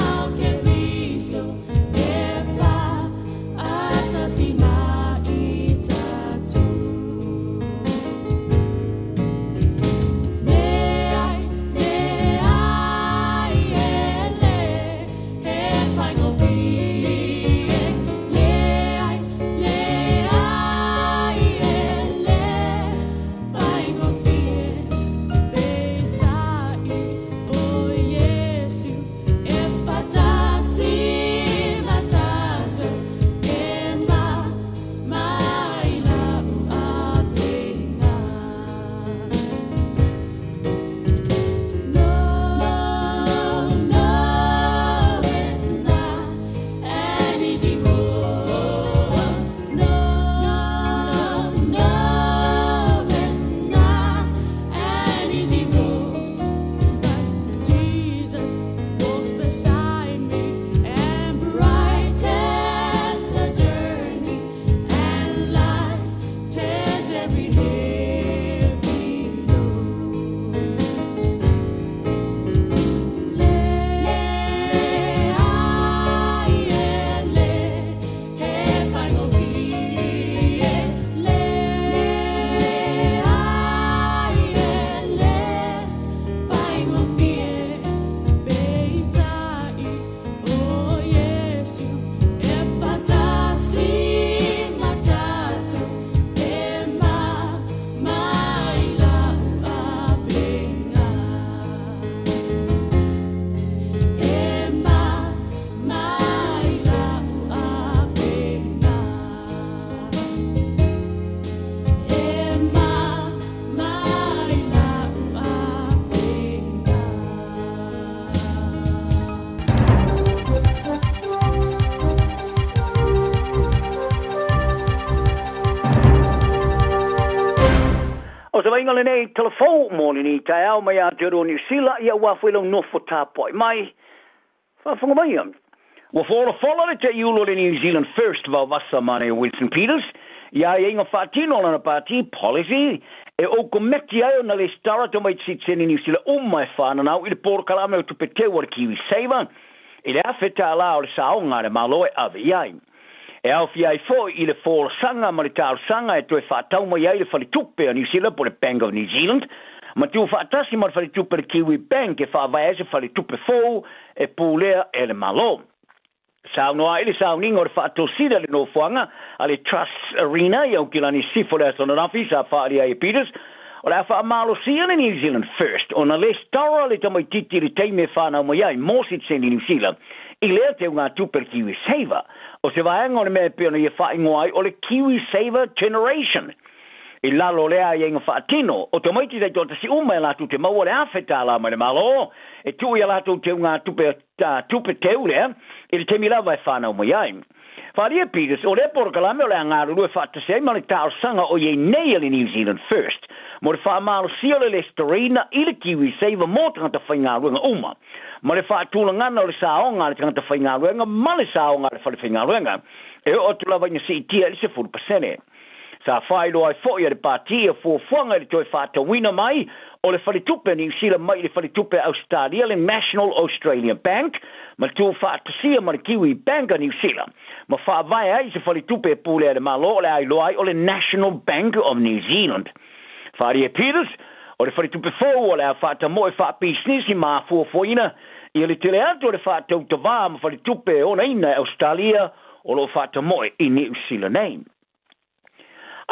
au Keriso e faatasi ma i tatou. Leai, leai, ele he faigofie. Leai, leai, ele faigofie. Peitai o Iesu e faatasi ma tatou e ma mai lau avega. No, no, it's not an easy road. No, no, it's not an easy road. But Jesus walks beside me and brightens the journey and lightens every heavy load. Leai, ele he faigofie. Leai, ele faigofie. Peitai o Iesu e faatasi ma tatou e ma mai lau avega. E ma mai lau avega. E ma mai lau avega. O se vaaiga lenei tala fou mo lenei taeao mai Aotearoa Niu Sila, ia ua foi lau nofo tapuai mai. Faafofoga mai. Ua folafola le taiulu o le New Zealand First Vaovasa Manaia Winston Peters i aiaiga faatino a lana pati, policy, e ou kometi ai ona lesitala tamaiti sitiseni Niu Sila uma e fananau i le polokalame o tupe teu a le Kiwi Saver i le $1,000 o le saoga a le Malo e ave i ai. E aofia ai foi i le folasaga ma le talosaga e toe faatau mai ai le Faletupe a Niu Sila po o le Bank of New Zealand ma tuufaatasi ma le Faletupe le Kiwi Bank e faavae ai se faletupe fou e pulea e le Malo. Saunoa ai le sauniga o le faatosina i le nofoaga a le Trusts Arena i Aukilani Sisifo le aso ananafi sa faaalia ai e Peters o le a faamalosia le New Zealand First ona lesitala le tamaitiiti i le taimi e fanau mai ai mo sitiseni Niu Sila. i lea teugatupe a le KiwiSaver. O se vaega o le mea e pei ona ia faaigoa ai o le KiwiSaver Generation. I lalo o lea aiaiga faatino, o tamaiti taitoatasi uma e latou te maua le $1,000 mai le Malo e tuu i a latou teugatupe tupe teu lea i le taimi lava e fanau mai ai. Faaalia Peters, o lea polokalame o le a galulue faatasi ai ma le talosaga o i ai nei a le New Zealand First mo le faamalosia o le lesitaraina i le KiwiSaver mo tagata faigaluega uma, ma le faatulagana o le saoga a le tagata faigaluega ma le saoga a le fale faigaluega e oo atu lava ina siitia i le 10%. Sa faailoa ai foi e le Pati ia fuafuaga i le toe faatauina mai o le Faletupe a Niu Sila mai i le Faletupe a Ausetalia le National Australia Bank ma tuufaatasia ma le Kiwi Bank a Niu Sila ma faavae ai i se faletupe e pulea e le Malo o le a iloa ai o le National Bank of New Zealand. Faaalia Peters, o le faletupe fou o le a faatamoe faapisinisi ma afuafuaina ia le tele atu o le faatautavā ma faletupe e onaina e Ausetalia o lo o faatamoe i Niu Sila nei.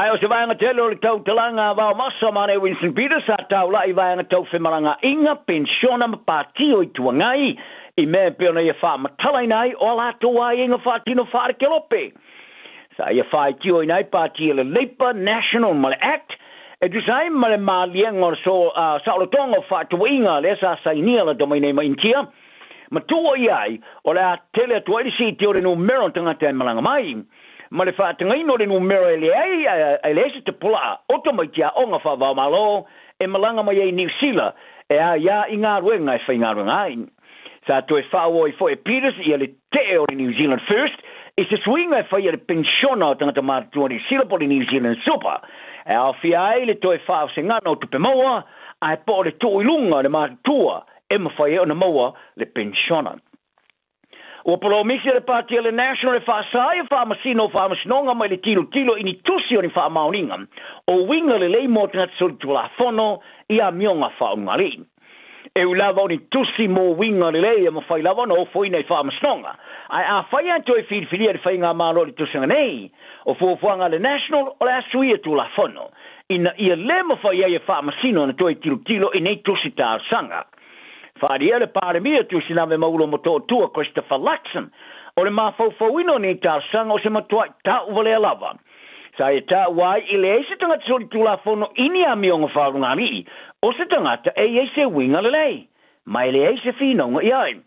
Ae o se vaega tele o le tautalaga a Vaovasa ma le Winston Peters sa taulai i vaega tau femalagaaiga, penisiona ma pati o Itu Agai i mea e pei ona ia faamatalaina ai o a latou aiaiga faatino faalekelope. Sa ia faitioina ai pati a le Labour, National ma le Act e tusa ai ma le maliega o le saolotoga o faatauaiga lea sa sainia lata mai nei ma Initia ma tuua i ai o le a tele atu ai le siitia o le numera o tagata e malaga mai. Ma le faatagaina o le numera e leai e leai se tapulaa o tamaiti aoga faava-o-Malo e malaga mai ai i Niu Sila e aia i galuega e faigaluega ai. Sa toe faaauau ai foi e Peters ia le tee o le New Zealand First i se suiga e faia le penisiona o tagata matutua Niu Sila po o le New Zealand Super e aofia ai le toe faavasegana o tupe maua ae po o le tuu i luga o le matutua e mafai ai ona maua le penisiona. Ua polomisi e le Pati a le National e faasa ai faamasino o faamasinoga mai le tilotilo i ni tusi o ni faamaoniga o uiga lelei mo tagata solitulafono i amioga faaulugalii. E ui lava o ni tusi mo uiga lelei e mafai lava ona ofoina i faamasinoga, ae afai lava e toe filifilia e le Faigamalo i le tusaga nei, o fuafuaga a le National o le a suia Tulafono ina ia le mafai ai e faamasino ona toe tilotilo i nei tusi talosaga. Faaalia le Palemia Tuisilave Maulo Motootua Christopher Luxon, o le mafaufauina o nei talosaga o se matuai tauvalea lava. Sa ia taua ai e leai se tagata solitulafono i ni amioga faalugalii, o se tagata e i ai se uiga lelei, ma e leai se finauga i ai.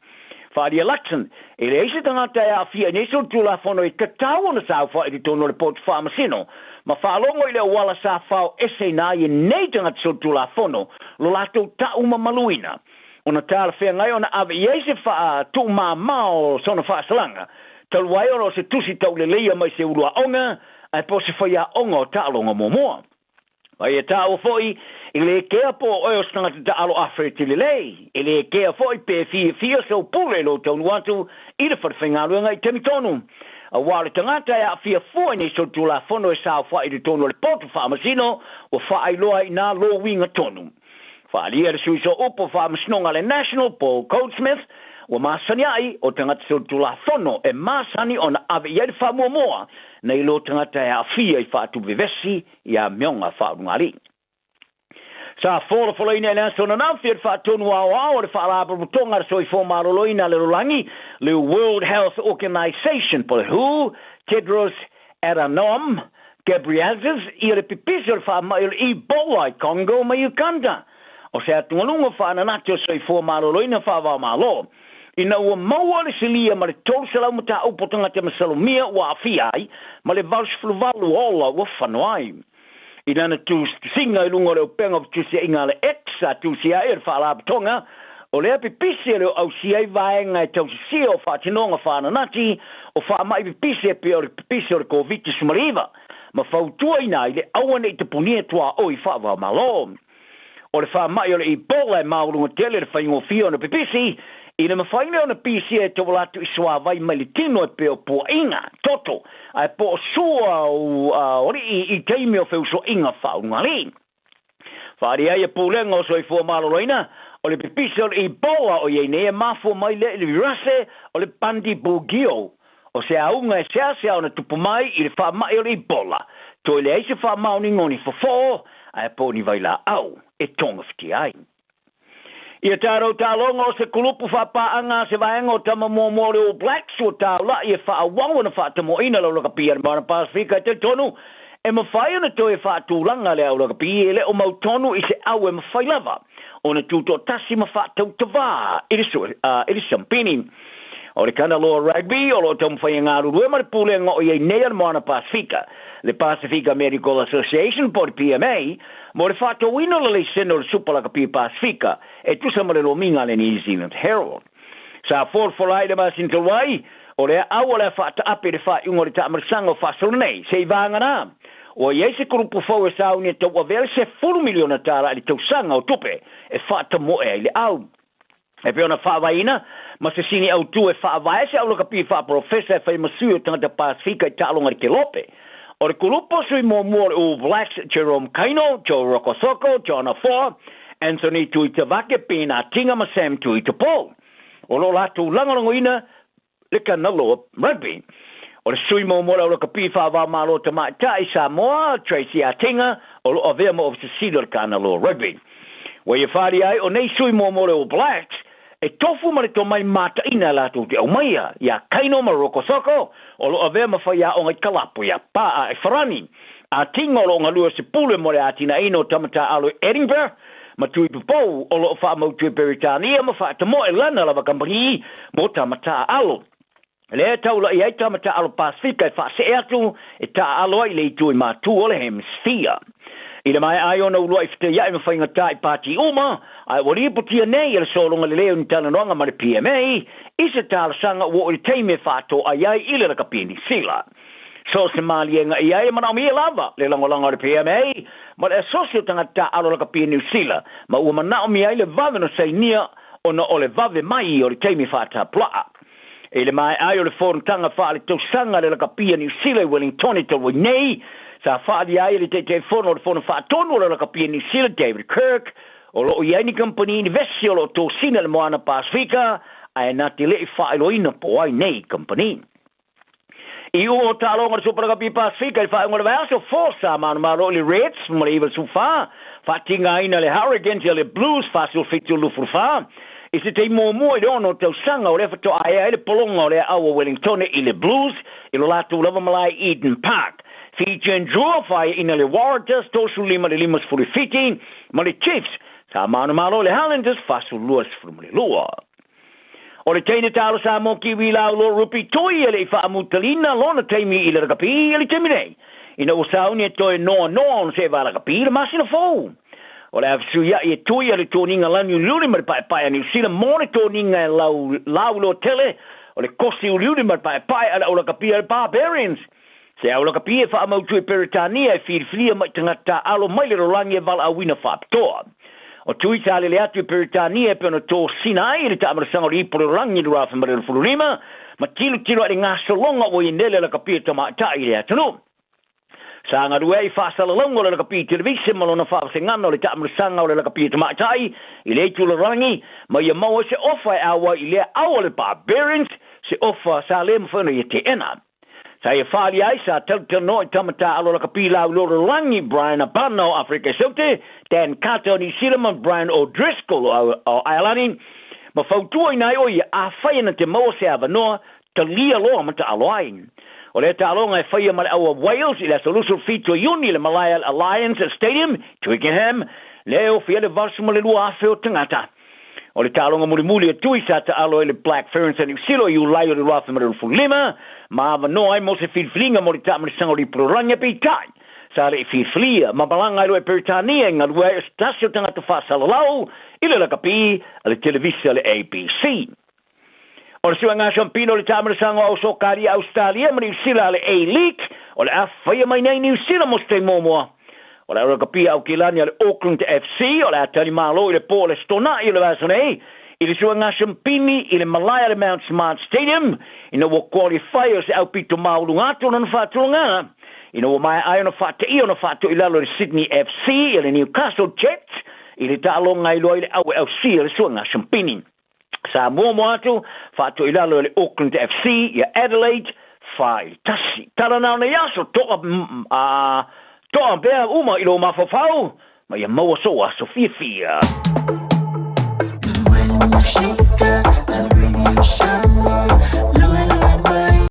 Faaalia Luxon, e leai se tagata e aafia i nei solitulafono e tatau ona saofai i totonu o le potu faamasino, ma faalogo i le auala sa fao eseina ai e nei tagata solitulafono lo latou tau mamaluina, ona talafeagai ona ave i ai se faatuumāmā o sona faasalaga, talu ai ona o se tusi tauleleia mai se uluaoga ae po o se faiaoga o taaloga muamua. Ma ia taua foi, e lē kea po o oe o se tagata taalo afereti lelei, e lē kea foi pe fiafia sou pule i lou taunuu atu i le falefaigaluega i taimi tonu. Aua o le tagata e aafia fua i nei solitulafono e saofai i totonu o le potu faamasino, ua faailoa ai i ina lou uiga tonu. Faaalia le sui sooupu o faamasinoga a le National, Paul Goldsmith, ua masani ai o tagata solitulafono e masani ona ave i ai le faamuamua nai lo tagata e aafia i faatuvevesi i amioga faaulugalii. Sa folafolaina e le aso ananafi e le Faatonu Aoao o le Faalapotopotoga a le Soifua Maloloina a le Lalolagi, le World Health Organization po o le who, Tedros Adhanom Ghebreyesus ia le pipisi o le faamai o le Ebola i Congo ma Uganda. O se atugaluga faananati o le soifua maloloina faava-o-Malo ina ua maua le silia ma le 300 mataupu o tagata masalomia ua aafia ai ma le 88 ola ua fano ai. I lana tusitusiga i luga o le upega o fetusiaiga a le X sa tusia ai e le Faalapotopotoga o lea pipisi e le o ausia ai vaega e tausisia o faatinoga faananati o faamai pipisi e pei o le pipisi o le Koviti-19 ma fautuaina ai le aua ne i tapunia tuaoi faava-o-Malo. O le faamai o le Ebola e maualuga tele le faigofie ona pipisi, i le mafai lea ona pisia e tauala atu i suavai mai le tino e pei o puaʻiga, toto, ae po o sua o alii i taimi o feusoaiga faaulugalii. Faaalia ai e Pulega o Soifua Maloloina, o le pipisi o le Ebola o i ai nei e mafua mai lea i le virase o le Bundibugyo, o se auga e seasea ona tupu mai i le faamai o le Ebola, toe leai se faamaoniga o ni fofo ae po o ni vailaau e togafitia ai. Ia tatou taaloga o se kulupu faapaaga a se vaega o tama muamua o le All Blacks ua taula'i e faaauau ona faatamoeina lau lakapi a le Moana Pasefika e talitonu e mafai ona toe faatulaga le au lakapi e le o mautonu i se au e mafai lava ona tutoatasi ma faatautavā i le sue i le siampini. O le Kanaloa Rugby o lo o taumafai e galulue ma le pulega o i ai nei a le Moana Pasefika, le Pasefika Medical Association po o le PMA, mo le faatauina o le laisene o le Supa Lakapi Pasefika e tusa ma le lomiga a le New Zealand Herald. Sa folafola ai le masina talu ai, o lea au o le a faataape i le faaiuga o le taamalisaga o faasolo nei, se i vagana ua i ai se kulupu fou e sauni e tauavea le $10 miliona tala i le tausaga o tupe e faatamoe ai le au. E pei ona faavaeina ma se sini autū e faavae se aulakapi faapolofesa e fai ma sui o tagata Pasefika i taaloga i le Kelope. O le kulupu o sui muamua o le All Blacks, Jerome Kaino, Joe Rokocoko, John Afoa, Anthony Tuitavake, Ben Atinga ma Sam Tuitupou. O lo o latou lagolagoina le Kanaloa Rugby. O le sui muamua o le aulakapi faava-o-Malo Tamaitai Samoa, Tracy Atinga, o lo o avea ma Ofisa Sili o le Kanaloa Rugby. Ua ia faaalia ai o nei sui muamua o le All Blacks e tofu ma le tomai mataina e latou te aumaia iā Kaino ma Rokocoko, o lo o avea ma faiaoga i kalapu iā Paa e Farani. Atinga o lo o galue o se pule mo le atinaeina o tama taaalo i Edinburgh, ma Tuipopou o lo o faamautu i Peretania ma faatamoe lana lava kamupani mo tama taaalo. Lea e taula'i ai tama taaalo Pasefika e faasee atu e taaalo ai i le itu i matū o le Hemisphere. I le maea ai ona ulua'i fetaia'i ma faigatā i pati uma, ae ua lipotia nei e le sologa lelei o ni talanoaga ma le PMA i se talosaga ua oo i le taimi e faatoai ai i le lakapi Nisila. So o se maliega i ai e manaomia lava le lagolago a le PMA ma le Asosi o Tagata Taaalo Lakapi Niu Sila, ma ua manaomia ai le vave ona sainia ona o le vave mai o le taimi faatapulaa. I le maea ai o le fonotaga faaletausaga a le Lakapi a Niu Sila i Wellington i talu ai nei, sa faaalia ai e le Taitaifono o le Fono Faatonu o le Lakapi a Niu Sila, David Kirk, o lo o i ai ni kamupani inivesi o lo o tosina i le Moana Pasefika, ae na te le i faailoaina po o ai nei kamupani. I uga o taaloga o le Super Rugby Pasefika i le faaiuga o le vaiaso, Force sa manumalo i le Reds ma le 94, faatigaina le Hurricanes ia le Blues 47-24. I se taimi muamua i le ono tausaga o lea faatoa ea ai le pologa o le aau o Wellingtone i le Blues i lo latou lava malae i Eden Park. Fijian Drua faaiaina le Waratahs 35 i le 57 ma le Chiefs sa manumalo i le Highlanders 42-12. O le teine taalo Samoa Kiwi Lauloa Rupi Toi e le i faamutalina lona taimi i le rakapi i le taimi nei, ina ua sauni e toe noanoa ona seʻe lakapi i le masina fou. O le a fesuiaʻi e Toi a le toniga laniuliuli ma le paepae a Niu Sila mo le toniga e lau lauloa tele o le kosi uliuli ma le paepae a le aulakapi a le Barbarians. Se aulakapi e faamautu i Peretania e filifilia mai tagata taaalo mai le lalolagi e valaauina faapitoa. O Tui sa lele atu i Peretania e pei ona tosina ai i le taamalasaga o le ipu o le lalolagi i le 2025 ma tilotilo ai le gasologa ua i nele lakapi e tamaitai i le atunuu. Sa galue ai i faasalalauga o le lakapi i televise ma lona faavasegana o le taamalasaga o le lakapi e tamaitai i le itu lalolagi ma ia maua ai se ofa e auai i lea au a le Barbarians, se ofa sa le mafai ona ia teena. Sa ia faaalia ai, sa talatalanoa i tama taaalo lakapi laulolo lalolagi, Brian Abana o Afrika i Saute, Dan Carter o Niu Sila ma Brian O'Driscoll o Aelani, ma fautuaina ai o ia, afai ana te maua se avanoa, talia loa ma taalo ai. O lea taaloga e faia ma le au a Wales i le aso 27 o Iuni i le malae a Allianz Stadium, Twickenham, lea e ofi ai le 82,000 o tagata. O le taaloga mulimuli a Tui sa taalo ai le Black Ferns a Niu Sila i Iulai o le 2025, ma avanoa ai mo se filifiliga mo le taamalisaga o Lipololagi a peitai sa le i filifilia ma malaga ai loa i Peretania e galue ai o se tasi o tagata faasalalau i le lakapi a le televisa a le ABC. O le suega siampina o le taamalisaga o Ausokalia Ausetalia ma Niu Sila a le A-League o le a faia mai nei Niu Sila mo se taimi muamua. O le aulakapi a Aukilani a le Auckland FC o le a talimalo i le po o le Aso Toonai o le vaiaso nei i le suega siampini i le malae a le Mount Smart Stadium ina ua qualify o se aupito maualuga atu lona faatulagaga ina ua maea ai ona faateia ona faatoilalo i le Sydney FC i le Newcastle Jets i le taaloga ai loa i le au e ausia le suega siampini. Sa muamua atu faatoilalo e le Auckland FC ia Adelaide 4-1. Tala na o nei aso toa a toa pea uma i lo mafaufau ma ia maua sou aso fiafia. Shika.